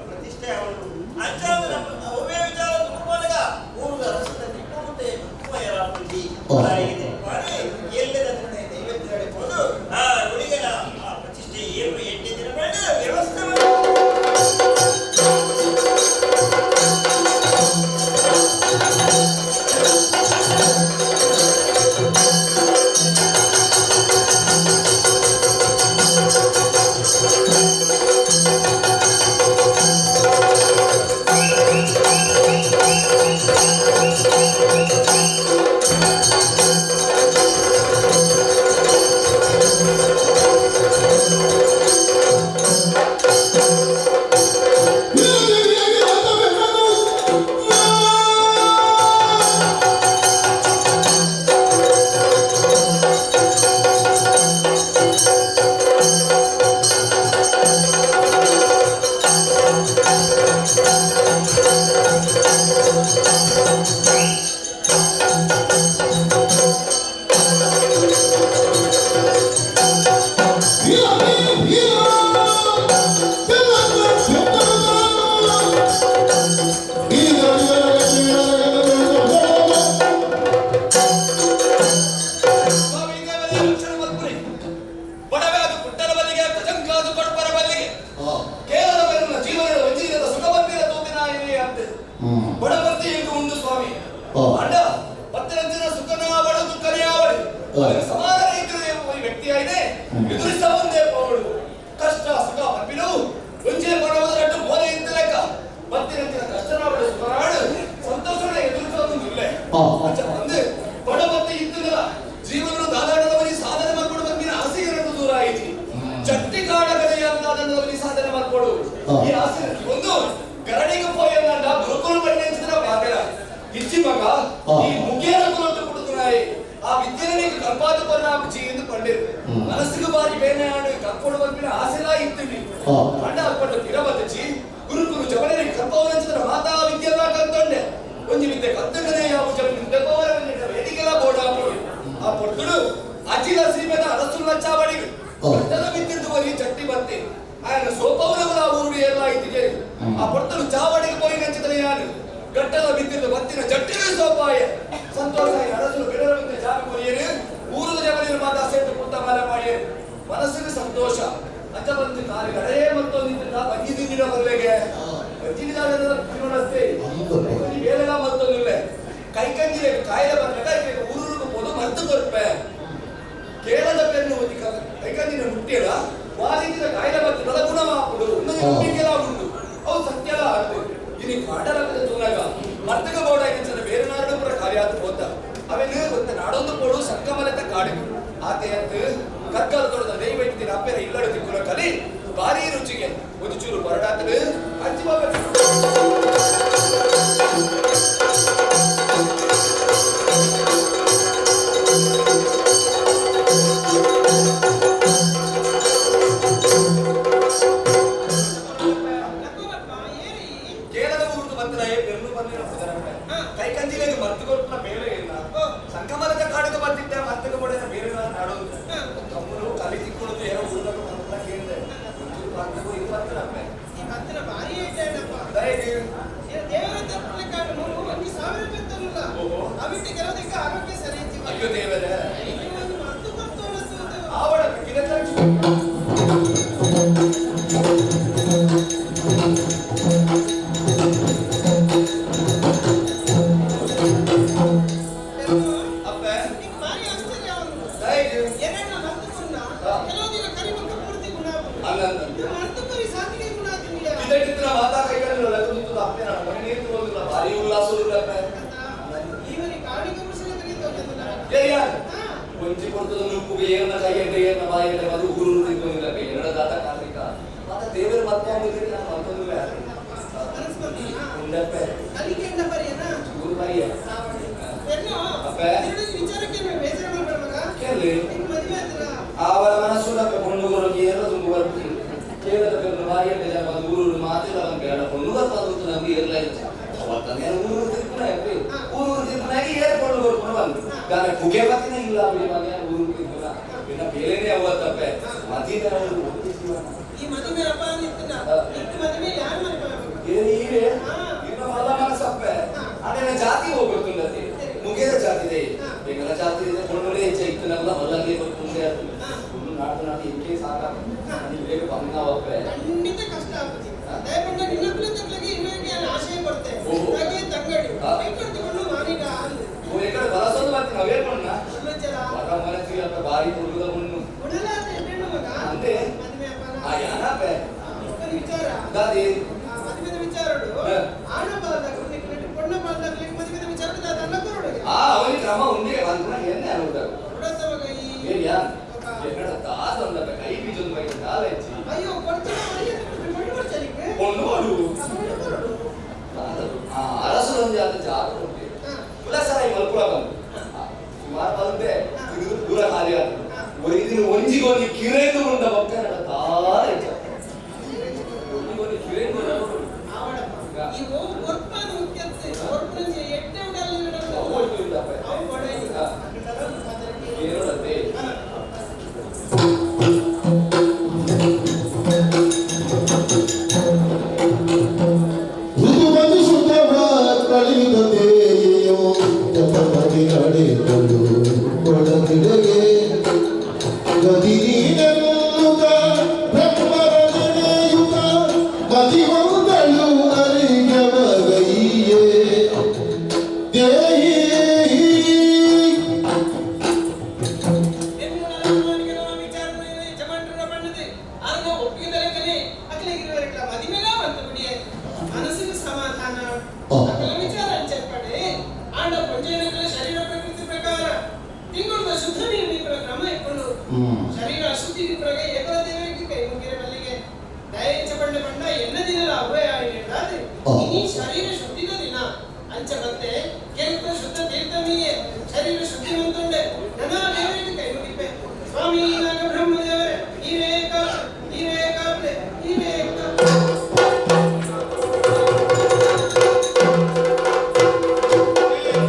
ಪ್ರತಿಷ್ಠೆ ಅವಳು ವಿಚಾರ. ಸ್ವಾಮಿ ದೇವರೇ ರಕ್ಷಣೆ ಮಲ್ಪುರಿ. ಬಡವಾದ ಪುಟ್ಟರ ಬಲ್ಲಿಗೆ, ತಜಂಕಾದ ಕೊಡ್ಪರ ಬಲ್ಲಿಗೆ. ಕೇರಳ ಬೆನ್ನ ಜೀವನದ ವಂಜಿನದ ಸುಖಬಂದಿರ ತೂತಿನ ಅಂತೆ. ಬಡಬಂತಿ ಎಂದು ಉಂಡು ಸ್ವಾಮಿ. ಅಣ್ಣ, ಪತ್ತರಂಜನ ಸುಖನಾವಳು ದುಃಖನೇ ಅವಳು. ಅದಕ್ಕೆ ಸಮಾನ ರೈತರು ಎಂಬ ಈ ವ್ಯಕ್ತಿಯಾಗಿದೆ. ಎದುರಿಸ ಒಂದೇ ಪೋವಳು. ಕಷ್ಟ ಸುಖ ಪರ್ಪಿನವು ಒಂಜೇ ಪರ್ವದ ಮೋರೆ ಇಂತ ಲೆಕ್ಕ. ಪತ್ತಿರಂಚಿನ ಕಷ್ಟನಾವಳು ಸುಖನಾಡು ಸಂತೋಷನ ಎದುರಿಸೋದು ಇಲ್ಲೇ. ಅಚ್ಚ ಒಂದು ಬಡಬತ್ತಿ ಇದ್ದುದಲ್ಲ ಜೀವನ ದಾದಾಡದವನಿ ಸಾಧನೆ ಮಾಡ್ಕೊಡು ಬಂದಿನ ಆಸೆಗಳನ್ನು ದೂರ ಆಯಿತು. ಚಟ್ಟಿ ಕಾಡ ಕಡೆಯ ದಾದಾಡದವನಿ ಸಾಧನೆ ಮಾಡ್ಕೊಡು. ಈ ಆಸೆ ಒಂದು ಗರಡಿಗೆ ಪೋಯಂದ ಗುರುಕುಲ ಪಂಡಿತರ ಪಾತ್ರ ಇಚ್ಚಿ ಮಗ ಈ ಮುಖೇನ ಕುಲಂತ ಕುಡುದುನಾಯಿ ಆ ವಿದ್ಯೆಗೆ ಕಲ್ಪಾದ ಪರಿಣಾಮ ಎಂದು ಪಂಡಿರು ಮನಸ್ಸಿಗೆ ಬಾರಿ ಬೇನೆ ಆಡು ಕಲ್ಪೊಡು ಬಂದಿನ ಆಸೆಲಾ ಇತ್ತೀವಿ. ಅಣ್ಣ ಅಪ್ಪಟ್ಟು ಪಿರಬತ್ತಚಿ ಗುರುಕುಲು ಜವನರಿಗೆ ಕಲ್ಪವನಂಚಿತರ ಮಾತಾ ವಿದ್ಯೆಲ್ಲ ಕಲ್ತೊಂಡೆ ಒಂಜಿ ವಿದ್ಯೆ ಕತ್ತಂಡನೆ ಯಾವ ಜವನ ದೆಪ್ಪವರ ವೇದಿಕೆಲ ಬೋರ್ಡ್ ಹಾಕೊಡು ಆ ಪೊರ್ತುಡು ಅಜಿಲ ಸೀಮೆದ ಅರಸುಲ್ಲ ಚಾವಡಿಗೆ ಗಟ್ಟದ ಬಿದ್ದಿದ್ದು ಬರೀ ಚಟ್ಟಿ ಬತ್ತಿ ఆయన ಸೋಪವನವರ ಊರುಡು ಎಲ್ಲ ಇತ್ತಿಗೆ ಆ ಪೊರ್ತುಡು ಚಾವಡಿಗೆ ಪೋಯಿ ನಂಚಿತರ ಯಾನು ಗಟ್ಟದ ಬಿದ್ದಿದ್ದು ಬತ್ತಿನ ಜಟ್ಟಿನ ಸೋಪಾಯ ಸಂತೋಷ ಅರಸುಲು ಬಿಡರ ಮುಂದೆ ಜಾಗ ಕೊರಿಯರು ಊರದ ಜವನಿರು ಮಾತಾ ಸೇತು ಪುತ್ತ ಮರ ಮಾಡಿಯರು ಮನಸ್ಸಿಗೆ ಸಂತೋಷ ಅಂಚ ಬಂದು ಕಾಲು ಗಡೇ ಮತ್ತು ನಿಂತ ಬಜ್ಜಿ ತಿಂದಿನ ಬದಲಿಗೆ ಬಜ್ಜಿ ತಿನ್ನೋಣಸ್ತೆ ಬೇಲೆಲ ಮತ್ತೊಂದಿಲ್ಲ ಕೈ ಕಂಜಿಲೆ ಕಾಯಿಲೆ ಬಂದಾಗ ಊರುಗೂ ಪೋದು ಮದ್ದು ಕೊರ್ಪೆ ಕೇಳದ ಪೆನ್ನು ಒಂಜಿ ಕೈಕಂಜಿನ ಮುಟ್ಟಿಡ ವಾಲಿಂಜಿನ ಕಾಯಿಲೆ ಬರ್ತದಲ್ಲ ಗುಣವಾಪುಡು ಇನ್ನೊಂದು ನಂಬಿಕೆಲ ಉಂಡು ಅವು ಸತ್ಯಲ ಆತು ಇನಿ ಕಾಡಲಕ್ಕದ ತೂನಗ ಮರ್ತಕ ಬೋಡಾಗಿಂಚನ ಬೇರೆ ನಾಡು ಪುರ ಕಾರ್ಯಾತು ಪೋತ ಅವೆನು ಒತ್ತ ನಾಡೊಂದು ಪೋಡು ಸಂಕಮಲತ ಕಾಡಿಗು ಆತೆ ಅಂತು ಕರ್ಕಲ ತೊಡದ ದೈವ ಇತ್ತಿನ ಅಪ್ಪೆರ ಇಲ್ಲಡು ತಿಕ್ಕುಲ ಕಲಿ ಭಾರಿ ರುಚಿಗೆ ಒಂದು ಚೂರು ಬರಡಾತಡು ಅಜ್ಜಿ ಬಾಬೆ. ಕೇರಳದ ಊರುದು ಬತ್ತನಾಯೆ ಬೆನ್ನು ಬಂದಿನ ಪುದರಪ್ಪೆ ಕೈ ಕಂಜಿಲೆಗೆ ಮರ್ತು ಕೊಟ್ಟನ ಬೇರೆ ಇಲ್ಲ ಸಂಕಮಲದ ಕಾಡಿಗೆ ಬರ್ತಿದ್ದೆ ಮರ್ತಕ ಬಡಿನ ಬೇರೆ ನಾಡೋದು ತಮ್ಮನು ಕಲಿ ತಿಕ್ಕೊಳ್ಳೋದು ಏನೋ ಊರ್ದಾಗ ಬಂತ ಕೇಳಿದೆ ಒಂಚೂರು ಬರ್ತಿಗೂ ಇದು ಬರ್ತನಪ್ಪೆ. ಈ ಬತ್ತಿನ ಭಾರಿ ಐಟೇನಪ್ಪ. ದಯಗೆ ದೇವರ ತಪ್ಪಲಿಕ್ಕೆ ಮೂರು ಒಂದು ಸಾವಿರ ರೂಪಾಯಿ. ಓಹೋ. ಅವಿಟ್ಟು ಕೆಲವದಕ್ಕೆ ಆರೋಗ್ಯ ಸರಿ ಇತ್ತು. ಅಯ್ಯೋ ದೇವರೇ. ಒಂದು ಮದ್ದು ಕೊಟ್ಟು ಅನಿಸ್ತದೆ. ಆವಡ ಕಿರತ. ಅಪ್ಪೆ. ನಿಂಗೆ ಭಾರಿ ಆಶ್ಚರ್ಯ ಅವನು. ದಯಗೆ. ಎರಡನ್ನ ಮದ್ದು ಕೊನ್ನ ಕೆಲವು ದಿನ ಕರಿಮಕ್ಕ ಪೂರ್ತಿ ಗುಣ ಆಗುದು. ಅಲ್ಲ ಅಲ್ಲ. ಇದು ಮದ್ದು ಕೊರಿ ಸಾತಿಗೆ ಗುಣ ಆತಿಲ್ಲ. ಇದಕ್ಕಿಂತ ಮಾತಾ ಕೈಗಳನ್ನು ಲಗು ಅಪ್ಪೆ ನಾನು ಮನೆ ನೀರು ಬಂದಿಲ್ಲ ಭಾರಿ ಉಲ್ಲಾಸ ಅಪ್ಪೆ. ಇವನಿಗೆ ಕಾಡಿಗೆ ಮುಸಿನ ಕಲಿತೋಗಿದ್ದಲ್ಲ. ಏ ಯಾರು ಒಂಜಿ ಕೊಡ್ತದ ನುಪ್ಪುಗೆ ಏನ ಕೈ ಎಡ್ಡೆ ಏನ ಬಾಯಿ ಎಡ್ಡೆ ಅದು ಊರು ತಿಳ್ಕೊಂಡಿಲ್ಲ ಎರಡ ದಾತ ಕಾರ್ತಿಕ ಮಾತ ದೇವರ ಮತ್ತೆ ಆಗಿದ್ರೆ ನಾನು ಮತ್ತೊಂದಿಲ್ಲ. ಮನಸ್ಸು ಬಂದಿಲ್ಲ. ಉಂಡಪ್ಪೆ. ಕಲಿಕೆ ಎಂದ ಪರಿಯನ? ಚೂರು ಬಾಯಿಯ. ಎಲ್ಲೋ ಅಪ್ಪೆ. ಎರಡು ವಿಚಾರಕ್ಕೆ ನೀವು ಬೇಜಾರು ಮಾಡ್ಬೇಡ ಮಗ. ಕೇಳಿ. ನಿನ್ ಮದುವೆ ಆಯ್ತಲ್ಲ. ಅವರ ಮನಸ್ಸು ಪೊಣ್ಣುಗರು ಏರ ತುಂಬ ಬರ್ತಿ ಕೇಳದ ಪೆನ್ನು ಬಾಯಿ ಎಡ್ಡೆ ಜನ ಬಂದು ಊರು ಮಾತಿಲ್ಲ ಬಂದು ಬೇಡ ಪೊಣ್ಣುಗರು ಬಂದು ನಮ್ಗೆ ಏರ್ಲ ಇಚ್ಚ ಅವತ್ತನೇ ಊರು ತಿರ್ಪುನ ಊರು ತಿರ್ಪುನಾಗಿ ಏರ್ ಪೊಣ್ಣುಗರು ಪುನಃ ಬಂದು ಗಾನ ಕುಗೆ ಬತ್ತಿನ ಇಲ್ಲ ಬಿಡಿ ಮನೆ ಊರು ತಿರ್ಪುನ ಇನ್ನ ಬೇರೆನೇ ಅವತ್ತಪ್ಪೆ ಮದಿನ ಅವರು ಈ ಮದುವೆ ಅಪ್ಪ ನಿಂತನ ನಿಂತು ಮದುವೆ ಯಾರು ಮದುವೆ ಏ ಇನ್ನ ಮಲ್ಲ ಮನಸ್ಸಪ್ಪೆ ಅದೇನ ಜಾತಿ ಹೋಗ್ಬೇಕುಂದತಿ ಮುಗೇರ ಜಾತಿ ಇದೆ ಎಂಗಲ ಜಾತಿ ಇದೆ ಪೊಣ್ಣುಲೇ ಹೆಚ್ಚ ಇತ್ತು ಮಲ್ಲಗೆ ಮುಂದೆ ಪೊಣ್ಣು ನಾಟು ನಾಟು ಇಂಕೆ ಸಾಕಾಗ್ತದೆ ನನಗೆ ಬೇಗ ಬಂಗಾವಪ್ಪೆ. ಖಂಡಿತ ಕಷ್ಟ ಆಗುತ್ತೆ. ದಯಪಂಡ ನಿನ್ನ ಕುಲ ತಗ್ಲಿಗೆ ಇನ್ನೊಂದು ನಾನು ಆಶಯ ಪಡ್ತೆ. ಓಹೋ. ಹಾಗೆ ತಂಗಡಿ ಕೈಕೊಡ್ತಿಕೊಂಡು ಮಾನಿಗ ಅಂದು. ಓ ಎಕಡೆ ಬಲಸೊಂದು ಮಾಡ್ತೀನಿ ಅವೇ ಪೊಣ್ಣ ಸಮಾಚಾರ. ಮಗ ಮನಸ್ಸಿಗೆ ಅಪ್ಪ ಭಾರಿ ಹುಡುಗದ ಪೊಣ್ಣು. ಉಡಲ ಅಂತ ಹೆಣ್ಣು ಮಗ. ಅಂದೆ. ಮದುವೆ ಅಪ್ಪನ. ಆ ಯಾನಪ್ಪೆ. ಒಬ್ಬನ ವಿಚಾರ. ದಾದಿ. ಆ ಮದುವೆದ ವಿಚಾರಡು. ಆಣ ಬಾಲದಾಗ ನಿನ್ನ ಪೊಣ್ಣ ಬಾಲದಾಗ ಮದುವೆದ ವಿಚಾರ ಅದನ್ನ ಕೊರಡುಗೆ. ಆ ಅವನಿ ಕ್ರಮ ಉಂಡೆ ಬಂದ ಎನ್ನೆ ಅನುದಾರ. ಉಡತ ಮಗ ಈ. ಏನ್ ಯಾನ್? ಎನ್ನಡ ದಾದಂದ ಕೈ ಬೀಜೊಂದು ಮೈ ದಾಲ ಇಜ್ಜಿ. ಅಯ್ಯೋ, ಕೊಡ್ತಾನೆ ಮಡಿ ಬರ್ಚನಿಗೆ. ಪೊಣ್ಣು ಕೊಡು. ಆ ಅರಸುಲೊಂದು ಆದ ಜಾಗ ಉಂಟು. ಕುಲಸರಾಯಿ ಮಲ್ಪುಳ ಬಂದು ಸುಮಾರು ಬಂದೆ ತಿರುದು ಪೂರ ಖಾಲಿ ಆತು. ಒರಿದಿನ ಒಂಜಿಗೊಂಜಿ ಕಿರೇಂದು ಉಂಡ ಬೊಕ್ಕ ಎನ್ನಡ ದಾಲ ಇಜ್ಜ. ಒಂಜಿಗೊಂಜಿ ಕಿರೇಂದು ಉಂಡ. ಆವಡಪ್ಪ, ಇವು ಒರ್ಪನ ಮುಖ್ಯತ್ತೆ ಒರ್ಪನಂಚೆ ಎಟ್ಟೆ ಉಡಲ್ಲಿ. ಅವು ಇಲ್ಲಪ್ಪ. ಅವು ಕೊಡಲಿ. ಏನೋಡತ್ತೆ. ಋತುಮತಿ ಸುತವ ಕಳಿದ ದೇಯೋ ಜಪದಿ ನಡೆದಳು ಒಳಗಿಡಗೆ ಗತಿ ನೀನೆನ್ನುತ್ತ ಬ್ರಹ್ಮರ ನೆನೆಯುತ್ತ ಮತಿವಂತಳು ಅರಿಗವಗೈಯೇ ದೇಹಿ. ಯಜಮಾನರ ಬಣ್ಣದೆ ಆರ್ನ ಒಪ್ಪಿಗೆ ಲೆಕ್ಕನೆ ಅಕಲಿಗಿರುವರೆಗಳ ಮದಿಮೆಲ ಅಂತ ಬಿಡಿಯೆ ಮನಸ್ಸಿಗೆ ಸಮಾಧಾನ. ಅಕಲ ವಿಚಾರ ಅಂಚರ್ಪಡೆ ಆಂಡ ಪಂಜೇನಕಲ ಶರೀರ ಪ್ರಕೃತಿ ಪ್ರಕಾರ ತಿಂಗಳ ಶುದ್ಧ ನೀರು ಕ್ರಮ ಇಟ್ಕೊಂಡು ಶರೀರ ಅಶುದ್ಧಿ ಪ್ರಗ ಏಕಲ ದೇವರಿಗೆ ಕೈ ಮುಗಿರ ಮಲ್ಲಿಗೆ ದಯಂಚ ಪಂಡ ಪಂಡ ಎನ್ನ ದಿನ ಅವ್ವೇ ಆಯಿನಾದೆ. ಇನಿ ಶರೀರ ಶುದ್ಧಿದ ದಿನ ಅಂಚ ಬತ್ತೆ ಕೆಂಪ ಶುದ್ಧ ತೀರ್ಥಮಿಗೆ ಶರೀರ ಶುದ್ಧಿ ಮಂತುಂಡೆ ನನ ದೇವರಿಗೆ ಕೈ ಮುಗಿಪೆ. ಸ್ವಾಮಿ ನಾಗ ಬ್ರಹ್ಮದೇವರೇ, ನೀರೇ ಕಾಪೆ, ನೀರೇ ಕಾಪೆ, ನೀರೇ ಕಾಪೆ.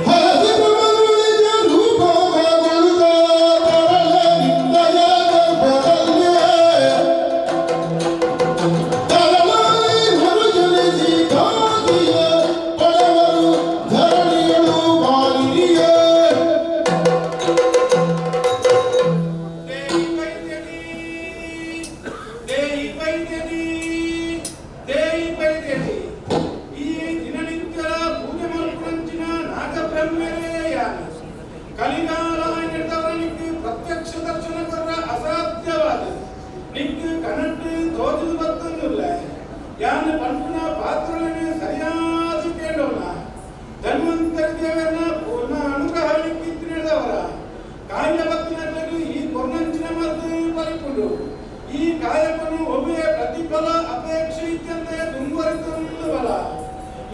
ಹರಸಿ ಪ್ರಮದುಳಿದ ರೂಪಗೊಳ್ಳುತ್ತ ತರಳ ನಿನ್ನಯ ಗರ್ಭದಲ್ಲೇ ತರಳಾಗಿ ಮರುಜನಿಸಿ ಕಾಂತಿಯ ಪಡೆವರು ಧರಣಿಯಳು ಮಾಲಿನಿಯೇ. ದೇಯಿ ವೈದ್ಯನಿ, ದೇಯಿ ವೈದ್ಯನಿ, ದೇಯಿ ವೈದ್ಯನಿ. ಈ ದಿನನಿತ್ಯದ ಪೂಜೆ ಮಲ್ಪುನಂಚಿನ ನಾಗಬ್ರಹ್ಮರೇ ಯಾನು. ಕಲಿಗಾಲ ನಡೆದವನಿಗೆ ಪ್ರತ್ಯಕ್ಷ ದರ್ಶನ ಕೊರ್ರ ಅಸಾಧ್ಯವಾದ ನಿಕ್ಕು ಕನಟ್ಟು ತೋಜುದು ಬತ್ತೊಂದುಲ್ಲ. ಯಾನು ಪನ್ಪುನ ಪಾತ್ರಗಳನ್ನು ಸರಿಯಾದ ಕೇಳೋಣ. ಧನ್ವಂತರಿ ದೇವರನ ಪೂರ್ಣ ಅನುಗ್ರಹ ನಿಕ್ಕಿತ್ತು ನಡೆದವರ ಕಾಯಿಲೆ ಬತ್ತಿನಟ್ಲಗು ಈ ಕೊರ್ನಂಚಿನ ಮದ್ದು ಪರಿಪುಂಡು. ಈ ಕಾಯಕನು ಒಬ್ಬೆಯ ಪ್ರತಿಫಲ ಅಪೇಕ್ಷೆ ಇದ್ದಂತೆ ದುಂಬರಿತೊಂದು ಬಲ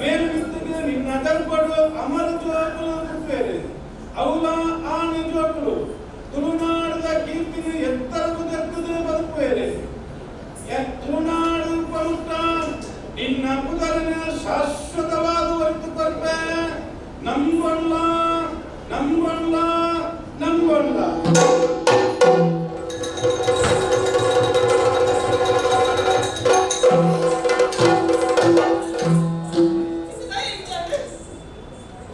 ಮೇಲು ಬಿತ್ತಿಗೆ ನಿನ್ನ ಗರ್ಭಡು ಅಮರ ಜೋಕುಲು ಪುಟ್ಟೇರು. ಅವುಲ ಆಣ ಜೋಕುಲು ತುಳುನಾಡದ ಕೀರ್ತಿನ ಎತ್ತರವು ದರ್ತದೆ ಬದುಕುವೇರು. ತುಳುನಾಡು ಪುಟ್ಟ ನಿನ್ನ ಪುದರನ ಶಾಶ್ವತವಾದ ಹೊರತು ಕೊರ್ಪೆ. ನಂಬೊಲ್ಲ, ನಂಬೊಲ್ಲ, ನಂಬೊಲ್ಲ.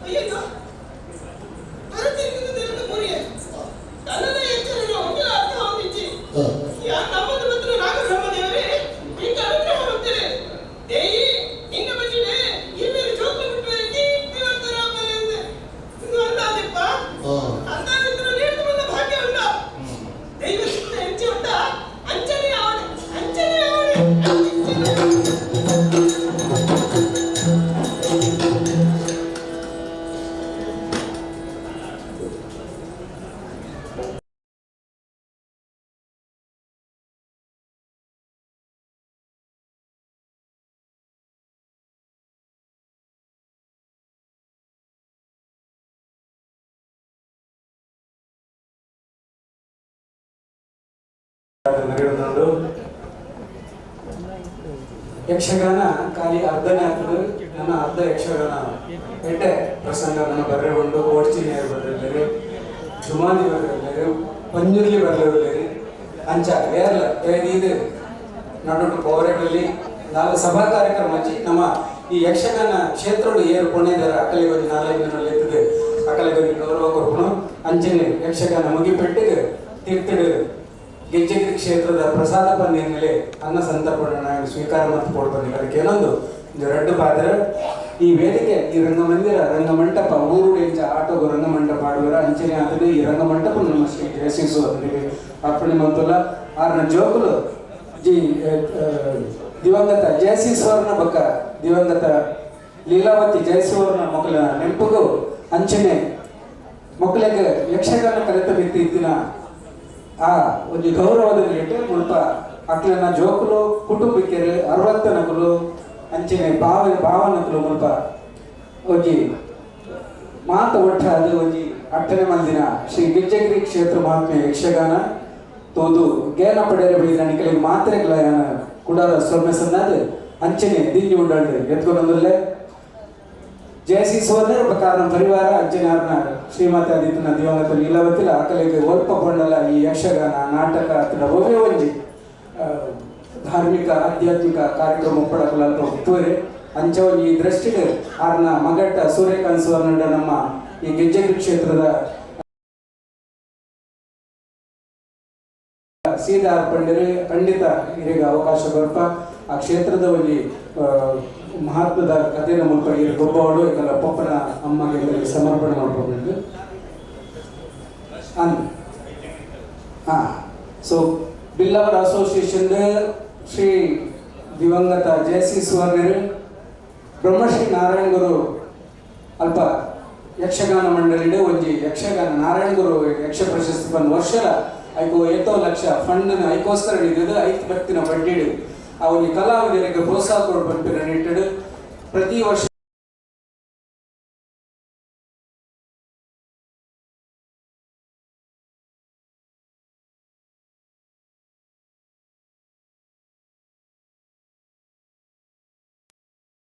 ಅಯ್ಯಯ್ಯೋ, ಬರುತ್ತಿರುವುದು ದೇವರ ಮುರಿಯೆ ತನ್ನದ ಎಚ್ಚರ ಒಂದಿಲ್ಲ ಅರ್ಥ ಹೋಗಿಚ್ಚಿ. ಯಾರು ನಮ್ಮದು ಮತ್ತು ನಾಗಬ್ರಹ್ಮದೇವರೇ, ನಿನ್ನ ಅನುಗ್ರಹ ಹೊಂದಿದೆ. ದೇಯಿ ನಿನ್ನ ಬಚ್ಚಿಡೆ ಈ ಮೇಲೆ ಜೋಕು ಬಿಟ್ಟು ಕೀರ್ತಿವಂತರಾಗಲೆಂದೆ. ಇದು ಅಂದಾದಿಪ್ಪ. ಅಂದಾದಿದ್ರು ನೀಡ್ದು ಬಂದ ಭಾಗ್ಯ ಉಂಡ ದೈವ ಸಿದ್ಧ ಹೆಂಚಿ ಉಂಡ. ಅಂಚನೆ ಅವಡೆ, ಅಂಚನೆ ಅವಡೆ, ಅಂಚನೆ ಅವಡೆ. ನಡೆಯುವುದುಂಟು. ಯಕ್ಷಗಾನ ಖಾಲಿ ಅರ್ಧನೇ ಆಗ್ತದೆ. ನನ್ನ ಅರ್ಧ ಯಕ್ಷಗಾನ ಎಡ್ಡೆ ಪ್ರಸಂಗ ನನ್ನ ಬರ್ರೆ ಉಂಡು. ಓಡ್ಚಿನಿಯರು ಬರ್ರಿಲ್ಲೇರಿ, ಜುಮಾದಿ ಬರ್ರಿಲ್ಲೇರಿ, ಪಂಜುರ್ಲಿ ಬರ್ಲಿರ್ಲೇರಿ. ಅಂಚ ಏರ್ಲ ಇದು ನಡುಟು ಪೌರೆಗಳಲ್ಲಿ ನಾಲ್ ಸಭಾ ಕಾರ್ಯಕ್ರಮ ಹಚ್ಚಿ ನಮ್ಮ ಈ ಯಕ್ಷಗಾನ ಕ್ಷೇತ್ರಡು ಏರು ಪುಣ್ಯದರ ಅಕಲಿಗೆ ಒಂದು ನಾಲ್ಕೈದು ದಿನ ಎತ್ತದೆ ಅಕಲಿಗೆ ಒಂದು ಗೌರವ ಕೊರ್ಪುಣು. ಅಂಚನೆ ಯಕ್ಷಗಾನ ಮುಗಿಪೆಟ್ಟಿಗೆ ತೀರ್ಥಿಡು ಗೆಜ್ಜೆಗಿರಿ ಕ್ಷೇತ್ರದ ಪ್ರಸಾದ ಪನ್ನಿನಲ್ಲಿ ಅನ್ನ ಸಂತರ್ಪಣೆ ಸ್ವೀಕಾರ ಮತ್ತು ಕೊಡ್ಬಂದಿಲ್ಲ. ಅದಕ್ಕೆ ಏನೊಂದು ಒಂದು ಎರಡು ಪಾತ್ರ ಈ ವೇದಿಕೆ, ಈ ರಂಗಮಂದಿರ, ರಂಗಮಂಟಪ ಊರು ಎಂಚ ಆಟೋಗು ರಂಗಮಂಟಪ ಆಡುವರ ಅಂಚನೆ ಆತನೆ ಈ ರಂಗಮಂಟಪ ನಮ್ಮ ಶ್ರೀ ಜಯಸಿಸು ಅದರಿಗೆ ಅರ್ಪಣೆ ಮಂತುಲ್ಲ. ಆರ್ನ ಜೋಕುಲು ಜಿ ದಿವಂಗತ ಜಯಸೀಶ್ವರನ ಬಕ್ಕ ದಿವಂಗತ ಲೀಲಾವತಿ ಜಯಸುವರ್ಣ ಮೊಕಲ ನೆಂಪುಗು ಅಂಚನೆ ಮೊಕ್ಕಲಿಗೆ ಯಕ್ಷಗಾನ ಕಲಿತ ಮಿತ್ತಿ ಇತ್ತಿನ ಆ ಒಂಜಿ ಗೌರವದ ನಿಲೆಟ್ ಮುಲ್ಪ ಅಕ್ಲೆನ ಜೋಕುಲು ಕುಟುಂಬಿಕೆರು 60ನಕುಲು ಅಂಚನೆ ಭಾವನಕುಲು ಮುಲ್ಪ ಒಂಜಿ ಮಾತ ಒಟ್ಟಾದ ಒಂಜಿ ಅಟ್ಟನೆ ಮಲ್ದಿನ ಶ್ರೀ ಗೆಜ್ಜೆಗಿರಿ ಕ್ಷೇತ್ರ ಮಹಾತ್ಮೆ ಯಕ್ಷಗಾನ ತೋದು ಗೇನ ಪಡೆಯರ ಬೈದಿನ ನಿಕಲಿಗೆ ಮಾತ್ರೆಗಳ ಕುಡಾರ ಸೊನ್ನೆ ಸನ್ನಾದ ಅಂಚನೆ ದಿಂಜಿ ಉಂಡಾಳ್ರಿ ಎತ್ಕೊಂಡೊಂದುಲ್ಲೆ ಜಯಸಿ ಸೋದರ ಕಾರಣ ಪರಿವಾರ ಅಂಚನೆ ಆರ್ನ ಶ್ರೀಮತಿ ಆದಿತ್ಯನ ದಿವಂಗತ ಲೀಲಾವತಿಲ ಆಕಲಿಗೆ ಒಲ್ಪ ಕೊಂಡಲ ಈ ಯಕ್ಷಗಾನ ನಾಟಕ ಅಥವಾ ಒವೇ ಒಂಜಿ ಧಾರ್ಮಿಕ ಆಧ್ಯಾತ್ಮಿಕ ಕಾರ್ಯಕ್ರಮ ಪಡಕಲ ಒಪ್ಪುವೆ ಅಂಚ ಒಂಜಿ ಈ ದೃಷ್ಟಿಡ್ ಆರ್ನ ಮಗಟ್ಟ ಸೂರ್ಯಕಾಂತ್ ಸುವರ್ಣ ನಮ್ಮ ಈ ಗೆಜ್ಜೆಗಿರಿ ಕ್ಷೇತ್ರದ ಸೀದಾ ಪಂಡಿರು ಖಂಡಿತ ಹಿರಿಗ ಅವಕಾಶ ಬರ್ಪ ಆ ಕ್ಷೇತ್ರದ ಒಂಜಿ ಮಹತ್ವದ ಕಥೆಯ ಮೂಲಕ ಈ ಗೊಬ್ಬವಳು ಇದೆಲ್ಲ ಪೊಪ್ಪನ ಅಮ್ಮಗೆ ಸಮರ್ಪಣೆ ಮಾಡ್ಕೊಂಡು ಸೊ ಬಿಲ್ಲವರ್ ಅಸೋಸಿಯೇಷನ್ ಶ್ರೀ ದಿವಂಗತ ಜೆ.ಸಿ. ಸುವರ್ಣರು ಬ್ರಹ್ಮಶ್ರೀ ನಾರಾಯಣ ಗುರು ಅಲ್ಪ ಯಕ್ಷಗಾನ ಮಂಡಳಿಡು ಒಂಜಿ ಯಕ್ಷಗಾನ ನಾರಾಯಣ ಗುರು ಯಕ್ಷ ಪ್ರಶಸ್ತಿ ಬಂದ ವರ್ಷದ ಐಕೋ ಏತೋ ಲಕ್ಷ ಫಂಡ್ ಐಕೋಸ್ಕರ ಹಿಡಿದು ಐತ್ ಬರ್ತಿನ ಬಡ್ಡಿಡು ಆ ಒಂಜಿ ಕಲಾವಿದರಿಗೆ ಪ್ರೋತ್ಸಾಹ ಕೊಡು ನಿಟ್ಟಿಡು ಪ್ರತಿ ವರ್ಷ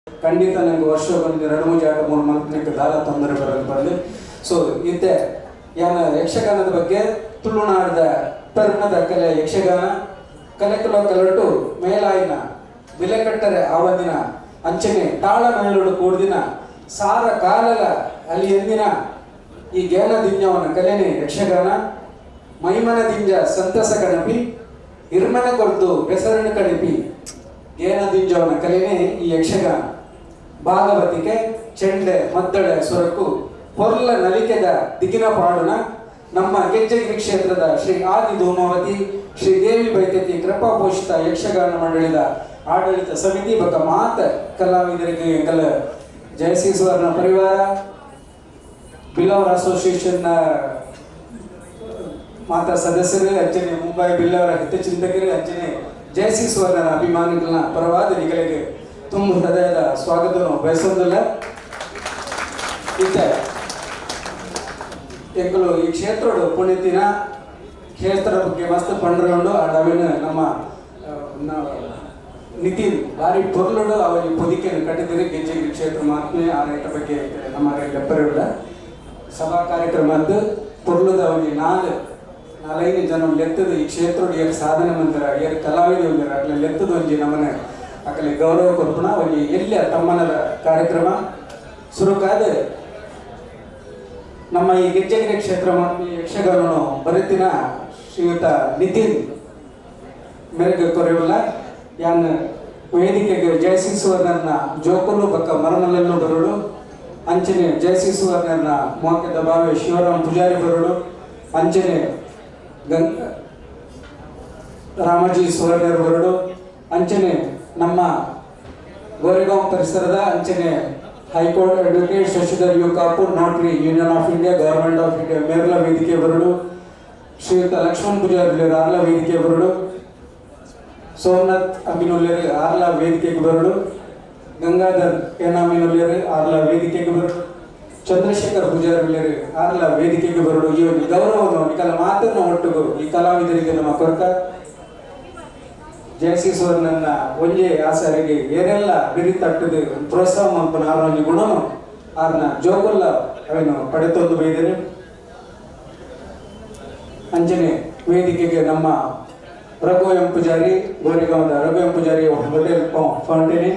ಖಂಡಿತ ನಂಗೆ ವರ್ಷ ಬಂದು ಎರಡು ಮೂರು ಆಟ ಮೂರು ಮಂತ್ನಿಗೆ ದಾಲ ತೊಂದರೆ ಬರೋದು ಬಂದು. ಸೊ ಇತ್ತೆ ಯಾನ ಯಕ್ಷಗಾನದ ಬಗ್ಗೆ ತುಳುನಾಡದ ಪೆರ್ಮದ ಕಲೆ ಯಕ್ಷಗಾನ ಕಲೆಕುಲ ಕಲಟು ಮೇಲಾಯಿನ ಬಿಲೆಕಟ್ಟರೆ ಆವಂದಿನ ಅಂಚನೆ ತಾಳ ಮೇಳೋಡು ಕೂಡ್ದಿನ ಸಾರ ಕಾಲಲ ಅಲ್ಲಿ ಎಂದಿನ ಈ ಜ್ಞಾನ ದಿಂಜವನ ಕಲೆನೆ ಯಕ್ಷಗಾನ ಮೈಮನ ದಿಂಜ ಸಂತಸ ಕಣಪಿ ಇರ್ಮನ ಕೊರ್ದು ಬೆಸರಣ ಕಣಪಿ ಜ್ಞಾನ ದಿಂಜವನ ಕಲೆನೆ ಈ ಯಕ್ಷಗಾನ. ಭಾಗವತಿಕೆ ಚೆಂಡೆ ಮದ್ದಳೆ ಸೊರಕು ಪೊರ್ಲ ನಲಿಕೆದ ದಿಗಿನ ಪಾಡುನ ನಮ್ಮ ಗೆಜ್ಜೆಗಿರಿ ಕ್ಷೇತ್ರದ ಶ್ರೀ ಆದಿ ಧೂಮಾವತಿ ಶ್ರೀ ದೇವಿ ಬೈತತಿ ಕೃಪಾ ಪೋಷಿತ ಯಕ್ಷಗಾನ ಮಂಡಳಿದ ಆಡಳಿತ ಸಮಿತಿ ಬಕ ಮಾತ ಕಲಾವಿದರಿಗೆ ಎಂಗಲ ಜಯಸಿ ಸುವರ್ಣ ಪರಿವಾರ ಬಿಲ್ಲವರ್ ಅಸೋಸಿಯೇಷನ್ ಮಾತಾ ಸದಸ್ಯರು ಅಂಚನೆ ಮುಂಬೈ ಬಿಲ್ಲವರ ಹಿತಚಿಂತಕರು ಅಂಚನೆ ಜಯಸಿ ಸುವರ್ಣನ ಅಭಿಮಾನಿಗಳನ್ನ ಪರವಾದ ನಿಗಳಿಗೆ ತುಂಬ ಹೃದಯದ ಸ್ವಾಗತವನ್ನು ಬಯಸೋದಿಲ್ಲ. ಇತ್ತೆ ಎಂಕುಲು ಈ ಕ್ಷೇತ್ರಡು ಪುಣ್ಯತಿನ ಕ್ಷೇತ್ರದ ಬಗ್ಗೆ ಮಸ್ತ್ ಪಂಡ್ರೊಂಡು ಆ ನವೀನ ನಮ್ಮ ನಿತಿನ್ ಬಾರಿ ಪೊರ್ಲುಡು ಅವರಿ ಪೊದಿಕೆಯನ್ನು ಕಟ್ಟಿದಿರಿ ಗೆಜ್ಜೆಗಿರಿ ಕ್ಷೇತ್ರ ಮಹಾತ್ಮೆ ಆ ರೈತ ಬಗ್ಗೆ ನಮ್ಮ ಲೆಪ್ಪರಿಲ್ಲ ಸಭಾ ಕಾರ್ಯಕ್ರಮದ್ದು ಪೊರ್ಲುದ ಅವನಿ ನಾಲ್ಕೈದು ಜನ ಲೆತ್ತದ ಈ ಕ್ಷೇತ್ರಡು ಏರ್ ಸಾಧನೆ ಮಂದಿರ ಏರ್ ಕಲಾವಿದ ಮಂದಿರ ಅಕ್ಲೆ ಲೆತ್ತದ ಒಂಜಿ ನಮ್ಮನೆ ಅಕಲೆ ಗೌರವ ಕೊರ್ಪುಣ ಒಂಜಿ ಎಲ್ಲಿಯ ತಮ್ಮನದ ಕಾರ್ಯಕ್ರಮ ಸುರುಕಾದ ನಮ್ಮ ಈ ಗೆಜ್ಜೆಗಿರಿ ಕ್ಷೇತ್ರ ಯಕ್ಷಗಾನನು ಬರೆತಿನ ಶ್ರೀಯುತ ನಿತಿನ್ ಮೇರೆಗೆ ಕೊರೆಯುಲ್ಲ ಯಾನ್ ವೇದಿಕೆಗೆ ಜಯಸಿ ಸುವರ್ಣನ ಜೋಕುಲು ಬಕ್ಕ ಮರಮಲ್ಲಲ್ಲೂ ಬರುಳು ಅಂಚನೆ ಜಯಸಿ ಸುವರ್ಣನ ಮೋಕೆದ ಬಾವೆ ಶಿವರಾಮ್ ಪೂಜಾರಿ ಬರುಳು ಅಂಚನೆ ರಾಮಜಿ ಸುವರ್ಣರು ಬರುಳು ಅಂಚನೆ ನಮ್ಮ ಗೋರೆಗಾಂವ್ ಪರಿಸರದ ಅಂಚನೆ high court advocate Shashidhar U Kapu notary union of India government of India ಮೇರ್ಲ ವೇದಿಕೆ ಬರುಳು ಶ್ರೀಯುತ ಲಕ್ಷ್ಮಣ್ ಪೂಜಾರಿ ಆರ್ಲ ವೇದಿಕೆ ಬರುಳು ಸೋಮನಾಥ್ ಅಮೀನುಲ್ಲೇರು ಆರ್ಲ ವೇದಿಕೆಗೆ ಬರುಳು ಗಂಗಾಧರ್ ಎನ್ ಅಮೀನುಲ್ಲೇರು ಆರ್ಲ ವೇದಿಕೆಗೆ ಬರುಳು ಚಂದ್ರಶೇಖರ್ ಪೂಜಾರಿ ಆರ್ಲ ವೇದಿಕೆಗೆ ಬರುಳು. ಈ ಒಂದು ಗೌರವವನ್ನು ನಿಕಲ ಮಾತನ್ನು ಒಟ್ಟುಗು ಈ ಕಲಾವಿದರಿಗೆ ನಮ್ಮ ಕೊರತ ಜಯಸಿ ಸುವರ್ಣನ ಒಂಜೆ ಆಸರಿಗೆ ಏನೆಲ್ಲ ಬಿರಿ ತಟ್ಟದು ಪ್ರೋತ್ಸಾಹ ಮಲ್ಪುನ ಆರ್ನ ಒಂಜಿ ಗುಣನು ಆರ್ನ ಜೋಕುಲ್ಲ ಅವೇನು ಪಡೆತೊಂದು ಬೈದೇನೆ. ಅಂಚನೆ ವೇದಿಕೆಗೆ ನಮ್ಮ ರಘು ಎಂ ಪೂಜಾರಿ ಗೋರಿಗಾಂವದ Raghu M Pujari hotel fountain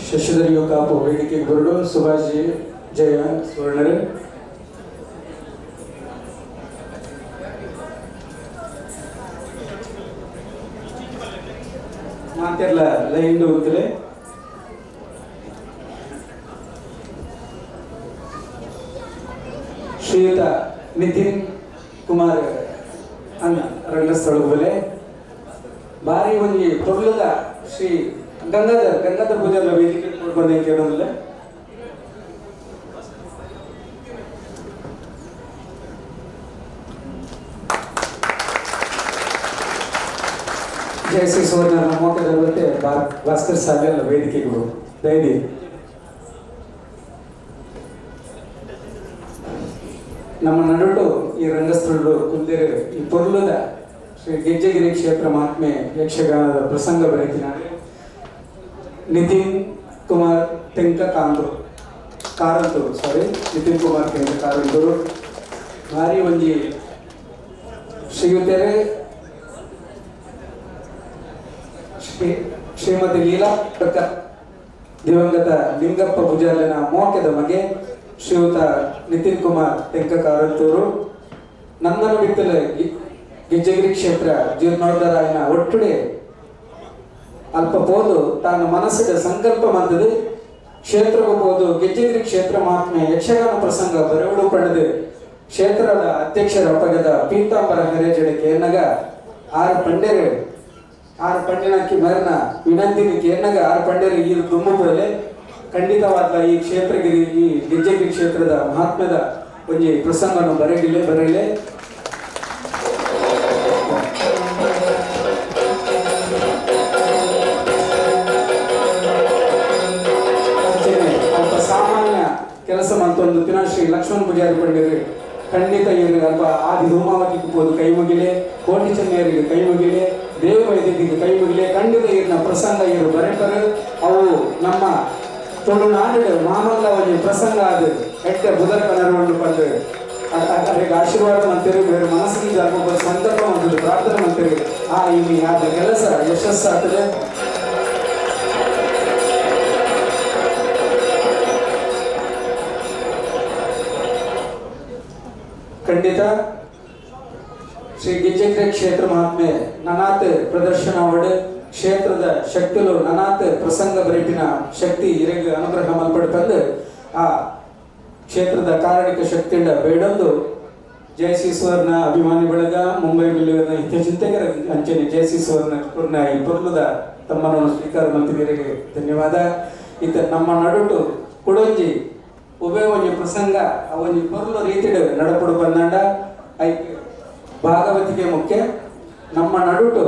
Shashidhar you Kapu ವೇದಿಕೆಗೆ ಬರಡು ಸುಭಾಷ್ ಜಿ ಜಯ ಸುವರ್ಣರು ಮಾತೆಲ್ಲ ಲೈನ್ ಹೋಗ್ತಲೆ. ಶ್ರೀಯುತ ನಿತಿನ್ ಕುಮಾರ್ ಅಣ್ಣ ರಂಗಸ್ಥಳದ ಬೆಲೆ ಬಾರಿ ಒಂಜಿ ಪೊರ್ಲುದ ಶ್ರೀ ಗಂಗಾಧರ್ ಗಂಗಾಧರ್ ಪೂಜಾರ್ಲ ವೇದಿಕೆ ಬಂದ ಕೇಳೋದಿಲ್ಲ. ಜಯಶ್ರೀ ಸುವರ್ಣ ಮೋಕದ ಭಾಸ್ಕರ್ ಸಾಗರ್ ವೇದಿಕೆಗೆ ದಯದಿ. ನಮ್ಮ ನಡುಟು ಈ ರಂಗಸ್ಥಳರು ಕುಂದೇರು ಈ ಪೊರ್ಲುದ ಶ್ರೀ ಗೆಜ್ಜೆಗಿರಿ ಕ್ಷೇತ್ರ ಮಹಾತ್ಮೆ ಯಕ್ಷಗಾನದ ಪ್ರಸಂಗ ಬರೆತಿನ ನಿತಿನ್ ಕುಮಾರ್ ತೆಂಕ ಕಾರಂತೂರು ಸಾರಿ ನಿತಿನ್ ಕುಮಾರ್ ತೆಂಕ ಕಾರಂತೂರು ಭಾರಿ ಒಂಜಿ ಶ್ರೀಯುತರೆ ಶ್ರೀಮತಿ ಲೀಲಾ ದಿವಂಗತ ಲಿಂಗಪ್ಪ ಪೂಜಾರ್ಲಿನ ಮೋಕೆದ ಮಗೆ ಶ್ರೀಯುತ ನಿತಿನ್ ಕುಮಾರ್ ತೆಂಕ ಕಾರಂತೂರು ನಂದನ ಬಿತ್ತಲ ಗೆಜ್ಜೆಗಿರಿ ಕ್ಷೇತ್ರ ಜೀರ್ಣೋದ್ಧಾರಾಯನ ಒಟ್ಟುಡೆ ಅಲ್ಪ ಪೋದು ತಾನು ಮನಸ್ಸಿನ ಸಂಕಲ್ಪ ಮಂದದು ಕ್ಷೇತ್ರಕ್ಕೆ ಹೋದು ಗೆಜ್ಜೆಗಿರಿ ಕ್ಷೇತ್ರ ಮಹಾತ್ಮೆ ಯಕ್ಷಗಾನ ಪ್ರಸಂಗ ಬರವಡು ಪಡೆದು ಕ್ಷೇತ್ರದ ಅಧ್ಯಕ್ಷರ ಅಪ್ಪಗದ ಪೀತಾಂಬರ ಹಿರೇಜಡಕ್ಕೆ ಎನ್ನಗ ಆರು ಪಂಡ್ಯರು ಆರು ಪಂಡಿನಕ್ಕಿ ಮರನ ವಿನಂತಿನ ಎನ್ನಗ ಆರು ಪಂಡ್ಯರು ಈ ದುಮ್ಮು ಪೋಲೆ ಖಂಡಿತವಾದ ಈ ಕ್ಷೇತ್ರಗಿರಿ ಈ ಗೆಜ್ಜೆಗಿರಿ ಕ್ಷೇತ್ರದ ಮಹಾತ್ಮ್ಯದ ಒಂಜಿ ಪ್ರಸಂಗವನ್ನು ಬರೆಗಿಲ್ಲ ಬರೆಯಲೆ. ಅಲ್ಪ ಸಾಮಾನ್ಯ ಕೆಲಸ ಮಂತೊಂದು ದಿನ ಶ್ರೀ ಲಕ್ಷ್ಮಣ ಪೂಜಾರಿ ಪಂಡಿರು ಖಂಡಿತ ಇವರು ಅಲ್ಪ ಆದಿ ಧೂಮಾವತಿಗೆ ಪೋದು ಕೈ ಮುಗಿಲೆ, ಕೋಟಿ ಚೆನ್ನಯರಿಗೆ ಕೈ ಮುಗಿಲೆ, ದೇವ ವೈದ್ಯರಿಗೆ ಕೈ ಮುಗಿಲೆ, ಖಂಡಿತ ಇವ್ರನ್ನ ಪ್ರಸಂಗ ಇವರು ಬರೆಪರು. ಅವು ನಮ್ಮ ತುಳುನಾಡು ಮಾಮಲ್ಲ ಒಂಜಿ ಪ್ರಸಂಗ ಅದು ಎಡ್ಡೆ ಬುಧರ್ ಕನರುಂಡು ಪಂದು ಅವರಿಗೆ ಆಶೀರ್ವಾದ ಮಂತಿರು, ಬೇರೆ ಮನಸ್ಸಿಗೆ ಅಲ್ಪ ಸಂಕಲ್ಪ ಮಂತಿರು, ಪ್ರಾರ್ಥನೆ ಮಂತಿರು. ಆ ಇಲ್ಲಿ ಆದ ಕೆಲಸ ಯಶಸ್ಸಾಗ್ತದೆ. ಖಂಡಿತ ಶ್ರೀ ಗಿಜ್ಜಕ್ರೆ ಕ್ಷೇತ್ರ ಮಹಾತ್ಮೆ ನನಾತ್ ಪ್ರದರ್ಶನ ಒಡೆ ಕ್ಷೇತ್ರದ ಶಕ್ತಿಲು ನನಾತ್ ಪ್ರಸಂಗ ಬರಿಪಿನ ಶಕ್ತಿ ಇರೆಗ್ ಅನುಗ್ರಹ ಮಲ್ಪಡ್ತಂದು ಆ ಕ್ಷೇತ್ರದ ಕಾರಣಿಕ ಶಕ್ತಿಂಡ ಬೇಡೊಂದು ಜಯಶ್ರೀ ಸುವರ್ಣ ಅಭಿಮಾನಿ ಬಳಗ ಮುಂಬೈ ಬಿಲ್ಲುವಿನ ಹಿತಚಿಂತಕರ ಅಂಚನೆ ಜಯಶ್ರೀ ಸುವರ್ಣ ಪೂರ್ಣ ಈ ಪೊರ್ಲುದ ತಮ್ಮನ್ನು ಸ್ವೀಕಾರ ಮಂತ್ರಿಯರಿಗೆ ಧನ್ಯವಾದ. ಇತ ನಮ್ಮ ನಡುಟು ಕುಡೊಂಜಿ ಉಭಯ ಒಂಜಿ ಪ್ರಸಂಗ ಒಂಜಿ ಪೊರ್ಲು ರೀತಿಡು ನಡಪಡು ಬಂದಂಡ I ಭಾಗವತಿಗೆ ಮುಖ್ಯ ನಮ್ಮ ನಡುಟು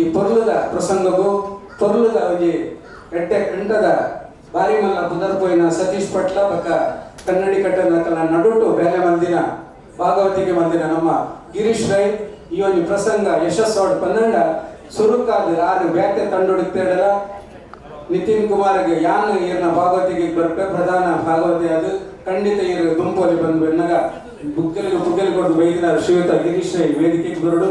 ಈ ಪೊರ್ಲುದ ಪ್ರಸಂಗಗೂ ಪೊರ್ಲುದ ಒಂಜಿ ಎಡ್ಡೆ ಕಂಡದ ಬಾರಿ ಮಲ್ಲ ಪುದರ್ಪೋಯಿನ ಸತೀಶ್ ಪಟ್ಲ ಬಕ್ಕ ಕನ್ನಡಿ ಕಟ್ಟನ ನಡುಟು ಬೇಲೆ ಮಂದಿನ ಭಾಗವತಿಗೆ ಮಂದಿನ ನಮ್ಮ ಗಿರೀಶ್ ರೈ ಈ ಒಂಜಿ ಪ್ರಸಂಗ ಯಶಸ್ಸೋಡ್ ಪನ್ನಂಡ ಸುರುಕಾದ ಆರು ಬ್ಯಾತೆ ತಂಡೊಡುತ್ತೇಡಲ ನಿತಿನ್ ಕುಮಾರ್ಗೆ ಯಾನ್ ಈರ್ನ ಭಾಗವತಿಗೆ ಬರ್ಪೆ ಪ್ರಧಾನ ಭಾಗವತಿ ಅದು ಖಂಡಿತ ಇರು ದುಂಪೋಲಿ ಬಂದು ಬೆನ್ನಗ ಬುಗ್ಗಲಿಗೆ ಪುಗ್ಗಲಿ ಕೊಟ್ಟು ಬೈದಿನ ಶ್ರೀಯುತ ಗಿರೀಶ್ ರೈ ವೇದಿಕೆಗೆ ಬರಡು.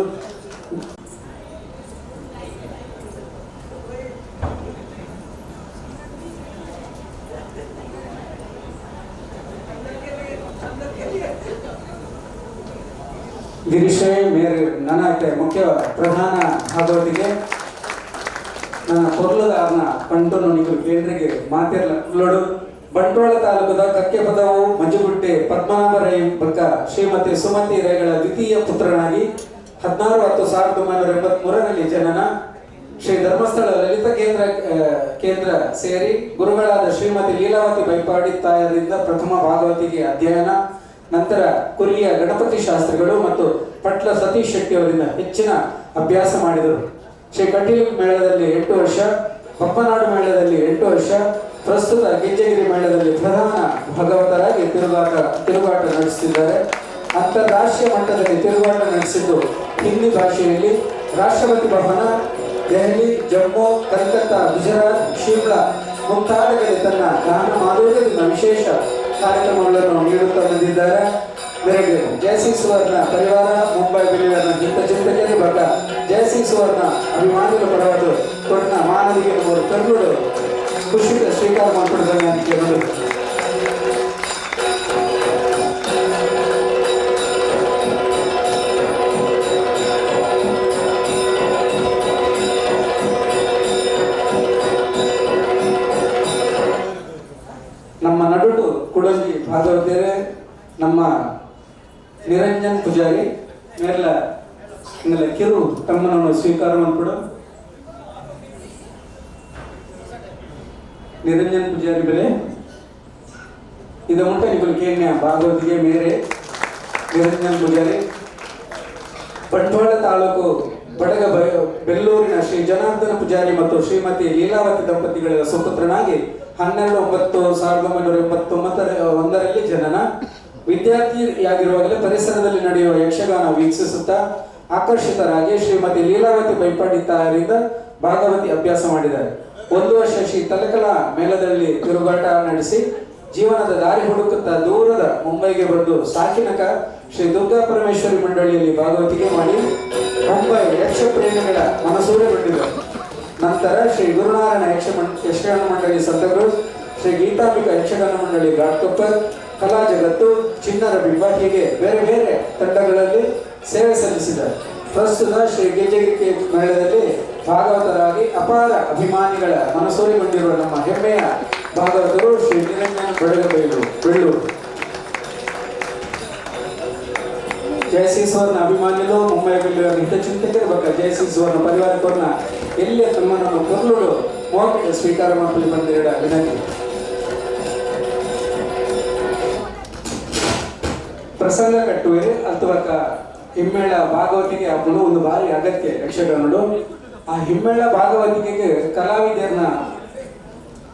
ಗಿರೀಶ್ ರೈ ಮೇರೆ ನನ್ನ ಮುಖ್ಯ ಪ್ರಧಾನ ಭಾಗವತಿಗೆ ನನ್ನ ಪೊರ್ಲುದಾರನ ಕಂಟನ್ನು ನಿಕಲು ಕೇಂದ್ರಿಗೆ ಮಾತಿರ್ಲ ಕುಲ್ಲಡು. ಬಂಟ್ವಾಳ ತಾಲೂಕದ ಕಕ್ಕೆಪದವು ಮಂಜುಗುಡ್ಡೆ ಪದ್ಮನಾಭ ರೈ ಬಕ್ಕ ಶ್ರೀಮತಿ ಸುಮತಿ ರೈಗಳ ದ್ವಿತೀಯ ಪುತ್ರನಾಗಿ 16/10/1983ರಲ್ಲಿ ಜನನ. ಶ್ರೀ ಧರ್ಮಸ್ಥಳ ಲಲಿತ ಕೇಂದ್ರ ಕೇಂದ್ರ ಸೇರಿ ಗುರುಗಳಾದ ಶ್ರೀಮತಿ ಲೀಲಾವತಿ ಬೈಪಾಡಿ ತಾಯರಿಂದ ಪ್ರಥಮ ಭಾಗವತಿಗೆ ಅಧ್ಯಯನ, ನಂತರ ಕುರಿಯ ಗಣಪತಿ ಶಾಸ್ತ್ರಿಗಳು ಮತ್ತು ಪಟ್ಲ ಸತೀಶ್ ಶೆಟ್ಟಿ ಅವರಿಂದ ಹೆಚ್ಚಿನ ಅಭ್ಯಾಸ ಮಾಡಿದರು. ಶ್ರೀ ಕಟೀಲು ಮೇಳದಲ್ಲಿ 8 ವರ್ಷ, ಬಪ್ಪನಾಡು ಮೇಳದಲ್ಲಿ 8 ವರ್ಷ, ಪ್ರಸ್ತುತ ಗೆಜ್ಜೆಗಿರಿ ಮೇಳದಲ್ಲಿ ಪ್ರಧಾನ ಭಗವತರಾಗಿ ತಿರುಗಾಟ ನಡೆಸುತ್ತಿದ್ದಾರೆ. ಅಂತಾರಾಷ್ಟ್ರೀಯ ಮಟ್ಟದಲ್ಲಿ ತಿರುಗಾಟ ನಡೆಸಿದ್ದು ಹಿಂದಿ ಭಾಷೆಯಲ್ಲಿ ರಾಷ್ಟ್ರಪತಿ ಭವನ, ದೆಹಲಿ, ಜಮ್ಮು, ಕಲ್ಕತ್ತಾ, ಗುಜರಾತ್, ಶಿಮ್ಲಾ ಮುಂತಾದ ಕಡೆ ತನ್ನ ಗಾನ ಮಾಧುರ್ಯದಿಂದ ವಿಶೇಷ ಕಾರ್ಯಕ್ರಮಗಳನ್ನು ನೀಡುತ್ತಾ ಬಂದಿದ್ದಾರೆ. ಮೇರೆಗೆ ಜಯಸಿಂಗ್ ಸುವರ್ಣ ಪರಿವಾರ, ಮುಂಬೈ ಬಿಲ್ಲಿವರ್ನ ಹಿತಚಿಂತಕರು ಬಟ್ಟ ಜಯಸಿಂಗ್ ಸುವರ್ಣ ಅಭಿಮಾನಿಗಳು ಪರವಾದ ಕೊಟ್ಟ ಮಾನವಿಗೆ ಮೂರು ಕರುಗಳು ಖುಷಿ ಸ್ವೀಕಾರ ಮಾಡಿಕೊಡ್ತಾರೆ ಅಂತ ಕೇಳಲು. ನಮ್ಮ ನಡುಟು ಕುಡಂಜಿ ಭಾಗವತರೇ ನಮ್ಮ ನಿರಂಜನ್ ಪೂಜಾರಿ ಮೇರ್ಲ ಇಂಗಲ ಕಿರು ತಮ್ಮನನ್ನು ಸ್ವೀಕಾರ ಮಾಡ್ಕೊಡು. ನಿರಂಜನ್ ಪೂಜಾರಿ ಬೆಲೆ ಇದು ಮುಟ್ಟ ನಿಕುಲು ಕೇನ್ಯ ಭಾಗವತಿಗೆ ಮೇರೆ ನಿರಂಜನ್ ಪೂಜಾರಿ. ಬಂಟ್ವಾಳ ತಾಲೂಕು ಬಡಗ ಬೆಲ್ಲೂರಿನ ಶ್ರೀ ಜನಾರ್ದನ ಪೂಜಾರಿ ಮತ್ತು ಶ್ರೀಮತಿ ಲೀಲಾವತಿ ದಂಪತಿಗಳ ಸುಪುತ್ರನಾಗಿ 12/9/1981ರಲ್ಲಿ ಜನನ. ವಿದ್ಯಾರ್ಥಿಯಾಗಿರುವಾಗಲೇ ಪರಿಸರದಲ್ಲಿ ನಡೆಯುವ ಯಕ್ಷಗಾನ ವೀಕ್ಷಿಸುತ್ತಾ ಆಕರ್ಷಿತರಾಗಿ ಶ್ರೀಮತಿ ಲೀಲಾವತಿ ಬೈಪಾಡಿ ತಾಯರಿಂದ ಭಾಗವತಿ ಅಭ್ಯಾಸ ಮಾಡಿದ್ದಾರೆ. ಒಂದು ವರ್ಷ ಶ್ರೀ ತಲಕಲಾ ಮೇಳದಲ್ಲಿ ತಿರುಗಾಟ ನಡೆಸಿ ಜೀವನದ ದಾರಿ ಹುಡುಕುತ್ತಾ ದೂರದ ಮುಂಬೈಗೆ ಬಂದು ಸಾಕಿನಕ ಶ್ರೀ ದುರ್ಗಾ ಪರಮೇಶ್ವರಿ ಮಂಡಳಿಯಲ್ಲಿ ಭಾಗವತಿಗೆ ಮಾಡಿ ಮುಂಬೈ ಯಕ್ಷ ಪ್ರೇಮಿಗಳ ಮನಸೂರೆಗೊಂಡಿದರು. ನಂತರ ಶ್ರೀ ಗುರುನಾರಾಯಣ ಯಕ್ಷಗಾನ ಮಂಡಳಿ ಸಂತಕ್ರೂಜ್, ಶ್ರೀ ಗೀತಾಂಬಿಕಾ ಯಕ್ಷಗಾನ ಮಂಡಳಿ ಘಾಟ್ಕೊಪ್ಪರ್, ಕಲಾ ಜಗತ್ತು, ಚಿನ್ನರ ಬಿಂಬ ಹೀಗೆ ಬೇರೆ ಬೇರೆ ತಂಡಗಳಲ್ಲಿ ಸೇವೆ ಸಲ್ಲಿಸಿದರು. ಪ್ರಸ್ತುತ ಶ್ರೀ ಗೆಜ್ಜೆಗಿರಿಕೆ ಮೇಳದಲ್ಲಿ ಭಾಗವತರಾಗಿ ಅಪಾರ ಅಭಿಮಾನಿಗಳ ಮನಸೂರೆಗೊಂಡಿರುವ ನಮ್ಮ ಹೆಮ್ಮೆಯ ಭಾಗವತರು ಶ್ರೀ ನಿರಂಜನ ಬೆಳಗಬೈಲು ಬೆಳ್ಳೂರು. ಜಯಶ್ರೀ ಸುವರ್ಣ ಅಭಿಮಾನಿಲು ಮುಂಬೈ ಬೆಲ್ಲೂರ ಹಿತಚಿಂತಕರು ಬಕ್ಕ ಜಯಶ್ರೀ ಸುವರ್ಣ ಪರಿವಾರಕ್ಕೋರ್ನ ಎಲ್ಲಿಯ ತಮ್ಮ ನಮ್ಮ ಕೊರ್ಲುಡು ಮೋಕ್ಷ ಸ್ವೀಕಾರ ಮಾಡಲು ಬಂದಿರಡ ವಿನಂತಿ. ಪ್ರಸಂಗ ಕಟ್ಟುವೆ ಅಥವಾ ಹಿಮ್ಮೇಳ ಭಾಗವತಿಗೆ ಹಬ್ಬನು ಒಂದು ಭಾರಿ ಅಗತ್ಯ ಯಕ್ಷಗಾನಡು. ಆ ಹಿಮ್ಮೇಳ ಭಾಗವತಿಕೆಗೆ ಕಲಾವಿದರನ್ನ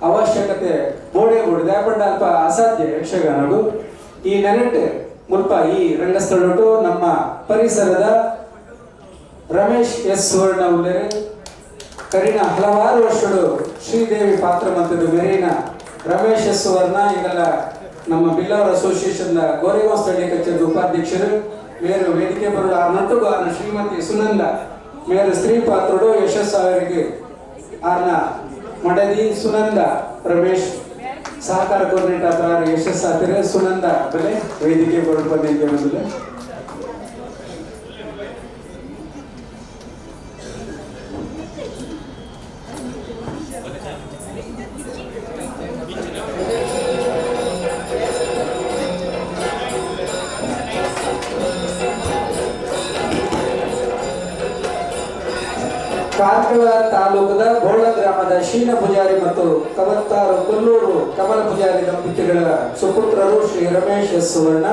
ಅವಶ್ಯಕತೆ ಬೋಡೆ ಬೋಡಿದೆ ಯಾಕಂಡ ಅಲ್ಪ ಅಸಾಧ್ಯ ಯಕ್ಷಗಾನಡು. ಈ ನೆನೆಟ್ ಮುಲ್ಪ ಈ ರಂಗಸ್ಥಳಟು ನಮ್ಮ ಪರಿಸರದ ರಮೇಶ್ ಎಸ್ ಸುವರ್ಣ ಉಲ್ಲೇರೆ ಕರಿನ ಹಲವಾರು ವರ್ಷಗಳು ಶ್ರೀದೇವಿ ಪಾತ್ರ ಮತ್ತು ಮೆರೀನ ರಮೇಶ್ ಎಸ್ ಸುವರ್ಣ ಈಗೆಲ್ಲ ನಮ್ಮ ಬಿಲ್ಲವರ ಅಸೋಸಿಯೇಷನ್ ಗೋರೆಗಾಂವ್ ಸ್ಥಳೀಯ ಕಚೇರಿ ಉಪಾಧ್ಯಕ್ಷರು. ಮೇರು ವೇದಿಕೆ ಬರುಡ ನಟ್ಟುಗು ಆರ್ನ ಶ್ರೀಮತಿ ಸುನಂದ ಮೇರು ಸ್ತ್ರೀ ಪಾತ್ರುಡು ಯಶಸ್ಸು ಅವರಿಗೆ ಆರ್ನ ಮಡದಿ ಸುನಂದ ರಮೇಶ್ ಸಹಕಾರ ಕೋರ್ಡಿನೇಟರ್ ಆರ್ ಯಶಸ್ಸು ಆತಿರೆ ಸುನಂದ ಬೆಲೆ ವೇದಿಕೆ ಬರುಡ ಬಂದಿದ್ದೆ ಮೊದಲು. ಕಾರ್ಕಳ ತಾಲೂಕದ ಬೋಳ ಗ್ರಾಮದ ಶೀನ ಪೂಜಾರಿ ಮತ್ತು ಕವತ್ತಾರು ಕೊಲ್ಲೂರು ಕಮಲ ಪೂಜಾರಿ ದಂಪತಿಗಳ ಸುಪುತ್ರರು ಶ್ರೀ ರಮೇಶ್ ಎಸ್ ಸುವರ್ಣ.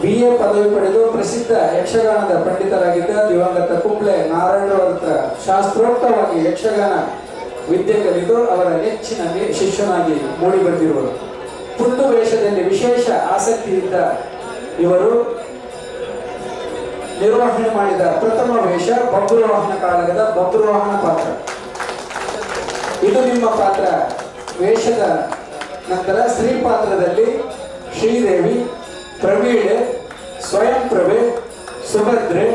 ಬಿಎ ಪದವಿ ಪಡೆದು ಪ್ರಸಿದ್ಧ ಯಕ್ಷಗಾನದ ಪಂಡಿತರಾಗಿದ್ದ ದಿವಂಗತ ಕುಂಬ್ಳೆ ನಾರಾಯಣರವರ ಶಾಸ್ತ್ರೋಕ್ತವಾಗಿ ಯಕ್ಷಗಾನ ವಿದ್ಯೆ ಕಲಿತು ಅವರ ನೆಚ್ಚಿನ ಶಿಷ್ಯನಾಗಿ ಮೂಡಿಬಂದಿರುವರು. ಪುಂಡು ವೇಷದಲ್ಲಿ ವಿಶೇಷ ಆಸಕ್ತಿ ಇದ್ದ ಇವರು ನಿರ್ವಹಣೆ ಮಾಡಿದ ಪ್ರಥಮ ವೇಷ ಬಬ್ರುವಾಹನ ಕಾಳಗದ ಬಬ್ರುವಾಹನ ಪಾತ್ರ. ಇದು ನಿಮ್ಮ ಪಾತ್ರ ವೇಷದ ನಂತರ ಸ್ತ್ರೀ ಪಾತ್ರದಲ್ಲಿ ಶ್ರೀದೇವಿ, ಪ್ರವೀಳೆ, ಸ್ವಯಂಪ್ರಭೆ, ಸುಭದ್ರೆ,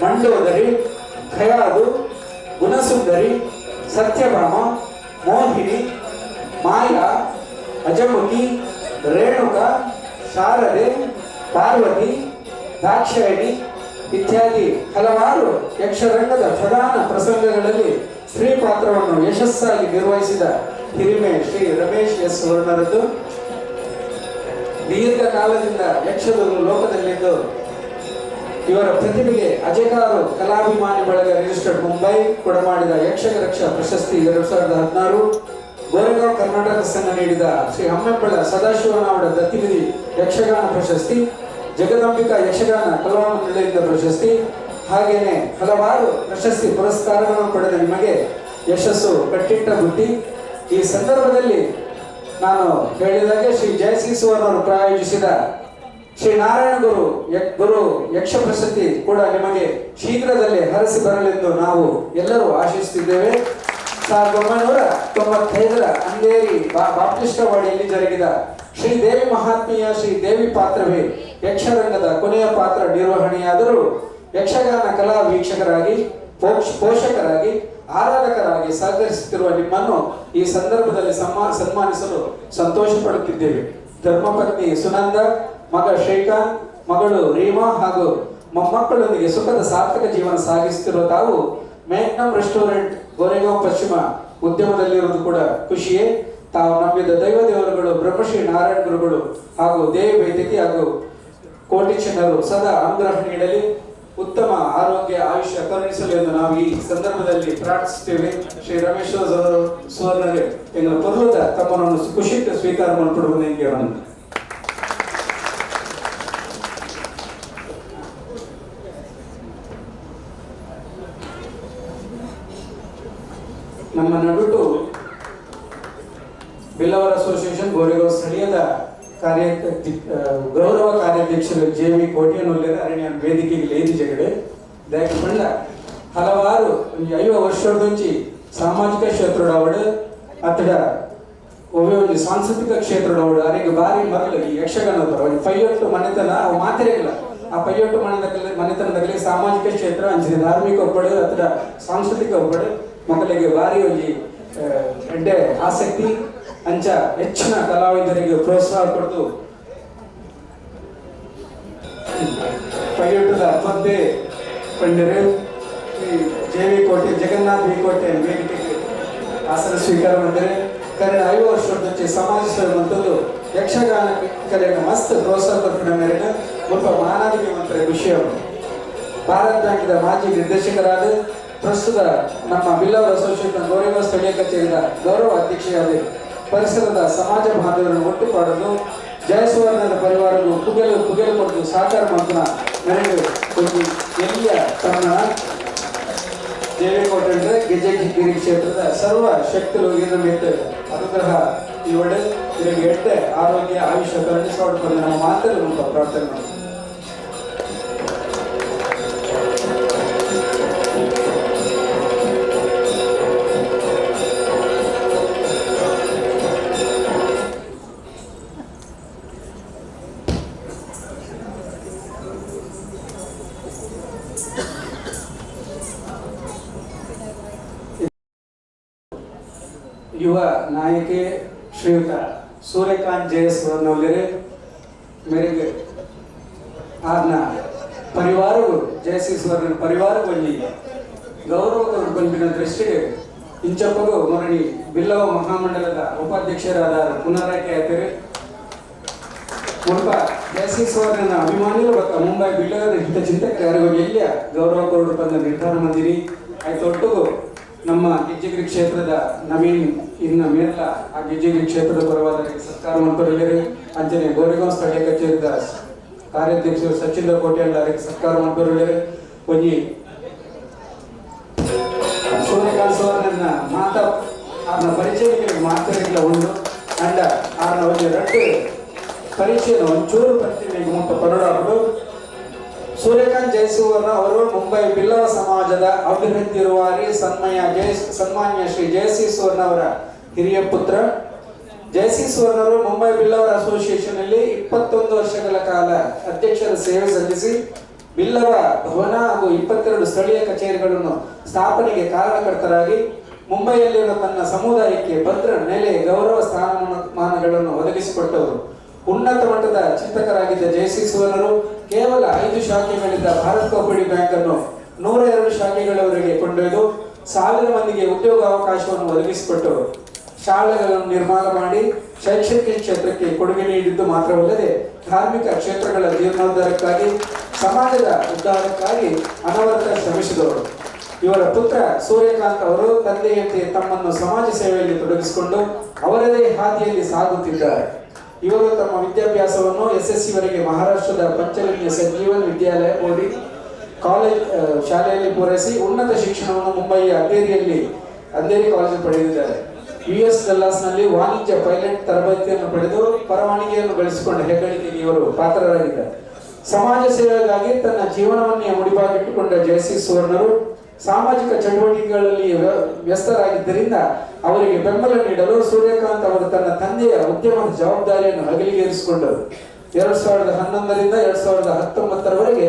ಮಂಡೋದರಿ, ಖಯಾದು, ಗುಣಸುಂದರಿ, ಸತ್ಯಭಾಮ, ಮೋಹಿನಿ, ಮಾಯಾ, ಅಜಮುಖಿ, ರೇಣುಕ, ಶಾರದೆ, ಪಾರ್ವತಿ, ದಾಕ್ಷಾಯಿಣಿ ಇತ್ಯಾದಿ ಹಲವಾರು ಯಕ್ಷರಂಗದ ಪ್ರಧಾನ ಪ್ರಸಂಗಗಳಲ್ಲಿ ಸ್ತ್ರೀ ಪಾತ್ರವನ್ನು ಯಶಸ್ಸಾಗಿ ನಿರ್ವಹಿಸಿದ ಹಿರಿಮೆ ಶ್ರೀ ರಮೇಶ್ ಎಸ್ ಸುವರ್ಣರದ್ದು. ದೀರ್ಘಕಾಲದಿಂದ ಯಕ್ಷದ ಲೋಕದಲ್ಲಿದ್ದು ಇವರ ಪ್ರತಿಭೆಗೆ ಅಜೆಕಾರು ಕಲಾಭಿಮಾನಿ ಬಳಗ ರಿಜಿಸ್ಟರ್ಡ್ ಮುಂಬೈ ಕೊಡಮಾಡಿದ ಯಕ್ಷರಕ್ಷ ಪ್ರಶಸ್ತಿ 2016, ಗೋರೆಗಾಂವ್ ಕರ್ನಾಟಕ ಸಂಘ ನೀಡಿದ ಶ್ರೀ ಹಮ್ಮೆಂಬಳ ಸದಾಶಿವನಾವಡ ದತ್ತಿನಿಧಿ ಯಕ್ಷಗಾನ ಪ್ರಶಸ್ತಿ, ಜಗದಂಬಿಕಾ ಯಕ್ಷಗಾನ ಕಲಾ ಮಂಡಳಿಯಿಂದ ಪ್ರಶಸ್ತಿ, ಹಾಗೇನೆ ಹಲವಾರು ಪ್ರಶಸ್ತಿ ಪುರಸ್ಕಾರಗಳನ್ನು ಪಡೆದ ನಿಮಗೆ ಯಶಸ್ಸು ಕಟ್ಟಿಟ್ಟ ಬುದ್ಧಿ. ಈ ಸಂದರ್ಭದಲ್ಲಿ ನಾನು ಹೇಳಿದಾಗೆ ಶ್ರೀ ಜಯಶ್ರೀ ಸುವರ್ಣವರು ಪ್ರಾಯೋಜಿಸಿದ ಶ್ರೀ ನಾರಾಯಣ ಗುರು ಗುರು ಯಕ್ಷ ಪ್ರಶಸ್ತಿ ಕೂಡ ನಿಮಗೆ ಶೀಘ್ರದಲ್ಲೇ ಹರಸಿ ಬರಲೆಂದು ನಾವು ಎಲ್ಲರೂ ಆಶಿಸುತ್ತಿದ್ದೇವೆ. 1995ರ ಅಂಧೇರಿ ಬಾಪ್ಟಿಸ್ಟವಾಡಿಯಲ್ಲಿ ಜರುಗಿದ ಶ್ರೀ ದೇವಿ ಮಹಾತ್ಮೆಯ ಶ್ರೀ ದೇವಿ ಪಾತ್ರವೇ ಯಕ್ಷರಂಗದ ಕೊನೆಯ ಪಾತ್ರ ನಿರ್ವಹಣೆಯಾದರೂ ಯಕ್ಷಗಾನ ಕಲಾ ವೀಕ್ಷಕರಾಗಿ, ಪೋಷಕರಾಗಿ, ಆರಾಧಕರಾಗಿ ಸಹಕರಿಸುತ್ತಿರುವ ನಿಮ್ಮನ್ನು ಈ ಸಂದರ್ಭದಲ್ಲಿ ಸನ್ಮಾನಿಸಲು ಸಂತೋಷ ಪಡುತ್ತಿದ್ದೇವೆ. ಧರ್ಮಪತ್ನಿ ಸುನಂದ, ಮಗ ಶ್ರೀಕಾಂತ್, ಮಗಳು ರೀಮಾ ಹಾಗೂ ಮೊಮ್ಮಕ್ಕಳೊಂದಿಗೆ ಸುಖದ ಸಾರ್ಥಕ ಜೀವನ ಸಾಗಿಸುತ್ತಿರುವ ತಾವು ಮ್ಯಾಗ್ನಮ್ ರೆಸ್ಟೋರೆಂಟ್ ಗೋರೆಗಾಂವ್ ಪಶ್ಚಿಮ ಉದ್ಯಮದಲ್ಲಿರುವುದು ಕೂಡ ಖುಷಿಯೇ. ತಾವು ನಂಬಿದ ದೈವ ದೇವರುಗಳು ಬ್ರಹ್ಮಶ್ರೀ ನಾರಾಯಣ ಗುರುಗಳು ಹಾಗೂ ದೇವಿ ವೈದ್ಯಕಿ ಹಾಗೂ ಕೋಟಿ ಚಿನ್ನರು ಸದಾ ಅನುಗ್ರಹ ನೀಡಲಿ, ಉತ್ತಮ ಆರೋಗ್ಯ ಆಯುಷ್ಯ ಕರುಣಿಸಲು ಎಂದು ನಾವು ಈ ಸಂದರ್ಭದಲ್ಲಿ ಪ್ರಾರ್ಥಿಸುತ್ತೇವೆ. ಶ್ರೀ ರಮೇಶ್ ಸುವರ್ಣರೇ, ಎಂಗಳ ಪರ್ವದ ತಮ್ಮನನ್ನು ಖುಷಿ ಸ್ವೀಕಾರ ಮಾಡಿಕೊಡುವುದಕ್ಕೆ. ನಮ್ಮ ನಡುಟು ಬಿಲ್ಲವರ ಅಸೋಸಿಯೇಷನ್ ಗೋರೆಗಾಂವ್ ಸ್ಥಳೀಯದ ಕಾರ್ಯ ಗೌರವ ಕಾರ್ಯಾಧ್ಯಕ್ಷರು ಜೆ ವಿ ಕೋಟಿಯನುಲ್ಲೇರು ಅರಣ್ಯ ವೇದಿಕೆಗೆ ಲೇದಿ ಜಗಡೆ ದಯಕ ಪಂಡ ಹಲವಾರು 50 ವರ್ಷದೊಂಜಿ ಸಾಮಾಜಿಕ ಕ್ಷೇತ್ರಡವಡು ಅತ್ತಡ ಒವ್ವೆ ಒಂಜಿ ಸಾಂಸ್ಕೃತಿಕ ಕ್ಷೇತ್ರಡವಡು ಅರೆಗೆ ಬಾರಿ ಮರಳು ಈ ಯಕ್ಷಗಾನದ ಒಂಜಿ ಪೈಯೊಟ್ಟು ಮನೆತನ ಅವು ಮಾತಿರಗಿಲ್ಲ. ಆ ಪೈಯೊಟ್ಟು ಮನೆತನದಲ್ಲಿ ಸಾಮಾಜಿಕ ಕ್ಷೇತ್ರ ಅಂಚಿನ ಧಾರ್ಮಿಕ ಒಬ್ಬಡು ಅಥವಾ ಸಾಂಸ್ಕೃತಿಕ ಒಬ್ಬಡು ಮಕ್ಕಳಿಗೆ ಬಾರಿ ಒಂಜಿ ಎಡ್ಡೆ ಆಸಕ್ತಿ ಅಂಚ ಹೆಚ್ಚಿನ ಕಲಾವಿದರಿಗೆ ಪ್ರೋತ್ಸಾಹ ಕೊಡ್ತು ಪೈಯೊಟ್ಟದ ಪದ್ದೆ ಪಂಡರು ಜೆ ವಿ ಕೋಟೆ ಜಗನ್ನಾಥ್ ವಿ ಕೋಟೆ ವೇದಿಕೆಗೆ ಆಸನ ಸ್ವೀಕಾರ ಮಾಡಿದರೆ ಕನ್ನಡ 5 ವರ್ಷದ ಸಮಾಜ ಸೇವೆ ಮಂತದ್ದು ಯಕ್ಷಗಾನ ಕಲೆಯನ್ನು ಮಸ್ತ್ ಪ್ರೋತ್ಸಾಹ ಕೊಟ್ಟಿನ ಮೇರೆನ ಒಬ್ಬ ಮಾನಾದಿಗೆ ಮಂತ್ರ ವಿಷಯ. ಭಾರತ್ ಬ್ಯಾಂಕಿನ ಮಾಜಿ ನಿರ್ದೇಶಕರಾದ ಪ್ರಸ್ತುತ ನಮ್ಮ ಬಿಲ್ಲವರ ಅಸೋಸಿಯೇಷನ್ ಗೌರವ ಸ್ಥಳೀಯ ಕಚೇರಿಯ ಗೌರವ ಅಧ್ಯಕ್ಷರಾದ ಪರಿಸರದ ಸಮಾಜ ಬಾಂಧವರನ್ನು ಒಟ್ಟುಪಾಡಲು ಜಯಸುವರ್ಣದ ಪರಿವಾರವು ಪುಗೆಲು ಪುಗೆಲು ಕೊಟ್ಟು ಸಹಕಾರ ಮಾಡ್ತಾನ ನನಗೆ ಒಂದು ಎಲ್ಲಿಯ ತಮ್ಮ ದೇವೇಕೋಟೆ ಗೆಜ್ಜೆಗಿರಿ ಕ್ಷೇತ್ರದ ಸರ್ವ ಶಕ್ತಿಗಳು ಮೆತ್ತ ಅನುಗ್ರಹ ಈ ಒಡೆ ಇದಕ್ಕೆ ಎಟ್ಟೆ ಆರೋಗ್ಯ ಆಯುಷ್ಯ ಕರುಣಿಸಿಕೊಂಡು ನಮ್ಮ ಮಾತಲ್ಲಿ ಉಂಟು ಪ್ರಾರ್ಥನೆ ಮಾಡಿ. ಯುವ ನಾಯಕಿ ಶ್ರೀಯುತ ಸೂರ್ಯಕಾಂತ್ ಜಯಸ್ವರ್ನವಲ್ಲರೆ ಮೇರೆಗೆ ಆರ್ನ ಪರಿವಾರವು ಜಯಶ್ರೀ ಸುವರ್ಣ ಪರಿವಾರ ಒಂಜಿ ಗೌರವ ಬಂದಿನ ದೃಷ್ಟಿಗೆ ಇಂಚಪ್ಪಗು ಮೊರಣಿ ಬಿಲ್ಲವ ಮಹಾಮಂಡಲದ ಉಪಾಧ್ಯಕ್ಷರಾದ ಪುನರಾಯ್ಕೆ ಆಯ್ತಾರೆ. ಮುಲ್ಪ ಜಯಶ್ರೀ ಸುವರ್ಣನ ಅಭಿಮಾನಿಗಳು ಮತ್ತು ಮುಂಬೈ ಬಿಲ್ಲವರ ಹಿತಚಿಂತಕರು ಯಾರಿಗೂ ಎಲ್ಲಿಯ ಗೌರವ ಕೊರಡು ಬಂದ ನಿರ್ಧಾರ ಮಂದಿರಿ ಆಯ್ತೊಟ್ಟಿಗೂ ನಮ್ಮ ಗೆಜ್ಜೆಗಿರಿ ಕ್ಷೇತ್ರದ ನವೀನ್ ಇನ್ನ ಮೇರ್ಲ ಆ ಗೆಜ್ಜೆಗಿರಿ ಕ್ಷೇತ್ರದ ಪರವಾದ ಸತ್ಕಾರ ಮಾಡ್ತಾರೆ. ಅಂಚನೆ ಗೋರೆಗಾಂವ್ ಸ್ಥಳೀಯ ಕಚೇರಿದ ಕಾರ್ಯಾಧ್ಯಕ್ಷರು ಸಚಿಂದ್ರ ಕೋಟೆ ಅವರಿಗೆ ಸತ್ಕಾರ ಮಾಡ್ತಾರೆ. ಒಂಜಿ ಸೂರ್ಯಕಾಂತ್ ಸುವರ್ಣನ ಮಾತಾ ಆರ್ನ ಪರಿಚಯ ಮಾತಾಡಿಲ್ಲ ಉಂಡು ಅಂಡ ಆರ್ನ ಒಂಜಿ ರಡ್ಡು ಪರಿಚಯ ಒಂಚೂರು ಪರಿಚಯ ಮುಟ್ಟ ಪರಡಾಪುಡು. ಸೂರ್ಯಕಾಂತ್ ಜಯಸುವರ್ಣ ಅವರು ಮುಂಬೈ ಬಿಲ್ಲವ ಸಮಾಜದ ಅಭಿವೃದ್ಧಿ ರೂವಾರಿ ಸನ್ಮಾನ್ಯ ಶ್ರೀ ಜಯಸಿ ಸುವರ್ಣ ಅವರ ಹಿರಿಯ ಪುತ್ರ. ಜಯಸಿ ಸುವರ್ಣರು ಮುಂಬೈ ಬಿಲ್ಲವರ ಅಸೋಸಿಯೇಷನ್ ಅಲ್ಲಿ 21 ವರ್ಷಗಳ ಕಾಲ ಅಧ್ಯಕ್ಷರ ಸೇವೆ ಸಲ್ಲಿಸಿ ಬಿಲ್ಲವ ಭವನ ಹಾಗೂ 22 ಸ್ಥಳೀಯ ಕಚೇರಿಗಳನ್ನು ಸ್ಥಾಪನೆಗೆ ಕಾರಣಕರ್ತರಾಗಿ ಮುಂಬೈಯಲ್ಲಿರುವ ತನ್ನ ಸಮುದಾಯಕ್ಕೆ ಭದ್ರ ನೆಲೆ ಗೌರವ ಸ್ಥಾನಮಾನಗಳನ್ನು ಒದಗಿಸಿಕೊಟ್ಟವರು. ಉನ್ನತ ಮಟ್ಟದ ಚಿಂತಕರಾಗಿದ್ದ ಜಯಸಿ ಸುವರ್ಣರು ಕೇವಲ 5 ಶಾಖೆಗಳಿದ್ದ ಭಾರತ್ ಕೋಪರೇಟಿವ್ ಬ್ಯಾಂಕ್ ಅನ್ನು 102 ಶಾಖೆಗಳವರೆಗೆ ಕೊಂಡೊಯ್ದು 1000 ಮಂದಿಗೆ ಉದ್ಯೋಗಾವಕಾಶವನ್ನು ಒದಗಿಸಿಕೊಟ್ಟರು. ಶಾಲೆಗಳನ್ನು ನಿರ್ಮಾಣ ಮಾಡಿ ಶೈಕ್ಷಣಿಕ ಕ್ಷೇತ್ರಕ್ಕೆ ಕೊಡುಗೆ ನೀಡಿದ್ದು ಮಾತ್ರವಲ್ಲದೆ ಧಾರ್ಮಿಕ ಕ್ಷೇತ್ರಗಳ ಜೀರ್ಣೋದ್ಧಾರಕ್ಕಾಗಿ ಸಮಾಜದ ಉದ್ಧಾರಕ್ಕಾಗಿ ಅನವರತ ಶ್ರಮಿಸಿದವರು. ಇವರ ಪುತ್ರ ಸೂರ್ಯಕಾಂತ್ ಅವರು ತಂದೆಯಂತೆ ತಮ್ಮನ್ನು ಸಮಾಜ ಸೇವೆಯಲ್ಲಿ ತೊಡಗಿಸಿಕೊಂಡು ಅವರದೇ ಹಾದಿಯಲ್ಲಿ ಸಾಗುತ್ತಿದ್ದಾರೆ. ಇವರು ತಮ್ಮ ವಿದ್ಯಾಭ್ಯಾಸವನ್ನು SSC ವರೆಗೆ ಮಹಾರಾಷ್ಟ್ರದ ಪಂಚಲಿಂಗ ಸಂಜೀವನ್ ವಿದ್ಯಾಲಯ ಬೋರ್ಡಿಂಗ್ ಕಾಲೇಜ್ ಶಾಲೆಯಲ್ಲಿ ಪೂರೈಸಿ ಉನ್ನತ ಶಿಕ್ಷಣವನ್ನು ಮುಂಬಯಿಯ ಅಂಧೇರಿ ಕಾಲೇಜು ಪಡೆದಿದ್ದಾರೆ. US ಡಲ್ಲಾಸ್ನಲ್ಲಿ ವಾಣಿಜ್ಯ ಪೈಲಟ್ ತರಬೇತಿಯನ್ನು ಪಡೆದು ಪರವಾನಗಿಯನ್ನು ಗಳಿಸಿಕೊಂಡ ಹೆಗ್ಗಳಿಕೆಗೆ ಇವರು ಪಾತ್ರರಾಗಿದ್ದಾರೆ. ಸಮಾಜ ಸೇವೆಗಾಗಿ ತನ್ನ ಜೀವನವನ್ನೇ ಮುಡಿಪಾಗಿಟ್ಟುಕೊಂಡ ಜಯಸಿ ಸುವರ್ಣರು ಸಾಮಾಜಿಕ ಚಟುವಟಿಕೆಗಳಲ್ಲಿ ವ್ಯಸ್ತರಾಗಿದ್ದರಿಂದ ಅವರಿಗೆ ಬೆಂಬಲ ನೀಡಲು ಸೂರ್ಯಕಾಂತ್ ಅವರು ತನ್ನ ತಂದೆಯ ಉದ್ಯಮದ ಜವಾಬ್ದಾರಿಯನ್ನು ಹಗಲಿಗೇರಿಸಿಕೊಂಡರು. 2011ರಿಂದ 2019ರವರೆಗೆ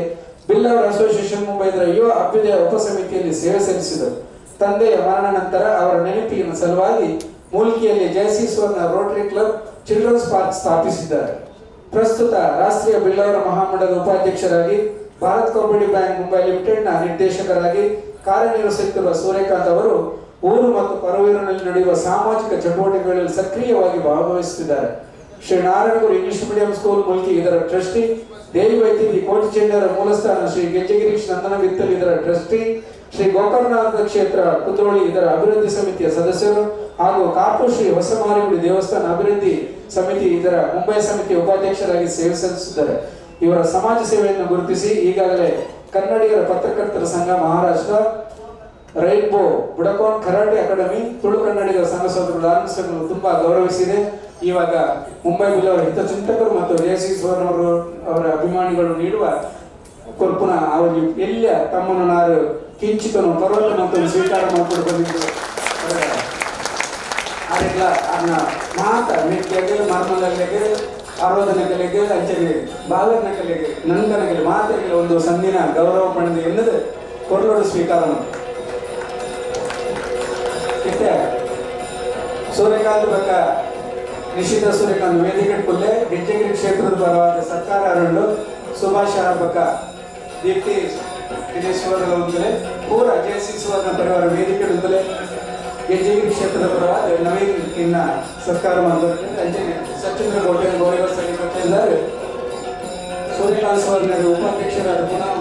ಬಿಲ್ಲವರ ಅಸೋಸಿಯೇಷನ್ ಮುಂಬೈದ ಯುವ ಅಭ್ಯುದಯ ಉಪಸಮಿತಿಯಲ್ಲಿ ಸೇವೆ ಸಲ್ಲಿಸಿದರು. ತಂದೆಯ ಮರಣ ನಂತರ ಅವರ ನೆನಪಿನ ಸಲುವಾಗಿ ಮೂಲ್ಕಿಯಲ್ಲಿ Jayasi Suvarna Rotary Club Children's Park ಸ್ಥಾಪಿಸಿದ್ದಾರೆ. ಪ್ರಸ್ತುತ ರಾಷ್ಟ್ರೀಯ ಬಿಲ್ಲವರ ಮಹಾಮಂಡಲದ ಉಪಾಧ್ಯಕ್ಷರಾಗಿ, ಭಾರತ್ ಕೋಪರೇಟಿವ್ ಬ್ಯಾಂಕ್ ಮುಂಬೈ ಲಿಮಿಟೆಡ್ನ ನಿರ್ದೇಶಕರಾಗಿ ಕಾರ್ಯನಿರ್ವಹಿಸುತ್ತಿರುವ ಸೂರ್ಯಕಾಂತ್ ಅವರು ಊರು ಮತ್ತು ಪರವೂರಿನಲ್ಲಿ ನಡೆಯುವ ಸಾಮಾಜಿಕ ಚಟುವಟಿಕೆಗಳಲ್ಲಿ ಸಕ್ರಿಯವಾಗಿ ಭಾಗವಹಿಸುತ್ತಿದ್ದಾರೆ. Shri Narayanaguru English medium school Mulki ಇದರ ಟ್ರಸ್ಟಿ, ದೇವಿ ವೈದ್ಯಕಿ ಕೋಟಿಚೆಂಡರ ಮೂಲಸ್ಥಾನ ಶ್ರೀ ಗೆಜ್ಜೆಗಿರೀಶ್ ನಂದನ ಬಿತ್ತಲ್ ಇದರ ಟ್ರಸ್ಟಿ, ಶ್ರೀ ಗೋಕರ್ಣನಾಥ ಕ್ಷೇತ್ರ ಕುದ್ರೋಳಿ ಇದರ ಅಭಿವೃದ್ಧಿ ಸಮಿತಿಯ ಸದಸ್ಯರು ಹಾಗೂ ಕಾಪು ಶ್ರೀ ಹೊಸಮಾರಿಗುಡಿ ದೇವಸ್ಥಾನ ಅಭಿವೃದ್ಧಿ ಸಮಿತಿ ಇದರ ಮುಂಬೈ ಸಮಿತಿಯ ಉಪಾಧ್ಯಕ್ಷರಾಗಿ ಸೇವೆ ಸಲ್ಲಿಸುತ್ತಾರೆ. ಇವರ ಸಮಾಜ ಸೇವೆಯನ್ನು ಗುರುತಿಸಿ ಈಗಾಗಲೇ ಕನ್ನಡಿಗರ ಪತ್ರಕರ್ತರ ಸಂಘ Maharashtra, Rainbow Budokan karate academy Tulu Kannadiga ಸಂಘ ಸೋದರರು ತುಂಬಾ ಗೌರವಿಸಿದೆ. ಇವಾಗ ಮುಂಬೈ ಬಿಲ್ಲವರ ಹಿತಚಿಂತಕರು ಮತ್ತು ಜೆ ಸಿ ಸುವರ್ಣವರು ಅವರ ಅಭಿಮಾನಿಗಳು ನೀಡುವ ಕೊರ್ಪುನ ಅವರು ಎಲ್ಲ ತಮ್ಮನ್ನು ನಾರು ಕಿಂಚಿತನು ಪರ್ವತ ಮತ್ತು ಸ್ವೀಕಾರ ಮಾಡಿಕೊಂಡು ಬಂದಿದ್ದು ಆರೆಗ್ಲ ಅನ್ನ ಮಾತ ಮೆಕ್ಕೆಗೆ ಮರ್ಮಲಲ್ಲಿಗೆ ಆರೋಧನ ಕಲೆಗೆ ಅಂಚೆಗೆ ಬಾಲನ ಕಲೆಗೆ ನಂದನ ಕಲೆ ಮಾತೆಗೆ ಒಂದು ಸಂದಿನ ಗೌರವ ಪಡೆದು ಎನ್ನದು ಕೊರ್ಲೋಡು ಸ್ವೀಕಾರ. ಇತ್ತೆ ಸೂರ್ಯಕಾಂತ್ ಬಕ್ಕ ನಿಶಿತ ಸೂರ್ಯಕಾಂತ್ ವೇದಿಕೆ ಕುಲ್ಲೆ ಗೆಜ್ಜೆಗಿರಿ ಕ್ಷೇತ್ರದ ಪರವಾದ ಸರ್ಕಾರ ಅರುಳು ಸುಭಾಷ್ ಬಕ್ಕ ದೀಪ್ತಿ ದಿನೇಶ್ ಸುವರ್ಣ ಪೂರ ಜೆ ಸಿ ಸುವರ್ಣ ಪರಿವಾರ ವೇದಿಕೆ ಉಂದಲೆ ಗೆಜ್ಜೆಗಿರಿ ಕ್ಷೇತ್ರದ ಪರವಾದ ನವೀನ್ ಇನ್ನ ಸರ್ಕಾರ ಅಂಚನೆ ಸಚೇಂದ್ರ ಗೋಟೆ ಗೌರವ ಸಲ್ಲಿಸುತ್ತಿದ್ದಾರೆ. ಸೂರ್ಯಕಾಂತ್ ಸುವರ್ಣ ಉಪಾಧ್ಯಕ್ಷರಾದ ಪುನಃ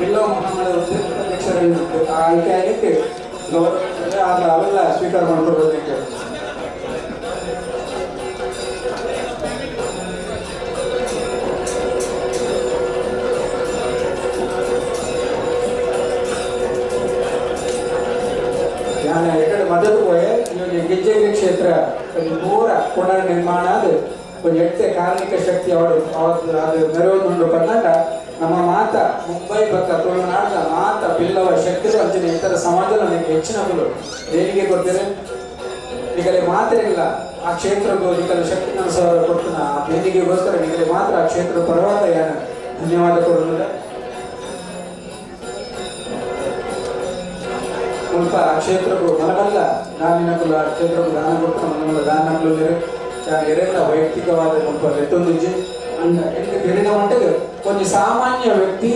ಬಿಲ್ಲವ ಮಹಾಮಂಡಲದ ಉಪಾಧ್ಯಕ್ಷರಾಗಿ ಆಯ್ಕೆ ಆಗಲಿಕ್ಕೆ ಗೌರವ ಆಗ ಅವೆಲ್ಲ ಸ್ವೀಕಾರ ಮಾಡ್ಕೊಳ್ಬೇಕು. ನಾನು ಎಕಡೆ ಮದದ ಪೋಯೆ ಇವನಿಗೆ ಗೆಜ್ಜೆಗಿರಿ ಕ್ಷೇತ್ರ ಪೂರ ಪುನರ್ ನಿರ್ಮಾಣ ಅದು ಒಂಜಿ ಎಡ್ಡೆ ಕಾರ್ಮಿಕ ಶಕ್ತಿ ಅವಳು ಅದು ಮೆರವೊಂದುಂಡು ಪನ್ನಗ ನಮ್ಮ ಮಾತ ಮುಂಬೈ ಬಕ್ಕ ತುಳುನಾಡ ಮಾತ ಬಿಲ್ಲವ ಶಕ್ತಿಲು ಅಂಚನೆ ಇತರ ಸಮಾಜ ನಮಗೆ ಹೆಚ್ಚಿನ ದೇಣಿಗೆ ಕೊಡ್ತೇನೆ. ನಿಗಲೆ ಮಾತ್ರ ಇಲ್ಲ ಆ ಕ್ಷೇತ್ರಕ್ಕೂ ನಿಗಲ ಶಕ್ತಿ ನಾನು ಕೊಡ್ತಾನ ಆ ದೇಣಿಗೆಗೋಸ್ಕರ ನಿಗಲೆ ಮಾತ್ರ ಆ ಕ್ಷೇತ್ರದ ಪರವಾದ ಯಾನ ಧನ್ಯವಾದ ಕೊಡೋದಿಲ್ಲ. ಮುಲ್ಪ ಆ ಕ್ಷೇತ್ರಕ್ಕೂ ಮನಮಲ್ಲ ದಾನಿನಕುಲ ಆ ಕ್ಷೇತ್ರಕ್ಕೂ ದಾನ ಕೊಡ್ತಾನೆ ಮನಮಲ್ಲ ದಾನಕುಲು ಎರೆಲ್ಲ ವೈಯಕ್ತಿಕವಾದ ಮುಲ್ಪ ಎತ್ತೊಂದಿಜ್ಜಿ ಅಂಡ ಎಂಕ್ ತೆರಿನ ಮಟ್ಟಿಗೆ ಒಂಜಿ ಸಾಮಾನ್ಯ ವ್ಯಕ್ತಿ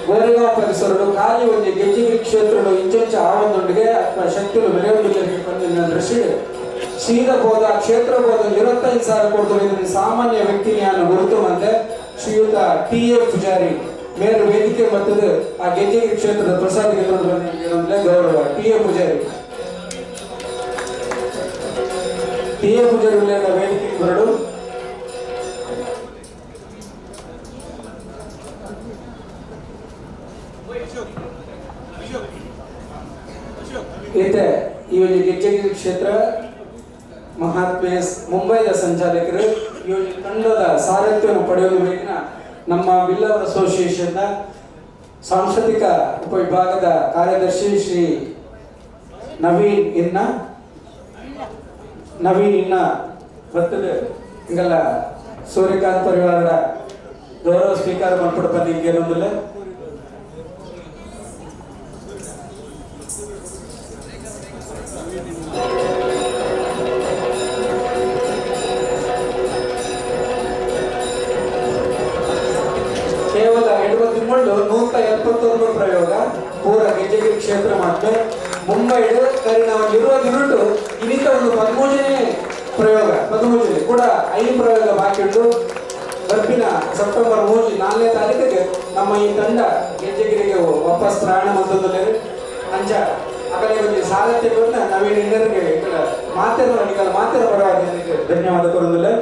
ಗೋರೆಗಾಂವ್ ಪರಿಸರಡು ಖಾಲಿ ಒಂಜಿ ಗೆಜ್ಜೆಗಿರಿ ಕ್ಷೇತ್ರಡು ಇಂಚೆಂಚ ಆವೊಂದುಂಡಿಗೆ ಅಥವಾ ಶಕ್ತಿಲು ಮೆರೆಯೊಂದುಲ್ಲೆರ್ ಪನ್ಪಿನ ದೃಷ್ಟಿಡ್ ಸೀದ ಪೋದ ಕ್ಷೇತ್ರ ಪೋದ 25,000 ಕೊಡ್ದು ಸಾಮಾನ್ಯ ವ್ಯಕ್ತಿ ಯಾನು ಗುರುತು ಮಂದೆ ಶ್ರೀಯುತ ಟಿ ಎ ಪೂಜಾರಿ ಮೇರು ವೇದಿಕೆ ಬರ್ತದೆ ಆ ಗೆಜ್ಜೆಗಿರಿ ಕ್ಷೇತ್ರದ ಪ್ರಸಾದಿಗೆ ಬಂದ ಗೌರವ T A Poojary. T A Poojary ವೇದಿಕೆಗೆ ಬರಡು. ಇತ್ತೆ ಈ ಒಂದು ಗೆಜ್ಜೆಗಿರಿ ಕ್ಷೇತ್ರ ಮಹಾತ್ಮೆ ಮುಂಬೈದ ಸಂಚಾಲಕರು ಈ ಒಂದು ತಂಡದ ಸಾರಥ್ಯವನ್ನು ಪಡೆಯುವ ಬೇಕಿನ ನಮ್ಮ ಬಿಲ್ಲವರ್ ಅಸೋಸಿಯೇಷನ್ನ ಸಾಂಸ್ಕೃತಿಕ ಉಪವಿಭಾಗದ ಕಾರ್ಯದರ್ಶಿ ಶ್ರೀ ನವೀನ್ ಇನ್ನ ಬರ್ತದೆ ಹಿಂಗಲ್ಲ ಸೂರ್ಯಕಾಂತ್ ಪರಿವಾರದ ಗೌರವ ಸ್ವೀಕಾರ ಮಾಡ್ಬಿಟ್ಟು ಬಂದಿದ್ದೇನೊಂದಿಲ್ಲ. ಕೇವಲ 8 ತಿಂಗಳು 179 ಪ್ರಯೋಗ ಪೂರ ಗೆಜ್ಜೆಗಿರಿ ಕ್ಷೇತ್ರ ಮಾತ್ರ ಮುಂಬೈ ಕರಿನ ಇರುವ ದಿನಟು ಇನ್ನಿತ ಒಂದು 13ನೇ ಪ್ರಯೋಗ 13 ಕೂಡ 5 ಪ್ರಯೋಗ ಬಾಕಿ ಉಂಟು. ಬರ್ಪಿನ ಸೆಪ್ಟೆಂಬರ್ 3 4ನೇ ತಾರೀಕಿಗೆ ನಮ್ಮ ಈ ತಂಡ ಗೆಜ್ಜೆಗಿರಿಗೆ ವಾಪಸ್ ಪ್ರಯಾಣ ಮತ್ತೊಂದು ಅಂಚ ಅಕಲೆ ಒಂದು ಸಾರಥ್ಯ ನವೀನ್ ಇನ್ನರಿಗೆ ಮಾತೆರ ಮಾತೆರ ಪರವಾಗಿ ಧನ್ಯವಾದ ಕೊರೊಂದುಲ್ಲೆ.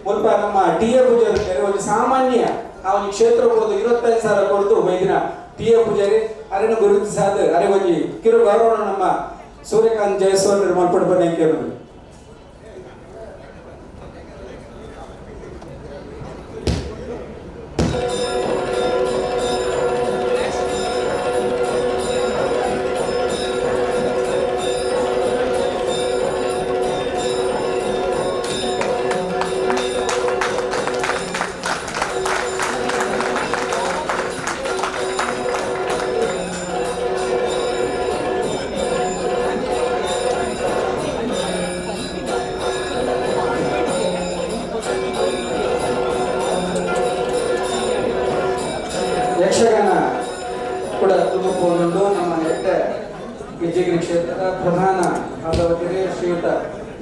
ಮುಲ್ಪ ನಮ್ಮ ಟಿ ಎ ಪೂಜಾರಿ ಒಂದು ಸಾಮಾನ್ಯ ಆ ಒಂದು ಕ್ಷೇತ್ರ ಹೋದು 25,000 ಕೊಡ್ತು ಬೈದಿನ ಟಿ ಎ ಪೂಜಾರಿ ಅರೆನ ಗುರುತಿಸಾದ ಅರೆ ಒಂಜಿ ಕಿರು ಗೌರವ ನಮ್ಮ ಸೂರ್ಯಕಾಂತ್ ಜಯಸ್ವಾಮಿ ಮಲ್ಪಡ್ ಬನ್ನಿ ಕೇಳುದು. ಯಕ್ಷಗಾನ ಕೂಡ ತುಮಕೂರುಂಡು ನಮ್ಮ ಎಡ್ಡೆ ಗೆಜ್ಜೆಗಿರಿ ಕ್ಷೇತ್ರದ ಪ್ರಧಾನ ಭಾಗವತರೇ ಶ್ರೀಯುತ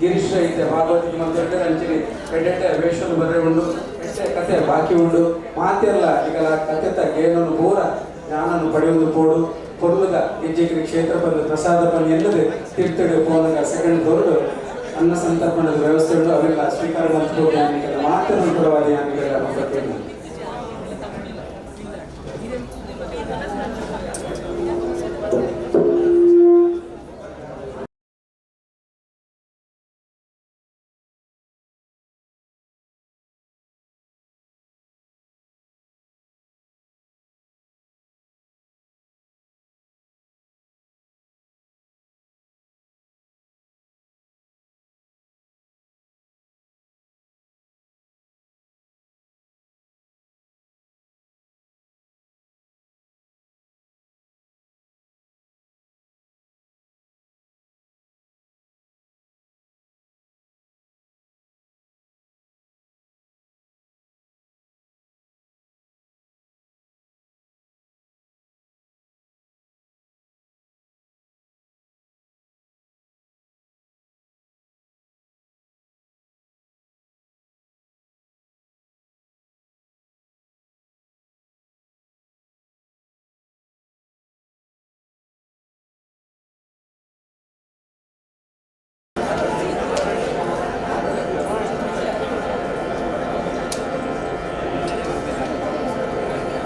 ಗಿರೀಶ್ ಐತೆ ಭಾಗವತಿಗೆ ಮಂತ್ರಿ ಅಂಚನೆ ಎಡ್ಡೆಡ್ಡೆ ವೇಷಲು ಬರ್ರೆ ಉಂಡು ಎಡ್ಡೆ ಕತೆ ಬಾಕಿ ಉಂಡು ಮಾತೆಲ್ಲ ಈಗಲ ಕತೆತ ಗೇನನ್ನು ಪೂರ ಜ್ಞಾನನ್ನು ಪಡೆಯುವುದು ಪೋಡು ಪೊರ್ಲುದ ಗೆಜ್ಜೆಗಿರಿ ಕ್ಷೇತ್ರ ಬಂದು ಪ್ರಸಾದ ಬನ್ನಿ ಎಲ್ಲದೆ ತೀರ್ಥಡಿ ಪೋನಗ ಸೆಕೆಂಡ್ ದೊರಡು ಅನ್ನ ಸಂತರ್ಪಣದ ವ್ಯವಸ್ಥೆ ಉಂಟು ಅವೆಲ್ಲ ಸ್ವೀಕಾರ ಮಾಡ್ಕೊಂಡು ಮಾತ್ರ ಪರವಾಗಿ ಯಾನಿಗೆಲ್ಲ.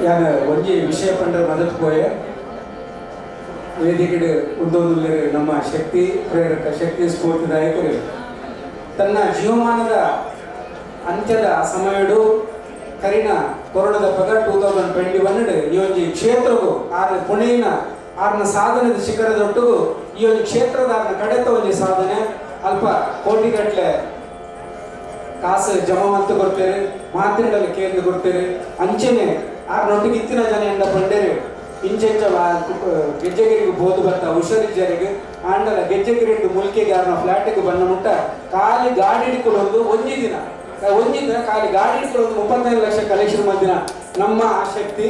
ಯಾನ್ ಒಂಜಿ ವಿಷಯ ಪಂಡ್ರೆ ಮದತ್ ಪೋಯೆ ವೇದಿಕೆಡ್ ಉಂದೊಂದುಲ್ಲೆರ್ ನಮ್ಮ ಶಕ್ತಿ ಪ್ರೇರಕ ಶಕ್ತಿ ಸ್ಫೂರ್ತಿದಾಯಕರು ತನ್ನ ಜೀವಮಾನದ ಅಂತ್ಯದ ಸಮಯಡು ಕರಿನ ಕೊರೋನಾದ ಪಗ 2021 ಈ ಒಂಜಿ ಕ್ಷೇತ್ರಗು ಆರ್ನ ಪುಣೆಯಿನ ಆರ್ನ ಸಾಧನೆದ ಶಿಖರದೊಟ್ಟುಗು ಈ ಒಂಜಿ ಕ್ಷೇತ್ರದ ಆರ್ನ ಕಡೆತ ಒಂಜಿ ಸಾಧನೆ ಅಲ್ಪ ಕೋಟಿಗಟ್ಟಲೆ ಕಾಸು ಜಮಾ ಮಲ್ತು ಕೊಡ್ತೇವೆ ಮಾತ್ರೆಗಳ ಕೇಂದ್ರ ಕೊಡ್ತೇವೆ ಅಂಚೆನೆ ಆರ್ನೊಟ್ಟಿಗೆ ಇತ್ತಿನ ಜನ ಎಂಡ ಪಂಡೇರು ಇಂಚೆಂಚ ಗೆಜ್ಜೆಗಿರಿಗೆ ಬೋದು ಬರ್ತ ಹುಷಾರಿಜ್ಜರಿಗೆ ಆಂಡಲ ಗೆಜ್ಜೆಗಿರಿಟ್ಟು ಮುಲ್ಕಿಗೆ ಆರ್ನ ಫ್ಲಾಟಿಗೆ ಬಣ್ಣ ಮುಟ್ಟ ಖಾಲಿ ಗಾಡಿ ಹಿಡ್ಕೊಳ್ಳೊಂದು ಒಂಜಿ ದಿನ ಒಂಜಿ ದಿನ ಖಾಲಿ ಗಾಡಿ ಹಿಡ್ಕೊಳ್ಳೊಂದು 35 ಲಕ್ಷ ಕಲೆಕ್ಷನ್ ಮಾಡಿನ ನಮ್ಮ ಆ ಶಕ್ತಿ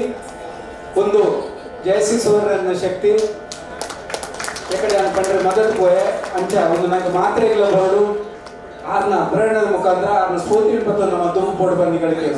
ಒಂದು ಜಯಸಿ ಸೂರ್ಯನ ಶಕ್ತಿ ಎಕಡೆ ಪಂಡ್ರೆ ಮದತ್ ಪೋಯೆ ಅಂಚ ಒಂದು ನಂಗೆ ಮಾತ್ರೆಗಳ ಬರಡು ಆರ್ನ ಪ್ರೇರಣದ ಮುಖಾಂತರ ಆರ್ನ ಸ್ಫೂರ್ತಿ ಮತ್ತು ನಮ್ಮ ದುಂಬು ಪೋಡು ಬಂದಿಗಳಿಗೆ.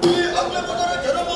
ಈ ಅಗ್ಲಪದರ ಜನಮಾನ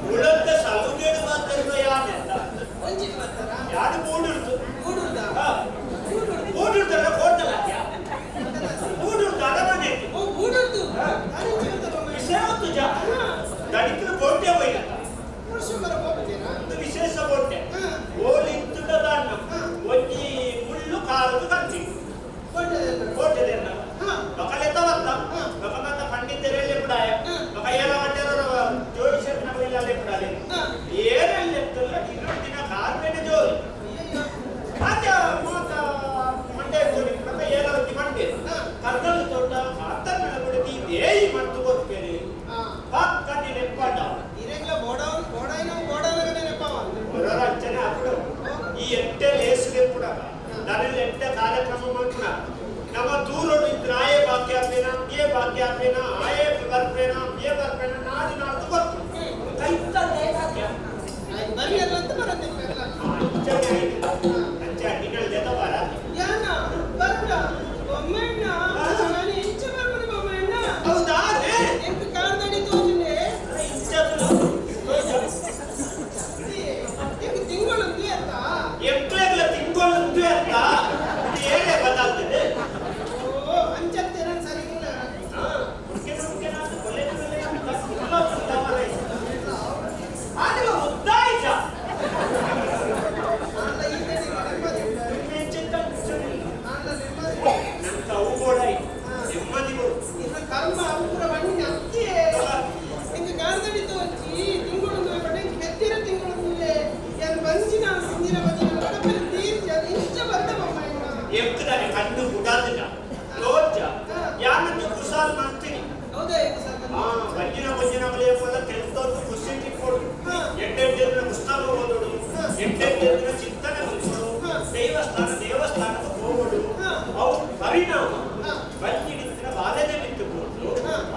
ಉಳತ್ತ ಸಲುಗೆಡು ಮಾತಾಡುವ ಯಾನೆಲ್ಲ ಯಾರು ಮೂಡುರ್ದು ಮೂಡುರ್ದಲ್ಲ ಕೋಟಲ್ಲ ಮೂಡುರ್ದು ಅರಮನೆ ವಿಷಯ ಹೊತ್ತು ಜಾ ದಣಿಕಲು ಕೋಟೆ ಹೋಯ್ತ ಒಂದು ವಿಶೇಷ ಕೋಟೆ ಓಲಿ ಇತ್ತುದ ದಾನ್ನ ಒಂಜಿ ಮುಳ್ಳು ಕಾಲದು ಕಂತಿ ಕೋಟೆದೆನ್ನ ಬಕಲೆತ ಬತ್ತ ಬಕಮತ ಪಂಡಿತರೆಲ್ಲೇ ಬಿಡಾಯ ಬಕ ಏಲ ಮಟ್ಟೆರ ಜೋಯಿಸರ್ ನಗಲಿಲ್ಲೇ ಬಿಡಾಲೆ ಏನೆಲ್ಲ ಎತ್ತಲ್ಲ ಇನ್ನೊಂದು ದಿನ ಕಾರ್ಮೇನೆ ಜೋರು ಆತ ಮಾತ ಮಂಡೆ ಕೋಡಿ ಬಕ ಏಲ ಒಂಜಿ ಮಂಡೆ ಕರ್ಗಲ್ ತೋಟ ಕಾತನ್ನ ಬಿಡದಿ ದೇಯಿ ಮಂತು ಕೊರ್ಪೇರೆ ಪಕ್ಕನೆ ನೆಪ್ಪಾಟ ಹೊರರ ಅಂಚನೆ ಅప్పుడు ಈ ಎಟ್ಟೆ ಲೇಸು ದೆಪ್ಪುಡಗ దానిలో ఎట్ట కార్యక్రమం అంటున్నా ನಮ್ಮ ದೂರೋಡು ಇದ್ರೆ ಆಯೇ ಭಾಗ್ಯ ಆಪೇನ ఏ ಭಾಗ್ಯ ಆಪೇನ ಆಯೇ ಬರ್ಪೇನ ఏ ಬರ್ಪೇನ ನಾಡಿ ನಾಡ್ದು ಗೊತ್ತು ಕೈತಲ್ಲೇ ಭಾಗ್ಯ ಅಂಚನೆ ಆಯ್ತು ಅಂಚೆ ಅಡ್ಡಿಗಳು ಜೊತೆವಾರ ಹೌದಾ ಎಂಕ್ಲೆಗ್ಲ ತಿಂಗಳು ಅಂತ ಇದು ಏನೇ ಬದಲಾಗ್ತದೆ ಆದ್ರೆ ಉದ್ದಾಯಿಸ ನಂಗೆ ಅವು ಕೂಡ ನೆಮ್ಮದಿ ಕರ್ಮ ಅವು ಪೂರ ಬಣ್ಣ ಅತ್ತಿಯೇ ಎಂಕ್ ಕಾರ್ದಡಿ ತೋಚಿ ತಿಂಗಳು ಪಂಡ ಎಂಕ್ ಪೆತ್ತಿರ ತಿಂಗಳು ಯಾನ್ ಬಂಜಿನ ಸಿಂಜಿನ ಬಂಜಿನ ಕಡಪೆರೆ ತೀರ್ಜಿ ಅದು ಇಂಚ ಬರ್ಡ ಬೊಮ್ಮ ಎಂಕುದಾನೆ ಕಣ್ಣು ಗುಡಾದಿಲ್ಲ ತೋಚ ಯಾನನ್ನು ಕುಸಾಲ್ ಮಾಡ್ತೀನಿ ಹೌದಾ ಈಗ ಸರ್ ಆ ಬಂಜಿನ ಬಂಜಿನ ಬಳಿಯ ತೆರೆದವ್ರು ಖುಷಿ ತಿಕ್ಕೊಡು ಎಂಟೆಂಟು ದಿನ ಪುಸ್ತಕ ಓದೋಡು ಎಂಟೆಂಟು ದಿನ ಚಿಂತನೆ ಮಾಡ್ಕೊಡು ದೇವಸ್ಥಾನ ದೇವಸ್ಥಾನಕ್ಕೆ ಹೋಗೋಡು ಅವು ಪರಿಣಾಮ ಬಂಜಿಡಿತ್ತಿನ ಬಾಲೆನೆ ಬಿತ್ತುಕೊಂಡು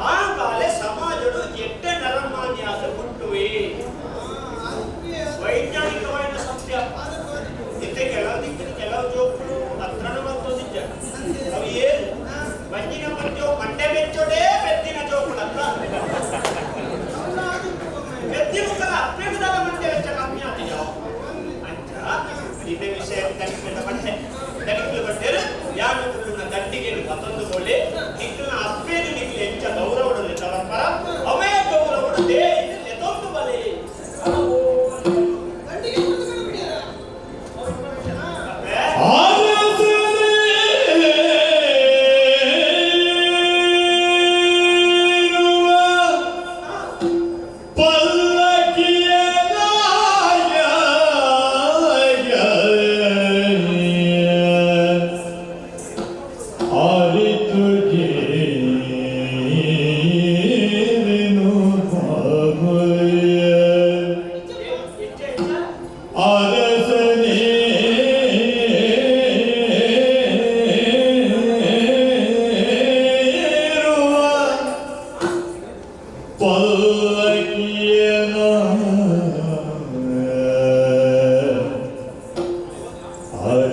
ಆ ಬಾಲೆ ಸಮಾಜಡು ಎಟ್ಟೆ ನರಮಾನ್ಯಾದ ಹುಟ್ಟುವೆ ವೈಜ್ಞಾನಿಕವಾದ ಸತ್ಯ ಇತ್ತೆ ಕೆಲವು ದಿಕ್ಕಿನ ಕೆಲವು ಜೋಕುಲು ಹತ್ರನ ಬರ್ತದಿದ್ದ ಅವು ಏನು ಬಂಜಿನ ಪಂಚೋ ಮಂಡೆ ಬೆಚ್ಚೋಡೇ ಬೆತ್ತಿನ ಜೋಕುಲಲ್ಲ ಬೆತ್ತಿ ಮುಖದ ಅಪ್ಪೇಮದಲ್ಲ ಮಂಡೆ ಬೆಚ್ಚ ಕಮ್ಮಿ ಆತಿಯೋ ಅಂಚ ಇದೇ ವಿಷಯ ದಣಿಕಲ ಬಟ್ಟೆ ದಣಿಕಲ ಬಟ್ಟೆರು ಯಾರು ಕುಳ್ಳುನ ದಂಡಿಗೆ ಮತ್ತೊಂದು ಗೋಳಿ ನಿಕ್ಕಲ್ನ ಅಪ್ಪೇನು ನಿಕ್ಕಲು ಎಂಚ ಗೌರವಡು ತವರ್ಪರ ಅವೇ ಗೌರವಡು they ಎತ್ತೊಂದು ಬಲೆ ದಂಡಿಗೆ ಕುಳಿತುಕೊಂಡು ಬಿಡಿಯರ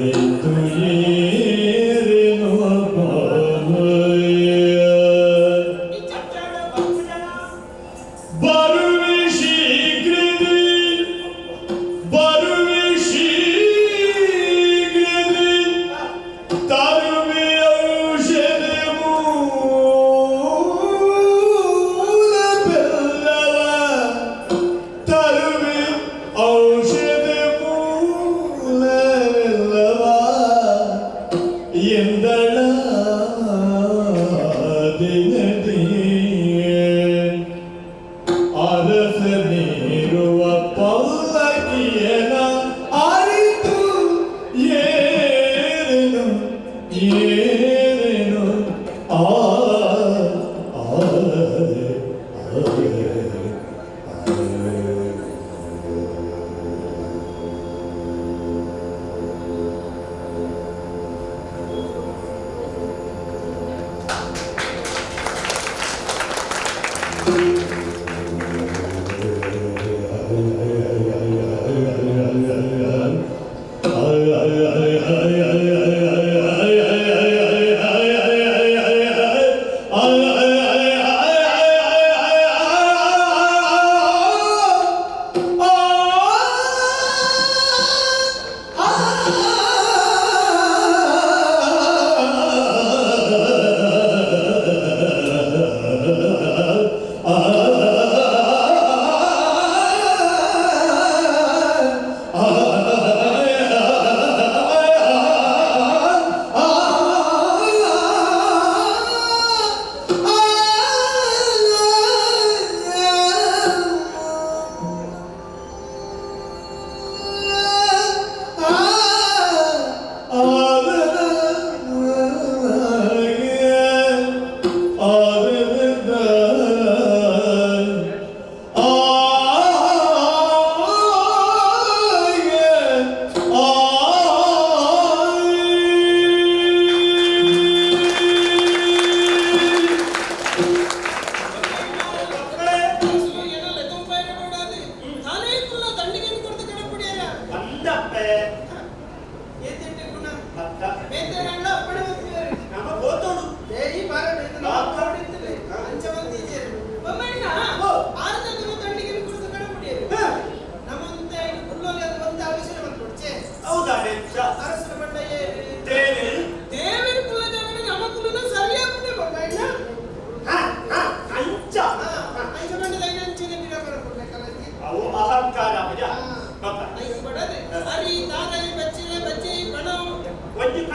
ಎಂಚ ಎಂಚ ಅಂಚಾಡ ಬಪ್ಪು ಜನ ಬರುವೆ ಶೀಘ್ರದಿ ಬರುವೆ ಶೀಘ್ರದಿ ತರುವೆ ಔಷಧ ಮೂಲ ಬೆಲ್ಲವ ತರುವೆ ಔಷಧ ಮೂಲ ಬೆಲ್ಲವ ಎಂದಳ ದಿನದಿ ಅರಸನೇರುವ ಪಲ್ಲಕ್ಕಿಯನ ಅರಿತು ಏರೆನು ಏರೆನು ಆ ಆ, ಆ, ಆ.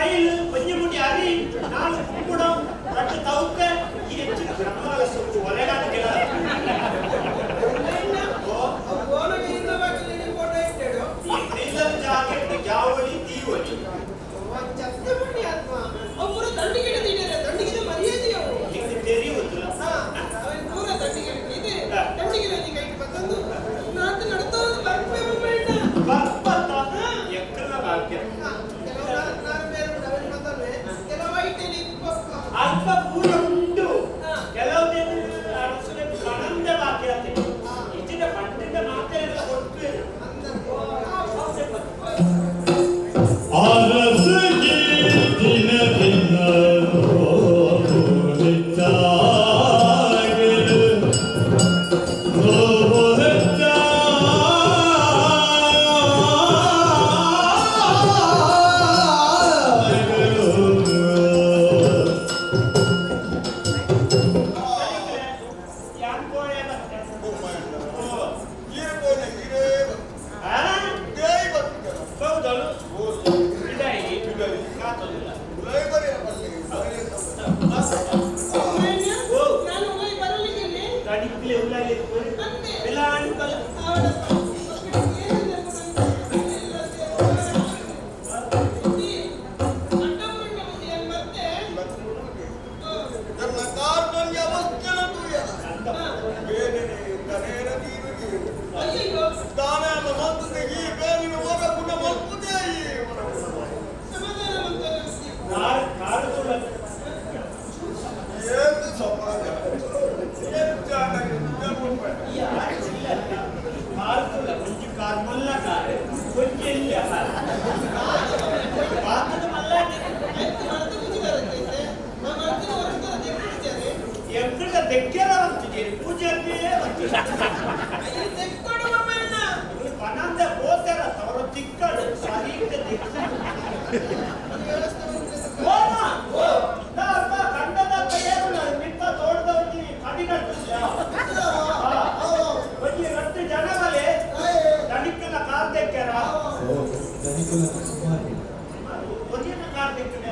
ಕೈಲ್ ಒಂಜಿ ಮುಡಿ ಅರಿ ನಾಲ್ ಕುಂಕುಡ ರಡ್ಡ್ ತೌಕೆ ಈ ಹೆಚ್ಚಿನ ಬ್ರಹ್ಮಗಳ ಸೊಪ್ಪು ಒಲೆಗಾದ ಕೆಲ ಜಾಕೆಟ್ ಜಾವಳಿ ತೀವಳಿ ನಿಂಗೆ தெரிಯುವುದಿಲ್ಲ. ಬರ್ಪತ್ತ ಎಕ್ಕಲ ವಾಕ್ಯ ಅಲ್ಪ ಪೂರ ಉಂಟು ಕೆಲವು ಅರಸುನ ಕಣಂದ ವಾಕ್ಯ ಇಚ್ಚಿನ ಪಂಡಿತ ಮಾತೆಲ್ಲ ಕೊಡ್ಪೇರು. ಅರಸಗೆ ದಿನ ದಿನ ನೋವು ನೋವು ಹೆಚ್ಚಾಗಲು. ಯಾನ್ ಕೋಳೆ ಬತ್ತೆ. ಆ? ಹೌದಳು ಇದಾಯಿ ಕಾತೊಂದಿಲ್ಲ. ತಡಿಕ್ಲೆ ಉಳ್ಳಾಲಿ ಎಲ್ಲ ಅನ್ಕಲ್ಲ. ಕಾರು ಕಾರು ತುಳ. ಕಾರು ತುಳ ಒಂಜಿ ಕಾರ್ ಮೊಲ್ಲ ಕಾರ್ ಒಂಜಿ ಎಲ್ಲಿಯ ಕಾರ್ ಬಾತದ ಮಲ್ಲ. ಎಕ್ಕಡ ದೆಕ್ಕೆರ ಅಂತಿದ್ದೀರಿ ಪೂಜೆ ಪನಂದ ಹೋತಾರ ತವರ ತಿಕ್ಕಡು ಸರಿ ದಿಕ್ಕ ಹೋನ ಅಲ್ಪ ಕಂಡದ ಕೈಯಾರು ಮಿತ್ತ ತೋಟದ ಒಂಜಿ ಕಡಿನಟ್ಟು ಒಂಜಿ ರಟ್ಟು ಜನ ಬಲೆ ದಣಿಕ್ಕನ ಕಾರ್ ದೆಕ್ಕೆರ ಒಂಜಿನ ಕಾರ್ ದೆಕ್ಕಡ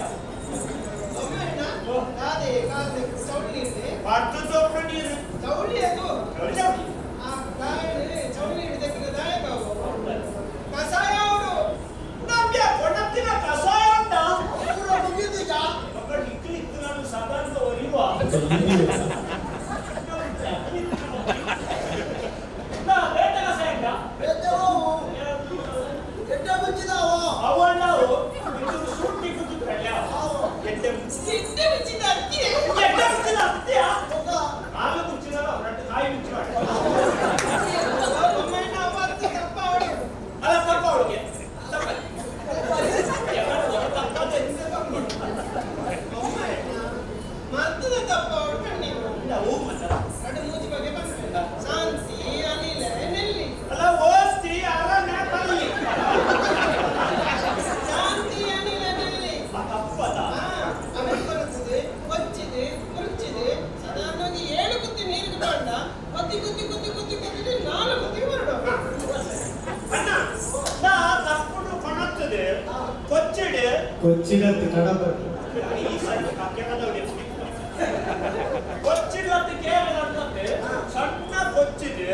ಪಟ್ಟು ತೋಪ ನೀರು ಚೌಳಿ ಚೌಳಿ. ನಮ್ಗೆ ಕೊಡತ್ತಿನ ಕಷಾಯ ಉಂಟಾ? ಮಗ ನಿಕ್ಕಲಿಕ್ಕು ನಾನು ಸಾಧಾರಣ ಒಲಿಯುವ ನಾ ಬೇಟ ಕಷಾಯ ಉಂಟಾ? ಅವಣ್ಣವು ಇದು ಸೂಟಿ ಕುತ್ತಿದ್ರಲ್ಲ ಎಡ್ಡೆ ಮುಚ್ಚಿ ಎಡ್ಡೆ ಮುಚ್ಚಿದ ಅತ್ತೆಯ ನಾಲ್ಕು ಮುಚ್ಚಿದಲ್ಲ ಎರಡು ಕಾಯಿ ಮುಚ್ಚಿ ಮಾಡಿ ಅಲ್ಲ ತಪ್ಪ ಅವಳಿಗೆ ತಪ್ಪ. ಇಲ್ಲ ಹೂ ಮತ್ತೆ ಶಾಂತಿ ಅನಿಲ ನೆಲ್ಲಿ. ಅಲ್ಲ ಓಸ್ತಿ ಅರಣ್ಯ ಕಲ್ಲಿ. ಶಾಂತಿ ಅನಿಲ ನೆಲ್ಲಿ. ತಪ್ಪದ. ಅವೆಲ್ಲ ಬರುತ್ತದೆ ಕೊಚ್ಚಿದೆ ಕುರ್ಚಿದೆ ಸಾಧಾರಣವಾಗಿ 7 ಕುತ್ತಿ ನೀರಿಗೆ ಬಾಂಡ ಕೊತ್ತಿ ಕುತ್ತಿ ಕುತ್ತಿ ಕುತ್ತಿ ಕುತ್ತಿ 4 ಕುತ್ತಿ ಹೊರಡು. ಅಣ್ಣ ನಾ ತಪ್ಪುಡು ಕೊಣತ್ತದೆ ಕೊಚ್ಚಿಡು ಕೊಚ್ಚಿಡತ್ತು ಕಡಪ. ಈ ಸಣ್ಣ ಕಕ್ಕೆಗದವಡೆ ಕೊಚ್ಚಿಡ್ಲತ್ತು ಕೇವಲ ಅಂತಂತೆ ಸಣ್ಣ ಕೊಚ್ಚಿದೆ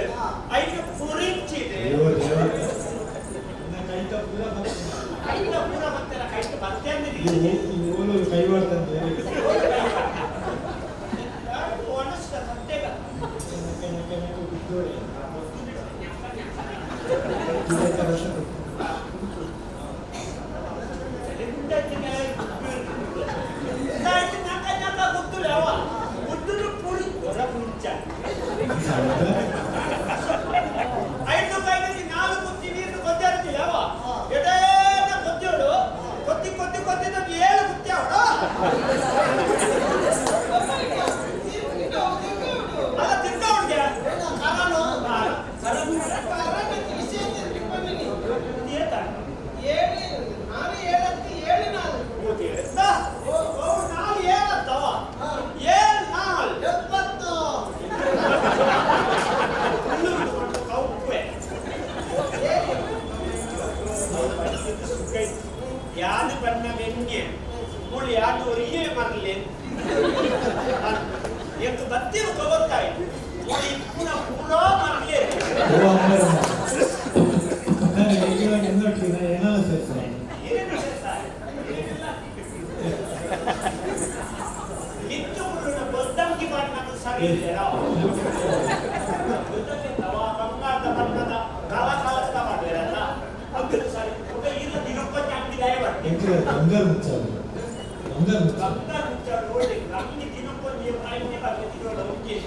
ಐದು ಪುರಿಂಚಿದೆ. ಅಯ್ಯೋ ದೇವ ಕೈತ ಪೂರ. ಐದು ಪೂರ ಮತ್ತೆ ಕೈಟ್ ಮತ್ತೆ ಅಂದ್ರೆ ಓಲು ಕೈ ಮಾಡ್ತಂತೆ. ಒಣಸ್ತ ಸತ್ಯಗ. ಐದು ಕೈನಲ್ಲಿ ನಾಲ್ಕು ಕುತ್ತಿ ನೀರು ಕೊದ್ದೆ ಯಾವ ಎಡೇನ ಕೊದ್ದೋಡು ಕೊತ್ತಿ ಕೊತ್ತಿ ಕೊತ್ತಿದ 7 ಕುತ್ತಿ ಅವಡ. ಅಲ್ಲ ತಿಂದ ಅವಳಿಗೆ ನಾಲ್ ಏಳತ್ತವ ಏಳ್ ನಾಲ್ ಕೌಪೆ ಯಾನು ಬಣ್ಣ. ಎಣ್ಣೆ ಮುಳಿ ಆಟೋ ಇಯೇ ಮರಲಿ ಎಂಕ್ ಬತ್ತಿರು ಗೊತ್ತಾಯಿ ಮುಳಿ ಪೂರ ಪೂರಾ ಮರಲಿ. ಓ ಅಮ್ಮರ, ನಾನು ಈಗ ನಿನ್ನೊಟ್ಟಿಗೆ ಏನಾದ್ರು ಸೇರ್ಸ. ಏನು ಸರ್, ನಿತ್ಯ ಮುಳ್ಳುನ ಬೊದ್ದಂಗಿ ಬಣ್ಣದ ಸರಿ ಇಲ್ಲ. ತವ ಬಂಗಾರದ ಬಣ್ಣದ ಕಲ ಕಲಸ್ತ ಮಾಡುವರಲ್ಲ, ಅಗ್ಗದ ಸರಿ ಇಲ್ಲ. ದಿನಕ್ಕೊಂದು ಅಂಗಡಿ ದಯ ಬರ್ತದೆ. ಎಂಕ್ಲೆ ಬಂಗಾರ ಮುಚ್ಚಾಡು, ಬಂಗಾರ ಮುಚ್ಚಾಡು. ಬಂಗಾರ ಮುಚ್ಚಾಡು ಒಳ್ಳೆ ಅಂಗಡಿ ದಿನಕ್ಕೊಂದು ಐದನೇ ಬಗ್ಗೆ ತಿನ್ನೋಣ ಉದ್ದೇಶ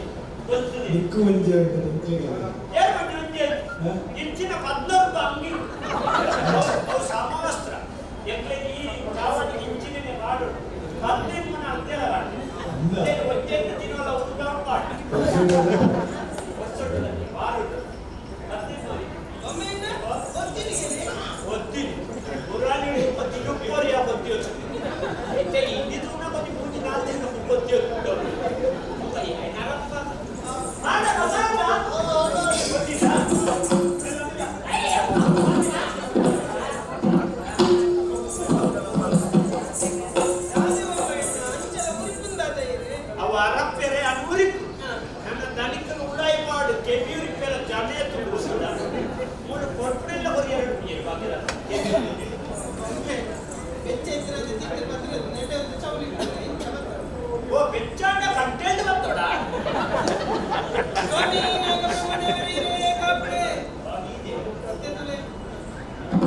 ಗೊತ್ತದೆ. ದಿಕ್ಕು ಒಂಜಿ ಉಂಟು ಎಂಕ್ಲೆಗೆ. ಏನ್ ಮಾಡಿ ಒಂಜಿ ಇಂಚಿನ 14 ಅಂಗಿ ಅವು ಸಮವಸ್ತ್ರ. ಎಂಕ್ಲೆಗೆ ಈ ಚಾವಡಿ ಇಂಚಿನೇ ಮಾಡು 15 ಮನ ಅಂತೆಲ್ಲ ಒಂಜೆಂಟು ದಿನವಲ್ಲ ಉಂಟು ಪಾಡು ಬಾರುಡು 15. ಒತ್ತೀನಿ ಪುರಾಣಿ ದಿನಕ್ಕೋರಿಯ ಬತ್ತಿ అయితే ఇంటి తూన కొద్ది మూడు నాలుగు ದಿನ ಬತ್ತಿ ಅವು ಅರಪ್ಪೆರೆ ಅನುರಿಪು ನನ್ನ ದನಿಕನು ಉಡಾಯಿಪಾಡು ಕೆವಿಯುರಿಪೆರ ಜಮೇತು ಮುಸುಡ ಮೂರು ಕೊಟ್ರೆಲ್ಲ ಹೊರಿ ಎರಡು ಬಾಕಿದ. ಓ ಬೆಚ್ಚಾಂಡ ಕಂಟೇಂಡ್ ಬತ್ತೋಡ.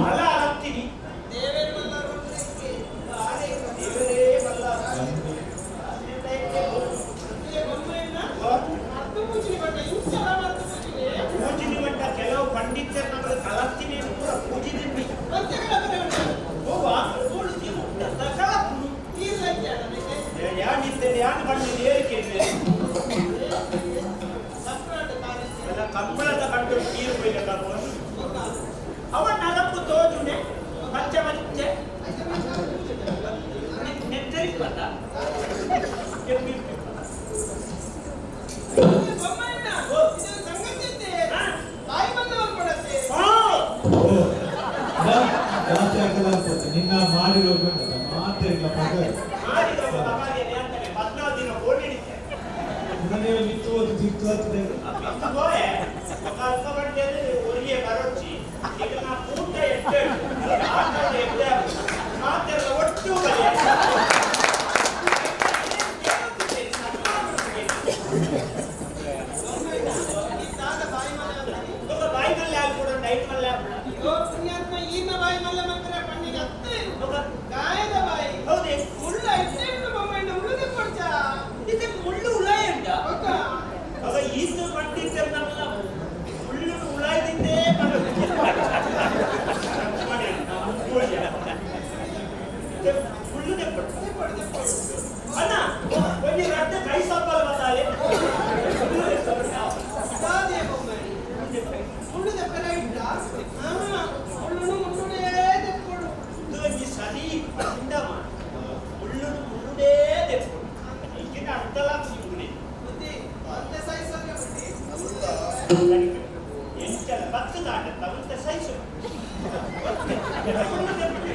ಅಲ ಅರತ್ತೀನಿ ದೇವರೇ ಬಲ್ಲ. ಪೂಜಿನಿ ಬಂಟ ಕೆಲವು ಪಂಡಿತರು ನಮಗೆ ಕಲರ್ತೀನಿ ಪೂರ ಪೂಜಿನಿ ಹೋಗುವ ಯಾನಿದ್ದೇನೆ ಯಾನು ಬಣ್ಣಿನ ಏರಿಕೆ ಅಲ್ಲ ಕಂಬಳದ ಕಂಡು ನೀರು ಕೊಯ್ಯ ಅವ ನಲಪ್ಪು ತೋಜುನೆ ಪಚ್ಚೆ ಪಚ್ಚೆ ನೆತ್ತರಿ ಬಂದ. ಜಾಸ್ತಿ ಆಗಲ್ಲ ಅನ್ಸುತ್ತೆ ನಿನ್ನ ಮಾಡಿರೋ ಮಾತೆಲ್ಲ ಪಗಾರ. ಮಾಡಿದ ಪಗಾರ ಅಂತಾನೆ 14 ದಿನ ಕೋಟಿ ಹಿಡಿತೆ. ನೀವು ನಿಂತು ಅದು ತಿತ್ತು ಹತ್ತದೆ. ಹೋಯೆ ಅಲ್ಪ ಗಂಟೆಯಲ್ಲಿ ಒರಿಯೇ ಬರೋಚ್ಚಿ ಈಗ ನಾ ಕೂಟ ಎಟ್ಟೆ ಆಟ ಎಟ್ಟೆ ಮಾತೆಲ್ಲ ಒಟ್ಟು ಬರೆಯ. ಬಾಯಿನಲ್ಲಿ ಆಗ್ಬಿಡ ನೈಟ್ ಮಲ್ಲೆ ಆಗ್ಬಿಡ. ಹೌದೇ? ಇದು ಮುಳ್ಳು ಉಳಾಯ ಉಂಟ ಅವ ಈತ ಪಂಡಿತರು ನಮ್ಮಲ್ಲ ಮುಳ್ಳು ಉಳಾಯದಿಂದೇ ಮುಳ್ಳು ತೆಪ್ಪಡು ಅಣ್ಣ ಒಂಜಿ ರಡ್ಡು ಕೈ ಸಬ್ಬಲ್ ಬತ್ತಾಲೆ. ಇದು ಒಂಜಿ ಸರಿ ಪಂಡಮ ಮುಳ್ಳು ಮುಳ್ಳುಡೇ ತೆಪ್ಪಡು ಈಗಿನ ಅರ್ಥಲ ಸಿಂಗುನೆ ಎಂಚಲ ಬತ್ತು ದಾಟ ತವಂತ ಸೈಸು ಮುಳ್ಳು ತೆಪ್ಪಡು.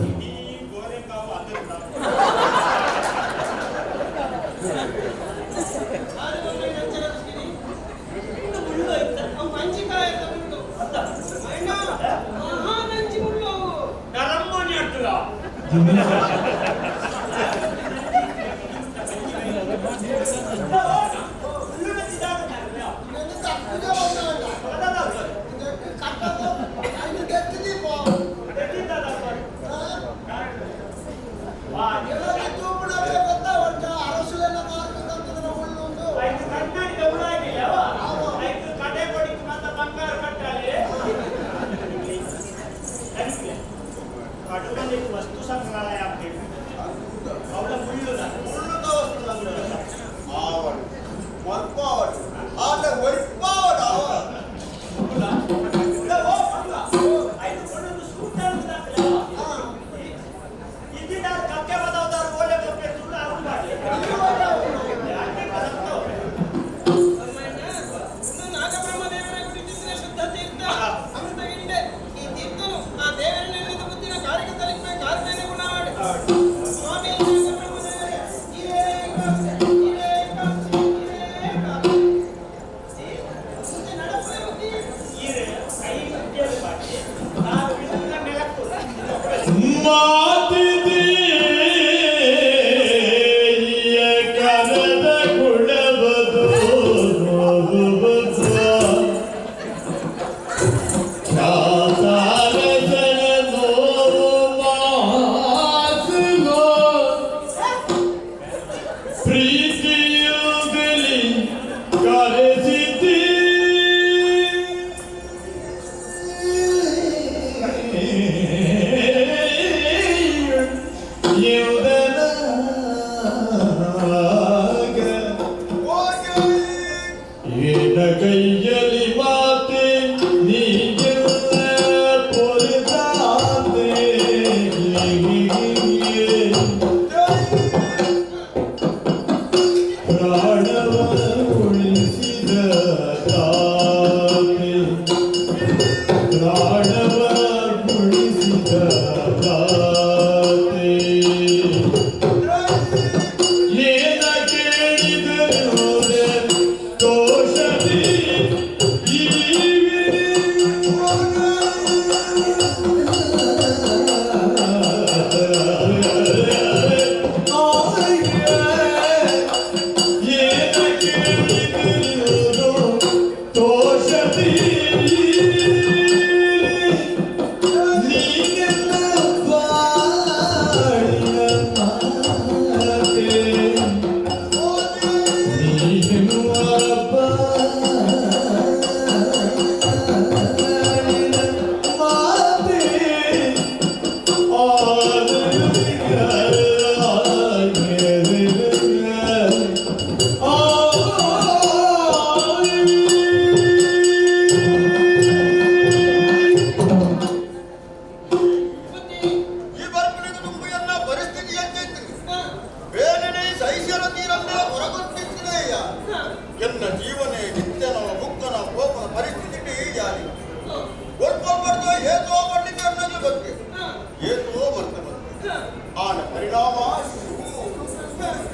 ಇಡೀ ಗೋರೆಕಾವು ಅದರ. ಮುಳ್ಳು ಆಯ್ತಾ? ನರಮ್ಮನೆ ಅಡ್ಡುಲ. ಕಣ್ಣಾಡಿದ ಹುಳ ಆಗಿಲ್ಲ ಐದು ಕಡೆ ಕೊಡಿಕ್ ಮಾತ್ರ ಬಂಗಾರ ಕಟ್ಟಾలి. ಕಡುಮನೆ ವಸ್ತು ಸಂಗ್ರಹಾಲಯ ಆಗ್ಬೇಕು ಅವಳ ಮುಳ್ಳುದ. ಮುಳ್ಳುದ ವಸ್ತು ಸಂಗ್ರಹಾಲಯ ಆವಡು ಮಲ್ಪಾವಡು ಆಟ ಒಯ್ಪಾವಡು ಅವ. ಕಕ್ಕೆ ಬದವದಾರು ಓಲೆ ಬೊಕ್ಕೆ ತುಳ್ಳು ಅರುಳು ಮಾಡಿ. ನಾಗಬ್ರಹ್ಮ ದೇವರ ಗುಡಿಸಿದ ಶುದ್ಧ ತೀರ್ಥ ಅಮೃತ ಗಿಂಡೆ. ಈ ತೀರ್ಥನು ಆ ದೇವರನ್ನೆಲ್ಲ ಮಾತಿದೀಯ ಕರದ ಕುಳವದು ಖ್ಯಾತಾರಸನ ನೋವು ಮಾಸುಗೋ ಪ್ರೀತಿಯುಗಲಿ ಕರೆಸಿದ್ದೀ. ಏನ ಕೈಯಲಿ ಮಾತೆ ನೀಗೆಲ್ಲ ಪೊರೆದಾತೆ, ಪ್ರಾಣವ ಉಳಿಸಿದ ತಾತೆ, ಪ್ರಾಣವ ಉಳಿಸಿದ ತಾತೆ. ಏನ ಕೇಳಿದರು ದೋಷದಿ. ಏನ ಕೇಳಿದರು ದೋಷದಿ. ನೀನೆಲ್ಲ ಬಾಳಿನ ಮಾತೆ, ನೀನು ಬಾಳಿನ ಮಾತೆ. ಈ ಬರ್ಪಣಿಗೆ ತುಂಬುಯನ್ನ ಪರಿಸ್ಥಿತಿ ಎಂತಿತ್ತು ಬೇಗನೆ ಸಹಿಸಲ ತೀರಂದ್ರೆ ಹೊರಗೊತ್ತಿತ್ತೇಯ. ಎನ್ನ ಜೀವನ ನಿತ್ಯನ ಮುಕ್ಕನ ಕೋಪನ ಪರಿಸ್ಥಿತಿ ಯಾರಿ ಒಳ್ಕೊಳ್ಬಾರ್ದು. ಏತೋ ಪಂಡಿತ ಅನ್ನೋದು ಬಗ್ಗೆ ಏತೋ ಮರ್ತ ಬಂತು. ಆನ ಪರಿಣಾಮ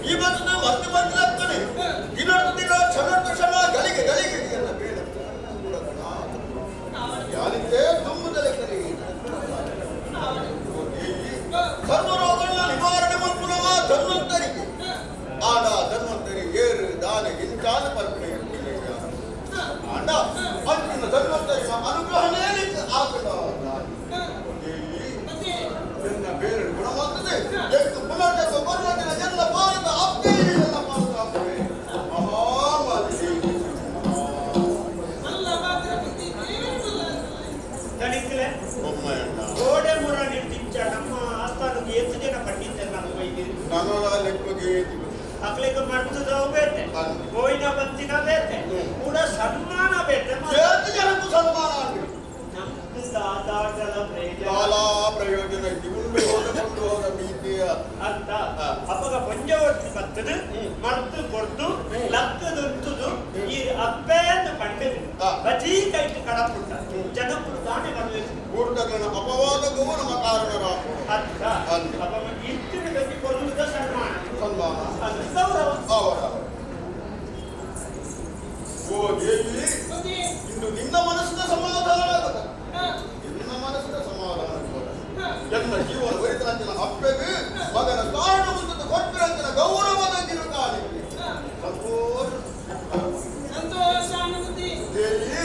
ಈ ಬಂದದ್ದು ಮತ್ತೆ ಬಂದಿಲ್ಲತ್ತನೆ. ದಿನದ ದಿನ, ಕ್ಷಣದ ಕ್ಷಣ, ಗಳಿಗೆ ಗಳಿಗೆ ಎಲ್ಲ ಬೇಡ ಯಾರಿದ್ದೇ ತುಂಬುದಲೆ ಕರೆ. ಸರ್ವರೋಗಗಳ ನಿವಾರಣೆ ಮಲ್ಪುನವ ಧನ್ವಂತರಿಗೆ. ಆಡ ಧನ್ವಂತರಿ ಏರು ದಾನ ಇಂಚಾನ ಪರ್ಪಣೆ. ಆಂಡ ಅಂಚಿನ ಧನ್ವಂತರಿನ ಅನುಗ್ರಹನೇ ಆಗದ. ಎನ್ನ ಬೇರೆ ಗುಣವಾಗ್ತದೆ ಎಷ್ಟು ಪುನರ್ಜನ್ಮ ಪುನರ್ಜನ ಎಲ್ಲ ಭಾರತ ಅಪ್ಪೇ, ಎಲ್ಲ ಭಾರತ ಅಪ್ಪೇ ಮಹಾಮಾರಿ. ತಣಿಕ್ಲೆ ಗೋಡೆ ಮುರಾಣಿ ಟಿಂಚ ನಮ್ಮ ಆಸ್ಥಾನಕ್ಕೆ ಎಷ್ಟು ಜನ ಪಂಡಿತರು ನಮ್ಮ ಬೈದಿರಿ. ನನಲ ಲೆಕ್ಕಗೆ. ಅಕ್ಲಿಗೆ ಮರ್ತದವು ಬೇತೆ, ಗೋಯಿನ ಬಂತಿನ ಬೇತೆ, ಕೂಡ ಸನ್ಮಾನ ಬೇತೆ. ಎಷ್ಟು ಜನಕ್ಕೂ ಸನ್ಮಾನ ಆಗಲಿ. ನಮ್ದು ದಾದಾಟದ ಪ್ರಯೋಜನ. ಕಾಲಾ ಪ್ರಯೋಜನ ಇದ್ದು ಉಂಡು ಹೋದ ಕೊಂಡು ಹೋದ ನೀತಿಯ ಅಂತ ಅಪ್ಪಗ ಪಂಜವರ್ತಿ ಬರ್ತದೆ ಮರ್ತು ಕೊಡ್ದು ಲಕ್ಕದುಂತುದು ಈ ಅಪ್ಪೇಂದು ಪಂಡಿತು ಬಜೀ ಕೈಟ್ ಕಡಪುಟ್ಟ ಜನಕ್ಕೂ ದಾನೆ ಬರಬೇಕು. ಕೂಟಗಳ ಅಪವಾದಕ್ಕೂ ನಮ್ಮ ಕಾರಣರಾಗ. ಅಂತ ಅಪ್ಪ ಇತ್ತಿನ ಬಗ್ಗೆ ಕೊಡುವುದ ಸನ್ಮಾನ. ಸನ್ಮಾನ. ಅದು ಗೌರವ. ಅವರ ಓ ದೇವಿ, ಇಂದು ನಿನ್ನ ಮನಸ್ಸಿನ ಸಮಾಧಾನ ಆಗದ, ನಿನ್ನ ಮನಸ್ಸಿನ ಸಮಾಧಾನ ಕೊಡು. ಎನ್ನ ಜೀವನ ಒರಿತನಂಚಿನ ಅಪ್ಪೆಗೆ ಮಗನ ಕಾರಣ ಮುಂದೆ ಕೊಟ್ಟಿರಂಚಿನ ಗೌರವದ ಕಿರುಕಾಣಿಕೆ ಸಂತೋಷ. ಸಂತೋಷ ಅನುಭೂತಿ. ದೇವಿ,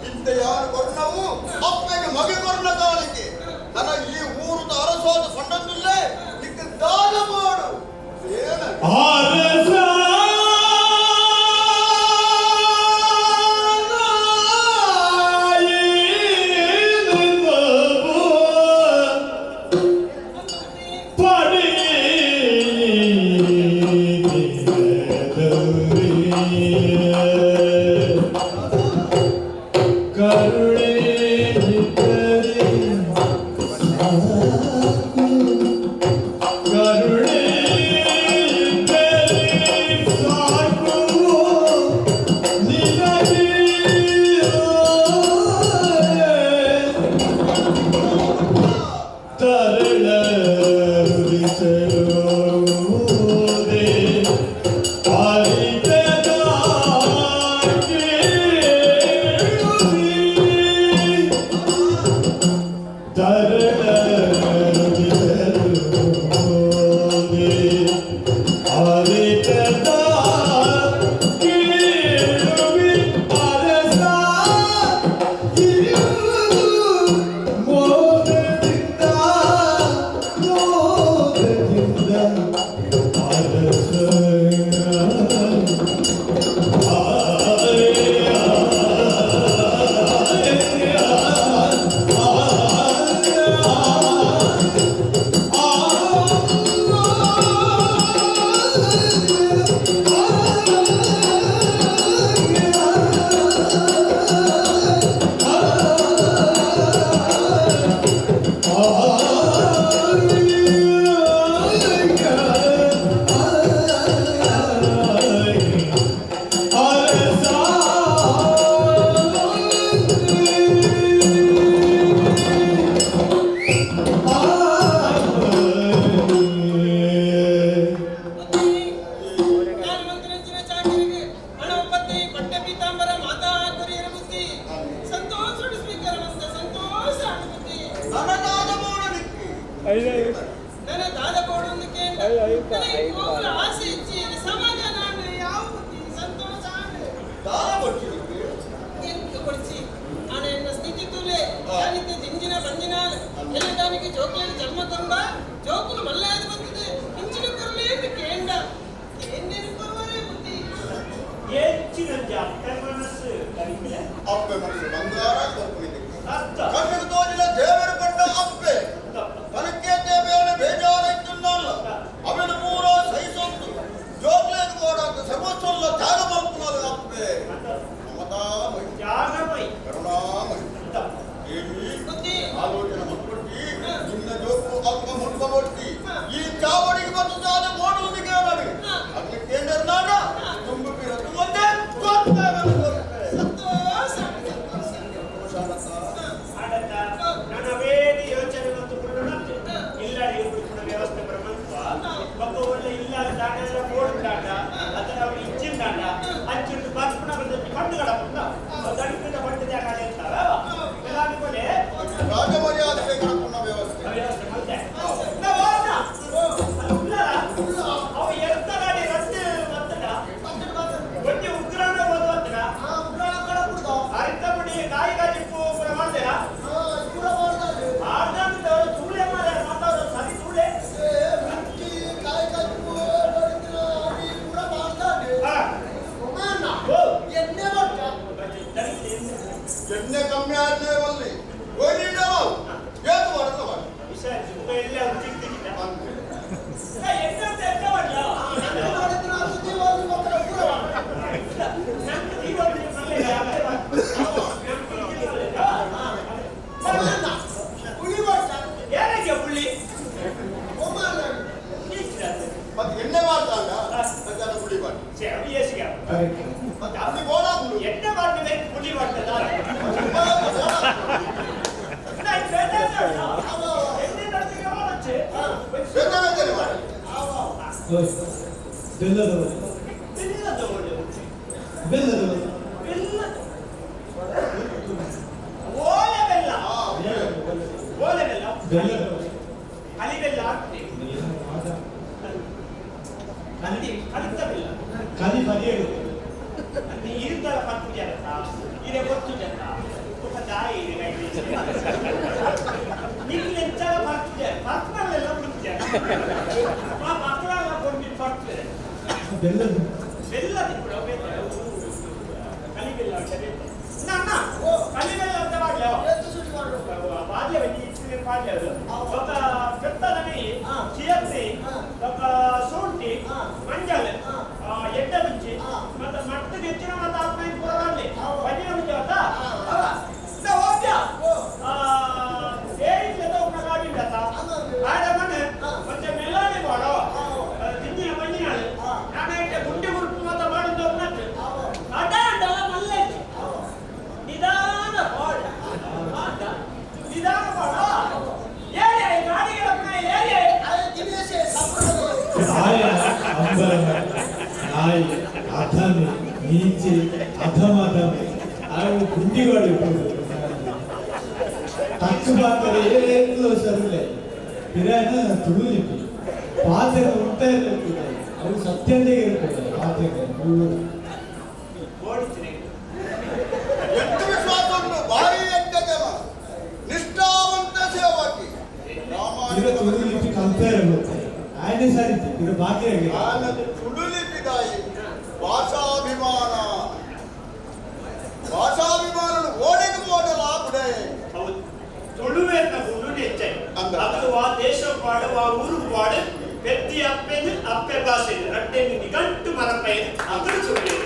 ಇಂತ ಯಾರು ಕೊರ್ಣವು ಅಪ್ಪೆಗೆ ಮಗ ಕೊರ್ಣ ಕಾಣಿಕೆ. ನನ್ನ ಈ ಊರುದ ಅರಸೋದ ಪಂಡಂದುಲ್ಲೇ ನಿಕ್ಕ ದಾನ ಮಾಡು ಏನ. ಅರಸ ಕರುಣೆ ಇದ್ದರೆ ಸಾಕು, ಕರುಣೆ ಇದ್ದರೆ ಸಾಕು ನಿನಗೆ, ತರಳ ರುದಿಸಲೋದೆ ತರಳ. ನನ್ನ ದಾದ ಬೋಡೊಂದು ಕೇಂದ್ರ ನನಗೆ ಹೋಗಲು ಆಸೆ ಇಚ್ಛೆ ಸಮಾಧಾನ ಯಾವ ಬುದ್ಧಿ ಸಂತೋಷ ದಾನ ಕೊಡ್ತೀನಿ ಎಂತ ಕೊಡ್ಸಿ ಆನ ಎನ್ನ ಸ್ಥಿತಿ ತೂಲೆ ಯಾನಿತ್ತೆ ಜಿಂಜಿನ ಬಂಜಿನ ಎಲ್ಲ ದಾನಿಗೆ ಜೋಕುలకు ಜನ್ಮ ತಂದ ಜೋಕುಲು ಮಲ್ಲಾದ ಬರ್ತದೆ ಇಂಚಿನ ಕೊರಲೆ ಎಂದು ಕೇಂಡ ಕೇಂದೇನು ಕೊರುವರೇ ಬುದ್ಧಿ. ಹೆಚ್ಚಿನಂಜ ಅಪ್ಪೆ ಮನಸ್ಸು ಕರಿಮಿಲೆ. ಅಪ್ಪೆ ಮನಸ್ಸು ಬಂಗಾರ ಕೊರ್ಪುನಿದೆ. ಅರ್ಥ. ಕಣ್ಣಿಗೆ ತೋಜಿನ ದೇವರು ಕಂಡ ಅಪ್ಪೆ ತನಕ್ಕೆ ಬೇರೆ ಬೇಜಾರಾಯ್ತುನ್ನಲ್ಲ ಅವನ ಪೂರ ಸಹಿಸೊಂದು ಜೋಗ್ಲೇನು ಗೋಡಾಕ ಸರ್ವಸ್ವಲ್ಲ ತ್ಯಾಗ ಮಲ್ಪುನಲ್ಲ ಅಪ್ಪೆ ಮಮತಾಮಯಿ ತ್ಯಾಗಮಯಿ ಕರುಣಾಮಯಿ ದೇವಿ ಬುದ್ಧಿ. ಆಲೋಚನೆ ಮಲ್ಪೊಟ್ಟಿ ನಿನ್ನ ಜೋಕು ಅಲ್ಪ ಮುಲ್ಪ ಕೊಟ್ಟಿ ಈ ಚಾವಡಿಗೆ ಬಂದು ತಾನು ಓಡುವುದಕ್ಕೆ ಮಾಡಿ ಅದಕ್ಕೆ ಕೇಂದ್ರ ನಾಡ ತುಂಬು ಪಿರತು ಒಂದೇ ಕೊಡ್ತೇವೆ. ಸಂತೋಷ ಸಂತೋಷ. ಆಡತ್ತ ನಾನು ಅವೇನು ಯೋಚನೆ ಮತ್ತು ಕುರುಡನಂತೆ ಇಲ್ಲ ಹುಡುಕುನ ವ್ಯವಸ್ಥೆ ಬರಮಂತ್ವ ಒಬ್ಬ ಒಳ್ಳೆ ಇಲ್ಲ ದಾಂಡ ಬೋರ್ಡ್ ದಾಂಡ ಅದರ ಅವ್ರು ಇಚ್ಚಿನ ದಾಂಡ ಅಂಚಿಟ್ಟು ಬರ್ಪುಣ ಕಣ್ಣು ಕಡಪುಂಡ ದಡಿಪಿನ ಬಟ್ಟೆ ಜಾಗ ಇರ್ತಾವ ಎಲ್ಲ ಅನ್ಕೊಳ್ಳಿ. ರಾಜಮರ್ಯಾದೆ ಕಡಪುಣ ವ್ಯವಸ್ಥೆ ವ್ಯವಸ್ಥೆ ಮತ್ತೆ ನಾವು ಹೋಗೋಣ. ಅದು ಉಳ್ಳಾಲ. ಅವ ಎರ್ತ ಗಾಡಿ ರಸ್ತೆ ಬರ್ತದ ಒಂಜಿ ಉಗ್ರಾಣ ಓದುವತ್ತನ ಅರಿತ ಮುಡಿ ಕಾಯಿ ಕಾಜಿಪ್ಪು ಪೂರ ಮಾಡ್ತೀರಾ ಆರ್ದಾಂತ ತೂಳೆ ಮಾರ ಮಾತಾಡೋ ಸರಿ ತೂಳೆ. ಹಾ. ಓ. ಎಣ್ಣೆ ಕಮ್ಮಿ ಆದ್ರೆ ಬಲ್ಲಿ ಒಯ್ಯಿಡವು ಏನು ಮಾಡಲ್ಲ ಮಾಡಿ ವಿಷಯ ಎಲ್ಲ ಚಿಕ್ಕ ಚಿಕ್ಕ ಎಣ್ಣೆ ಅಂತ ಎತ್ತ ಮಾಡಲ ನಂಗೆ ದೀಪಾವಳಿ ಯಾರಿಗೆ ಪುಳ್ಳಿ? ಮತ್ತೆ ಎಣ್ಣೆ ಮಾಡ್ತಾಂಡ ಮತ್ತೆ ಅದು ಪುಡಿ ಮಾಡಿ ಮತ್ತೆ ಅಲ್ಲಿ ಬೋಡಾಗುಂಡು. ಎಣ್ಣೆ ಮಾಡಿದ್ರೆ ಪುಳ್ಳಿ ಮಾಡ್ತದ. ಎಣ್ಣೆ ಬೇರೆ ಬೇರೆ ಮಾಡಿ. ಬೆಲ್ಲದವರು ಬೆಲ್ಲದವರು. ಓಲೆ ಬೆಲ್ಲ, ಓಲೆ ಬೆಲ್ಲ. ಬೆಲ್ಲದವರು. ಕಲಿ ಬೆಲ್ಲ ಹಾಕ್ತೀವಿ. ಕಲಿ ಕಲಿತ ಬೆಲ್ಲ. ಕಲಿ ಬದಿಯಡು. ಅಂದ್ರೆ ಇರ್ತಾರ ಪತ್ತು ಜನತ ಇರೆ ಗೊತ್ತು ಜನ ಮುಖ ದಾಯಿ ಇದೆ. ನಿಮ್ಗೆ ಎಂಚಾಲ ಪತ್ತು ಜನ ಪತ್ನಲ್ಲೆಲ್ಲ ಬಿಡ್ತು ಜನ ಆ ಪತ್ರ ಕೊಂಡು ಪತ್ತು ಬೆಲ್ಲದ ಬೆಲ್ಲ ತಿಪ್ಪುಡ ಬೆಲ್ಲ ಕಲಿ ಬೆಲ್ಲ ಅಂತ ಬೆಲ್ಲ ನನ್ನ ಕಲಿ ಬೆಲ್ಲ ಅಂತ ಮಾಡ್ಲ ಬಾಲ್ಯ ಬನ್ನಿ ಬಾಲ್ಯ ಅದು ఒక పెత్తలని ಚಿಯತ್ತಿ ఒక ಶುಂಠಿ ಮಂಜಲ್ ಎಡ್ಡೆ ಮುಂಚಿ ಮತ್ತೆ ಮಟ್ಟದ ಹೆಚ್ಚಿನ ಮತ್ತೆ ಆತ್ಮ ಪೂರ ಬನ್ನಿ ಮುಂಚೆ ಅಂತ ಹೋಗ್ಯ ಆಡ ಮನೆ ಮತ್ತೆ ಮೆಲ್ಲಾನೆ ಮಾಡೋ ತಿಂದಿನ ಮಂಜಿನಾಳು ನಾನು ಗುಂಡಿ ಗುರುಪು ಮತ್ತೆ ಮಾಡಿದ್ದು ಒಬ್ಬನಟ್ಟು ಅಡ ಅಡ ಮಲ್ಲೆ ನಿಧಾನ ಪಾಡ ಆಟ ನಿಧಾನ ಪಾಡ ಏರಿಯ ಗಾಡಿಗಳ ಏರಿಯ. ಆಯ ಅಂಬರ ನಾಯಿ ಅಧಮಿ ನೀಚೆ ಅಧಮ ಅಧಮಿ ಅವು ಗುಂಡಿಗಳು ಇಪ್ಪುದು ತಕ್ಕ ಬಾತರೆ ಏನ್ಲೋ ಸರುಲೆ ಪಿರಾನ ತುಳುಲಿಪಿ ಪಾತ್ರೆ ಉಂಟ ಇರ್ಬೇಕು ಅವು ಸತ್ಯಂದೇ ಇರ್ಬೇಕು ಪಾತ್ರೆ ಪೂರ. ಓಡಿಸಿದೆ. ಎಷ್ಟು ವಿಶ್ವಾಸ ಉಂಟು ಭಾರಿ ಎಂಟ ಜನ ನಿಷ್ಠಾವಂತ ಸೇವಕಿ ಇರ ತುಳುಲಿಪಿ ಕಂಪೇರ್ ಆಗುತ್ತೆ ಆಯ್ನೆ ಸರಿ ಇರ ಬಾಕಿ ಆಗಿದೆ. ನಾನು ತುಳುಲಿಪಿದಾಯಿ ಭಾಷಾಭಿಮಾನ ಭಾಷಾಭಿಮಾನ ಓಡೆಗೆ ಓಡಲ ಬಿಡೆ. ಹೌದು, ತುಳುವೆರ್ನ ಗುಂಡು ಹೆಚ್ಚಾಯಿ. ಅಂದ. ಅದು ಆ ದೇಶ ಪಾಡು ಆ ಊರು ಪಾಡು ಪೆದ್ದಿ ಅಪ್ಪೆದು ಅಪ್ಪೆ ಭಾಷೆ ರಡ್ಡೆನು ನಿಘಂಟು ಮರಪೈದು ಅದ್ರ ಸುಳ್ಳು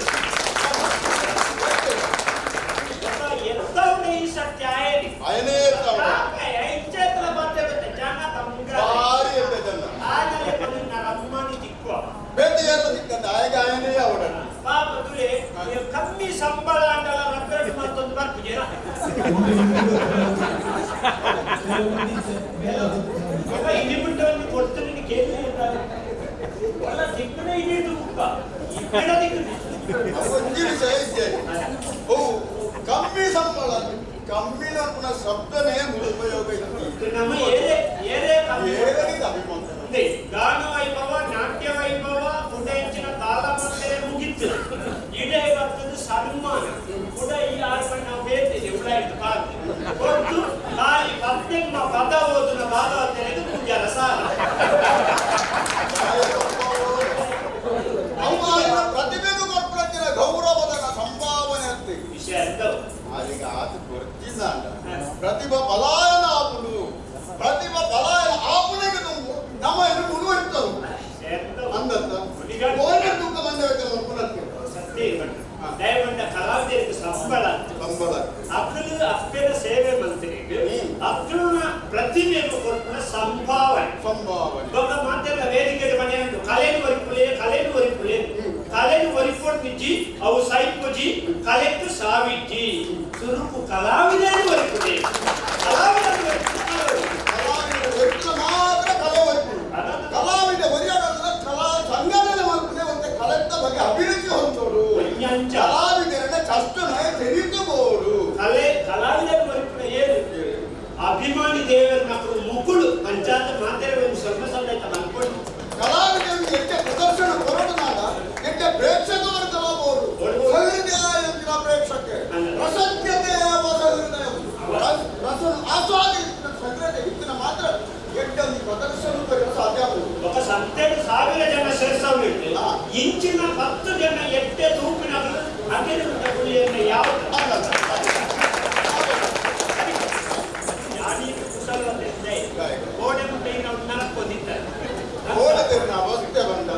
ಎಂತ ಈ ಸತ್ಯ ಆಯನಿ. ಅಯನೇ ಇರ್ತಾವ. ಇಂಚೇತಲ ಬಾತೆ ಗೊತ್ತೆ ಜನ ತಮ್ಗ. ಭಾರಿ ಎಂಟ ಜನ. ಆಮೇಲೆ ಬಂದು ನಾನು ಅಮ್ಮನಿ ತಿಕ್ಕುವ. ಬೇಟೆ ಎಲ್ಲ ಸಿಕ್ಕಂತ ಆಯಗ ಅಯನೇ ಅವಡ. ಪಾಪ ತುಲೆ ಕಮ್ಮಿ ಸಂಬಳ ಅಂಡಲ ರೊಕ್ಕ ಮತ್ತೊಂದು ಬರ್ತಿದ್ದೀರಾ. ಇಲ್ಲಿ ಬಿಟ್ಟು ಒಂದು ಕೊಡ್ತೀನಿ ಕೇಳಿ ಒಳ್ಳ ತಿಕ್ಕನೆ ಹಿಡಿದು ಬುಕ್ಕ ಇಬ್ಬರ ದಿಕ್ಕು. ಒಂಜಿ ವಿಷಯ ಇದ್ದೆ ಓ ಕಮ್ಮಿ ಸಂಬಳ ಕಮ್ಮಿ ನಮ್ಮನ ಶಬ್ದನೇ ಉಪಯೋಗ ಇತ್ತು. ನಮ್ಮ ಏರೇ ಏರೇ ಕಮ್ಮಿ. ಭಾಗವತರಿಗೆ ಪೂಜಾರ ಸಾಲ. ಅವಮಾನ ಪ್ರತಿಭೆಗೂ ಕೊಟ್ಬಿಡ್ತೀರ ಗೌರವದ ಸಂಭಾವನೆ ಅಂತ ವಿಷಯ ಎಂತವು? ಆಗ ಆತ ಗೊತ್ತಿಲ್ಲ ಪ್ರತಿಭಾ ಪಲಾಯನ ಆಪುನು ಪ್ರತಿಭಾ ಪಲಾಯನ ಆಪುನಿಗೆ ತುಂಬು ನಮ್ಮ ಇದು ಮುಳುವರಿತದು ಅಂದತ್ತ ಕೋನೆ ತೂಕ ಬಂದ ಸತ್ಯ ದಯವಂಡ ಕಲಾವಿದರಿಗೆ ಸಂಬಳ ಸಂಬಳ ಅಕ್ಕಲು ಅಪ್ಪನ ಸೇವೆ ಮಂತ್ರಿಗೆ ಅಕ್ಕನ ಪ್ರತಿಭೆಗೂ ಕೊಟ್ಟ ಸಂಭಾವನೆ ಸಂಭಾವನೆ ಬೊಕ್ಕ ಮಾತೆಲ್ಲ ವೇದಿಕೆ ಮನೆ ಉಂಟು ಕಲೆನು ಒರಿಪುಲೆ ಕಲೆನು ಒರಿಪುಲೆ ಕಲೆನು ಒರಿಪೊಡ್ತಿಜ್ಜಿ ಅವು ಸೈಪುಜಿ ಕಲೆಕ್ಕು ಸಾವಿಜ್ಜಿ ಸುರುಕು ಕಲಾವಿದನು ಒರಿಪುಲೆ ಕಲಾವಿದನು ಕಲಾವಿದ ಒರಿಪುನ ಮಾತ್ರ ಕಲೆ ಒರಿಪುಡು ಕಲಾವಿದ ಒರಿಯಾಡಲ್ಲ ಕಲಾ ಸಂಘಟನೆ ಮಲ್ಪುನೆ ಒಂದು ಕಲೆತ್ತ ಬಗ್ಗೆ ಅಭಿರುಚಿ ಹೊಂದೋಡು ಕಲಾವಿದರನ್ನ ಕಷ್ಟನ ತಿಳಿದುಬೋಡು ಕಲೆ ಕಲಾವಿದರ ಒರಿಪುನ ಏನು ಅಭಿಮಾನಿ ದೇವರ ಮಕ್ಕಳು ಮುಕುಳು ಪಂಚಾಯತ್ ಮಾತೆರೆ ಒಂದು ಸ್ವಲ್ಪ ಸಮೇತ ಮಲ್ಕೊಂಡು ಕಲಾವಿದರಿಗೆ ಎಟ್ಟೆ ಪ್ರದರ್ಶನ ಕೊರಡು ನಾಡ ಎಟ್ಟೆ ಪ್ರೇಕ್ಷಕರು ತಗೋಬಹುದು ಸಹೃದಯ ಎಂದಿನ ಪ್ರೇಕ್ಷಕ ರಸಜ್ಞತೆಯ ಸಹೃದಯ ರಸ ಆಸ್ವಾದಿಸಿದ ಸಹೃದಯ ಇತ್ತಿನ ಮಾತ್ರ ಎಟ್ಟೆ ಒಂದು ಪ್ರದರ್ಶನ ಸಾಧ್ಯ ಆಗುವುದು. ఒక ಸಂತೆಡು ಸಾವಿರ ಜನ ಸೇರ್ಸವ್ರು ಇಂಚಿನ 10 ಜನ ಎಟ್ಟೆ ತೂಪಿನವರು ಅಗಿರುತ್ತ ಗುಳಿಯನ್ನು ಯಾವ ಗೋಡೆ ಮುಟ್ಟೆ ಇನ್ನು ನರಕ್ಕೊಂದಿದ್ದಾರೆ ಗೋಡೆ ತೆರೆನ ಅವಸ್ಥೆ ಬಂದ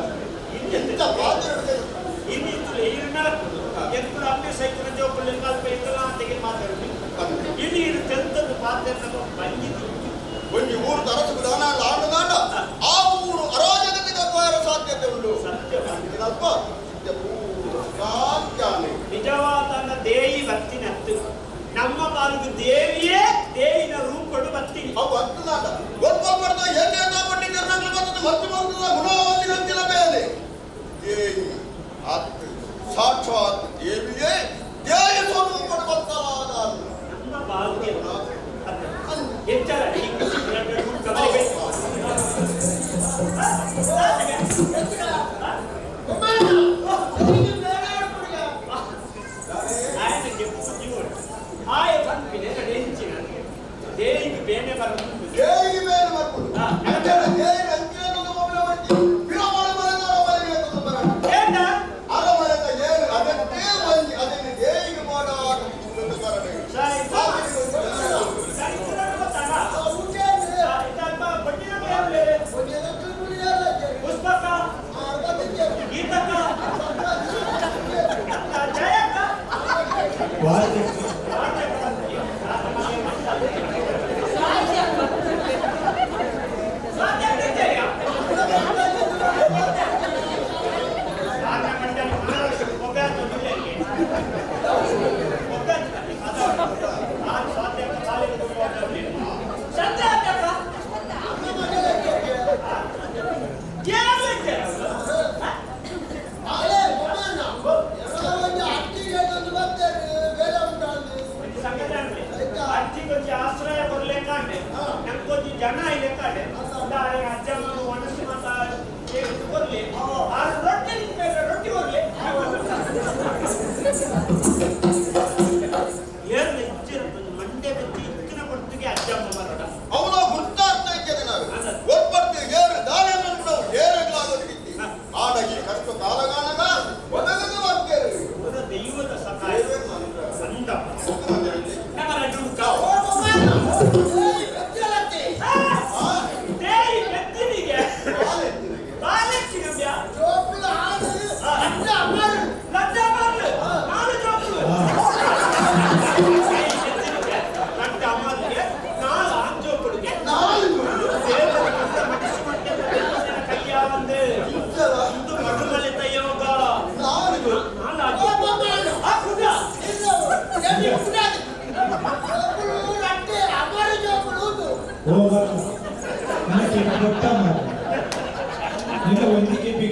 ಎಂತ ಪಾತ್ರ ಇನ್ನಿತ್ತು ಇರು ನರಕ್ಕುದು ಎಂಕುಲು ಅಪ್ಪೆ ಸೈಕಲ್ ಜೋಕುಲು ಅಲ್ಪ ಎಂಕಲ ಅಂತೆಗೆ ಮಾತಾಡುದು ಇಲ್ಲಿ ಇರು ತೆಂತದ್ದು ಪಾತ್ರ ಬಂದಿದ್ದು ಒಂಜಿ ಊರು ತರಸು ದಾನ ಆಂಡ ದಾಂಡ ಆ ಊರು ಅರಾಜಕತೆಗೆ ಅಪಾಯರ ಸಾಧ್ಯತೆ ಉಂಟು ಅಲ್ಪ ಸಾಧ್ಯಾನೆ ನಿಜವಾದ ದೇಯಿ ಬತ್ತಿನತ್ತು ನಮ್ಮ ಪಾಲಿಗೆ ದೇವಿಯೇ ದೇವಿನ ರೂಪಡು ಬತ್ತಿನಿ ಅವು ಹತ್ತು ದಾಂಡ ಗೊತ್ತೊಬ್ಬರ್ದ ಎಣ್ಣೆ ಪಟ್ಟಿದ್ದಾರೆ ಬರ್ತದೆ ಮತ್ತು ಬರ್ತದೆ ಗುಣವಂತಿನ ಮೇಲೆ ದೇವಿ ಆತ್ ಸಾಕ್ಷಾತ್ ದೇವಿಯೇ ದೇವಿ ಸ್ವರೂಪಡು ಬರ್ತಲಾದ ನಮ್ಮ ಭಾಗ್ಯ ಎಚ್ಚರ ಈ ಖುಷಿ ದೇವಿಗೆ ಬೇನೆ ಬರಬೇಕು ದೇವಿಗೆ ಬೇನೆ ಬರ್ಬೋದು ದೇವಿ ಅಂಕಿನ ಮೊಬೈಲ್ ಬಂತಿ ಬಿರಮಣ ಮನೆದ ಮನೆಗೆ ಬರಬೇಕು ಅರಮನೆದ ಏನು ಅದಕ್ಕೆ ಬಂದಿ ಅದನ್ನು ದೇವಿಗೆ ಮಾಡಾಟ ಬರಬೇಕು ಆಶ್ರಯ ಕೊಡ್ಲಿಕ್ಕಾಂಡೆ ನಮ್ಗೊಂಜಿ ಜನ ಇಲ್ಲಕ್ಕಾಂಡೆ ಅಜ್ಜಮ್ಮ ಮನಸ್ಸು ಮಾತ ಕೊರ್ಲಿ ಆ ರೊಟ್ಟಿ ರೊಟ್ಟಿ ಕೊರ್ಲಿ ಏನು ಹೆಚ್ಚಿರ್ತದೆ ಮಂಡೆ ಬೆತ್ತಿ ಇತ್ತಿನ ಕೊಡ್ತಿಗೆ ಅಜ್ಜಮ್ಮ ಬರೋಡ ಅವನ ಗುರ್ತಾರ್ಥ ಇದ್ದೇನೆ ನಾವು ಒಬ್ಬಟ್ಟು ಏರು ದಾನೆಯನ್ನು ನಾವು ಏರುಗಳಾಗೋದಕ್ಕಿತ್ತಿ ಆಡಗಿ ಕಷ್ಟ ಕಾಲಗಾನಗ ಒದಗದು ಬರ್ತೇವೆ ದೈವದ ಸಹಾಯ ಅಂದ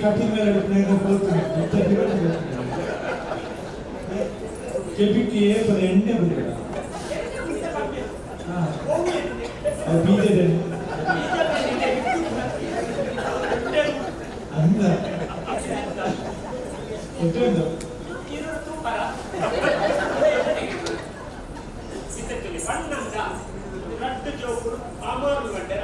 ಕಟ್ಟಿದ ಮೇಲೆ ಕೆಪಿಟಿ ಬರೀ ಎಣ್ಣೆ ಬರೀ ಅದು ಬೀಜದ ಅಂದ ಎಷ್ಟೊಂದು ಬಣ್ಣಂದ ರಡ್ಡು ಜೋಕುಲು ಅಮರು ಗಂಟೆರ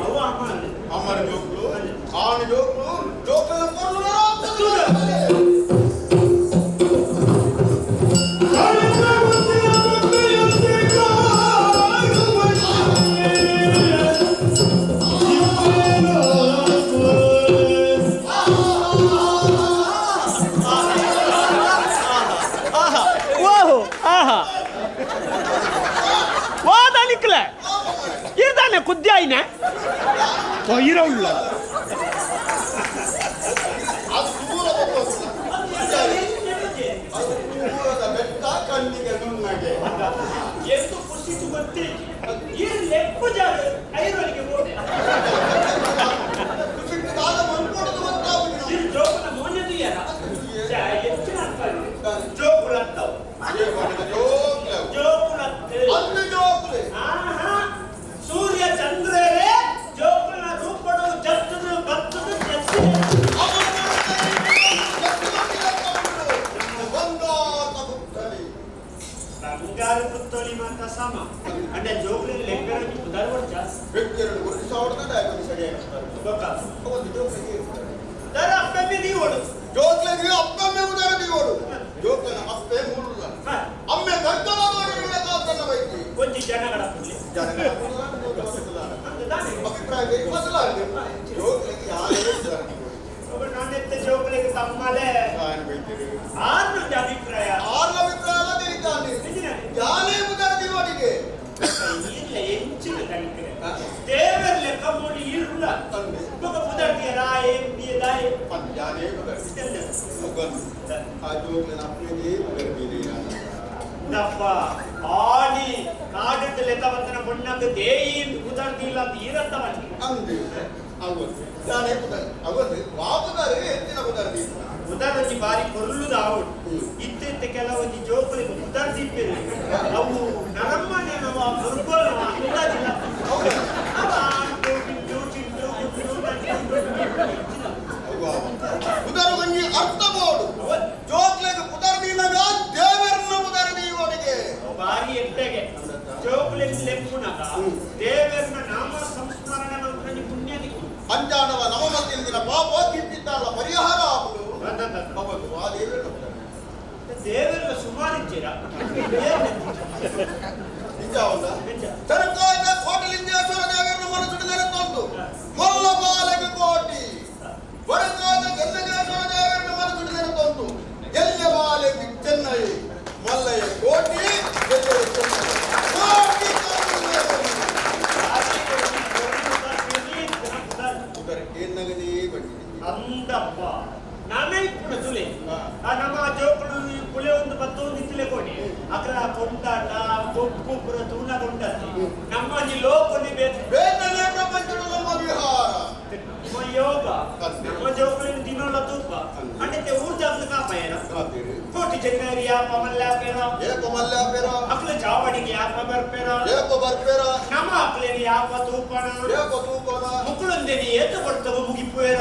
ಅವು ಅಮರ್ ಅಮರ್ ಜೋಕ್ಲು ಆಣ ಜೋಕ್ಲು ಜೋಕ್ಲ ಪೊರ್ಲು. ಓಹೋ, ಆಹಾ, ವಾದ ನಿಕ್ಲೆ ಇರ್ದಾನೆ ಕುದ್ದಾಯಿನ ಇರೋಲ್ಲ. ಅದು ದೂರ ಅದು ದೂರದ ಬೆಟ್ಟ, ಕಣ್ಣಿಗೆ ನುಣ್ಣಗೆ. ಎಂದು ಖುಷಿತು ಗೊತ್ತೇ ಈ ಲೆಪ್ಪು ಜಾಗ ಐರೋಳಿಗೆ ಹೋದೆ. ದಾದ ಮನ್ಕೊಡುದು ಗೊತ್ತಾಗುದು. ಈ ಜೋಕುನ ಮೋನೆದು ಯಾರ ಹೆಚ್ಚಿನ ಜೋಕುಲತ್ತವು. ಜೋಕ್ಲೆ. ಜೋಕುಲತ್ತೆ. ಅಂದು ಜೋಕ್ಲೆ. ಆಹಾ, ಸೂರ್ಯ ಚಂದ್ರರೇ ಜೋಕುಲನ ರೂಪಡು ಜತ್ತದು ಬತ್ತದು ಜತ್ತಿ. ಬಂಗಾರು ಪುತ್ತೋಲಿ ಮಾತ ಸಮ ಅಂಡ ಜೋಕುಲಿನ ಲೆಕ್ಕರಲ್ಲಿ ಪುದರ್ ಜಾಸ್ತಿ. ವ್ಯಕ್ತಿಯರನ್ನು 1000 ಸರಿಯಾಗಿ. ಬೊಕ್ಕ ಒಂದು ಜೋಕ್ಲಿಗೆ ದರ ಅಪ್ಪಮ್ಮೆ ದೀವೋಡು. ಜೋಕ್ಲೆಗೆ ಅಪ್ಪಮ್ಮೆ ಉದಾರ ದೀವೋಡು. ಜೋಕ್ಲನ ಅಪ್ಪೆ ಮೂರುಲ್ಲ, ಅಮ್ಮೆ ಕರ್ತನ ತನ್ನ ಬೈತಿ. ಒಂಜಿ ಜನಗಳ ಪುಳ್ಳಿ. ಜನಗಳ ಅಭಿಪ್ರಾಯ ಬದಲಾಗಿದೆ. ಜೋಕ್ಲೆಗೆ ಯಾರೇ ಉದಾರ ದೀವೋಡು. ನಾನೆತ್ತ ಜೋಕುಲಿಗೆ ತಮ್ಮಲೆ. ನಾನು ಬೈತೀರಿ. ಆರ್ನೊಂದು ಅಭಿಪ್ರಾಯ. ಆರ್ನ ಅಭಿಪ್ರಾಯ ಅಲ್ಲ, ತಿರಿಕಾಂಡಿ ಯಾರೇ ಉದಾರ ದೀವೋಡಿಗೆ. ಇಲ್ಲ, ಎಂಚಿನ ತನಿಖೆ ದೇವರ ಲೆಕ್ಕ ಮೂಡಿ ಇರುಲ್ಲ. ಬೊಕ ಪುದರ್ತಿಯ ರಾಯೆ ಬಿಯದಾಯೆ. ಯಾರೇ ಉದಾರ ಆ ಜೋಕ್ಲೆನ ಅಪ್ಪನಿಗೆ ಉದಾರ ಬೀರಿ. ದಪ್ಪ ಆನಿ ಕಾಡಿಟ್ಟು ಲೆಕ್ಕ ಬಂದನ ಬೊಣ್ಣಂಗ ದೇಯಿ ಪುದರ್ತಿಲ್ಲ ಅಂತ ಈರತ್ತ ಬನ್ನಿ. ಅಂದು ಅವತ್ತು ಯಾರೇ ಉದಾರ ಅವತ್ತು ವಾಪುದಾರೆ ಹೆಚ್ಚಿನ ಉದಾರ ದೀಪ. ಉದಾರೊಂಜಿ ಬಾರಿ ಪೊರ್ಲುದ ಆವೊಡು. ಇತ್ತೆ ಇತ್ತೆ ಕೆಲವೊಂಜಿ ಜೋಕುಲಿಗೆ ಉದಾರ ದೀಪೇರು. ಅವು ನರಮ್ಮನೆನವ ಮುರ್ಗೋಲವ ಅಂದಾಜಿಲ್ಲ. ಅವ ಆಂಟು ಬಿಂಟು ಚಿಂಟು ಗುಂಡು ನಂಟು. ಉದಾರ ಒಂಜಿ ಅರ್ಥ ಬೋಡು. ಜೋಕ್ಲೆಗ್ ಉದಾರ ದೀನಗ ದೇವರನ್ನ ಉದಾರ ದೀವೋಡಿಗೆ. ಬಾರಿ ಎಟ್ಟೆಗೆ ಜೋಕುಲೆಗ್ ಲೆಪ್ಪುನಗ ದೇವರನ್ನ ನಾಮ ಸಂಸ್ಮರಣೆ ಮಲ್ಪುನಂಜಿ ಪುಣ್ಯ ದಿಕ್ಕು. ಅಂಜಾನವ ನವಮತಿಂದಿನ ಪಾಪ ಕಿಂಚಿತ್ತಾಳ ಪರಿಹಾರ ಆಪುಡು. ಹೌದು, ಆ ದೇವರನ್ನ ಉದಾರ. ದೇವರ ಸುಮಾರು ಇಚ್ಚಿರ. ನಿಜ ಹೌದಾ? ಸರ್ಕಾರದ ಕೋಟಲಿಂಗೇಶ್ವರ ದೇವರನ್ನ ಮನಸ್ಸು ನೆರೆತೊಂದು ಮೊಲ್ಲ ಬಾಲಕ ಕೋಟಿ. ಬಡಕಾದ ಗಂಧಗೇಶ್ವರ ದೇವರನ್ನ ಮನಸ್ಸು ನೆರೆತೊಂದು ಎಲ್ಲ ಬಾಲಕ ಚೆನ್ನೈ ಮಲ್ಲಯ್ಯ ಕೋಟಿ, ಎಲ್ಲೆಯ ಚೆನ್ನೈ ಕೋಟಿ. ಉದರ ಏನ್ನಗದೇ ಬಂದಿದೆ. ಅಂದಪ್ಪ ನಾನೇ ಇಪ್ಪುನ ತುಲೆ ಆ ನಮ್ಮ ಜೋಕುಲು ಪುಲೆ ಒಂದು ಪತ್ತೊಂದು ಇತ್ತಲೆ ಕೊಡಿ ಅಕಲ ಕೊಂಡಾಟ ಗೊಬ್ಬು ಪುರ ತೂನ ಕೊಂಡಾತಿ ನಮ್ಮ ಒಂಜಿ ಲೋಕನಿ ಬೇತೆ. ಬೇತನೆ ಪ್ರಪಂಚದ ನಮ್ಮ ವಿಹಾರ. ನಮ್ಮ ಯೋಗ ನಮ್ಮ ಜೋಕುಲಿನ ದಿನೋಲ ತೂಪ ಅಂಡತೆ ಊರ್ಜಾಗ್ಲು ಕಾಪಾಯನ ಕೋಟಿ ಜನ್ನರಿ ಯಾಪ ಮಲ್ಲಾಪೇರ. ಏಪ ಮಲ್ಲಾಪೇರ. ಅಕ್ಲ ಚಾವಡಿಗೆ ಯಾಪ ಬರ್ಪೇರ. ಏಪ ಬರ್ಪೇರ. ನಮ್ಮ ಅಕ್ಲೇನಿ ಯಾಪ ತೂಪಣ. ಏಪ ತೂಪಣ. ಮುಕ್ಕುಳೊಂದೇನಿ ಏತ ಕೊಡ್ತವ ಮುಗಿಪುವೇರ.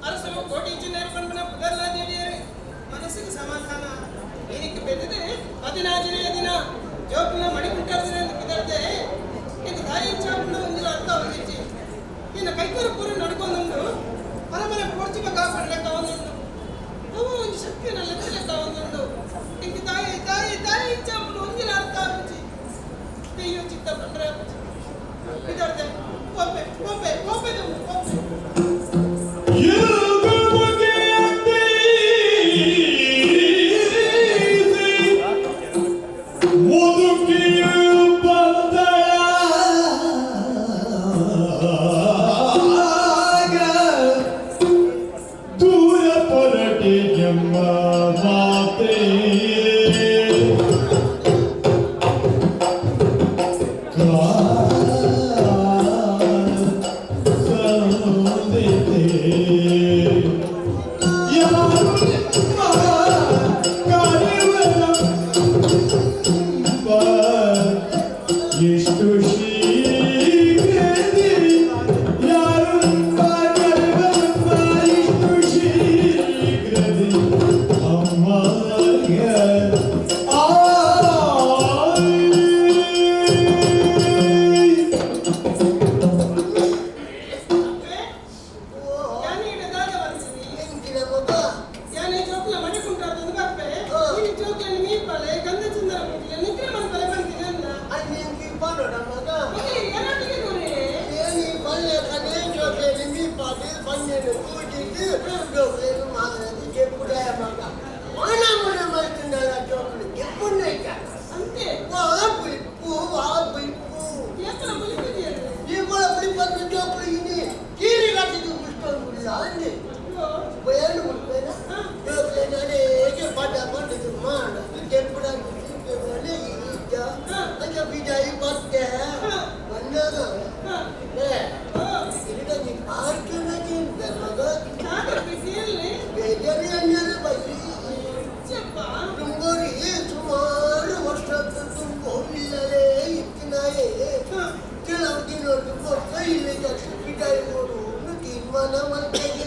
ಅರಸರು ಕೋಟಿ ಚಿನ್ನರು ಪನ್ಪನ ಪುದರ್ಲ ನೀಡಿಯರು. ಮನಸ್ಸಿಗೆ ಸಮಾಧಾನ. ಏನಕ್ಕೆ ಬೆಳೆದಿದೆ 14ನೇ ದಿನ. ಅಂಚನೆ ಪೂಜಿದ್ ಜೋಕ್ಲೆಗ್ ಮಾಗಣೆಗ್ ಜೆಪ್ಪುಡಾಯ ಮಗ. ಮಾನ ಮುನ ಮಲ್ತ್ಂಡಲ ಜೋಕುಲು ಜೆಪ್ಪುನೈತ. ಅಂತೆ. ವಾ ಬುಲಿಪು, ವಾ ಬುಲಿಪು. ಏತನ ಬುಲಿಪುಜೆರ್? ಈ ಬೋಳ ಬುಲಿಪಂದು ಜೋಕುಲು ಇನಿ ಕೀಲಿ ಕಟ್ಟಿದ್ ಬುಲ್ತೊಂದುಲ್ಲ ಅಂದೆ. ಬಯಲು ಬುಲ್ಪೇನ ಜೋಕ್ಲೆನ ಅನೇಕ ಪದ ಪಂಡುದು ಮಾಡ ಜೆಪ್ಪುಡಾಂದು ಇಜ್ಜ ಅಂಚ ಬಿಜಾಯಿ ಬತ್ತೆ ಬಂದಾಗ ಏ ಇರಿಡಂಜಿ ಪಾರ್ಕಿನ ಕೇಂದ್ರ ಮಗ. ಬಿಸಿಯಲ್ಲಿ. ಬೇಜಾರಿ ಅಣ್ಣನ ಬಲ್ಲಿ. ಚೆಪ್ಪ. ತುಂಬೋರಿ ಸುಮಾರು ವರ್ಷ ತುಂಬೋ ಇಲ್ಲಲೇ ಇತ್ತಿನಾಯೇ. ಕೆಲವು ದಿನದ್ದು ಕೊಟ್ಟ ಇಲ್ಲಿ ಜಾಸ್ತಿ ಬಿಜಾಯಿ ಕೊಡು ತೀರ್ಮಾನ ಮಲ್ತೆಗೆ.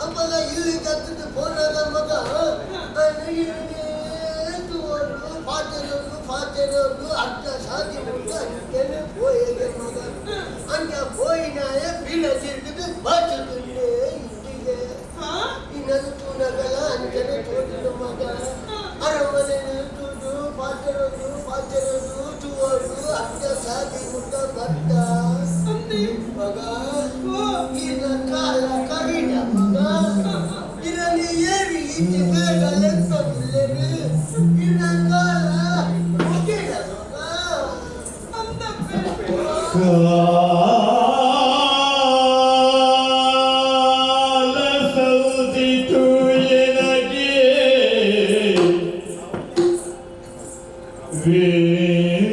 ಅಪ್ಪಗ ಇಲ್ಲಿ ಕತ್ತದ ಫೋನಾಗ ಮಗ ತೋರು ಫಾತೆರೋದು ಫಾತೆರೋದು ಅರ್ಧ ಸಾಧಿ ಮುಟ್ಟ ಅಂಚನೆ ಪೋಯೆಗೆ ಮಗ. ಅಂಚ ಪೋಯಿನಾಯ ಬೀಳ ತಿರುಗಿದು ಬಾಚುతుండే ಇಂಟಿಗೆ. ಇನ್ನೊಂದು ತೂನಗಲ ಅಂಚನೆ ತೋಟದ ಮಗ. ಅರಮನೆ ತೂದು ಫಾತೆರೋದು ಫಾತೆರೋದು ತೂವರು ಅರ್ಧ ಸಾಧಿ ಮುಟ್ಟ ಬತ್ತ ಮಗ. ಇನ್ನ ಕಾಲ ಕರಿದ ಮಗ. ಇರಲಿ ಏರಿ ಈಚೆ ಬೇಗ ಲೆಕ್ಕವಿಲ್ಲರಿ. ಇನ್ನ ಕಾಲ ಮುಗಿದ ಮಗ. ಕಾಲ ಸಂದಿತು ಎನಗೆ ವೇಳೆ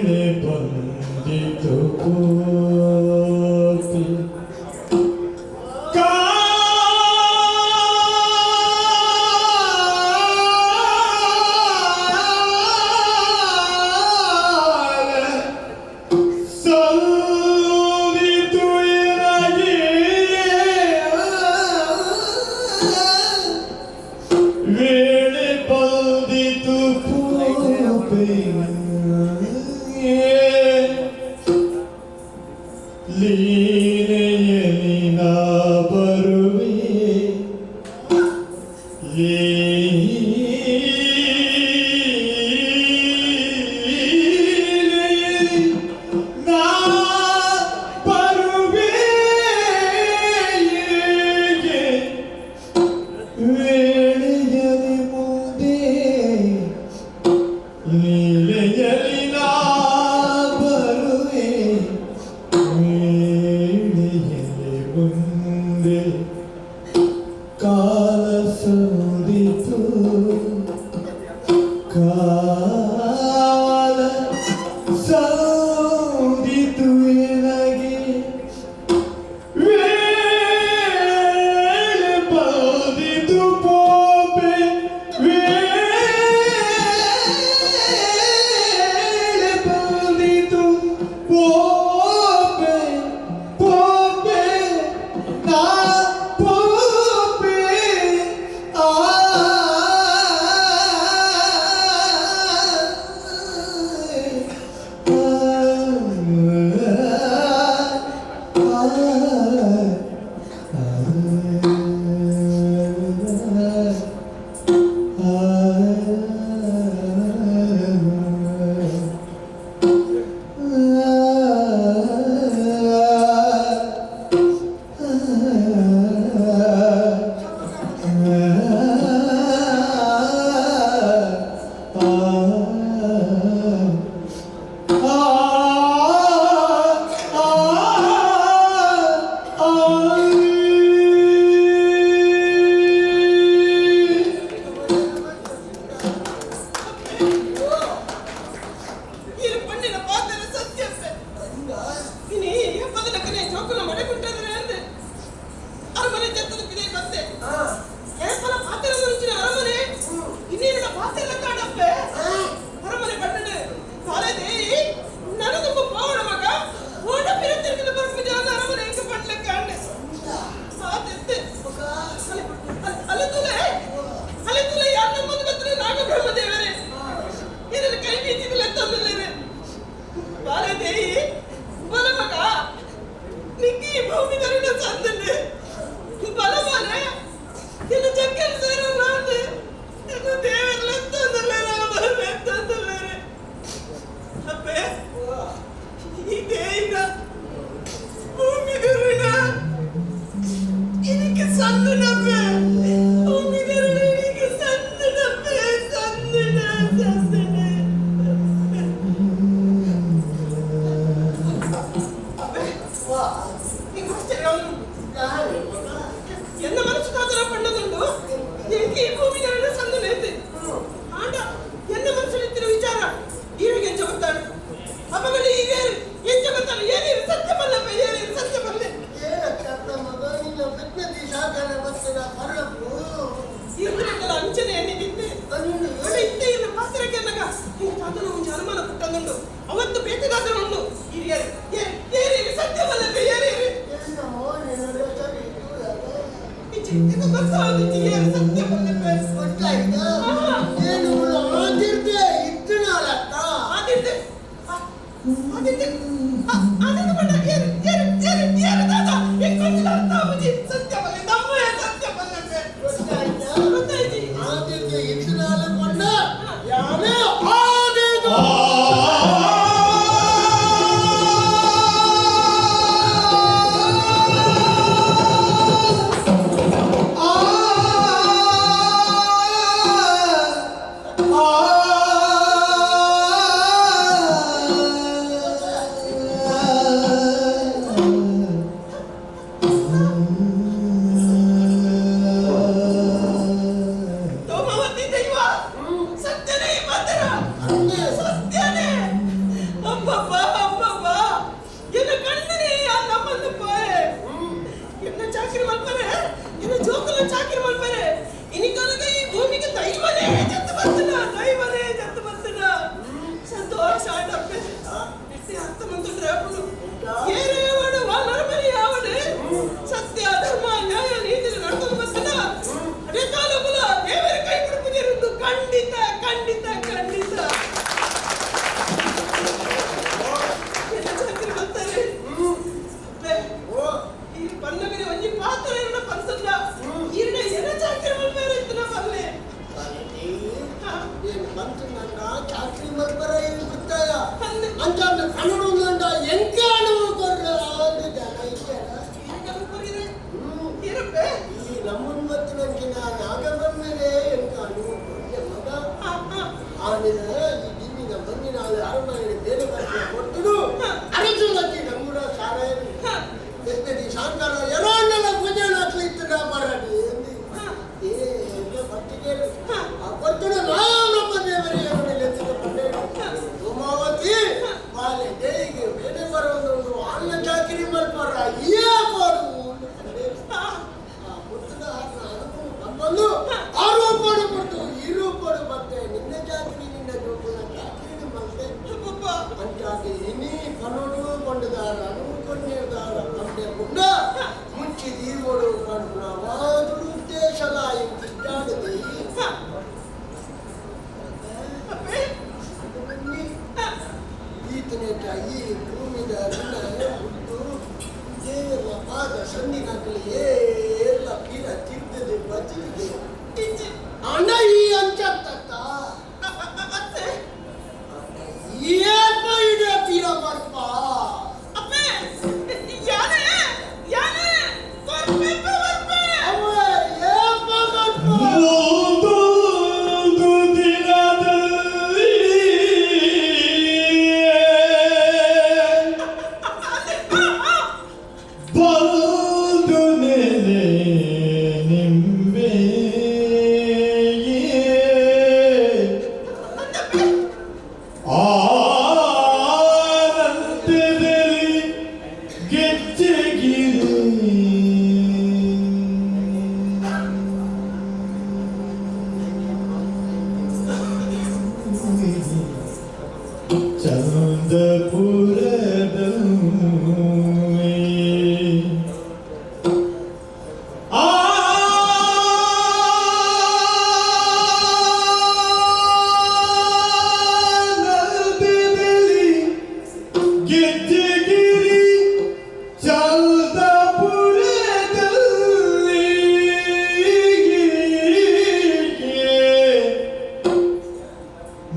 ಬಂದಿತು ಕೋತಿ. ಕಾಲ ಸಂದಿತು ಎನಗೆ ವೇಳೆ ಬಂದಿತು ಪೂಪೆ. ಲೀಲೆಯಲಿ ನಾ ಬರುವೆ, ಲೀಲೆಯಲಿ ನಾ ಬರುವೆ, ವೇಳೆಯಲಿ ಮುಂದೆ ಲೀಲೆಯಲಿ ನಾ ಬರುವೆ, ವೇಳೆಯಲಿ ಮುಂದೆ. ವಾ. ನಿಂಗೆ ಆಶ್ಚರ್ಯ ಆವೊಂದುಂಡು. ದಾನೆ ಮಗ? ಎನ್ನ ಮನಸ್ಸು ದಾದನ ಪಂಡದುಂಡು. ಎಂಕ್ ಈ ಭೂಮಿದ ಸಂದನೇತೆ. ಆಂಡ ಎನ್ನ ಮನಸ್ಸಲ್ಲಿತ್ತಿನ ವಿಚಾರ ಈರೆಗೆ ಎಂಚ ಗೊತ್ತಾಡು? ಅಪಗಡ ಈರೇರು ಎಂಚ ಗೊತ್ತಾಡು? ಏನೇರು ಸತ್ಯ ಬಲ್ಲಪ್ಪ, ಏನೇರು ಸತ್ಯ ಬಲ್ಲೆ. ಏನಕ್ಕ ಮಗ, ನಿನ್ನ ಪೆದ್ಮತಿ ಸಾಕನ ಬರ್ತದ ಪರಪ್ಪು. ಇರ್ತಿರಕ್ಕಲ್ಲ ಅಂಚನೆ ಎಣ್ಣಿದಿತ್ತೆ. ಅಂದು. ಆಂಡ ಇತ್ತೆ ಇರ್ನ ಪಾತ್ರಕ್ಕೆ ಅನ್ನಗ ಹಿಂಗೆ ತಾತನ ಒಂಜಿ ಅನುಮಾನ ಪುಟ್ಟಂದುಂಡು. ಅವತ್ತು ಬೇತೆ ದಾದನ ಉಂಡು. ಹಿರಿಯರು ಏನೇರು ಸತ್ಯ ಬಲ್ಲಪ್ಪ, ಏನೇರು. ಎನ್ನ ಮೋನೆನ ಸರಿ ತೂಯಗ. ಇಜ್ಜಿ, ಇದು ಗೊತ್ತಾಗುತ್ತಿಜ್ಜಿ, ಏರು ಸತ್ಯ ಬಲ್ಲಪ್ಪ. ಗೊತ್ತಾಯ್ತಾ? ಏನು ಆದಿರ್ದೆ ಇದ್ದನಾಳತ್ತ? ಆದಿರ್ದೆ ಆದಿರ್ದೆ ಆದಿರ್ದೆ ಬಣ್ಣ ಏರು ಏರು ಏರು ಏರು ದಾದ ಎಂಕೊಂಜಿಲ ಅರ್ಥ ಆಪುಜಿ. ಸತ್ಯ ಬಲ್ಲೆ ತಮ್ಮಯ್ಯ, ಸತ್ಯ ಬಲ್ಲಪ್ಪ. ಗೊತ್ತಾಯ್ತಾ? ಗೊತ್ತಾಯ್ತಿ. ಆದಿರ್ದೆ ಇದ್ದನಾಳ ಕೊಂಡ ಯಾನೇ ಆದಿದು. ತೋಮವತಿ ದೈವ ಸತ್ಯನೇ ಈ ಮಾತರ. ಅಂದೆ. ಸತ್ಯನೇ. ಅಬ್ಬಬ್ಬ ಅಬ್ಬಬ್ಬ, ಎನ್ನ ಕಣ್ಣನೇ ನಮ್ಮನ್ನು ಪಾಯೆ. ಎನ್ನ ಚಾಕಿರಿ ಮಲ್ಪರೆ, ಎನ್ನ ಜೋಕುಲ ಚಾಕಿರಿ ಮಲ್ಪರೆ. ಇನಿಕನಗ ಈ ಭೂಮಿಗೆ ದೈವನೇ ಜತ್ತು ಬರ್ತನ, ದೈವನೇ ಜತ್ತು ಬರ್ತನ. ಸಂತೋಷ ಆಯ್ತಪ್ಪೆ. ಎಟ್ಟಿ ಅರ್ಥ ಮಂತುಂಡ್ರೆ ಅಪ್ಪುಡು. ಏರೇವಡು ವಾ ನರಬಲಿ ಯಾವಡು ಸತ್ಯ ಧರ್ಮ ನ್ಯಾಯ ನೀತಿ ನಡ್ಕೊಂಡು ಬರ್ತನ. ಅದೇ ಕಾಲಬಲ ದೇವರ ಕೈ ಬಿಡುಪುಜರುಂಡು. ಖಂಡಿತ ಖಂಡಿತ ಖಂಡಿತ ಎನ್ನ ಚಾಕಿರಿ ಬರ್ತಾರೆ. ಅಪ್ಪೆ, ಈ ಪನ್ನಗರಿ ಒಂಜಿ ಪಾತ್ರ ಇರಣ ಪಂತಲ್ಲ. ಈರ್ಣ ಎನ ಚಾಕಿರಿ ಮಲ್ಪೇರೆ ಇತ್ತನ ಪಲ್ಲೆ. ಏನು ಬಂತು ನಂಗ ಚಾಕ್ರಿ ಮಲ್ಪರ ಏನು ಗೊತ್ತಾಯ? ಪಲ್ಲೆ. ಅಂತ ಕನ್ನಡ ಎಂಕೆ ಅನುವು ಕೊರ್ರ ಒಂದು ಜನ ಇದ್ದಾರ. ಈರ್ನ ಕೊರಿರೆ ಇರಪ್ಪೆ. ಈ ನಮ್ಮನ್ ಮತ್ತು ನಂಗೆ ನಾಗಬೊಮ್ಮೆಲೆ ಎಂಕ ಅನುವು ಕೊರ್ರೆ ಮಗ. ಆ, ಆ. ಆಮೇಲೆ ಈ ದಿನ್ನಿನ ಬಂದಿನ ಅರಮನೆ ಬೇರೆ ಬರ್ತೀಯ ಕೊಟ್ಟರು ಅರಸುಲತಿ ನಮ್ಮೂರ ಸಾರಾಯರು ಎತ್ತಡಿ ಶಾಂತರ ಎರೋನ್ನೆಲ್ಲ ಪೂಜೆ ಹಾಕ್ಲಿತ್ತು ಬರಡಿ. ಏ ಎಲ್ಲ ಪಟ್ಟಿಗೆ ಆ ಕೊಟ್ಟರು ನಾನೊಬ್ಬ ದೇವರಿಗೆ ಎತ್ತಿದ ಪಂಡೆ ಉಮಾವತಿ ಬಾಲೆ ದೇವಿಗೆ ಬೇರೆ ಬರೋದು ಅನ್ನ ಚಾಕಿರಿ ಮಲ್ಪರ ಏ ಕೊಡು. ಆ ಪುಟ್ಟದ ಅನುಭವ ಬಂದು ಆರೋಪಣ ಕೊಟ್ಟು ಇರೋಪಣ ಮತ್ತೆ ನಿನ್ನ ಚಾಕಿರಿ ನಿನ್ನ ಜೋಕುನ ಚಾಕಿರಿ ಮತ್ತೆ ಅಬ್ಬಬ್ಬ. ಅಂಚಾಗಿ ಇನಿ ಕನ್ನಡು ಕೊಂಡದಾರ ಅನುಕೊಂಡಿದ್ದಾರ ಪಂಡೆ ಮುಂಡ ಮುಂಚಿ ದೀವಡು ಪಂಡ ವಾದುಡು ಉದ್ದೇಶಲ ಇಂತಿದ್ದಾಡದಿ. ಅಪ್ಪೆ. ಈತನೇಟ ಈ ಭೂಮಿದ ಋಣ ಹುಟ್ಟು ದೇವರ ಪಾದ ಸನ್ನಿನಕಲಿ ಏಲ್ಲ ಪೀರ ತಿರ್ತದೆ ಬದುಕಿದೆ. ಇಜ್ಜಿ. ಅಣ್ಣ ಈ ಅಂಚತ್ತ ಅತ್ತೆ. ಏಪ ಇದೆ ಪೀರ ಬರ್ಪ. ಅಪ್ಪೆ, ಯಾನೆ ಯಾನೆ ಬರ್ಪೆ ಬರ್ಪೆ. ಅವ ಏಪ ಬರ್ಪ. ಒಂದೊಂದು ದಿನದಲ್ಲಿ ಬಂದು ನೆಲೆ ನಿಂಬೆ ಆನಂದದಲ್ಲಿ ಗೆಜ್ಜೆಗಿರಿ. ಚಂದಪುರದ ಆ ಆನಂದದಲ್ಲಿ ಗೆಜ್ಜೆಗಿರಿ ಚಂದಪುರದಲ್ಲಿ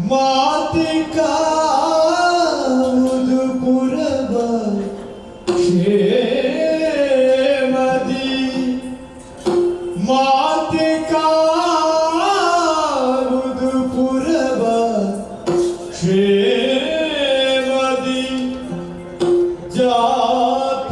ಮಾತಿ ಕಾವುದು ಪುರವ ಕ್ಷೇಮದಿ, ಮಾತಿ ಕಾವುದು ಪುರವ ಕ್ಷೇಮದಿ ಜಾತ.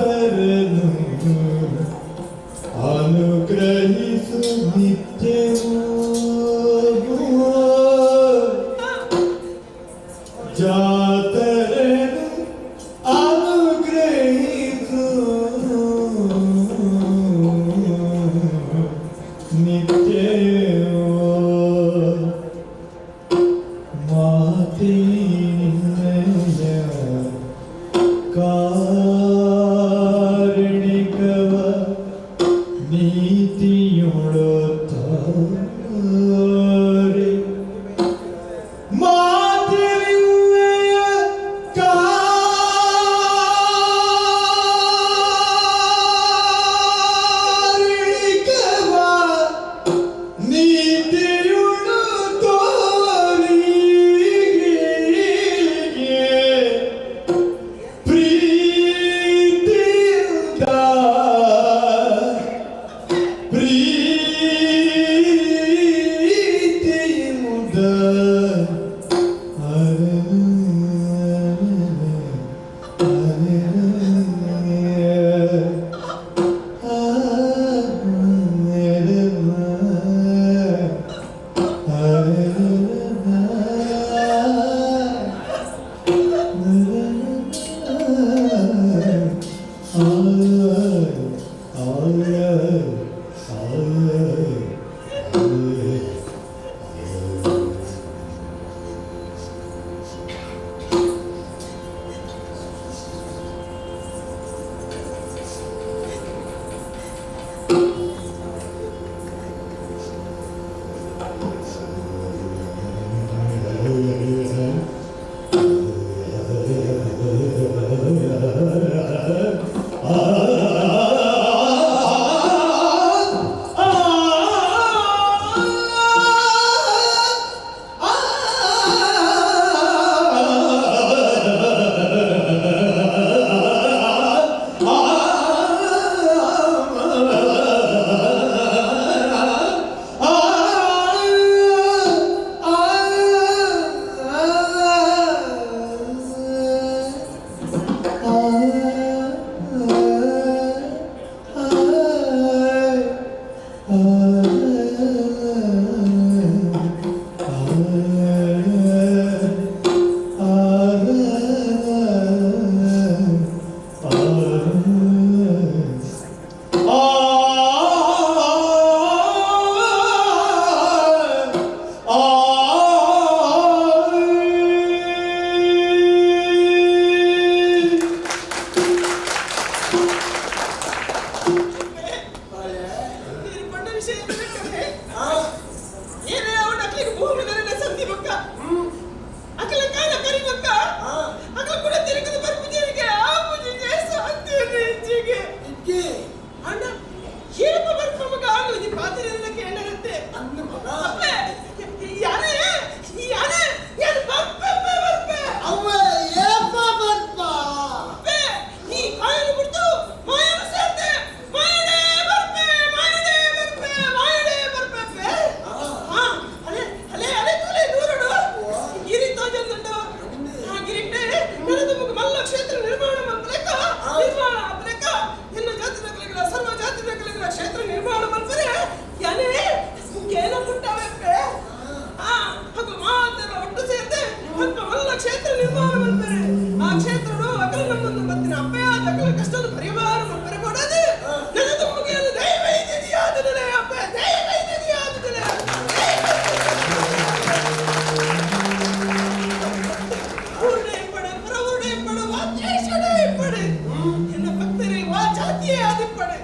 ಆದಿಪ್ಪಡೆ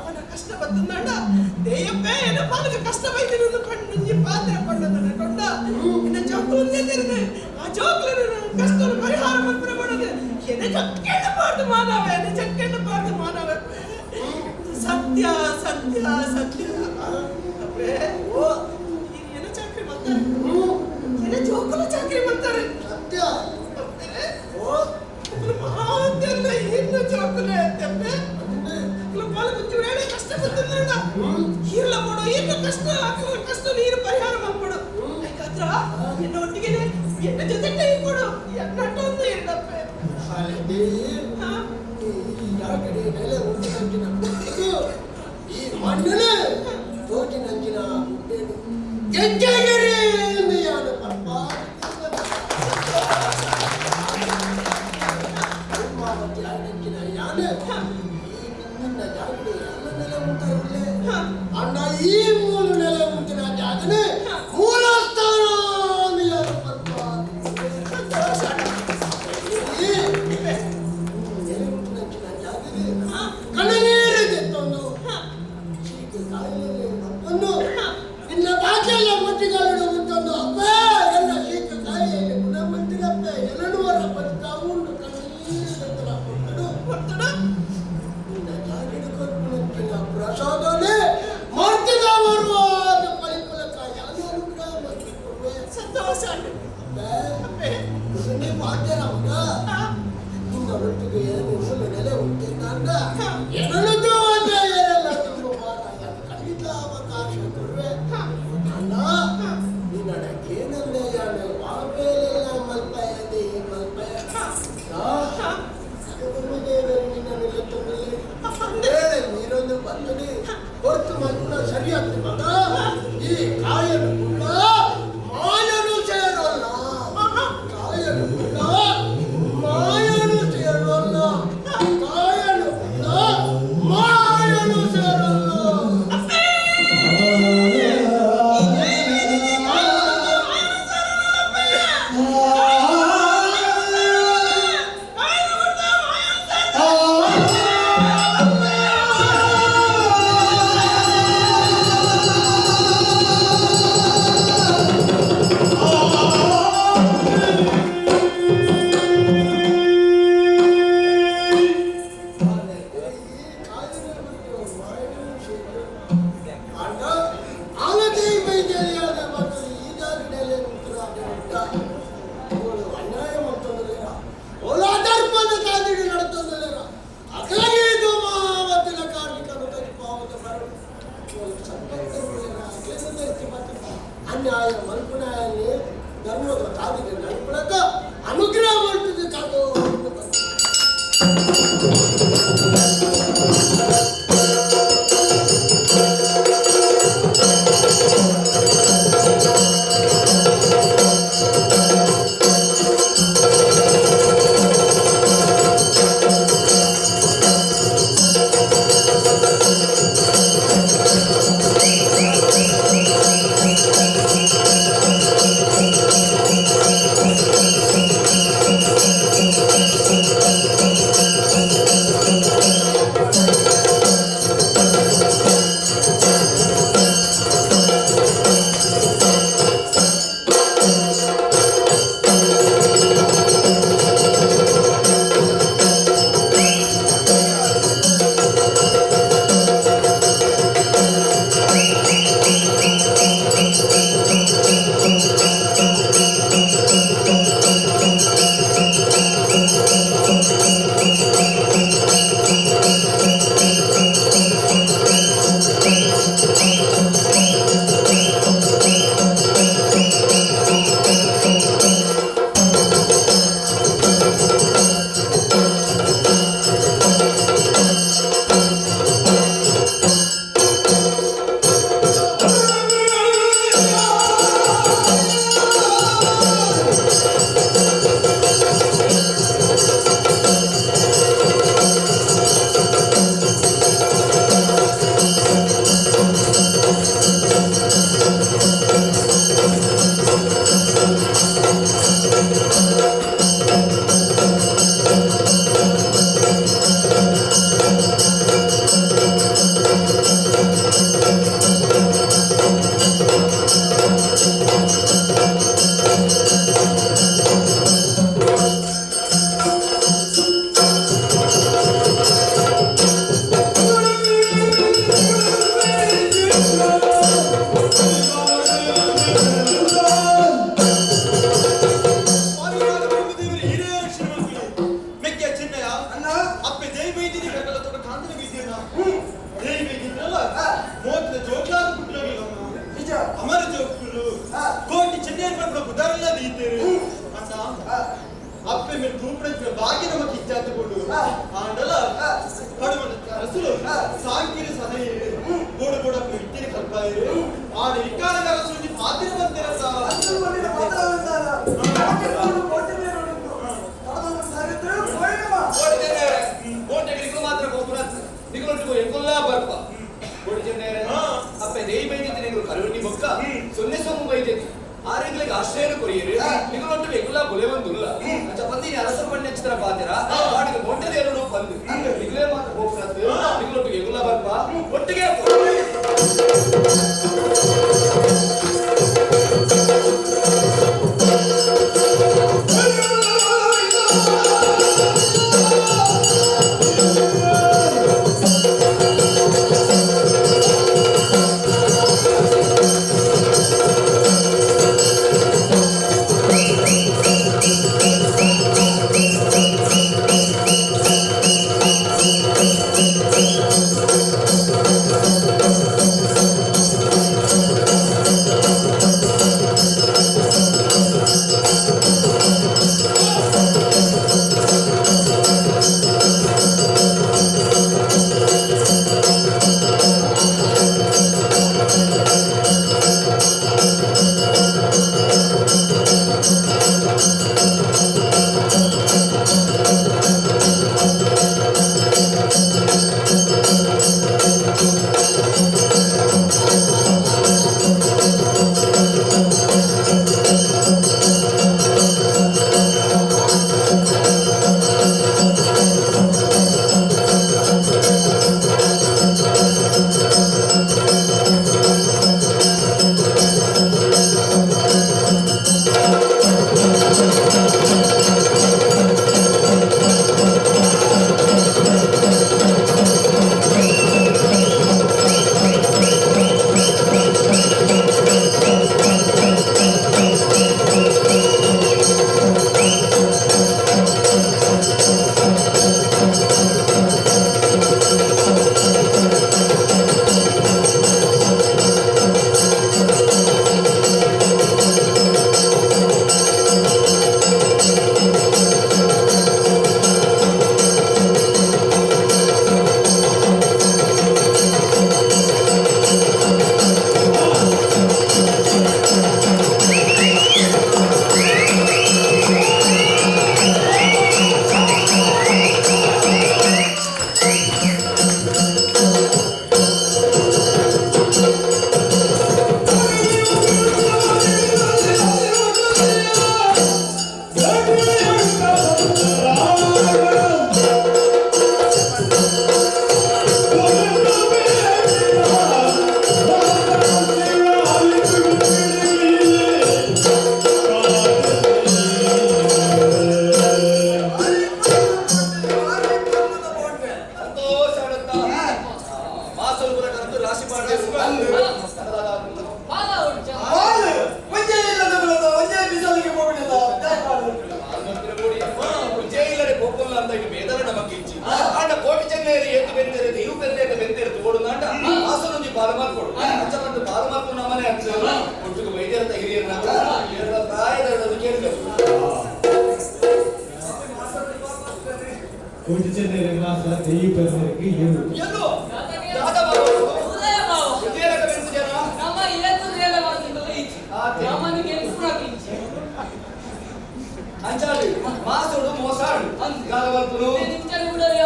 ಅನ್ನ ಕಷ್ಟ ಬತ್ತಂದಾಂಡ ದೇಯಪ್ಪೇ ಎನ್ನ ಪಾಲಕ ಕಷ್ಟ ಬೈದಿರೋದು ಪಂಡು ಪಾತ್ರ ಪಂಡದನ್ನ ಕೊಂಡ ಎನ್ನ ಜೋಕು ಒಂದೇ ತೆರೆದು ಆ ಜೋಕ್ಲನ ಕಷ್ಟ ಪರಿಹಾರ ಮಲ್ಪುರ ಮಾಡೋದು ಎನ್ನ ಚಕ್ಕೆಂಡ ಪಾರ್ದು ಮಾನವ ಎನ್ನ ಚಕ್ಕೆಂಡ ಪಾರ್ದು ಮಾನವ. ಸತ್ಯ ಸತ್ಯ ಸತ್ಯ. ಅಪ್ಪೇ ಓ ಎನ್ನ ಚಾಕ್ರಿ ಮಾಡ್ತಾರೆ, ಎನ್ನ ಜೋಕುಲ ಚಾಕ್ರಿ ಮಾಡ್ತಾರೆ. ಸತ್ಯ. ಅಪ್ಪೇ ಓ ಮಾತೆಲ್ಲ ಇನ್ನು ಜೋಕುಲೆ ಅಪ್ಪೇ ಪಾಲಕ ಚೂಡಾಡೆ ಕಷ್ಟ ಬತ್ತಂದಾಂಡ ಹೀರ್ಲ ಕೊಡು ಇನ್ನು ಕಷ್ಟ ಕಷ್ಟ ನೀರು ಪರಿಹಾರ ಮಾಡ್ಕೊಡು. ಯಾಕಂದ್ರ ಎನ್ನ ಒಟ್ಟಿಗೆ ಎನ್ನ ಜೊತೆ ಕೈ ಕೊಡು ಎನ್ನಟ್ಟೊಂದು ಇಲ್ಲಪ್ಪೆ. ಈ ನೆಲೆ ಉಂಟು ಈ ಮಣ್ಣನೆ ತೋಜಿನಂಚಿನ ಗುಡ್ಡೇನು ಗೆಜ್ಜೆಗಿರಿ ಯಾನು ಪರ್ಪ ಧರ್ಮಾವತಿ ಯಾನೆ ಈ ನಿನ್ನ ಜಾಗಡೆ ಎಲ್ಲ ನೆಲೆ ಉಂಟಾಗಿಲ್ಲ ಅಣ್ಣ ಈ ಮೂಲ ನೆಲೆ ಉಂಟಿನ ಜಾಗನೆ ಮೂಲ ಸ್ಥಾನ ಯಾನು ಪರ್ಪ ನೆಲೆ ಉಂಟಿನಂಚಿನ ಜಾಗದೆ ಕಣ್ಣನೀರು ತೆತ್ತೊಂದು ಚೀಕ ಕಾಯಿಲೆ ಮತ್ತೊಂದು ನಿನ್ನ ಬಾಕಿಯೆಲ್ಲ ಮುಟ್ಟಿಗಾಲಡು ಮುತ್ತೊಂದು ಅಪ್ಪ ಎಲ್ಲ ಶೀತ ಕಾಯಿಲೆಯಲ್ಲಿ ಗುಣ ಮಂತಿರಪ್ಪ ಎರಡುವರ ಬದುಕ ಉಂಡು ಕಣ್ಣೀರು ತೆತ್ತಲ ಕೊಟ್ಟಡು ಕೊಡ್ತಡು ನಿನ್ನ ಜಾಗಿಡು ಕೊಟ್ಟುನಂಚಿನ ಪ್ರಸಾದನೇ ಮಾಡ್ತಿದವರು ಆದ ಪರಿಫಲಕ ಯಾನು ಅನುಗ್ರಹ ಮಾಡಿಕೊಡುವೆ. ಸಂತೋಷ. ಅಪ್ಪೆ ಇದನ್ನೇ ಮಾತೇನ ಮಗ ನಿನ್ನ ಒಟ್ಟಿಗೆ ಏನು ಮೂಲ ನೆಲೆ ಉಂಟಿದ್ದ ಏನನ್ನೂ ಅಂದ್ರೆ ಏನೆಲ್ಲ ತುಂಬ ಭಾರ ಖಂಡಿತ ಅವಕಾಶ ಕೊಡುವೆ. ಅಣ್ಣ ನಿನ್ನ ಏನಂದ್ರೆ ಯಾನು ಬಾಬೇಲೆಲ್ಲ ಮಲ್ಪಯದೆ ಈ ಮಲ್ಪಯ ನಿನ್ನನ್ನೆಲ್ಲ ತುಂಬಲಿ ನೀರೊಂದು ಬರ್ತದೆ ಹೊರತು ಮಕ್ಕಳ ಸರಿಯಾಗ್ತದೆ ಮಗ. ಈ ಕಾಯನು ಕೂಡ ಮಾಯನು ಸೇರೋಲ್ಲ, ಕಾಯನು ಕೂಡ ಮಾಯನು ಸೇರೋಲ್ಲ, ಕಾಯನು ಕೂಡ ಮಾಯನು ಸೇರೋಲ್ಲ. ಅನ್ಯಾಯ ಮಲ್ಪುನಾಯಲ್ಲಿ ಧರ್ಮದ ತಾದಿಗೆ ನಡ್ಪಡಕ ಅನುಗ್ರಹ ಮಾಡ್ತಿದ್ದೆ ಕಾದು. ದೇವಿಗಿದ್ರಲ್ಲ ಮೋತದ ಜೋಕ್ಲಾದ ಪುಟ್ಟೋಗಿಲ್ಲ. ನಿಜ. ಅಮರ ಜೋಕುಲು ಕೋಟಿ ಚೆನ್ನೈ ಪಂಡ ಉದಾಹರಣೆ ದೀತೇರು ಅಣ್ಣ. ಅಪ್ಪೆ ಮೇಲೆ ತೂಪಡ ಬಾಗಿ ನಮಕ್ ಇಚ್ಚಾತ ಕೊಡು ಆಂಡಲ ಕಡುಮನ ಅರಸುಲು ಸಾಂಕಿರಿ ಸಹಯಿರು ಬೋಡು ಬೋಡ ಇಟ್ಟಿನ ಕಲ್ಪಾಯಿರು ಆಡ ಇಕ್ಕಾಲದ ಅರಸು ಪಾತಿರ ಬಂತಿರಸ. ಅಂಚಲು ಬಂದಿನ ಮಾತಾಡುತ್ತಾನ ಕೋಟೆ ಕೋಡು ಕೋಟೆ ಮೇಲೆ ಉಂಟು ಕಡದ ಸರಿದ್ರೆ ಪೋಯಿನಮ. ಕೋಟೆಗೆ ನಿಕುಲು ಮಾತ್ರ ಗೋಪುರ ನಿಕುಲೊಟ್ಟಿಗೆ ಎಂಕುಲ್ಲಾ ಬರ್ಪ ಕೋಟಿ ಚೆನ್ನೇರೆ. ಅಪ್ಪೆ ದೇಯಿ ಬೈದಿತ್ತು ನಿಕುಲು ಕರುಣಿ ಬೊಕ್ಕ ಸೊನ್ನೆ ಸೊಮ್ಮು ಬೈದೈತಿ ಆರೆಗ್ಲಿಗೆ ಆಶ್ರಯನು ಕೊರಿಯರು ನಿಕುಲೊಟ್ಟಿಗೆ ಎಂಕುಲ್ಲಾ ಬೊಲೆ ಒಂದುಲ್ಲ ಅಂಚ ಪಂದಿನಿ ಅರಸರು ಬಣ್ಣ ಹೆಚ್ಚಿತರ ಪಾತೆರ ವಾಡಿಗೆ ಮೊಟ್ಟೆದ ಎರಡು ಪಂದು ನಿಕುಲೇ ಮಾತ್ರ ಗೋಪುರ ನಿಕುಲೊಟ್ಟಿಗೆ ಎಂಕುಲ್ಲಾ ಬರ್ಪ ಒಟ್ಟಿಗೆ. ಸಂತೋಷ ಆಡುತ್ತಾ ಮಾಸಲ್ಪುರ ಕರೆದು ರಾಶಿ ಮಾಡಿ. ಪಾಲ ಉಂಟ. ಬಾಲು ಒಂಜೇ ಇಲ್ಲದ ಬಲದ ಒಂಜೇ ಬಿಸಲಿಗೆ ಹೋಗಿಲ್ಲ. ವಿಜಯ ಗೋಕುಲ ಅಂತ ಇಟ್ಟು ಬೇದರ ನಮಕ್ ಇಚ್ಚಿ ಆಂಡ ಕೋಟಿ ಚೆನ್ನೈರು ಏತು ಬೆಂತೆರೆ ಇವು ಬೆಂದೇತ ಬೆಂತೆರೆ ತೋಡು ನಾಂಡ ಮಾಸನೊಂಜಿ ಪಾಲು ಮಾರ್ಕೊಡು ಅಂಚ ಬಂದು ಪಾಲು ಮಾರ್ಕೊಂಡು ನಮ್ಮನೆ ಅಂತ ಒಟ್ಟಿಗೆ ವೈದ್ಯರ ಹಿರಿಯರ ಹಿರಿಯರ ಪ್ರಾಯದ ಕೇಳಿದರು. ಕೋಟಿ ಚೆನ್ನೈ ಮಾಸ ದೆಯ್ಯಿ ಪೆರ್ನೆರ್ಗ್ ಏಳು. ಎಲ್ಲೋ ದಾದ ಬಾಬು. ಉದಯ ಬಾವ. ವಿಜಯನಗರ ಬೆಂತು ಜನ. ನಮ್ಮ ಏತು ನೇಲವಾದಿಗಳು ಇಚ್ಚಿ ನಮ್ಮನಿಗೆ ಪೂರ ಇಚ್ಚಿ. ಅಂಚಾಲಿ ಮಾಸೋಡು ಮೋಸಾಡು ದಾದ ಬರ್ಪುನು. ನಿಂಚಲು ಬಿಡಲಿಯ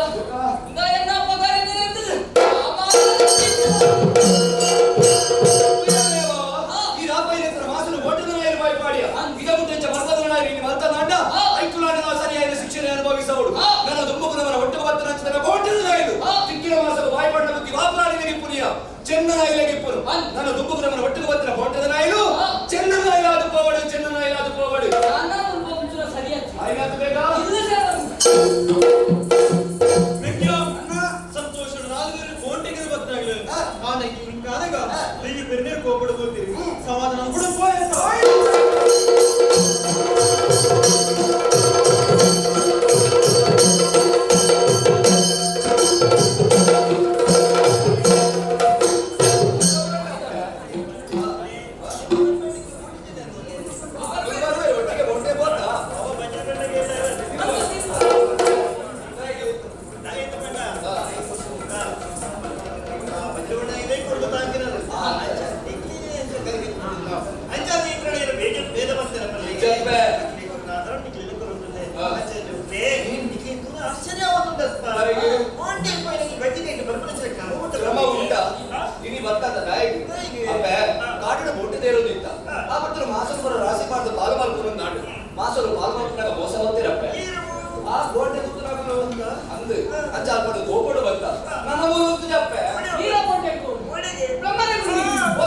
ಎನ್ನ ಪಗಾರ ನಿಂತದೆ. ಈ ರಾಪೈನ ಮಾಸನು ಓಟದ ನಾಯರು ಬಾಯಿ ಪಾಡಿಯ ಇದ ಮುಟ್ಟೆಂಚ ಮರ್ಪದ ನಾಯರು ಇನ್ನು ಮಲ್ತ ನಾಂಡ ಐಕುಲಾಂಡ ನಾವು ಸರಿಯಾದ ಶಿಕ್ಷಣ ಅನುಭವಿಸವಡು ನನ್ನ ದುಂಬುಕು ನಮನ ಹೊಟ್ಟೆ ಬತ್ತನ ಹಂಚಿದ ಕೋಟದ ನಾಯರು ತಿಕ್ಕಿನ ಮಾಸವು ಬಾಯಿ ಪಡ್ಡ ಬುದ್ಧಿ ವಾಪರಾಣಿಗೆ ಪುನಿಯ ಚೆನ್ನ ನಾಯಿಲೆಗೆ ಪುರು ನನ್ನ ದುಂಬುಕು ನಮನ ಹೊಟ್ಟೆಗೆ ಬತ್ತಿನ ಹೊಟ್ಟದ ನಾಯಲು ಚೆನ್ನ ನಾಯಿಲಾದು ಪೋವಡು ಚೆನ್ನ ನಾಯಿಲಾದು ಪೋವಡು. ಸರಿಯಾಗಿ ಆಯ್ತು ಬೇಗ. ಇಲ್ಲ ಸರ್. ಸಂತೋಷ ನಾಲ್ವರು ಕೋಟೆಗೆ ಬತ್ತಾಗ್ಲ ಆನಕ್ಕೆ ಕಾನಗ ದೆಯ್ಯಿ ಪೆರ್ನೆರ್ ಕೋಪಡ ಹೋಗ್ತೀರಿ ಸಮಾಧಾನ ಕೂಡ ಪೋಯ. ಿ.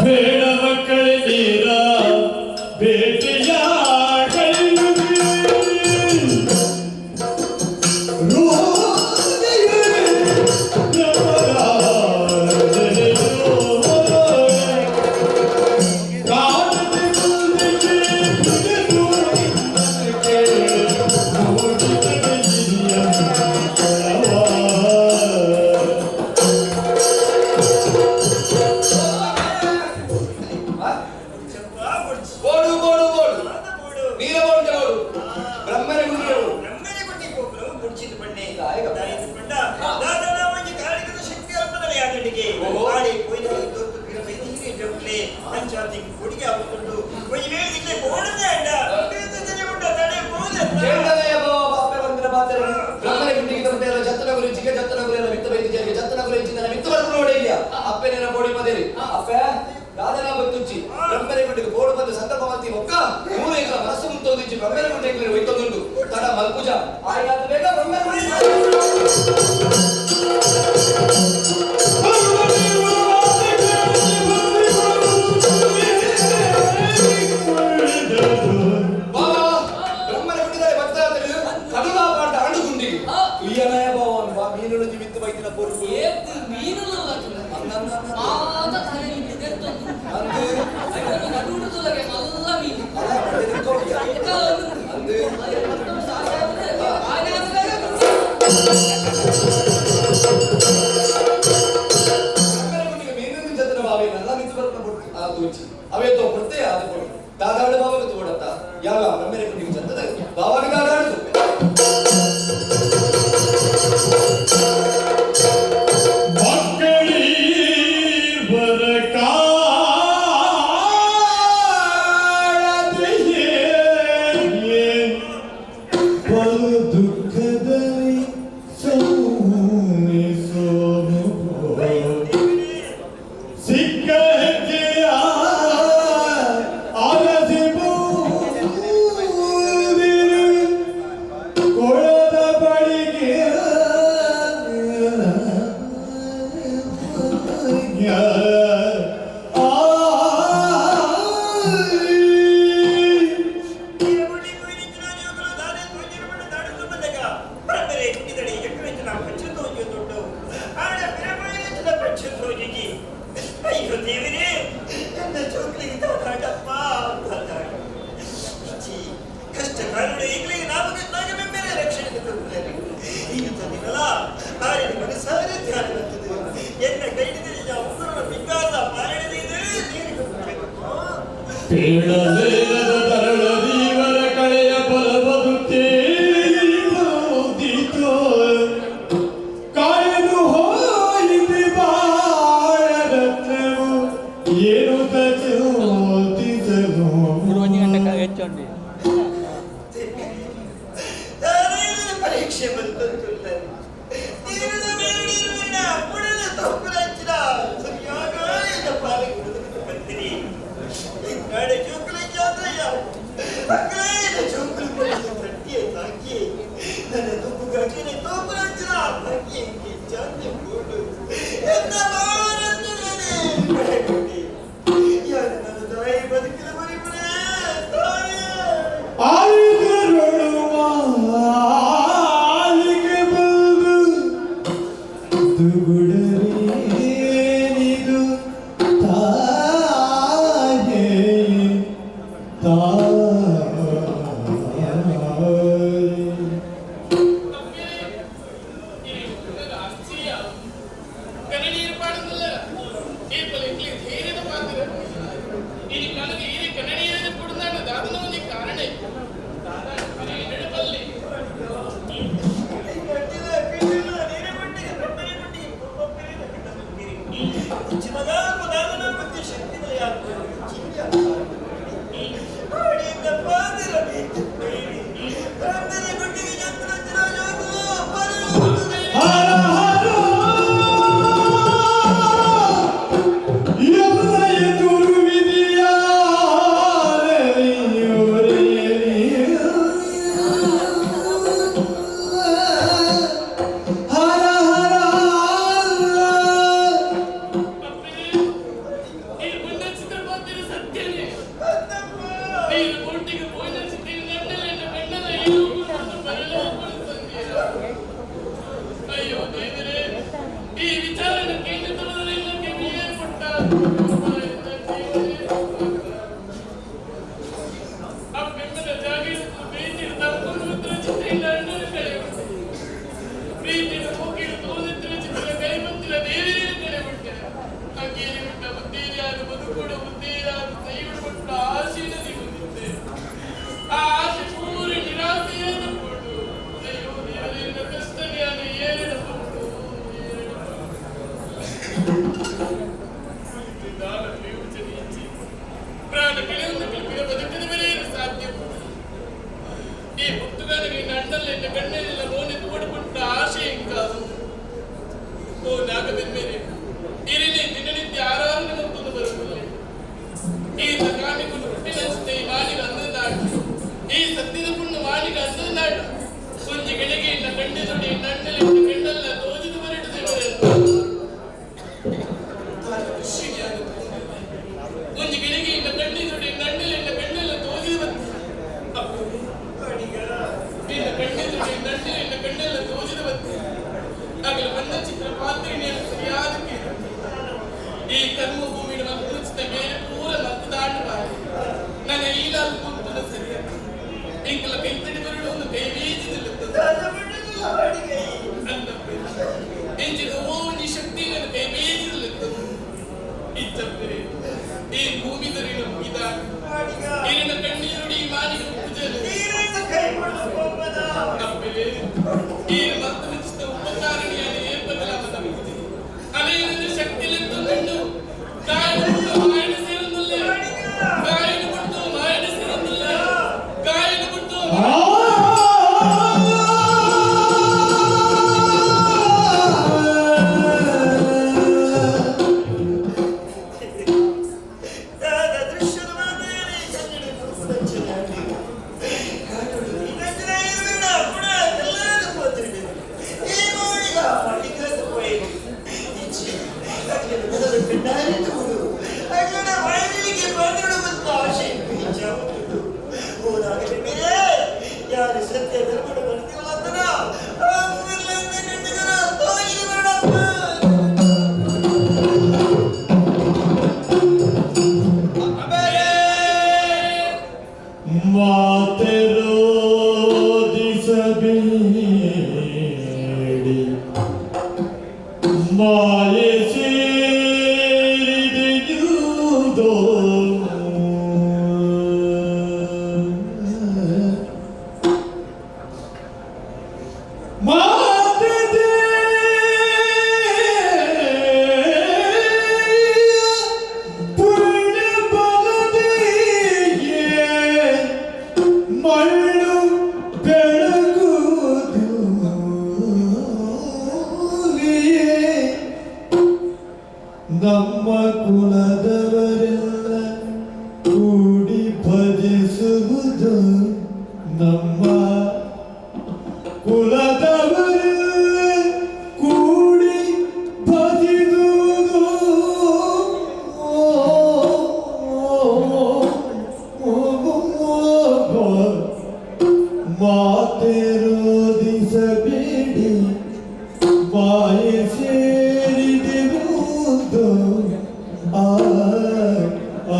ಬೇಡ ಮಕ್ಕಳೇ ನೀರ ಭೇಟಿಯ ಬೋಡು ಬೋಡು ಬೋಡು ನೀರ ಬೋಡು ಬೋಡು ಬ್ರಹ್ಮನ ಗುಂಡಿಗೆ ಬೋಡು. ಬ್ರಹ್ಮನ ಗುಂಡಿಗೆ ಹೋಗ್ಲು ಗುಡ್ಚಿದ ಬಣ್ಣೆ ದಾಯಿದ ಪಂಡ ದಾದನ ಒಂಜಿ ಕಾಳಿಕದ ಶಕ್ತಿ ಅಲ್ಪದಲೆ ಆತನಿಗೆ ಆಡಿ ಕೊಯ್ದ ದೊತ್ತು ಪಿರ ಬೈದಿಗೆ ಜೊಕ್ಲೆ ಪಂಚಾತಿ ಕೊಡಿಗೆ ಹಾಕೊಂಡು ಒಂಜಿ ವೇಳೆ ಇಲ್ಲೇ ಬೋಡದೆ ಅಂಡ ಬೇತನೆ ಉಂಡ ತಡೆ ಬೋದೆ. ಕೇಂದ್ರದಯ ಬಾಪೆ ಬಂದಿರ ಬಾತೆರ ಬ್ರಹ್ಮನ ಗುಂಡಿಗೆ ತಂದೆರ ಜತ್ತನ ಗುರಿ ಚಿಗೆ ಜತ್ತನ ಗುರಿ ಮಿತ್ತ ಬೈದಿ ಜರಿಗೆ ಜತ್ತನ ಗುರಿ ಚಿನ್ನ ಮಿತ್ತ ಬರ್ಪು ನೋಡಿಯ ಅಪ್ಪೆನೇನ ಬೋಡಿ ಮದೇರಿ ಅಪ್ಪೆ ದಾದನ ಬತ್ತುಂಚಿ ಬ್ರಹ್ಮನ ಗುಂಡಿಗೆ ಬೋಡು ಬಂದ ಸಂದರ್ಭ ಮಂತಿ ಒಕ್ಕ ಮೂರು ಎಂಕಲ ಮನಸ್ಸು ಮುಂತೋದಿಂಚಿ ಬ್ರಹ್ಮನ ಗುಂಡಿಗೆ ಒಯ್ತೊಂದುಂಡು ತಡ ಮಲ್ಪುಜ ಆಯ್ತು ಬೇಗ ಬ್ರಹ್ಮನ ಗುಂಡಿ. ಬಾಬಾ ಬ್ರಹ್ಮನ ಗುಂಡಿದರೆ ಭಕ್ತರ ತಿಳಿದು ಕಡುಲಾ ಪಾಡ್ದ ಅಂಡು ಗುಂಡಿಗೆ ಉಯ್ಯನಯ ಬಾವನ್ ಬಾ ಮೀನುಳು ಮಿತ್ತು ಬೈದಿನ ಪೊರ್ಲು. ಏತ್ ಮೀನುಲು ಮಾತ ತಲೆ ನಿಂತು ದೆತ್ತೊಂದು ಐತನು ನಡುಡುದುಲಗೆ ಮಲ್ಲ ಮೀನು. ಅಂದು ಬ್ರಹ್ಮನ ಗುಂಡಿಗೆ ಮೀನಿನ ಜತನ ಬಾವೆ ನಲ್ಲ ಮಿತ್ತು ಬರ್ಪುನ ಪೊರ್ತು ಆ ತೂಚಿ ಅವೇ ತೋ ಪೊರ್ತೆ ಆದ ಪೊರ್ತು ದಾದಾಡು ಬಾವಗ ತೋಡತ್ತ ಯಾವ ಬ್ರಹ್ಮನ ಗುಂಡಿಗೆ ಜತ್ತದ ಬಾವಾಗ ದಾದಾಡು ತುಪ್ಪೆ. ಮಕ್ಕಳೀವರ ಕಾಳದೆಯೇ ಬಲು ದುಃಖದಲ್ಲಿ ಸೋನಿಸೋನು ಸಿಕ್ಕ ಹೆಜ್ಜೆಯ ಅರಸಿ ಬೂದಿರು ಕೊಳದ ಬಳಿಗೆ ಅಯ್ಯೋ ದೇವರೇ, ನನ್ನ ಜೋಕ್ಲಿಗೆ ತಾಟಾಟಪ್ಪ ತಾಟಾಟ ಕಷ್ಟ ಕಾರಣ ಈಗಲೇ ನಾವು ನಾಗಮೆ ಮೇಲೆ ರಕ್ಷಣೆ ಕೊಡುತ್ತಾರೆ. ಈಗ ತಂದಿರಲ್ಲ ಆರಿನ ಮನಸಾರೆ ಧ್ಯಾನ ಬರ್ತದೆ. ಎನ್ನ ಕೈಡಿದಲ್ಲಿ ಉಗುರನ ಬಿಂಗಾದ ಪಾಲನೆ ನೀರಿಗೆ ಪೇಳಲೇರದ ತರಳದೀವರ ಕಳೆಯ ಬಲವದು ತೇಲಿದೀತೋ ಕಾಯದು ಹೋಯಿತಿ ಬಾಳ ರತ್ನವು ಏನು ತಚೋತಿಸಲು. ಪರೀಕ್ಷೆ ಬಂತು. ನೀರಿನ ಮೇಲೆ ನೀರಿನ ಬುಡದ ತೊಕ್ಕುಲಂಚಿನ ಸರಿಯಾಗ ಎನ್ನ ಪಾಲಿಗೆ ಬದುಕಿದ ಬಂದಿರಿ. ನಾಡೆ ಜೋಕುಲ ಜಾತ್ರೆಯ ಅಕ್ಕಲೇ ಜೋಕುಲು ತಟ್ಟಿಯ ತಾಕಿ ನನ್ನ ದುಪ್ಪುಗಾಕಿನ ತೋಪುಲಂಚಿನ ತಾಕಿ ಚಾಂದಿ ಬೋಡು ಎನ್ನ ಬಾಳರತ್ನಗಳೇ ಬೆಳಗುಂಡಿ ಯಾರು ನನ್ನ ತಾಯಿ ಬದುಕಿನ ಮರಿಪುರೇ ತಾಯಿ. ಆಯುಧರೊಳು ಮಾಲಿಗೆ ಬಂದು ದುಗುಡರೇನಿದು ತಾಯೇ ತಾಯಿ. ಕನ್ನಡಿಯರು ಪಾಡುದಿಲ್ಲ ಏಪಲ ಇಕ್ಲಿ ಧೈರ್ಯದ ಪಾತ್ರ ಇಲ್ಲಿ ನನಗೆ ಈ ಕನ್ನಡಿಯರ ಕೊಡುದಾನ ದಾದನ ಒಂಜಿ ಕಾರಣ ದಾದಾ ನಡುಪಲ್ಲಿ. ಹರ ಹರ ಎಲ್ಲ ಎದುರು ಹರ ಹರ. ಈ ಮುಂಡಚ್ಚಿ ಅಪ್ಪೆಮ್ಮನ ಜಾಗ ಪ್ರೀತಿಯ ತಪ್ಪು ಚಿತ್ರ ಅಣ್ಣನ ಕಡೆ ಉಂಟು. ಪ್ರೀತಿಯ ಮೂಗಿನ ತೋದಿತ್ತಿನ ಚಿತ್ರ ಕೈಮಂತಿನ ದೇವಿನ ಕಡೆ ಉಂಟು. ಅಂಗೇರಿ ಉಂಟ ಬುದ್ಧಿಯಾದ ಬದುಕುಡ ಬುದ್ಧಿಯಾದ ಸೈವಿಡ ಕೊಟ್ಟ ಆಶೀನದಿ ಹೊಂದಿದ್ದೆ. ಆ ಆಶೆ ಪೂರ ನಿರಾಸೆಯಾದ ಕೊಡು. ಅಯ್ಯೋ ದೇವರಿಂದ ಕಷ್ಟ ಜ್ಞಾನ ಏರಿದ ಕೊಟ್ಟು ಏರಿದ ದಾನ ಪ್ರಯೋಜನ ಇಚ್ಛೆ ಪ್ರಾಣ ಕಳೆಯುವ ಕಲ್ಪಿನ ಬದುಕಿದ ಮೇಲೆ ಸಾಧ್ಯ. ಈ ಪುಟ್ಟಗಾನಿಗೆ ನಣ್ಣಲ್ಲೆನ್ನ ಕಣ್ಣೆಲ್ಲ ಮೋನೆ ತೋಡಿಪಟ್ಟ ಆಶೆ ಇಂಕಾದು. ಓ ನಾಗಬೆನ್ಮೇರೆ ಇರಲಿ ದಿನನಿತ್ಯ ಆರಾಧನೆ ಮತ್ತೊಂದು ಬರುವುದಿಲ್ಲ. ಈ ಕಾಣಿಕೊಂಡು ಹುಟ್ಟಿನಷ್ಟೇ ಮಾಣಿಗ ಅಂದನಾಡು, ಈ ಸತ್ಯದ ಪುಣ್ಯ ಮಾಣಿಗ ಅಂದನಾಡು. ಒಂಜಿ ಗಳಿಗೆ ಇನ್ನ ಕಣ್ಣೆದುಡಿ ನಣ್ಣಲ್ಲಿ ಕಣ್ಣಲ್ಲ ತೋಜಿದು ಬರಟು ದೇವರೇ. ಒಂಜಿ ಗಳಿಗೆ ಇನ್ನ ಕಣ್ಣೆದುಡಿ ನಣ್ಣಲ್ಲಿ ಕಣ್ಣೆಲ್ಲ ತೋಜಿದು ಬಂತು. ನಿನ್ನ ಕಣ್ಣೆದುಡಿ ನಣ್ಣಲ್ಲಿ ಕಣ್ಣೆಲ್ಲ ತೋಜಿದು ಬಂತು. ಆಗಲ ಬಂದ ಚಿತ್ರ ಪಾತ್ರಿಣಿಯನ್ನು ಸರಿಯಾದ ಈ ಕರ್ಮ ಭೂಮಿಯ ಮಕ್ಕಳ ಮೇಲೆ ಪೂರ ಮತ್ತು ದಾಟಬಾರದು. ನನ್ನ ಈಲಾಲ್ ಕುಂತನ ಸರಿಯ ಇಂಕಲ ಕೈತಡಿ ಬರಡು ಒಂದು ಕೈ ಬೀಜದಲ್ಲಿ ಎಂಜಿನ ಓ ಶಕ್ತಿ ನನ್ನ ಕೈ ಬೀಜದಲ್ಲಿ ಇಚ್ಚಪ್ಪರೆ. ಈ ಭೂಮಿ ದರಿನ ಮುಗಿದ ಏನಿನ ಕಣ್ಣೀರುಡಿ ಮಾನಿಗ ಪೂಜೆ ಅಪ್ಪೆ. ಈ ಮತ್ತು ಚಿತ್ತ ಉಪಕಾರಣಿಯನ್ನು ಏರ್ಪದಲಾದ ಅಲೆಯಿಂದ ಶಕ್ತಿಲೆತ್ತುಕೊಂಡು ಕಾಯಿನ ಬಿಟ್ಟು ಮಾಯನ ಸೇರೊಂದಿಲ್ಲ, ಕಾಯಿನ ಬಿಟ್ಟು ಮಾಯನ ಸೇರೊಂದಿಲ್ಲ, ಕಾಯಿನ ಬಿಟ್ಟು. ಸತ್ಯ ಧರ್ಮದ ಬರ್ತಿಲ್ಲ. ಮಾತೆರೋದಿಸಬೇಡಿ ಮಾಯೆ ಸೇರಿದೆಯುವುದೋ, ಮಾತೆ ಪುಣ್ಯ ಬಲದೆಯೇ ಮಳ್ಳು ಬೆಳಗುವುದು. ನಮ್ಮ ಕುಲದವರೆಲ್ಲ ಕೂಡಿ ಭಜಿಸುವುದು, ನಮ್ಮ ಕುಲದವರೆಲ್ಲ ಕೂಡಿ ಭಜಿಸುವುದು. ಮಾತೆರೋದಿಸಬೇಡಿ ಮಾಯೆ ಸೇರಿದೆವುದು. ಆ ಆ ಆ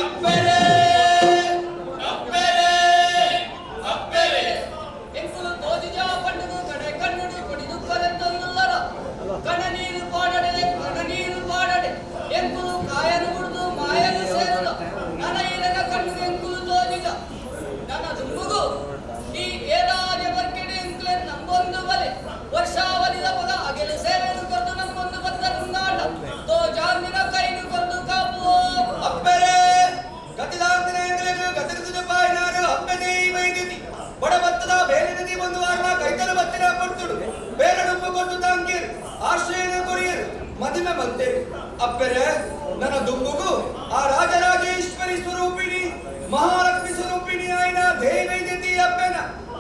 ಅಪ್ಪೆರೆ ಅಪ್ಪೆರೆ ಅಪ್ಪೆರೆ. ಎಂಕುಲು ತೋಜಿಜ ಪಂಡುದು ಕಡೆ ಕಣ್ಣುಡು ಕೊಡಿದು ಕೊರೆತೊಂದುಲ್ಲರ. ಕಣ ನೀರು ಪಾಡಡೆ, ಕಣ ನೀರು ಪಾಡಡೆ. ಎಂಕುಲು ಕಾಯನು ಬುಡ್ದು ಮಾಯನು ಸೇರುದ. ನನ ಈರನ ಕಣ್ಣು ಎಂಕುಲು ತೋಜಿಜ. ನನ್ನ ದುಂಬುಗು ಈ ಏರಾಜ ಬರ್ಕೆಡೆ ಎಂಕುಲೆ ನಂಬೊಂದು ಬಲೆ ವರ್ಷಾವಲಿದ ಪದ ಅಗೆಲು ಸೇವೆನು ಕೊರ್ದು ನಂಬೊಂದು ಬತ್ತರುಂದಾಂಡ ತೋಜಾಂದಿನ ಕೈನು ಕೊರ್ದು ಕಾಪುವೋ. ಅಪ್ಪೆರೆ, ಗತಿದಾಂತಿನ ಆಶ್ರಯನ ಕೊರಿಯರು ಮದಿಮೆ ಮಲ್ತೇರು ಅಪ್ಪೆರೆ ನನ್ನ ದುಂಬುಗು ಆ ರಾಜರಾಜೇಶ್ವರಿ ಸ್ವರೂಪಿಣಿ ಮಹಾಲಕ್ಷ್ಮಿ ಸ್ವರೂಪಿಣಿ ಆಯ್ನ ದೇವೈದ್ಯತಿ ಅಪ್ಪೆನ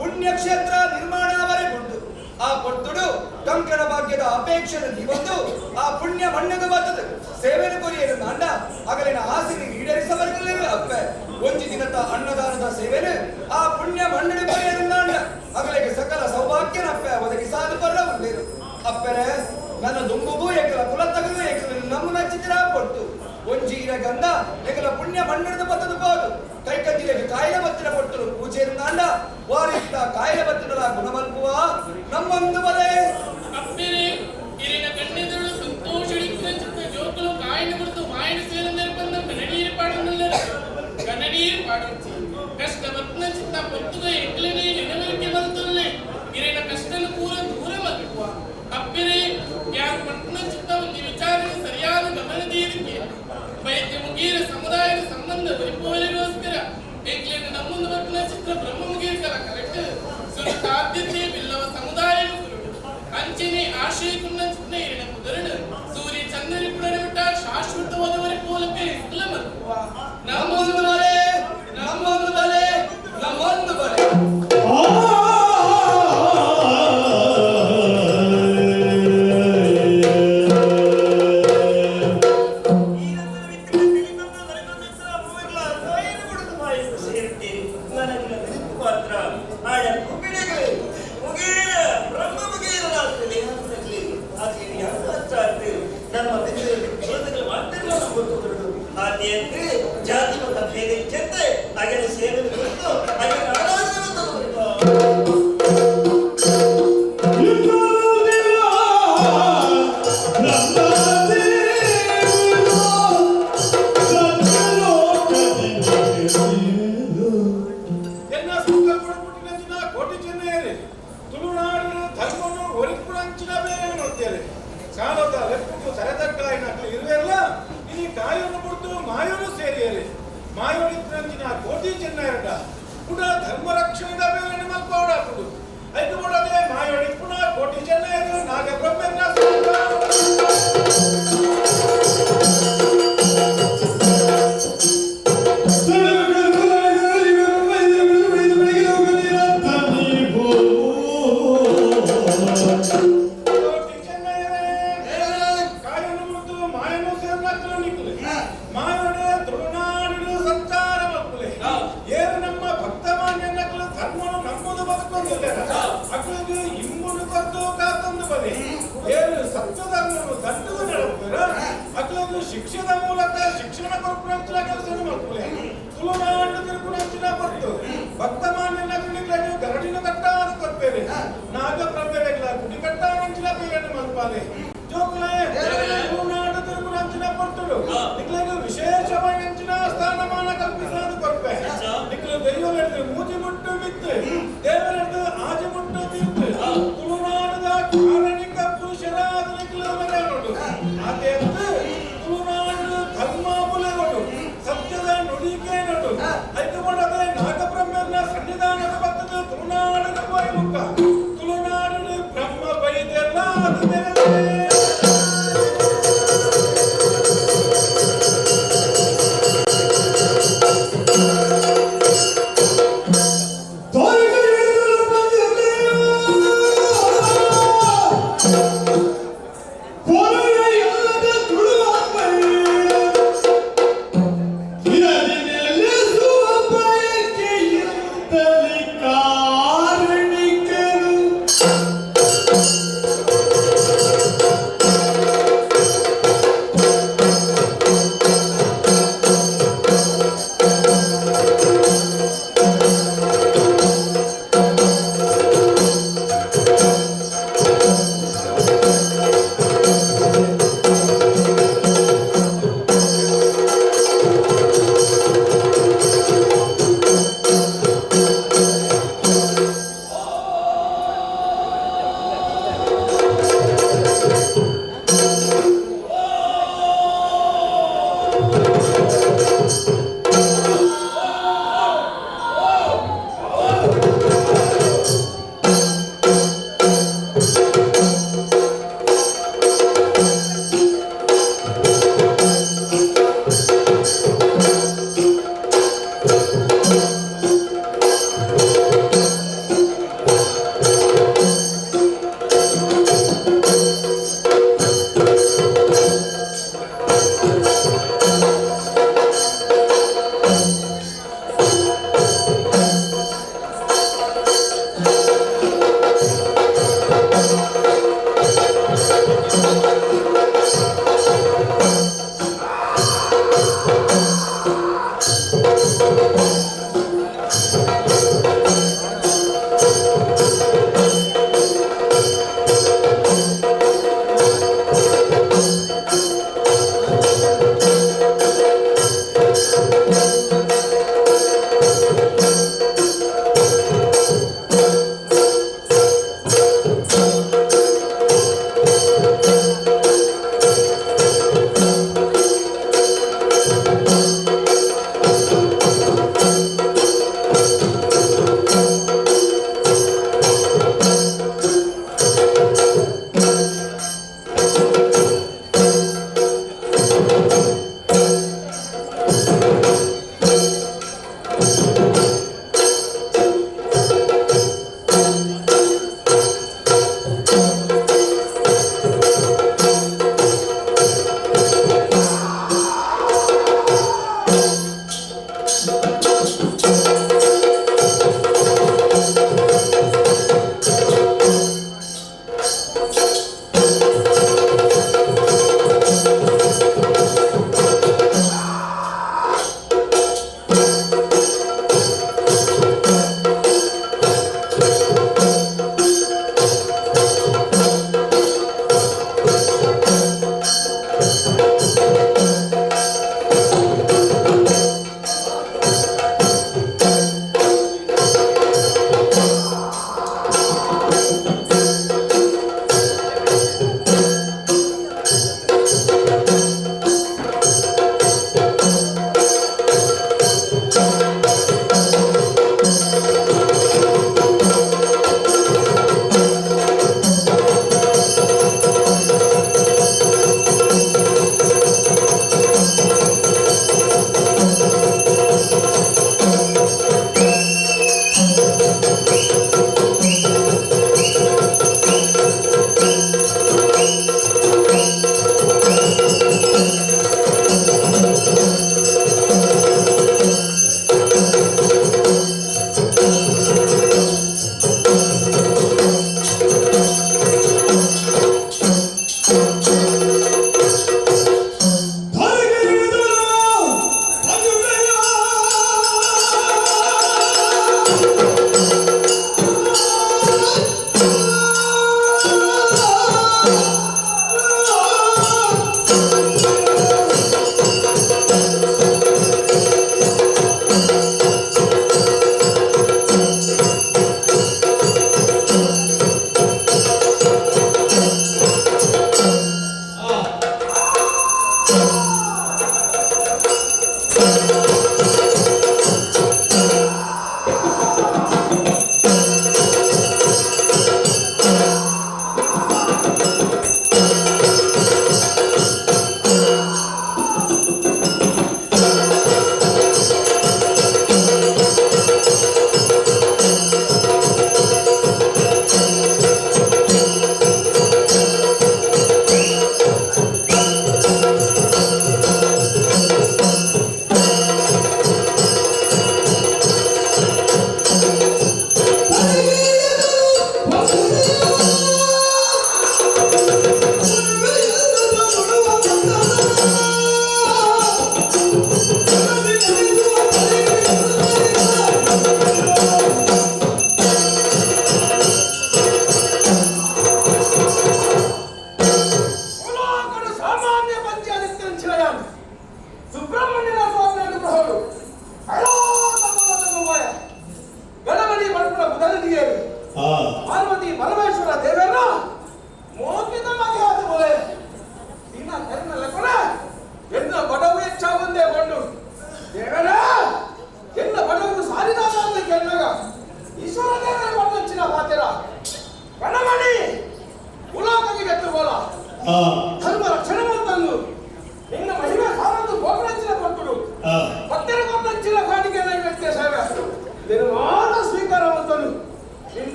ಪುಣ್ಯಕ್ಷೇತ್ರ ನಿರ್ಮಾಣ ವರೆಗುಂಡು ಆ ಪೊರ್ತುಡು ಕಂಕಣ ಭಾಗ್ಯದ ಅಪೇಕ್ಷೆನ ದೀವೊಂದು ಆ ಪುಣ್ಯ ಮಣ್ಣದು ಬರ್ತದೆ ಸೇವೆನ ಕೊರಿಯರು ನಾಂಡ ಅಗಲಿನ ಆಸೆಗೆ ಈಡೇರಿಸಬರಲಿಲ್ಲ ಅಪ್ಪೆ ಒಂಜಿ ದಿನದ ಅನ್ನದಾನದ ಸೇವೆನು ಆ ಪುಣ್ಯ ಮಣ್ಣು ಕೊರಿಯರು ನಾಂಡ ಅಗಲಿಗೆ ಸಕಲ ಸೌಭಾಗ್ಯನಪ್ಪೆ ಒದಗಿಸಾದು ಬರ ಉಳ್ಳೇರು ಅಪ್ಪೆರೆ ನನ್ನ ದುಂಬುಗೂ ಎಕಲ ಕುಲತ್ತಗಲು ಎಕಲ ನಮ್ಮ ನಚ್ಚಿದ್ರ ಪೊರ್ತು ಒಂಜಿ ಇರ ಗಂಧ ಎಕಲ ಪುಣ್ಯ ಮಣ್ಣಿಡ್ದು ಬತ್ತದು ಬೋದು ಕೈಕಂಜಿಲೆಗೆ ಕಾಯಿಲೆ ಬತ್ತಿನ ಪೊರ್ತುಡು ಪೂಜೆರು ನಾಂಡ ವಾರಿಸ್ತ ಕಾಯಿಲೆ ಬತ್ತಿನಲ ಗುಣಮಲ್ಪುವ ನಮ್ಮೊಂದು ಬಲೆ. ಅಪ್ಪೆರೆ ಇರಿನ ಕಣ್ಣೆದುರು ಸಂತೋಷಡಿಕ್ಕಿನ ಚಿತ್ತ ಜೋಕುಲು ಕಾಯಿನ ಕುರಿತು ಮಾಯಿನ ಸೇರಂದಿರ್ಪಂದ ಕನ್ನಡೀರು ಪಾಡೊಂದುಲ್ಲೆರ್ ಕನ್ನಡೀರು ಪಾಡೊಂಚಿ ಕಷ್ಟ ಬತ್ತಿನ ಚಿತ್ತ ಪೊತ್ತುಗ ಎಕ್ಲೆನೆ ನೆನವರಿಕೆ ಮಲ್ತೊಲ್ಲೆ ಇರಿನ ಕಷ್ಟನ ಪೂರ ದೂರ ಮಲ್ಪುವ. ಅಪ್ಪೆರೆ ಯಾನ್ ಪಟ್ನ ಚಿತ್ತ ಒಂದು ವಿಚಾರಣೆ ಸರಿಯಾದ ಗಮನ ದೀರಿಕೆ ವೈದ್ಯ ಮುಗೀರ ಸಮುದಾಯದ ಸಂಬಂಧ ಒರಿಪುವರಿಗೋಸ್ಕರ ಎಂಕ್ಲೆನ ನಮ್ಮೊಂದು ಬತ್ತಿನ ಚಿತ್ರ ಬ್ರಹ್ಮ ಮುಗೀರ್ಕಲ ಕರೆಕ್ಟ್ ಸುರು ಆದ್ಯತೆ ಬಿಲ್ಲವ ಸಮುದಾಯ ಅಂಚನೆ ಆಶಯಕುನ್ನ ಚಿತ್ರ ಇರಿನ ಕುದರನು ಸೂರ್ಯ ಚಂದ್ರನಿ ಪುಡನ ಬಿಟ್ಟ ಶಾಶ್ವತವಾದವರ ಪೋಲಕ್ಕೆ ಇಕ್ಲ ಮಲ್ಪುವ. ನಮ್ಮೊಂದು ಬಲೆ, ನಮ್ಮೊಂದು ಬಲೆ, ನಮ್ಮೊಂದು ಬಲೆ. ಜಾತಿ ಮತ ಭೇದ ಇಚ್ಛಂತೆ ಅಗಲ ಸೇವೆ ಕುರಿತು ಅಗಲ ಆರಾಧನೆ. ಎನ್ನ ಸಂಕಲ್ಪ ಪುಟ್ಟಿನಂಚಿನ ಕೋಟಿ ಚೆನ್ನೈಯರೇ ತುಳುನಾಡಿನ ಧರ್ಮನು ಒರಿಪುರಂಚಿನ ಬೇರೆ ನೋಡ್ತೇವೆ ಕಾಲದ ಲೆಪ್ಪುಕು ತರೆತಕ್ಕಾಯಿನ ಇರುವೆಲ್ಲ ಇನಿ ಕಾಯನ್ನು ಬಿಡ್ತು ಮಾಯೋನು ಸೇರಿಯರೆ ಮಾಯೋಡಿತ್ರಂಚಿನ ಕೋಟಿ ಚೆನ್ನೈಯರಡ ಪುಡ ಧರ್ಮ ರಕ್ಷಣದ ಬೇರೆ ಮಲ್ಪವಡ ಪುಡು ಐದು ಕೊಡದೆ ಮಾಯೋಡಿ ಪುನಃ ಕೋಟಿ ಚೆನ್ನೈಯರು ನಾಗಬ್ರಹ್ಮನ. ಕೋಟಿ ಚೆನ್ನೈಯರೇ ಕಾಯನ್ನು ಬಿಡ್ತು ಮಾಯನು ಸೇರ್ನಕ್ಕಲು ನಿಕ್ಕುಲೆ ಮಾಯೋಡೆ ತುಳುನಾಡು ಸಂಚಾರ ಮಕ್ಕಳೆ ಏರು ನಮ್ಮ ಭಕ್ತ ಮಾನ್ಯನಕ್ಕಲು ಧರ್ಮನು ನಮ್ಮದು ಬದುಕೊಂದಿಲ್ಲ ಅಕ್ಕಳಿಗೆ ಇಂಬುನು ಕೊದ್ದು ಕಾತೊಂದು ಬಲಿ ಏರು ಸತ್ಯ ಧರ್ಮನು ದಂಡದ ನಡಪುರ ಅಕ್ಕಳಿಗೆ ಶಿಕ್ಷಣದ ಮೂಲಕ ಶಿಕ್ಷಣ ಕೊರಪುರಂಚಿನ ಕೆಲಸ ಮಕ್ಕಳೆ ತುಳುನಾಡು ತಿರುಪುರಂಚಿನ ಪರ್ತು ಭಕ್ತ ಮಾನ್ಯನಕ್ಕಲಿಗೆ ಗರಡಿನ ಕಟ್ಟಾದ ಕೊರ್ಪೇರೆ ನಾಗಪ್ರಭೆಗಳ ಗುಡಿ ಕಟ್ಟಾನಂಚಿನ ಬೇರೆ ಮಲ್ಪಾಲೆ ಜೋಕುಲೆ ತುಳುನಾಡು ತಿರುಪುರಂಚಿನ ಪರ್ತುಡು ನಿಕ್ಲೆಗ್ ವಿಶೇಷವಾದಂಚಿನ ಸ್ಥಾನಮಾನ ಕಲ್ಪಿಸಾದ ಕೊರ್ಪೆ ನಿಕ್ಲು ದೈವಲೆಡ್ದು ಮೂಜಿ ಮುಟ್ಟು ಬಿತ್ತು ದೇವರೆಡ್ದು ಆಜಿ ಮುಟ್ಟು ತೀರ್ತು ತುಳುನಾಡದ ಕಾರಣಿಕ ಪುರುಷರಾದ ನಿಕ್ಲು ಮೆರೆನೋಡು ಆತೆ ಅಂತು ತುಳುನಾಡು ಧರ್ಮ ಬುಲೆಗೊಡು ಸತ್ಯದ ನುಡಿಗೆ ನೋಡು ಐದು ಮಾಡದೆ ನಾಗಬ್ರಹ್ಮನ ಸನ್ನಿಧಾನದ ಬತ್ತದ ತುಳುನಾಡಿನ ಪೋಯಿ ಮುಕ್ಕ ತುಳುನಾಡು ಬ್ರಹ್ಮ ಬೈದೆಲ್ಲ ಅದು ಮೇರೆ. ದಾರಿಗಳು.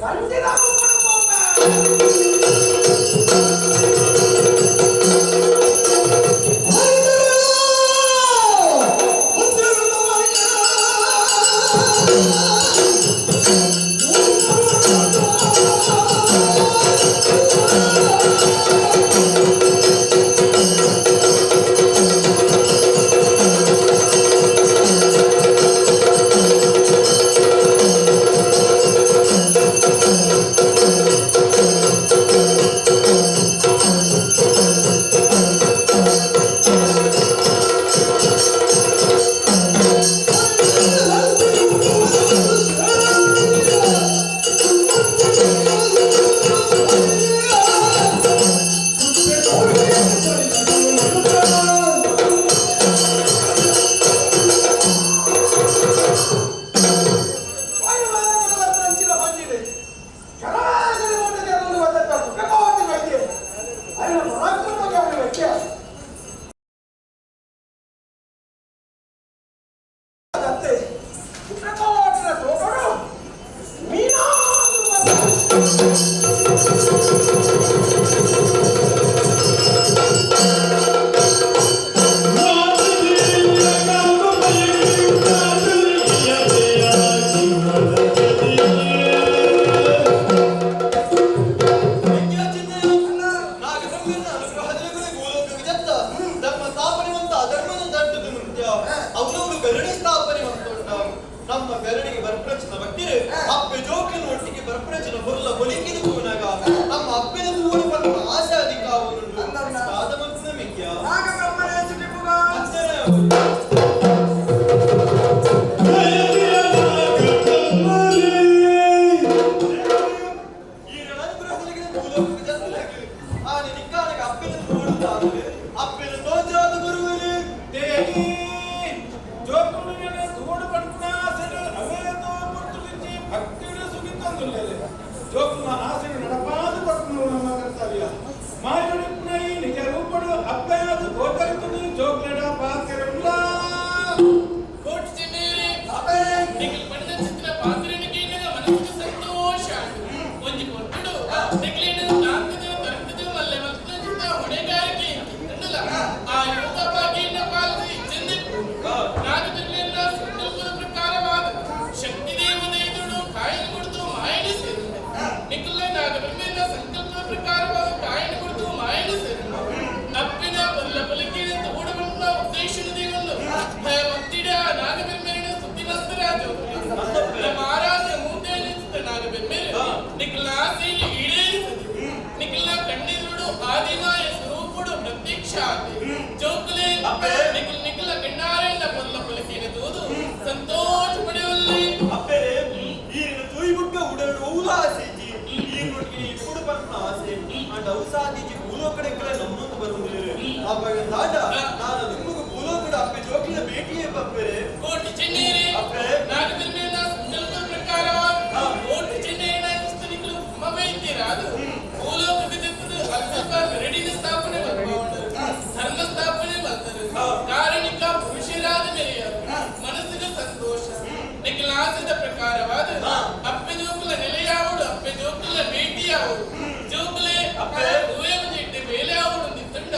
ಸಂಚಿದ ರೂಪಡು ಪೋಪೆ. ಧರ್ಮ ಸ್ಥಾಪನೆ ಅಧರ್ಮದ ದಂಟದ ನೃತ್ಯ ಅವರವರು ಗರಡಿ ಸ್ಥಾಪನೆ ಹೊಂದುಂಟ. ನಮ್ಮ ಗರಡಿಗೆ ಬರ್ಪ್ರಚನ ಭಕ್ತಿರು ಅಪ್ಪೆ ಜೋಕಿನ ಒಟ್ಟಿಗೆ ಬರ್ಪ್ರಚನ ಬೊಲ್ಲ ಬೊಲಿಕಿದ ಕೂನಾಗ ನಮ್ಮ ಅಪ್ಪೆನ ತೂಡು ಪಂತ ಆಸೆ ಅಧಿಕ ಅವನುಂಡು ಸಾದ ಮಂತ್ನ ಮಿಕ್ಯ ಅಪ್ಪೆನ ತೋಜಾದ ಗುರುವಿನ ದೇವಿ ಜೋಕುಲು ತೂಡು ಪಂಪುನ ಆಸೆಡು ಅವೇತೋ ಪುರ್ತುಲಿಂಚಿ ಭಕ್ತಿಡು ಸುಗಿತಂದುಲ್ಲೇಲೆ ಜೋಕುನ ಆಸೆಡು ನಡಪಾದು ಪಟ್ಟುನು ನಮ್ಮ ಕರ್ತವ್ಯ. ಮಾಯುಡಿಪ್ಪುನ ಈ ನಿಜ ರೂಪಡು ಅಪ್ಪಯಾದು ಗೋಚರಿತುದು ಜೋಕ್ಲೆಡ ಪಾತಿರುಲ್ಲ. ಕೋಟಿ ಚೆನ್ನೆಯರೇ, ನಿಖಿಲ್ ಪಡೆದ ಚಿತ್ರ ಪಾತ್ರನಿಗೆ ಇನ್ನದ ಮನಸ್ಸಿಗೆ ಸಂತೋಷ. ಒಂಜಿ ಪೊರ್ತುಡು ನಿಖಿಲಿನ ತಾಂತದ ತರ್ತದ ಮಲ್ಲೆ ಮಲ್ಪದ ಚಿತ್ರ ಹೊಣೆಗಾರಿಕೆ ಇಂತಿತ್ತಂಡಲ ಆ ಯೋಗ ಭಾಗ್ಯನ ಪಾಲದ ಇಜ್ಜಂದೆ ನಾಗದಲ್ಲೆಲ್ಲ ಸಂಕಲ್ಪದ ಪ್ರಕಾರವಾದ ಶಕ್ತಿ ದೇವದ ಎದುರು ಕಾಯಿನ ಕುಡಿದು ಮಾಯಣಿ ಸೇರಿದೆ. ನಿಖಿಲ ನಾಗಬ್ರಹ್ಮನ ಸಂಕಲ್ಪದ ಪ್ರಕಾರವಾದ ಕಾಯಿನ ಕುಡಿದು ಮಾಯಣಿ ಸೇರಿದೆ. ಅಪ್ಪಿನ ಬಲ್ಲ ಬಲಕಿನ ತೋಡಬಣ್ಣ ಉದ್ದೇಶದ ದೇವಲ್ಲು ಭಯ ಭಕ್ತಿಡ ನಾಗಬೆಮ್ಮೆರಿನ ಸ್ತುತಿ ಮಂತ್ರಾಜು ನಮ್ಮ ಆರಾಧ್ಯ ಮೂರ್ತಿಯಲ್ಲಿ ನಾಗಬೆಮ್ಮೆರು ನಿಖಿಲ ಆಸೆಯನ್ನು ಈಡೇರಿಸದೆ ನಿಖಿಲ ಕಣ್ಣೆದುರುಡು ಆದಿಮಾಯ ಸ್ವರೂಪುಡು ಪ್ರತ್ಯಕ್ಷ ಆದೆ. ಜೋಕುಲೆ ನಿಖಿಲ್ ನಿಖಿಲ ಕಣ್ಣಾರೆಲ್ಲ ಬಲ್ಲ ಪಲಕಿನ ತೋದು ಸಂತೋಷ ಪಡೆಯುವಲ್ಲಿ. ಅಪ್ಪೆರೆ ಈರಿನ ತೂಯಿ ಬುಕ್ಕ ಉಡಲು ಔಲ ಆಸೆಜಿ ಈರುನೊಟ್ಟಿಗೆ ಇಪ್ಪುಡು ಪನ್ಪುನ ಆಸೆ ಅಂಡ ಔಸಾದಿಜಿ ಭೂಲೋಕಡೆ ಕಡೆ ನಮ್ಮೊಂದು ಬರುವುದಿಲ್ಲ ಅಪ್ಪಗ ದಾಡ ನಾನು ನಿಮ್ಮಗು ಭೂಲೋಕಡ ಅಪ್ಪೆ ಜೋಕಿನ ಭೇಟಿಯೇ ಬಪ್ಪೆರೆ. ಕೋಟಿ ಚೆನ್ನೇರೆ ಅಪ್ಪೆ ನಾಗಬೆಮ್ಮೆನ ಸಂಕಲ್ಪದ ಪ್ರಕಾರವಾದ ಕೋಟಿ ಚೆನ್ನೆಯನ ಇಷ್ಟನಿಗಳು ಮವೈದ್ಯರಾದು ಭೂಲೋಕದ ಜೊತೆಗೆ ಅಲ್ಪ ಗರಡಿನ ಸ್ಥಾಪನೆ ಮಲ್ಪವುಂಡು ಧರ್ಮ ಸ್ಥಾಪನೆ ಮಲ್ತರು ಕಾರಣಿಕ ಪುರುಷರಾದ ಮೇರೆಯರು ಮನಸ್ಸಿಗೆ ಸಂತೋಷ. ನಿಖಿಲ ಆಸೆದ ಪ್ರಕಾರವಾದ ಅಪ್ಪೆ ಜೋಕುಲ ನೆಲೆಯಾವಡು ಅಪ್ಪೆ ಜೋಕುಲ ಭೇಟಿಯಾವಡು ಜೋಕುಲೆ ಅಪ್ಪೆ ಹೂವೇ ಒಂಜಿಟ್ಟೆ ಬೇಲೆ ಆವಡು ನಿತ್ತಂಡ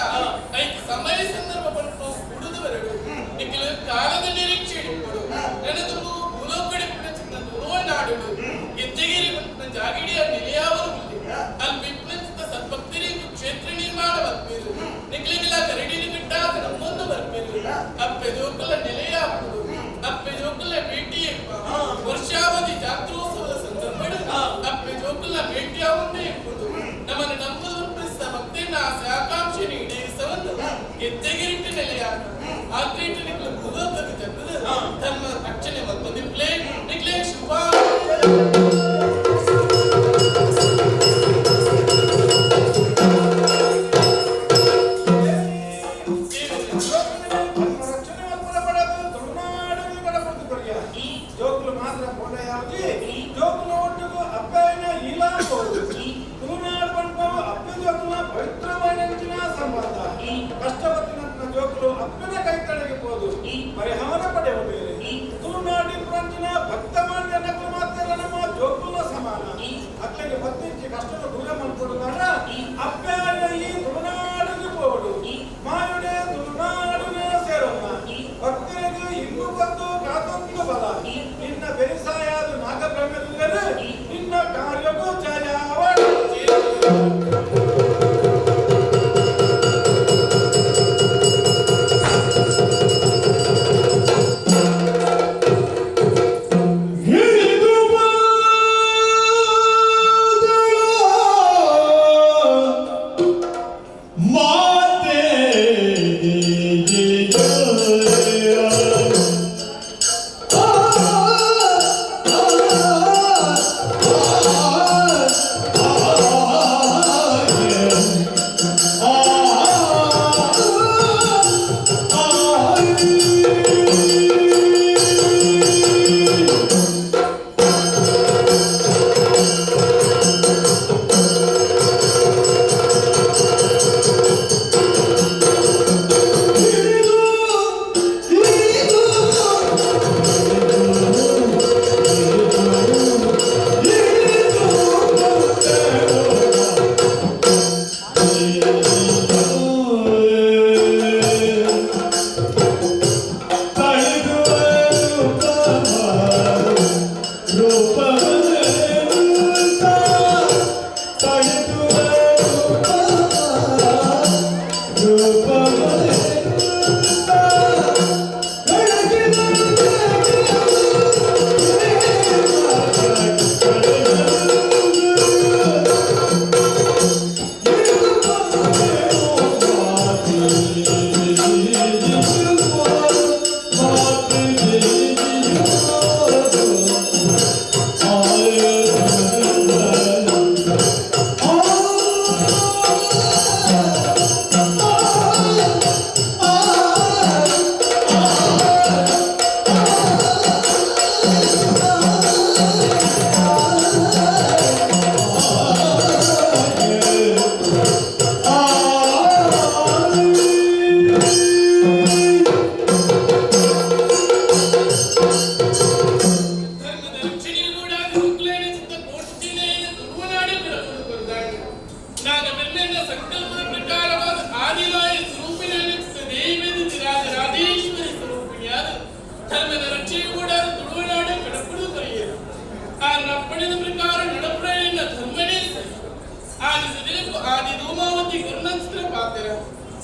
ಐಕ್ ಸಮಯ ಸಂದರ್ಭ ಪಂಟು ಕುಡಿದು ಬರಡು ನಿಖಿಲ ಕಾಲದ ನಿರೀಕ್ಷೆ ಇಟ್ಕೊಡು. ನನದು ಭೂಲೋಕದ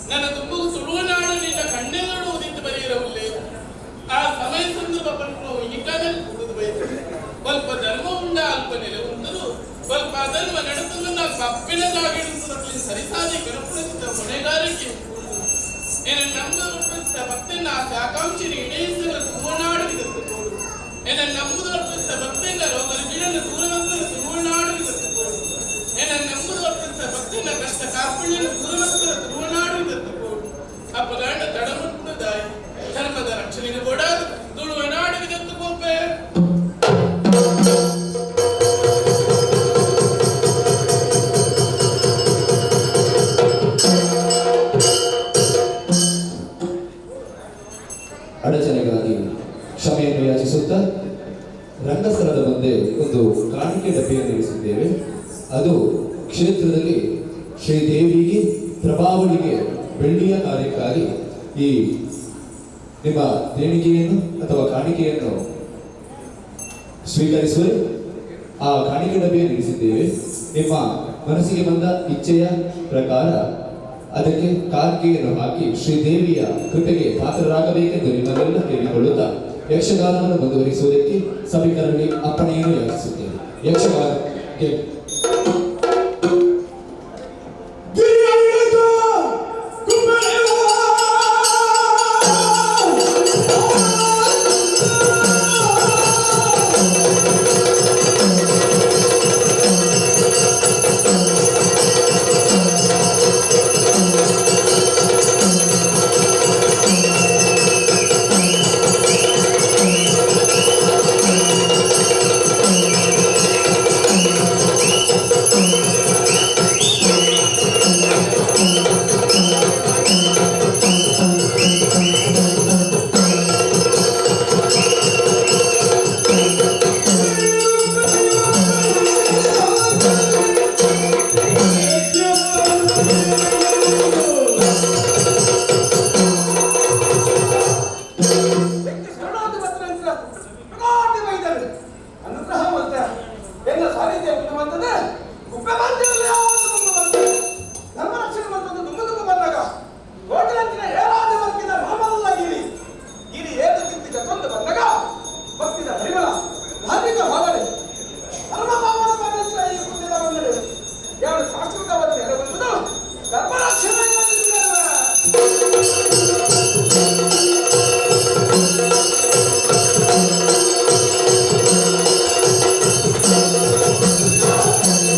ನನ್ನ ತುಂಬು ತುಳುನಾಡು ನಿನ್ನ ಕಣ್ಣೆದುರು ಉದಿತ್ತು ಬರೆಯಿರವುಲ್ಲೆ ಆ ಸಮಯ ಸಂದರ್ಭ ಪನ್ಪುನ ಇನಿಕಾದಲ್ಲಿ ಕುಡಿದು ಬೈತು ಸ್ವಲ್ಪ ಧರ್ಮ ಉಂಡ ಅಲ್ಪ ನೆಲೆ ಉಂಟರು ಸ್ವಲ್ಪ ಅಧರ್ಮ ನಡೆದುದನ್ನ ಕಪ್ಪಿನ ಜಾಗಿಡುವುದರಲ್ಲಿ ಸರಿಸಾದಿ ಕನಪುಣಿಸಿದ ಹೊಣೆಗಾರಿಕೆ ಏನ ನಂಬುದು ಭಕ್ತನ ಆಸೆ ಆಕಾಂಕ್ಷೆಯನ್ನು ಈಡೇರಿಸಲು ತುಳುನಾಡು ವಿಧತ್ತುಕೋಡು ಏನ ನಂಬುದು ಅರ್ಪಿಸಿದ ಭಕ್ತನ ರೋಗ ಗಿಡನ ದೂರವಂತರ ತುಳುನಾಡು ವಿಧತ್ತುಕೋಡು ಏನ ನಂಬುದು ಅರ್ಪಿಸಿದ ಭಕ್ತನ ಕಷ್ಟ ಕಾರ್ಪಣ್ಯನ ದೂರವಂತರ ತುಳುನಾಡು ವಿಧತ್ತುಕೋಡು ಅಪಗಾಂಡ ತಡಮುಟ್ಟುದಾಯಿ ಧರ್ಮದ ರಕ್ಷಣೆಗೆ ಬೋಡಾದು ತುಳುವನಾಡು ವಿಧತ್ತು ಕೋಪೆ. ಅಡಚಣೆಗಾಗಿ ಕ್ಷಮೆಯನ್ನು ಯಾಚಿಸುತ್ತಾ ರಂಗಸ್ಥಳದ ಮುಂದೆ ಒಂದು ಕಾಣಿಕೆ ಡಬ್ಬಿಯನ್ನು ಇರಿಸಿದ್ದೇವೆ. ಅದು ಕ್ಷೇತ್ರದಲ್ಲಿ ಶ್ರೀದೇವಿಗೆ ಪ್ರಭಾವಳಿಗೆ ಬೆಳ್ಳಿಯ ಕಾರ್ಯಕ್ಕಾಗಿ ಈ ನಿಮ್ಮ ದೇಣಿಗೆಯನ್ನು ಅಥವಾ ಕಾಣಿಕೆಯನ್ನು ಸ್ವೀಕರಿಸುವ ಆ ಕಾಣಿಕೆ ಡಬ್ಬಿಯನ್ನು ಇರಿಸಿದ್ದೇವೆ. ನಿಮ್ಮ ಮನಸ್ಸಿಗೆ ಬಂದ ಇಚ್ಛೆಯ ಪ್ರಕಾರ ಅದಕ್ಕೆ ಕಾಣಿಕೆಯನ್ನು ಹಾಕಿ ಶ್ರೀದೇವಿಯ ಕೃಪೆಗೆ ಪಾತ್ರರಾಗಬೇಕೆಂದು ನಿಮ್ಮನ್ನೆಲ್ಲ ಕೇಳಿಕೊಳ್ಳುತ್ತಾ ಯಕ್ಷಗಾನವನ್ನು ಮುಂದುವರಿಸುವುದಕ್ಕೆ ಸಭಿಕರಲ್ಲಿ ಅಪ್ಪಣೆಯನ್ನು ಯಾಚಿಸುತ್ತೇನೆ. ಯಕ್ಷಗಾನಕ್ಕೆ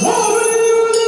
Oh,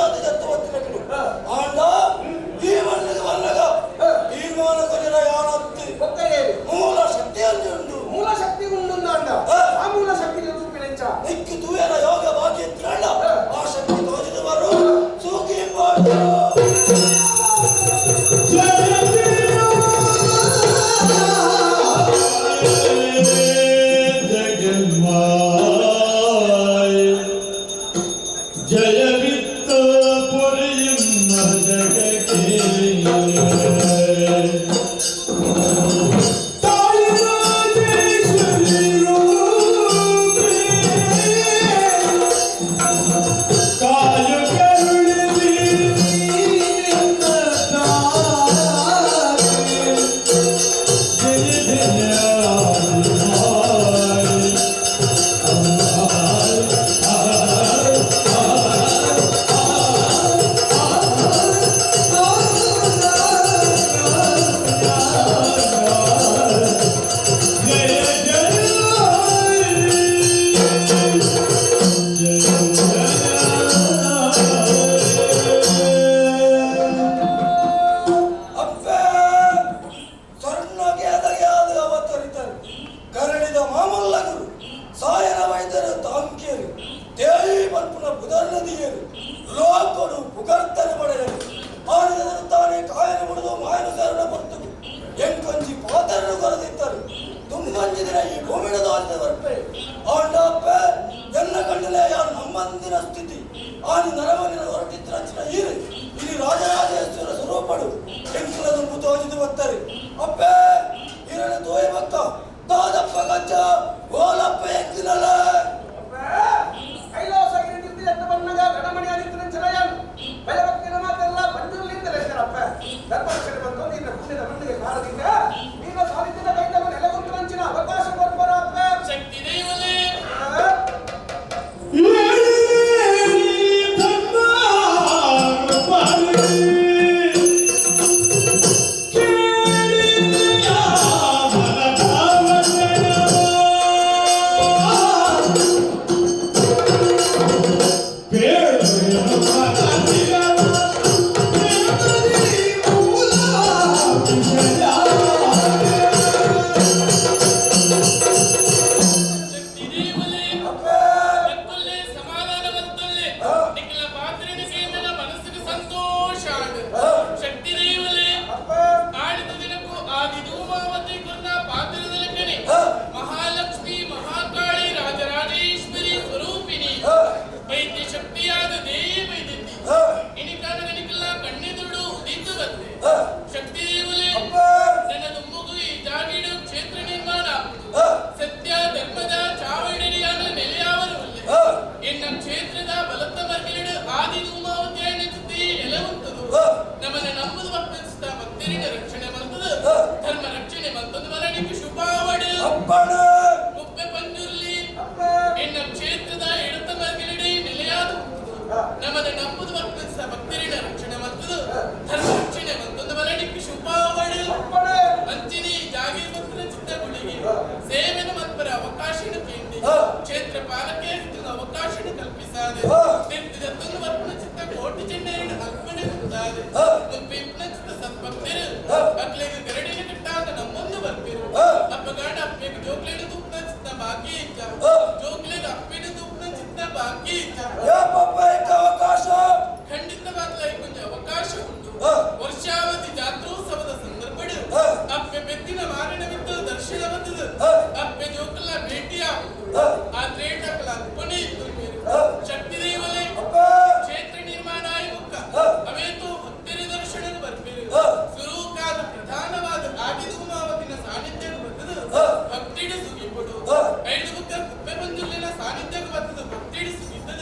ದಾದ ಜತ್ತು ಬತ್ತಿನಕುಲು ಆಂಡ ಈ ಮಣ್ಣಿಗೆ ಬನ್ನಗ ತೀರ್ಮಾನ ಕೊರಿರ ಯಾನತ್ತಿ ಮೂಲ ಶಕ್ತಿಯಲ್ಲಿ ಉಂಟು. ಮೂಲ ಶಕ್ತಿ ಉಂಡು ಅಂಡ ಆ ಮೂಲ ಶಕ್ತಿ ರೂಪಿನೆಂಚ ನಿಕ್ಕು ತೂಯರ ಯೋಗ ಬಾಕಿ ಇತ್ತಿರಂಡ ಆ ಶಕ್ತಿ ತೋಜಿದವರು ಸೂಕಿ ಮಾಡು. ಜಯವಿತ್ತ ಪೊರೆಯುನ್ನ ಜಗಕ್ಕೆ ತಾಯಿ ರಾಜೇಶ್ವರಿ ರೂಪೇ ಕಾಯ ಕರುಣಿಸಿ ನಿನ್ನ ತಾತೆ. ಜಯ ಜಯ ಅಪ್ಪೆ ಸ್ವರ್ಣಗೇದಗೆಯಾದ ಅವತರಿತರು ಕರಡಿದ ಮಾಮಲ್ಲಗರು ಸಾಯನ ವೈದ್ಯರು ತಾಂಕೇರು ತೇಯಿ ಪಲ್ಪುನ ಬುಧರ್ ನದಿಯರು ಲೋಕಡು ಪುಗರ್ತನೆ ಪಡೆಯರು ಆಡಿದರು ತಾನೇ ಕಾಯನ ಮುಡಿದು ಮಾಯನ ಸೇರಣ ಬರ್ತದು ಎಂಕೊಂಜಿ ಪಾತರನ್ನು ಕೊರದಿತ್ತರು ತುಂಬಂಜಿದಿನ ಈ ಭೂಮಿನ ದಾರಿದ ಬರ್ಪೆ. ಆಂಡ ಅಪ್ಪೆ ಎಲ್ಲ ಕಣ್ಣಲೆ ಯಾರು ನಮ್ಮಂದಿನ ಸ್ಥಿತಿ ಆನಿ ನರಮನಿನ ಹೊರಟಿತ್ತಿರಂಚಿನ ಈರು ಇಲ್ಲಿ ರಾಜರಾಜೇಶ್ವರ ಸ್ವರೂಪಡು ಎಂಕುಲ ದುಂಬು ತೋಜಿದು ಬತ್ತರಿ. ಅಪ್ಪೆ ಇರನ ತೋಯ ಬಕ್ಕ ದಾದಪ್ಪ ಗಜ್ಜ ಓಲಪ್ಪ ಎಂಕಿನಲ. ಕೈಲಾಸಗಿರಿ ಎತ್ತ ಬನ್ನಗ ಗಣಮಣಿ ಆದಿತ್ಯನ ಚಲಯಾನು ಭಯಭಕ್ತಿನ ಮಾತೆಲ್ಲ ಬಂಜುರ್ಲಿಂದಲೇ ಧರ್ಮರಕ್ಷಣೆ ಬಂತು ನಿನ್ನ ಪುಣ್ಯದ ಮಣ್ಣಿಗೆ ಕಾರದಿಂದ ನಿನ್ನ ಸಾನ್ನಿಧ್ಯದ ಕೈತಲು ನೆಲೆಗೊಂಡು ಅವಕಾಶ ಕೊಡ್ಬಾರ ಅಪ್ಪ. ಶಕ್ತಿ ದೈವಲೇ. ಶಕ್ತಿ ದೈವಲೇ. ತಕ್ಕುಲ್ಲೇ ಸಮಾಧಾನ ಬರ್ತುಲ್ಲೆ ನಿಖಿಲ ಪಾತ್ರಿನ ಕೇಂದ್ರ ಮನಸ್ಸಿಗೆ ಸಂತೋಷ ಆದ. ಶಕ್ತಿ ದೈವಲೇ, ಆಡಿದ ದಿನಕ್ಕೂ ಆದಿ ಧೂಮಾವತಿ ಕುರ್ನ ಪಾತ್ರದ ಲೆಕ್ಕನೆ ಮಹಾಲಕ್ಷ್ಮಿ ಮಹಾಕಾಳಿ ರಾಜರಾಜೇಶ್ವರಿ ಸ್ವರೂಪಿಣಿ ವೈದ್ಯ ಶಕ್ತಿಯಾದ ದೇವಿ ವೈದ್ಯತಿ ಇನಿಕಾನ ಗಣಿಕಲ್ಲ ಕಣ್ಣೆದುರು ಉದಿತು ಬಂದೆ. ಶಕ್ತಿ ದೇವಲೇ, ನನ್ನ ದುಂಬುಗು ಈ ಜಾಗಿಡು ಕ್ಷೇತ್ರ ನಿರ್ಮಾಣ ಆಗುವುದು. ಸತ್ಯ ಧರ್ಮದ ಚಾವಡಿಯಾದ ನೆಲೆಯಾವರು ಎನ್ನ ಕ್ಷೇತ್ರದ ಬಲತ್ತ ಮರ್ಗಿಲಿಡು ಆದಿ ಧೂಮಾವತಿಯ ನೆಚ್ಚುತ್ತಿ ನೆಲವುಂತದು. ನಮ್ಮನ್ನ ನಂಬುದು ಭಕ್ತಿಸ್ತ ಭಕ್ತರಿನ ರಕ್ಷಣೆ ಮಂತದು ಧರ್ಮ ರಕ್ಷಣೆ ಮಂತದು ಮರಣಿಗೆ ಶುಭಾವಡು. ಮುಪ್ಪೆ ಪಂಜುರ್ಲಿ ಎನ್ನ ಕ್ಷೇತ್ರದ ಎಡತ ಮರ್ಗಿಲಿಡಿ ನೆಲೆಯಾದ ನಮ್ಮನ್ನ ನಂಬುದು ಭಕ್ತಿಸ್ತ ಭಕ್ತರಿನ ರಕ್ಷಣೆ ಮಂತದು ಧರ್ಮ ರಕ್ಷಣೆ ಮಂತದು ಮರಣಿಗೆ ಶುಭಾವಡು. ಅಂಚಿನಿ ಜಾಗೀರ್ ಮಂತ್ರ ಚಿತ್ತಗುಳಿಗೆ ಸೇವೆನ ಮತ್ಪರ ಅವಕಾಶನ ಕೇಂದಿ ಕ್ಷೇತ್ರ ಪಾಲಕೆ ಅವಕಾಶನ ಕಲ್ಪಿಸಾದೆ ನಿರ್ತಿದ ವರ್ಪಣ ಚಿತ್ತ ಕೋಟಿ ಚೆನ್ನೇರಿನ ಅರ್ಪಣೆ ಉಂಟಾದೆ ಮುಲ್ಪಿಪ್ನ ಚಿತ್ತ ಸದ್ಭಕ್ತರು ಅಕ್ಲೆಗ್ ಗರಡಿನ ಕಟ್ಟಾದ ನಮ್ಮೊಂದು ಬರ್ಪಿರು. ಅಪ್ಪಗಾಡ ಅಪ್ಪೆಗ್ ಜೋಕ್ಲೆನ ತೂಪ್ನ ಚಿತ್ತ ಬಾಕಿ ಇಜ್ಜ, ಜೋಕ್ಲೆಗ್ ಅಪ್ಪಿನ ತೂಪ್ನ ಚಿತ್ತ ಬಾಕಿ ಇಜ್ಜ. ಅವಕಾಶ ಖಂಡಿತವಾಗ್ಲೂ ಕೊಂಚ ಅವಕಾಶ ಉಂಟು. ವರ್ಷಾವಧಿ ಜಾತ್ರೋತ್ಸವದ ಸಂದರ್ಭಡು ಅಪ್ಪೆ ಪೆದ್ದಿನ ಮಾರಣ ಬಿದ್ದು ದರ್ಶನ ಬಂದದು ಅಪ್ಪೆ ಜೋಕುಲ ಭೇಟಿ ಆಗುದು. ಆ ತ್ರೇಟಕಲ ಅರ್ಪಣೆ ಇತ್ತು. ಶಕ್ತಿ ದೇವಲೇ, ಕ್ಷೇತ್ರ ನಿರ್ಮಾಣ ಆಯಿ ಮುಕ್ಕ ಅವೇತು ಭಕ್ತರ ದರ್ಶನ ಬರ್ಪಿರು. ಸುರೂಕಾದ ಪ್ರಧಾನವಾದ ಆದಿಧೂಮಾವತಿನ ಸಾನ್ನಿಧ್ಯ ಬರ್ತದು ಭಕ್ತಿಡು ಸುಗಿಪಡು. ಐದು ಬುಕ್ಕ ಕುಪ್ಪೆ ಬಂಜುಲ್ಲಿನ ಸಾನ್ನಿಧ್ಯ ಬರ್ತದು ಭಕ್ತಿಡು ಸುಗಿದ್ದು.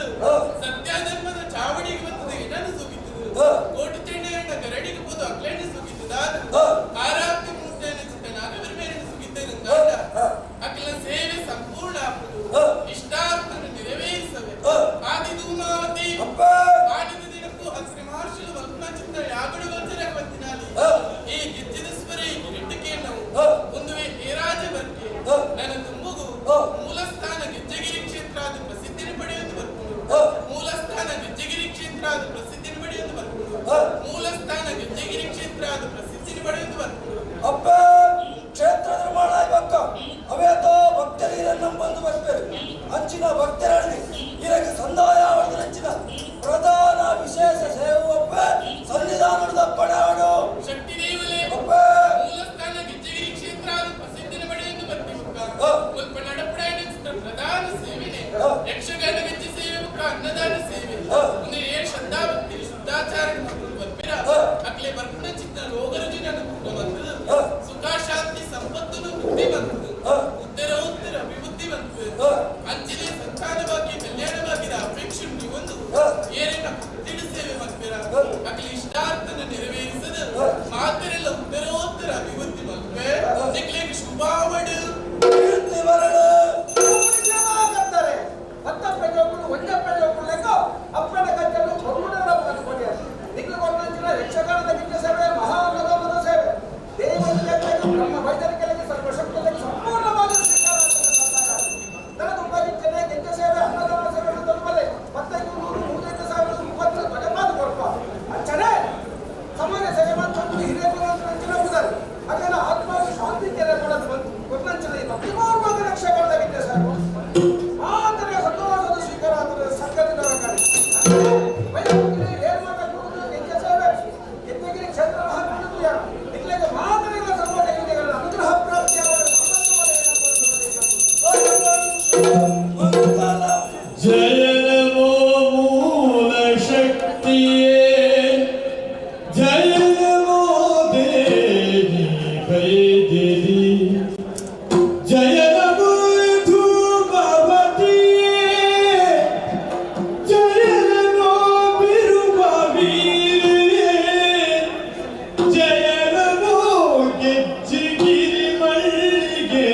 ಮೂಲಸ್ಥಾನ ಗೆಜ್ಜೆಗಿರಿ ಕ್ಷೇತ್ರ ಅದು ಪ್ರಸಿದ್ಧಿ ಪಡೆದು ಬಂತು. ಅಪ್ಪ, ಕ್ಷೇತ್ರ ನಿರ್ಮಾಣ ಆಯ್ಬಕ್ಕ ಅವೇತೋ ಭಕ್ತರು ಬಂದು ಬರ್ತಾರೆ. ಅಂಚಿನ ಭಕ್ತರಲ್ಲಿ ಇದಕ್ಕೆ ಸಂದಾಯ ಅಂಚಿನ ಪ್ರಧಾನ ವಿಶೇಷ ಸೇವೆ ಅಪ್ಪ ಸನ್ನಿಧಾನದ ಪಡಾಡು. ಶಕ್ತಿ ದೇವಲೇ, ಅಪ್ಪ, ಮೂಲಸ್ಥಾನ ಗೆಜ್ಜೆಗಿರಿ ಕ್ಷೇತ್ರ ಅದು ಪ್ರಸಿದ್ಧಿ ಪಡೆದು ಬರ್ತಿ ಮುಕ್ಕ ಮುಲ್ಪ ನಡಪಡ ಪ್ರಧಾನ ಸೇವೆನೆ ಯಕ್ಷಗಾನ ಗೆಜ್ಜೆ ಸೇವೆ ಮುಕ್ಕ ಅನ್ನದಾನ ಸೇವೆ. ಒಂದು ಏಳು ಶ್ರದ್ಧಾ ಭಕ್ತಿ ಶುದ್ಧಾಚಾರ ಬರ್ಪಿರ ಅಕ್ಲೆ ಬರ್ಪುಣ ಚಿತ್ತ ರೋಗ ರುಜಿನ ಬಂತು, ಸುಖ ಶಾಂತಿ ಸಂಪತ್ತನ್ನು ವೃದ್ಧಿ ಬಂತು, ಉತ್ತರ ಉತ್ತರ ಅಭಿವೃದ್ಧಿ ಬಂತು. ಅಂಚಿನ ಸಂತಾನ ಭಾಗ್ಯ ಕಲ್ಯಾಣ ಭಾಗ್ಯದ ಅಪೇಕ್ಷೆ ಒಂದು ಏನೇನ ಭಕ್ತಿಡು ಸೇವೆ ಮಾಡ್ತೀರ ಅಕ್ಲೆ ಇಷ್ಟಾರ್ಥನ ನೆರವೇರಿಸದ ಮಾತರೆಲ್ಲ ಉತ್ತರೋತ್ತರ ಅಭಿವೃದ್ಧಿ ಮಲ್ಪೆ ನಿಕ್ಲೆಗ್ ಶುಭಾವಡು. ಯಕ್ಷಗಾನದ ಗಿಜ್ಜ ಸೇವೆ, ಮಹಾ ಅನ್ನದಾನದ ಸೇವೆ, ದೇವರಿಗೆ ಬ್ರಹ್ಮ ವೈದ್ಯರಿಗೆ ಸರ್ವಶಕ್ತರಿಗೆ ಸಂಪೂರ್ಣವಾಗಿ ತನದುಂಬ ಗಿಜ್ಜನೆ ಗೆಜ್ಜ ಸೇವೆ ಅನ್ನದಾನ ಸೇವೆ ತಲುಪಲೆ 15 100 105 ಸಾವಿರದ 30 ತೊಡೆಪಾದ ಕೊರಪ ಅಂಚನೆ ಸಮಾಜ ಸೇವೆ ಮತ್ತು ಹಿರಿಯ ಹೋಗುತ್ತಾರೆ. ಅದೆಲ್ಲ ಆತ್ಮ ಶಾಂತಿ ಕೆರೆ ಕೊಡೋದು ಬಂತು ಕೊಟ್ಟಂಚನೆ ಭಕ್ತಿಪೂರ್ವಕ ಯಕ್ಷಗಾನದ ಗಿಜ್ಜ ಸೇವೆ ಮಾತ್ರ ಸಂತೋಷದ ಸ್ವೀಕಾರ ಸಂಘದಿಂದ ಜಯ ನಮೋ ಮೂಲ ಶಕ್ತಿಯೇ, ಜಯ ನಮೋ ದೇವಿ ವೈದ್ಯರಿ, ಜಯ ನಮೋ ಧೂಮವತಿಯೇ, ಜಯ ನಮೋ ಬಿರುಬವೀರೇ, ಜಯ ನಮೋ ಗೆಜ್ಜಿಗಿರಿ ಮಲ್ಲಿಗೆ,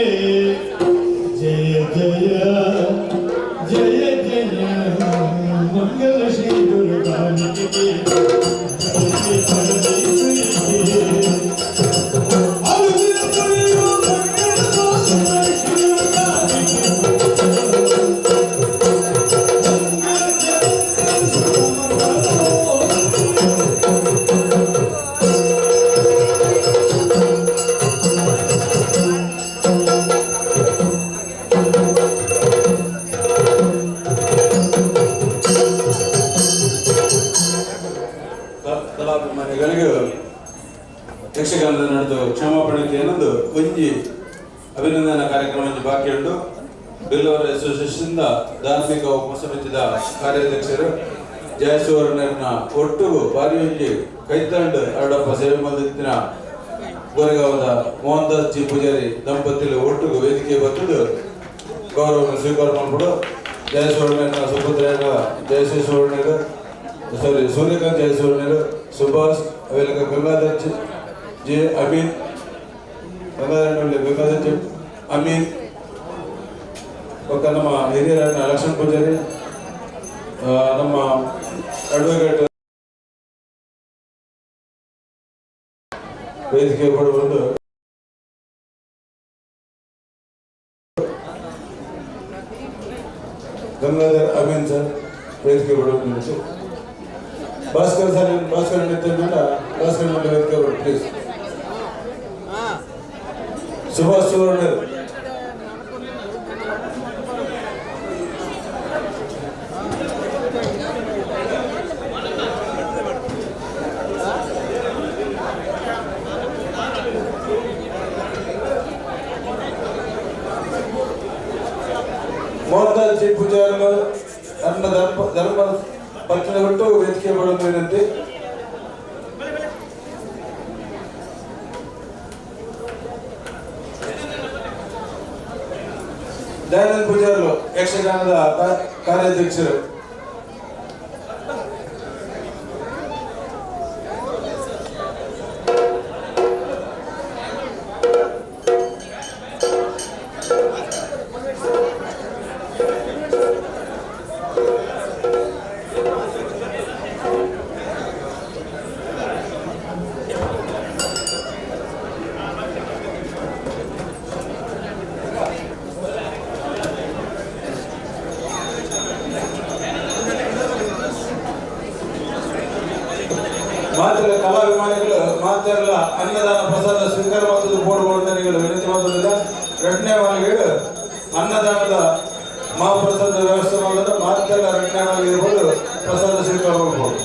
ಜಯ ಜಯ ಜಯ ಜಯ ಮಂಗಲ ಶ್ರೀ ದುರ್ಗಾಂಬಿಕೆ. ಕಲಾಭಿಮಾನಿಗಳಿಗೆ ಯಕ್ಷಗಾನದ ನಡೆದು ಕ್ಷಮಾಪಣೆ ಏನೊಂದು ಒಂಜಿ ಅಭಿನಂದನಾ ಕಾರ್ಯಕ್ರಮ ಒಂಜಿ ಬಾಕಿ ಉಂಟು. ಬಿಲ್ಲವರ ಅಸೋಸಿಯೇಷನ್ ಧಾರ್ಮಿಕ ಉಪಸಮಿತಿದ ಕಾರ್ಯಾಧ್ಯಕ್ಷರು ಜಯಸುವರ್ಣನ ಒಟ್ಟುಗು ಬಾರಿ ಒಂಜಿ ಕೈತಂಡು ಅರಡಪ್ಪ ಸೇವೆ ಮಲ್ದಿತ್ತಿನ ಗೋರೆಗಾಂವದ ಮೋಹನ್ ದಾಸ್ ಜಿ ಪೂಜಾರಿ ದಂಪತಿಲು ಒಟ್ಟುಗು ವೇದಿಕೆ ಬತ್ತದು ಗೌರವವನ್ನು ಸ್ವೀಕಾರ ಮಾಡ್ಬಿಡು. ಜಯಸುವರ್ಣನ ಸುಪುತ್ರನ ಜಯಶ್ರೀ ಸುವರ್ಣರು, ಸಾರಿ, ಸೂರ್ಯಕಾಂತ್ ಜಯಸುವರ್ಣರು, ಸುಭಾಷ್ ಅವೆಲ್ಲ, ಗಂಗಾಧರ್ ಜೆ ಅಮೀನ್, ಗಂಗಾಧರ್ ಗಂಗಾಧರ್ ಜೆ ಅಮೀನ್, ఒక ನಮ್ಮ ಹಿರಿಯರಾದ ಲಕ್ಷ್ಮಣ್ ಪೂಜಾರಿ, ನಮ್ಮ ಅಡ್ವೊಕೇಟ್ ವೇದಿಕೆ ಬಂದು ಗಂಗಾಧರ್ ಅಮೀನ್ ಸರ್ ವೇದಿಕೆ ಬರುವಂತ ಭಾಸ್ಕರ್ ಸರ್, ಭಾಸ್ಕರ್ ನಿಂತಿದ್ದ ಭಾಸ್ಕರ್ ಮಂಡಳಿ ವೇದಿಕೆ ಬರು ಪ್ಲೀಸ್. ಸುಭಾಷ್ ಸುವರ್ಣರ್, ಮೋಹನ್ ಜಿ ಪೂಜಾರಿ ಅನ್ನ ಧರ್ಮ ಧರ್ಮ ಪತ್ನಿ ಬಿಟ್ಟು ವೇದಿಕೆ ಬರೋದು ವಿನಂತಿ. ದಯಾನಂದ ಪೂಜಾರ್ಲು, ಯಕ್ಷಗಾನದ ಕಾರ್ಯಾಧ್ಯಕ್ಷರು. ಮಾತ್ರ ಕಲಾಭಿಮಾನಿಗಳು ಮಾತೆಲ್ಲ ಅನ್ನದಾನ ಪ್ರಸಾದ ಸ್ವೀಕಾರ ಮಾಡೋದು ಬೋರ್ಡ್ ಬೋರ್ಡ್ ವಿನಂತಿ ಮಾಡೋದಿಲ್ಲ. ಎರಡನೇ ಮಾಲಿಗೆಗಳು ಅನ್ನದಾನದ ಮಹಾಪ್ರಸಾದ ವ್ಯವಸ್ಥೆ ಮಾಡಿದ್ರೆ ಮಾತೆಲ್ಲ ಎರಡನೇ ಮಾಲಿಗೆ ಇರ್ಬೋದು, ಪ್ರಸಾದ ಸ್ವೀಕಾರ ಮಾಡಬಹುದು.